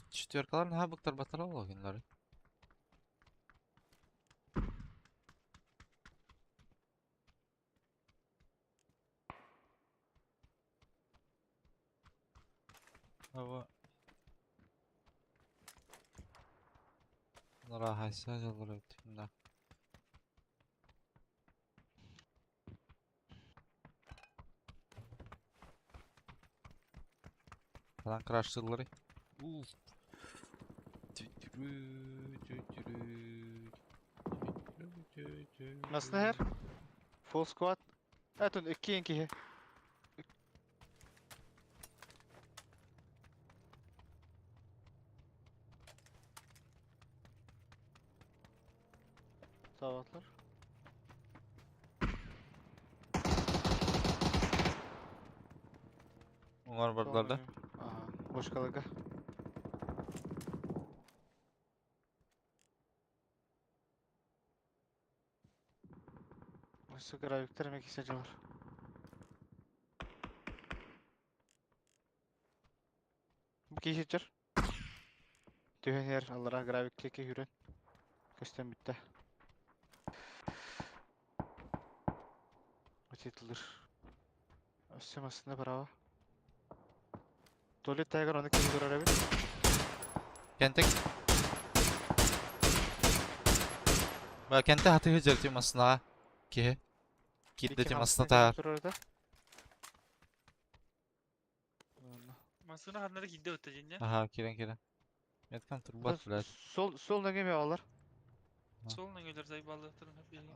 A: Четверкалар наһаа буктар батара олоһуннар. Аба. Нара хайса жалар өттүмдә. Falan крашлары. Уф.
F: Масына хер. Full squad. Этун икки киһи. Сабатлар.
A: Оңар бардылар да.
F: Ага, бошкалыга. Осы гравиктер ме кисе жолар. Бу кисе жер. Түһен аллара гравик теке хүрен. Көстен битте. Өтетілір. Өссем астында браво. Туалет тайгар оны ким көрөр эбит?
A: Кентек. Ба кенте хаты хыжар темасына. Ке. Кирде темасына таар.
C: Масына ханнары кидде өттө жинне.
A: Аха, кирен кирен. Меткан турбат блядь.
F: Сол сол неге алар?
C: Сол неңелер зайбалы турун хеп.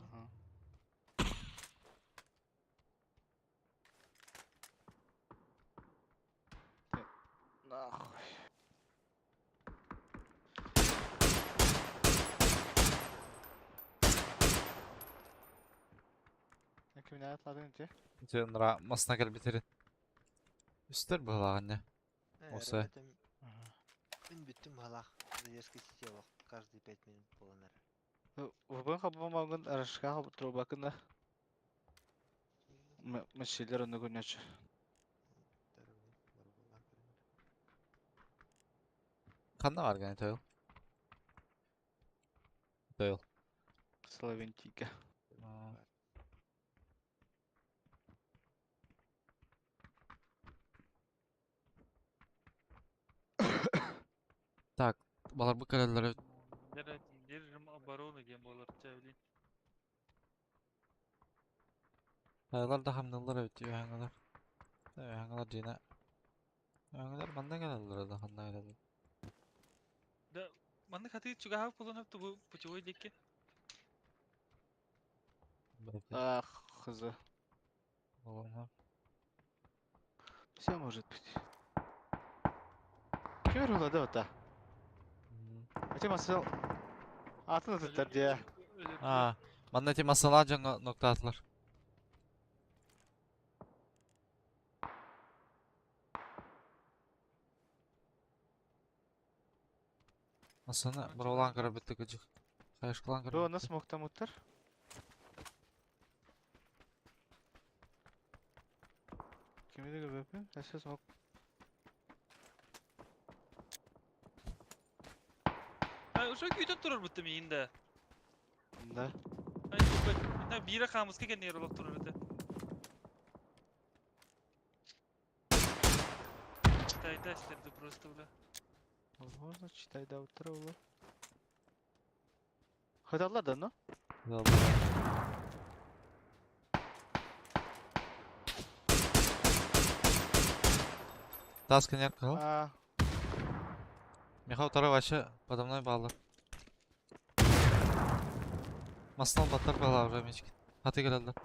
F: Нахуй. Кимне atladın ki?
A: Нра масына кел битерин. Үстер булаганне. Оса.
E: Мен бүттүм халах. Задержка сети олох. Каждые 5 минут боланар.
F: Выбын хабамагын арашка трубакына. Мышилер оны күнәчі.
A: Канда бар гene тойл? Тойл.
F: Словентика.
A: Так, балар бу калалары
C: Держим оборону диэн буолар чэбилин.
A: Хайалар да хамналар эбит үһәңалар. Үһәңалар дина. Үһәңалар манна калалар да ханна калалар.
C: Да манны хаты чугаһа болон бу путевой дикки.
F: Ах, хызы.
A: Буолуон
F: Все может быть. Ким рулады ота? Эти масыл... Атын атыттар дия.
A: А, манна эти масалаах дьоҥҥо ноктаатылар. Масаны бұралаан көрөбүт кыдьык. Хайышкалаан
F: Бу
A: көрөбүт.
F: онно смоктамыттар. Кими да көрбөппүн. Өссө смок.
C: Ошо күүтэн турар бутта миигин да.
F: Да.
C: Ай тупа. На биирэ хаамыска кэннигэр олох турар этэ. Читайда истэрди просто бля.
F: Возможно, читай да утро было. Хаталлар да, но?
A: Таас кэннигэр кыһыл.
F: А,
A: Михаил утары вообще подо мной бааллар. Мастан баттар баалар мечки. Хаты кэлэллэр.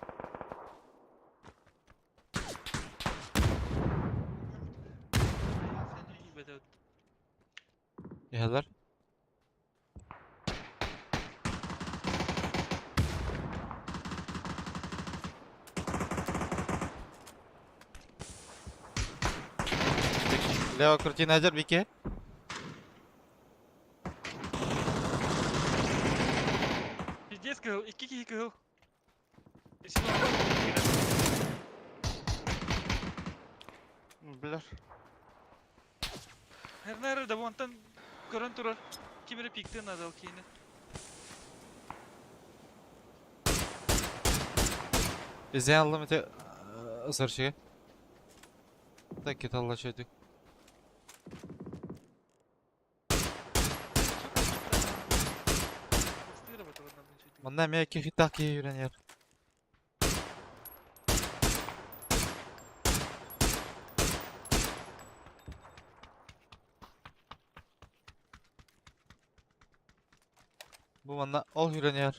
C: Бэтэ
A: Иһэллэр. Лево крути назад, Вики.
C: Пиздец кыһыл, икки киһи кыһыл.
F: Билэр.
C: Хернер да онтон көрөн турар. Ким эрэ пиктыан наада ол киһини.
A: Изен аллым ити ысырчыга. Так кет алла чөйдүк.
C: Бастыыра батылынан чөйдүк.
A: Манна эмиэ икки хиттаах киһи үүрэн иһэр. Бу манна ол үүрэн иһэр.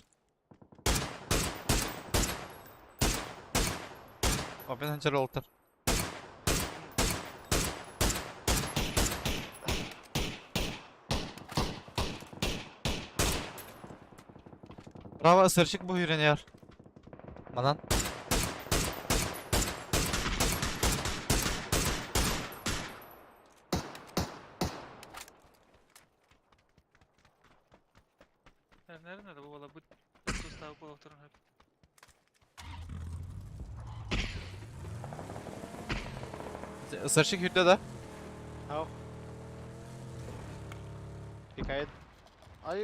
A: Опен ханчар олтар. Право ысырчык бу үүрэн иһэр. Манан.
C: Хернер наада бу буола бу тустаах буолуохтарын сөп.
A: Ысырчык үүрдэ да?
F: Ау. Пикает. Ай,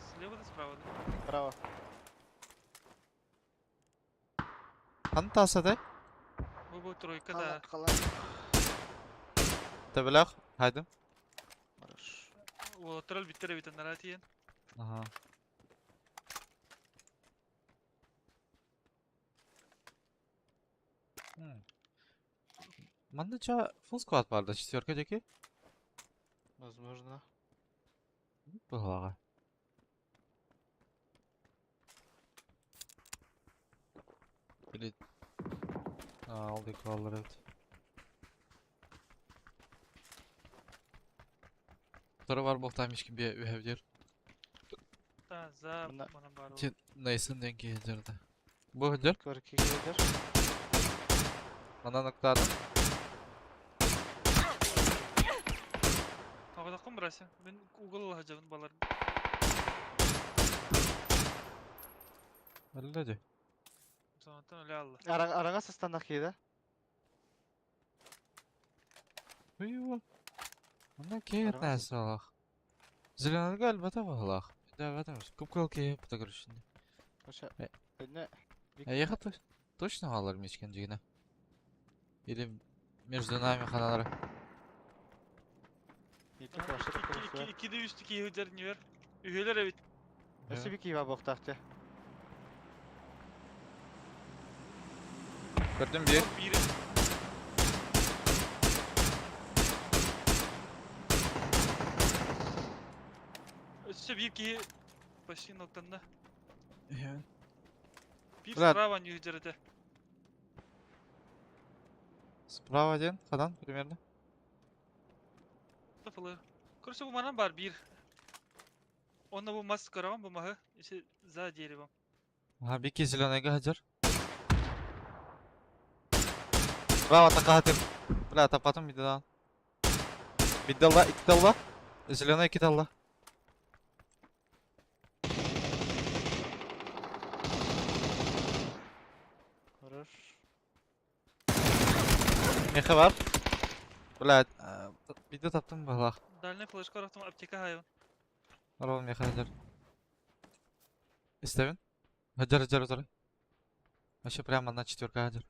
C: Слева да справа да?
F: право.
A: Ханна таасатай?
C: Бу бу тройка да.
D: Калан, калан.
A: Төбөлөөх. Хайдым.
F: Хорошо.
C: Уолаттар өлбүттэр эбит анараа тиийэн.
A: Аха. Манна ча full squad бар да четверка диэки.
F: Возможно.
A: Быһалаҕа. Или... А, ол диэки бааллар эбит. Второй бар буолтаам ишки бие үһэбдир.
C: Та за
F: Мына-
C: манан баар
A: Ти Нейсон диэн киһи дьарда. Бу сылдьар.
F: Көрки киһитэр.
A: Манан ыктаатым.
C: Оҕотоххун бырася. Мин угол сылдьабын балар.
A: Өллө дии.
C: Сонтон өлө алла.
F: Араҥа сыстаннах киһи да?
A: Уйуо. Манна киһи
F: Араҥас.
A: наассалаах. Зеленарга өлбөтө быһалаах. Өйдөөбөтүм. Кып-кыһыл киһи бута көрүшүннэ.
F: Оша.
A: Э.
F: Өнне.
A: Эйиэхэ точно хаалар мичкен дьигинэ? Или между нами ханалара?
F: Икки плашет көрсө.
C: Икки да үстү киһи сылдьар ньүөр. Үһүөлэр эбит.
F: Өссө би киһи буохтаах дии.
A: Көрдүм биир.
C: Биир. Өссө биир киһи почти ноктанна. Биир
A: Брат.
C: справа ньүөр этэ.
A: Справа один, хадан примерно.
C: Флы. Короче, бу манан бар биир. Онно бу мас көрөҕүн бу маһы. Isi за деревом.
A: Ага, бики зеленыйга хадьар. Браво, такаһатым. Бля, тапатым биддан. Биддалла, икки Зеленый икки талла.
D: Хорош.
A: Меха бар. Бля, бидде таптым балах.
C: Дальний флешка орохтум аптека хайван.
A: Рол меха хадьар. Истэбин. Хадьар, хадьар, хадьар. Вообще прямо на четверка хадьар.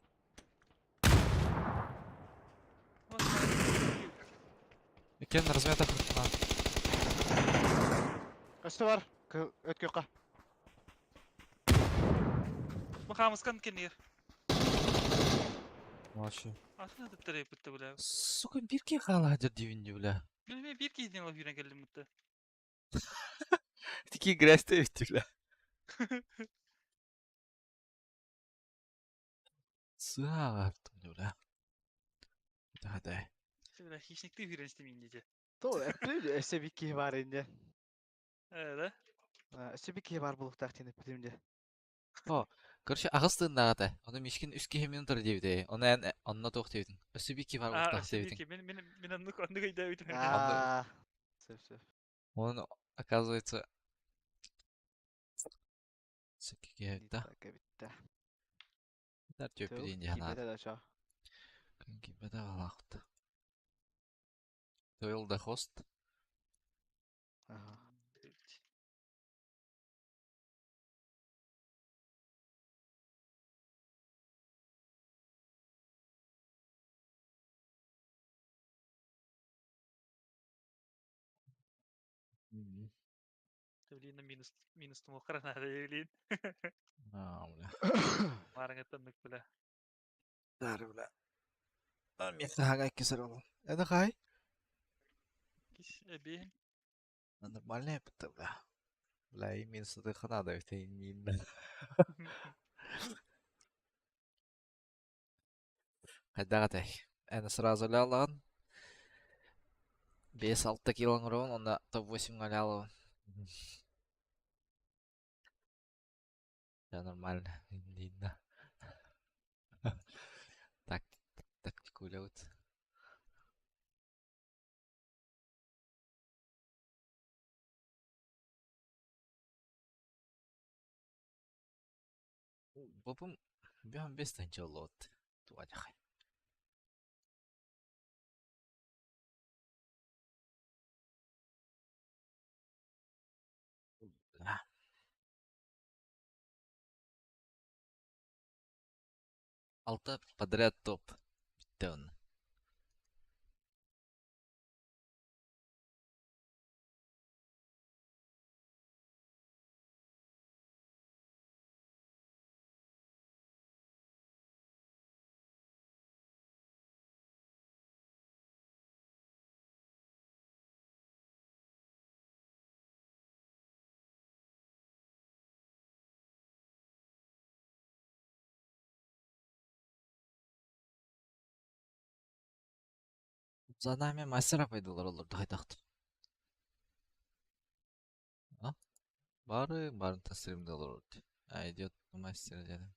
A: Иккен размета.
F: Өстө бар. Өткөкка.
C: Бу хамыскан кенир.
A: Вообще.
C: Атын атыттар бутта бля.
A: Сука, бирки хала хадьар дивинди, бля.
C: Мен бир киһитин алып yürен келдим бутта.
A: Такие грязь ведь, бля. Саартым, бля. Да, да.
C: Бля, хищникти yürен истемейин дете.
F: То эппи өсө бикки бар инде.
C: Э, да?
F: Өсө бикки бар булуктаах тиен эппитим де.
A: Короче, ағыс тыыннаҕата. Ону мишкин үс киһи минутар диэбитэ. Ону эн онно туох диэбитиҥ. Өссө бикки бар
C: А,
A: буолуохтаах
C: өссө
A: диэбитиҥ.
C: бикки. Мен мен мен аннык аннык өйдөөбүтүм.
F: Аа. Сөп сөп.
A: Он, оказывается, сөккэ да.
F: Кэбитте.
A: Дар түөппүтүн дии санаат.
F: Кибете да чо.
A: Кибете балаахта. Тойл да хост.
F: Аха.
C: Блин, минус минус туму надо, блин.
A: Аа, бля.
C: Марыңаттан бля.
A: Дар, бля. Миэхэ хага икки ол. Это хай?
C: Кис эбиэн.
A: Нормальная это, бля. Бля, и минус это хана да, это именно. Хайдагатай. Эна сразу лялан. Бес алта килон рон, он на топ-8 галялова. Да, нормально. Видно. Так, тактику үлэбит. Бопум бьем без танчолот. Туадяхай. Да. Алта подряд топ. Бүттэ За нами мастера пайдалар олорду хайдахт. А? Бары барын тастримде олорду. А идет мастер дедим.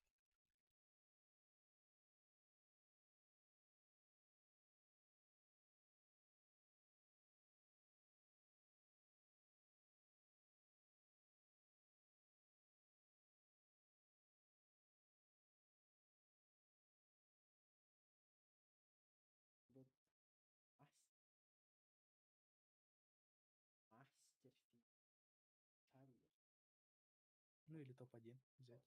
H: Ну или топ-1 взять.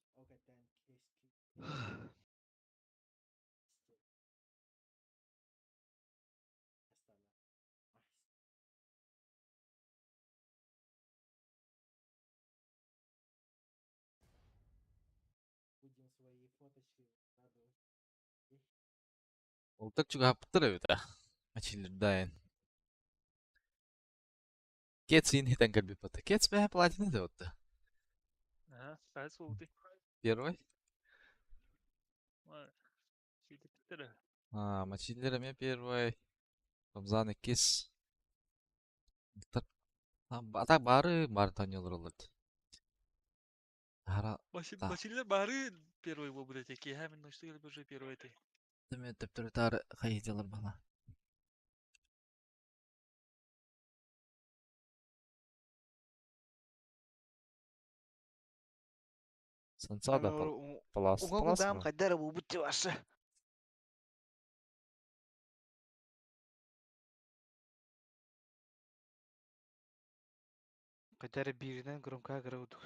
A: Олтак чугаһаппыттар эбит а. Ачилердаен. Кец ин хитэн кэлбиппата. Кец бэһэ платина да отта.
C: Ага, хайс болду.
A: Первый.
C: Сүйдүктөр.
A: А, Мачиллер эмиэ первый, Рамзан иккис. А так бары бары таҥньалар Аһара
C: Василий бары первый буолбут этэ. Киэһэ мин ночты келбит уже первый этэ.
A: Төмө төптөрү-таары хайыдьалар бала. Сансада палас
D: Уга
A: палас
D: кудаам хайдара буубут тибашы.
F: Хайдары бииринэн громкая гра удук.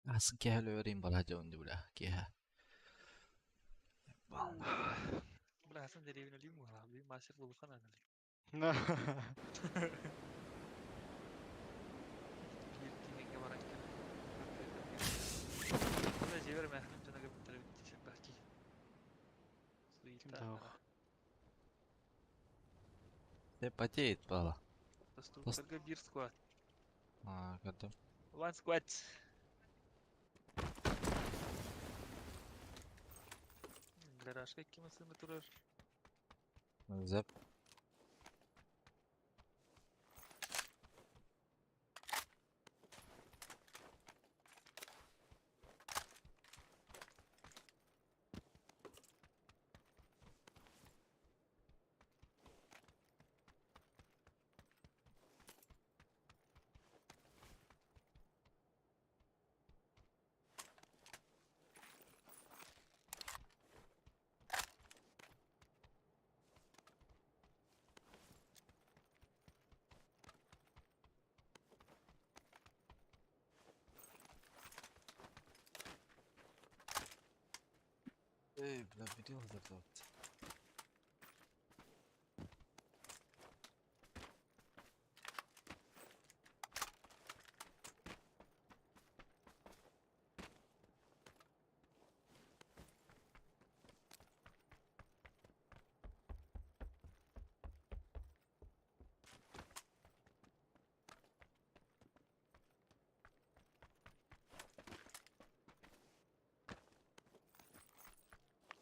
A: Асын киэһэ өлөрүм бала дьон бля киэһэ.
C: Бля, Хасан деревня мула, би мастер булухан анали. Биир тиҥэҥҥэ баран кэлэн. Бля, дьиэбэр эмээхсиним дьоно кэлбиттэрэ эбит элбэх киһи.
F: Ким
C: Суета.
F: таах.
A: Те потеет бала.
C: Тостууктарга биир сквад.
A: А, көрдüm.
C: One squad. Гаражка икки массыына турар.
A: Зэп. Эй, бля, бери вот.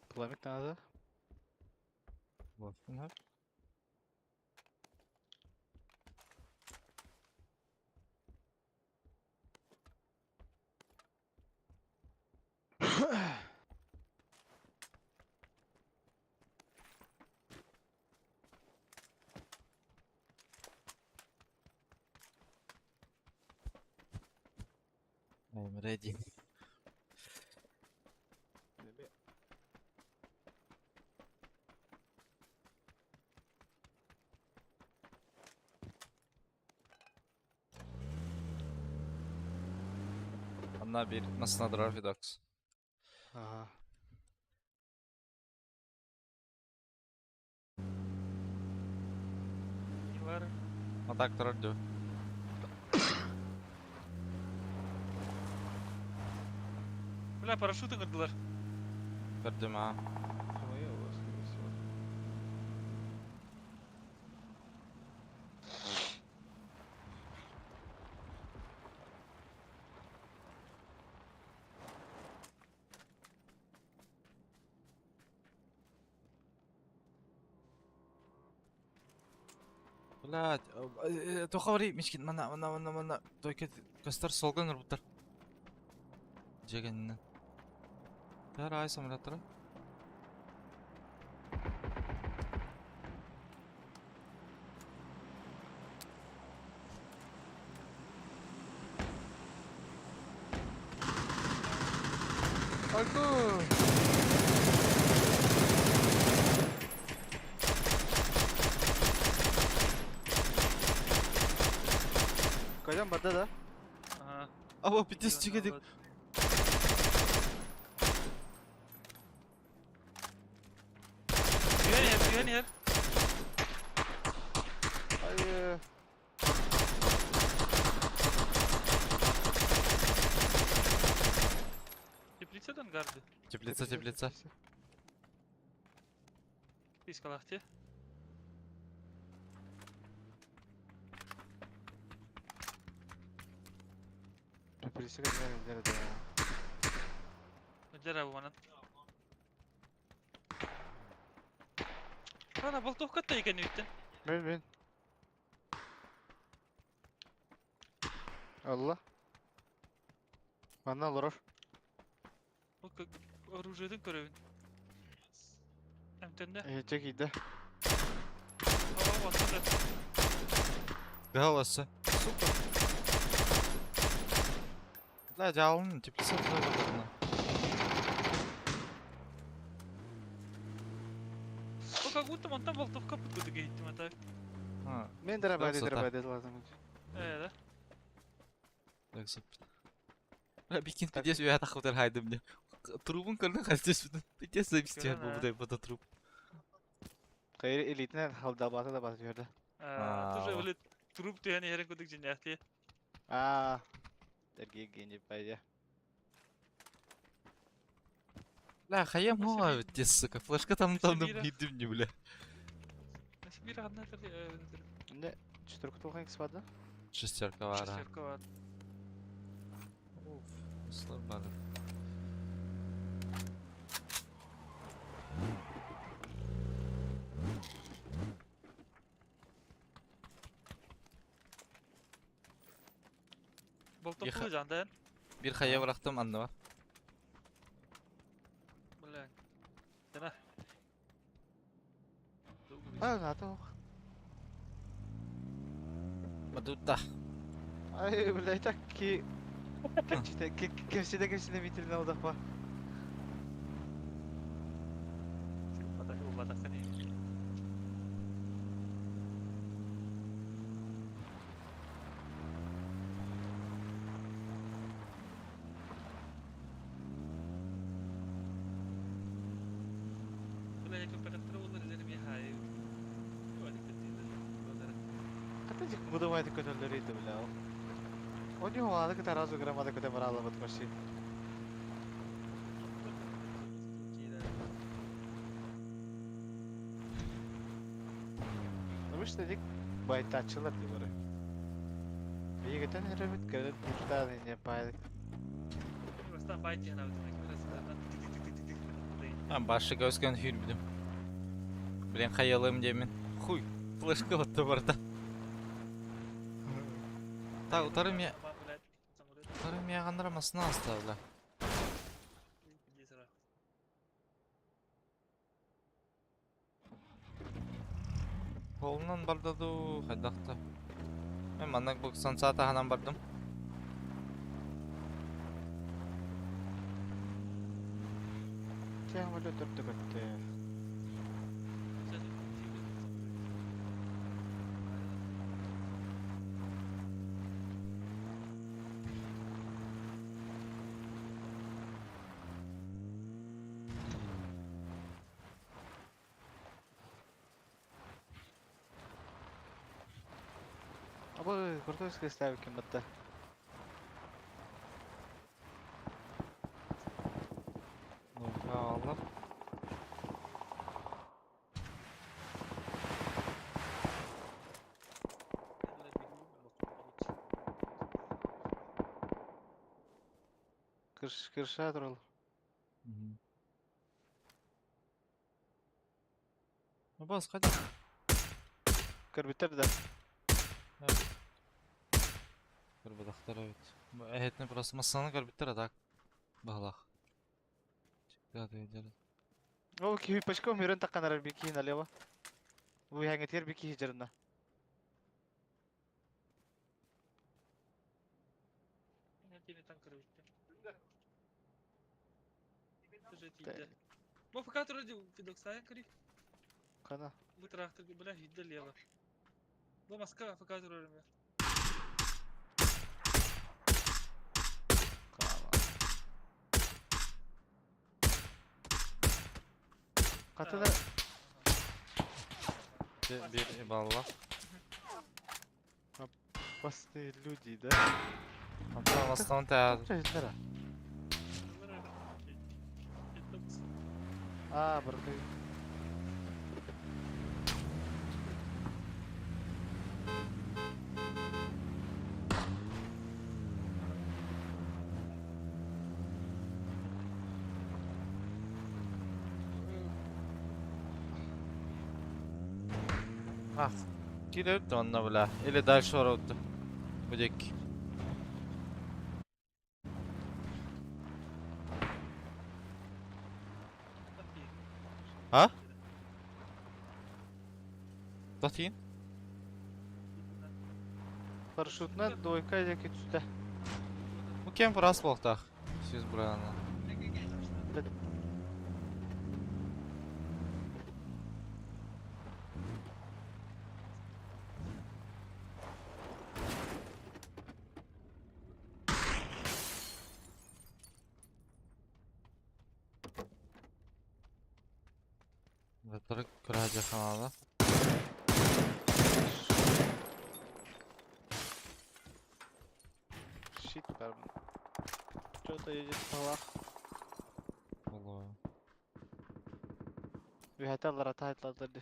F: Пламик надо.
A: Вот, ну. I'm ready. Анна bir nasıl надра Фидакс.
F: Ага.
C: Не бар.
A: Атак турар дю.
C: Бля, парашют ыҥырдылар.
A: Көрдүм а.
F: Моя у вас, скорее всего.
A: Блядь, тухаври мишкин мана мана мана мана тойка көстөр солган ырбыттар. Жегеннен. Тар ай самолеттара.
D: Айку! Кайдан барда да?
C: Ага.
A: Аба пиздец тигедик.
C: Түһэн иһэр, түһэн иһэр.
D: Айы.
C: Теплицадан гарды.
A: Теплица, теплица.
C: Спискалаах дии.
F: Пепелисик эмиэ да.
C: Дьара бу манан. Ана болтовка та екен үттен.
F: Мен мен. Алла. Манна олорор.
C: Ол оружиетын көрөбүн. Эмтэннэ.
F: Эһиччэ киирдэ.
C: Aa, онно
A: Голоса. Сука. Бля, дьаалын теплица тура
C: Ол как будто мантан болтовка путку иһиттим ата.
F: Мен дәрәбәде
A: Красота.
F: дәрәбәде лазым.
C: Э, да.
A: Так, супер. Бля, бикин пиздец, я тахутар хайдым мне. Трубын көрдүн хастес пиздец зависти
C: Көрөн,
A: бу будай бу труп.
F: Кайыр элитинен халдабата да басып жиберди.
C: Тоже
A: Аа.
C: өлө труп түһэн иһэрин курдук дьиҥнээхтии.
F: Аа. Дәрге гений пайда.
A: Бля, хаям мова пиздец, сука. Флешка там там
C: Сибири.
A: бидим не, бля.
C: Биир ханна
F: Не, четверка толхан икс барды.
A: Шестерка вара.
C: Шестерка бар.
A: Уф, слабо.
C: Болтовка жандан.
A: Бир хая бырактым анны бар.
C: Бля. Жана.
F: А, нато.
A: Бадутта.
F: Ай, бля, так ки. Кемчите, кемсиде кемсиде битрин алдак ба.
C: Бля,
F: Ката жик мудумайды көтөлдөр иди, бля. Они оаны кыта разу граммада көтө бара алабыт почти. Ну что дик байтачылар ди бары. Бигетен херебит көрөт муштан не пай.
A: А, башы көзгөн хүрбүдүм. Блин, хаялым демен. Хуй, флешка отты барда. Так, утарым я... Утарым я гандыра масына оставила. Холунан бардаду, хайдакта. Мен маннак бу сансата ханан бардым.
F: Тем эле төрттө көттө. Абы куртовский ставик ким батта.
A: Ну, алар.
F: Кырш кырша турал.
A: Ну, бас, ходи.
F: Көрбүттер да.
A: Көрбөдөхтөр эбит. Эһэтне просто массаны көрбүттэр а так. Баһалах. Да, да,
F: О, ки пачко мирен такканар бики налево. Бу хәңетер бики хижерна. Кана.
C: Бу трактор, бля, хидде лево. Бу маска ФК турар
F: Кана. Катына
A: Бир балла.
F: опасные люди, да?
A: Антон астан та.
F: А, баркай.
A: А, киирэр онно бля. Или дальше оротtu. Бу диэки. А? Татыйын?
D: Парашютынан двойка диэки түстэ.
A: Бу кем раз буолтаах. Сүүс бырана. Второй крадя ханада.
D: Щит барбын. Что-то едет в столах.
A: Боло.
D: Үһэтэ аллара таайтладыр ди.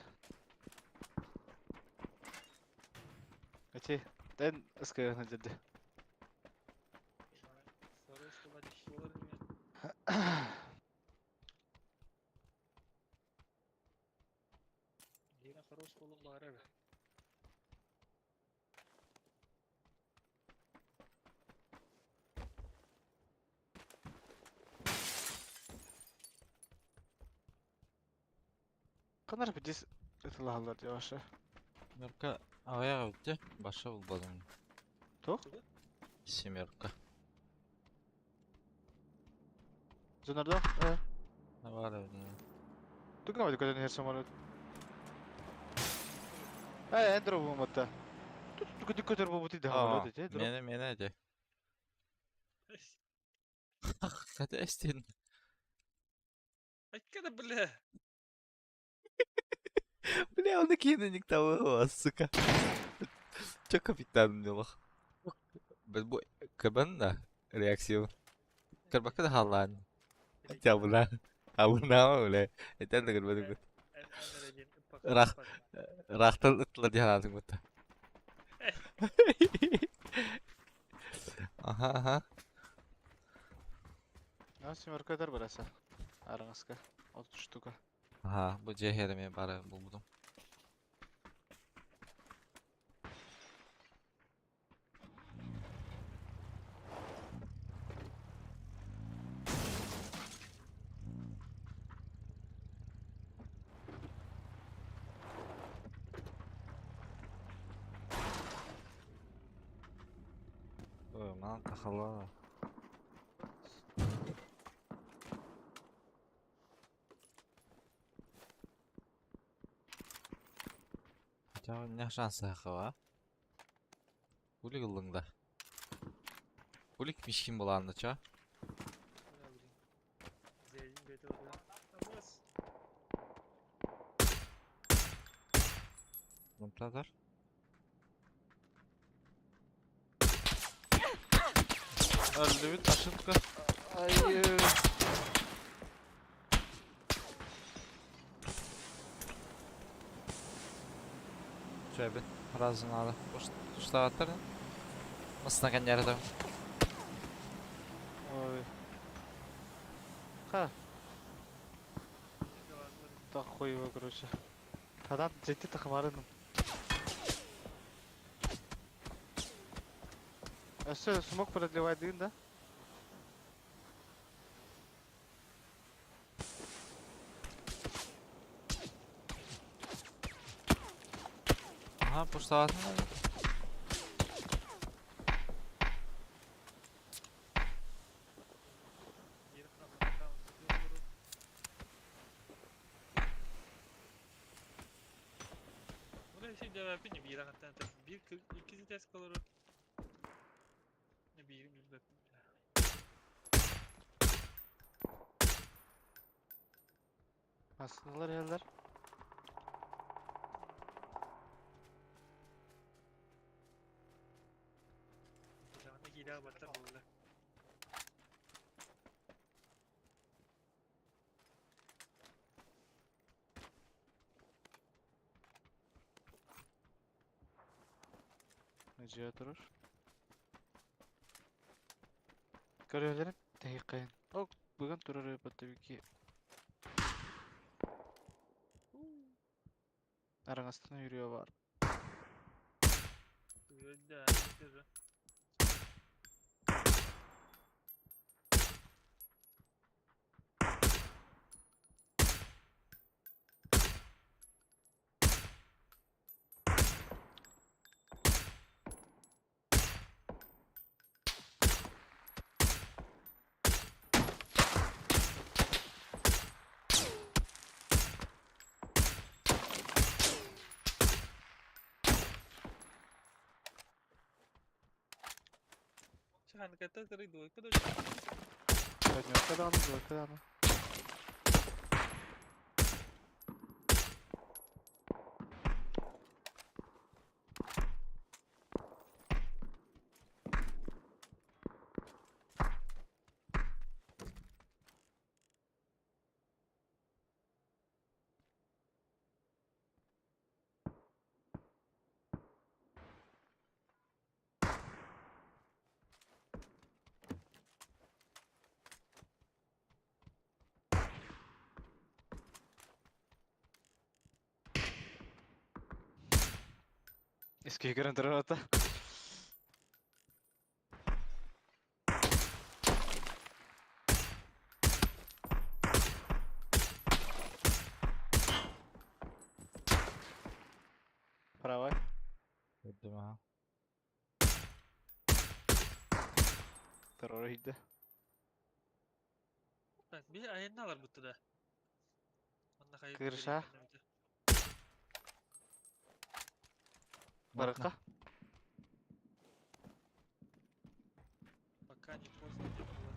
D: Эти, тен ыскыгын деді. Канар бидис ытылаһаллар дии баша.
A: Семерка аҕыйах эбит Баша булбатым.
D: Туох?
A: Семерка.
D: Зонарда? Э.
A: Бар эбит.
D: Тугна бadi көтөн иһэр самолет. Э, эндро бууматта. Тут көтөр көтөр буумут иде самолет эти.
A: Мене мене де. Хата эстин.
C: Айка бля.
A: Бля, он такие не того, сука. Чё капитан не лох. Бу кабан да реакция. Карбака да халан. Чабуна. Абуна бля. Это да карбака. Рах. Рахтан ытлар диһанатын гутта. Аха, аха.
D: А, семерка дар бараса. Араңаска. 30 штука.
A: Аха, бу жehерime бары булбудум. Ой, мана тахала. Хотя не шансы хава. Кулик ыллыңда. Кулик мишкин буланды ча. Мумтазар. Öldü ошибка.
D: Ай,
A: Чөбүт разы надо. Уштаваттар. Масына каньярда.
D: Ой. Ха. Так хуево, короче. Тадан жети тахмарыным. А все, смог продлевать дым, да?
A: Ага, пуштаватын.
D: Aslındalar yerler. Neciye durur. Görevlerin tehikayın. O bugün durur tabii ki. Arasına yürüyor var.
C: Да, тоже. Чахан ката тыры двойка да.
F: Однёрка даҕаны, двойка даҕаны. Эскиһи көрөн турар ата. Правай.
A: Көрдүм аха.
F: Террор иһийдэ.
C: Так, би айанна алар бутты да. Онна хайы
F: Кырыша. Барыкка.
C: Пока не поздно не было.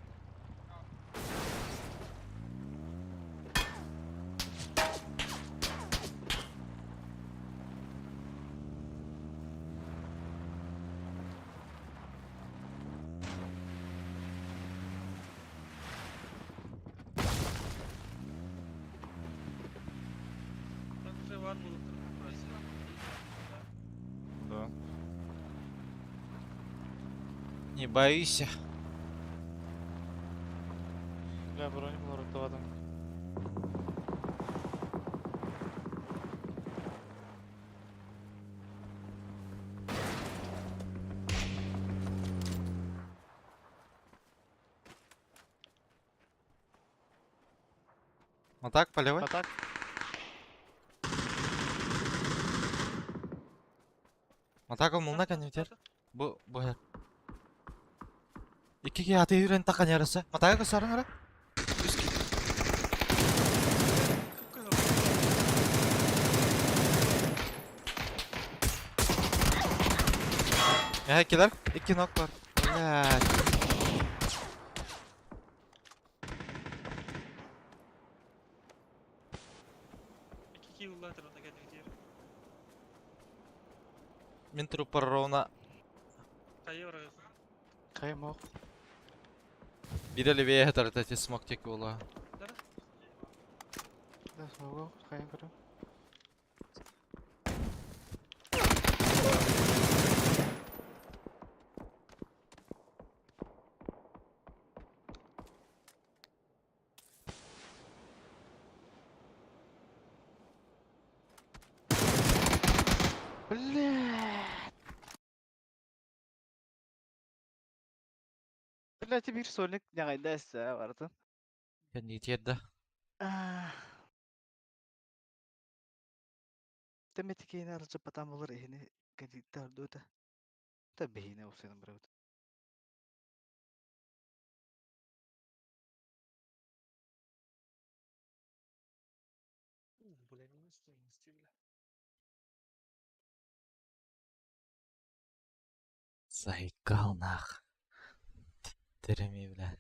C: Там уже var bulup burası.
A: Да. Не боишься.
D: Бля, бронь был ротоватым.
A: Вот так, полевой?
D: А так?
A: Вот так он мулна конвертер. Бу, бу хер. Икки аты үрен такан ярысы. Матага көсәрін ара? Э, килер. Икки нок бар. Блядь.
C: İki kill улатыр онна кәдімгідер.
A: Мин труппар ровно
C: Хайы барагы.
F: Каймок.
A: бире левее тарата смок тек була.
F: Да, смогу, хайм көрөм. Блядь. Блядь, бир сольник нягайда эссе бартын.
A: Кәнди терді.
F: Теметикейне арчы потам болар эхини кредиттер дута. Та бейне усыным бирәүт.
C: Бля, минус стоимости, бля.
A: Заикал нах. Тереми, бля.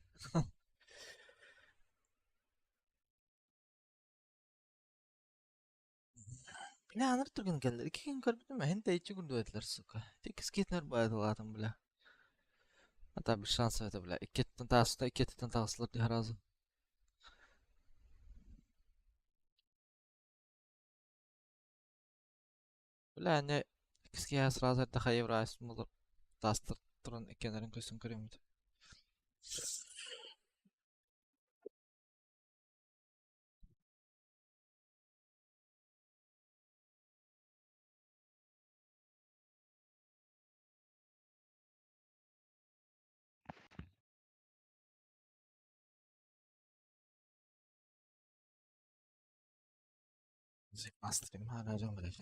A: Бля, аныр түрген келдер. Икки күн көрбүтүм, хенте ичи күн дуэтлер, сука. Тек скейтнер байдылатым, бля. Ата bir шанс это, бля. Иккеттен тағысыта, иккеттен тағысылар дей разы. Бля, не киске сразу это евро болар. Тастыр туран иккенерин көсүн көрөмүт. Стримара, блядь.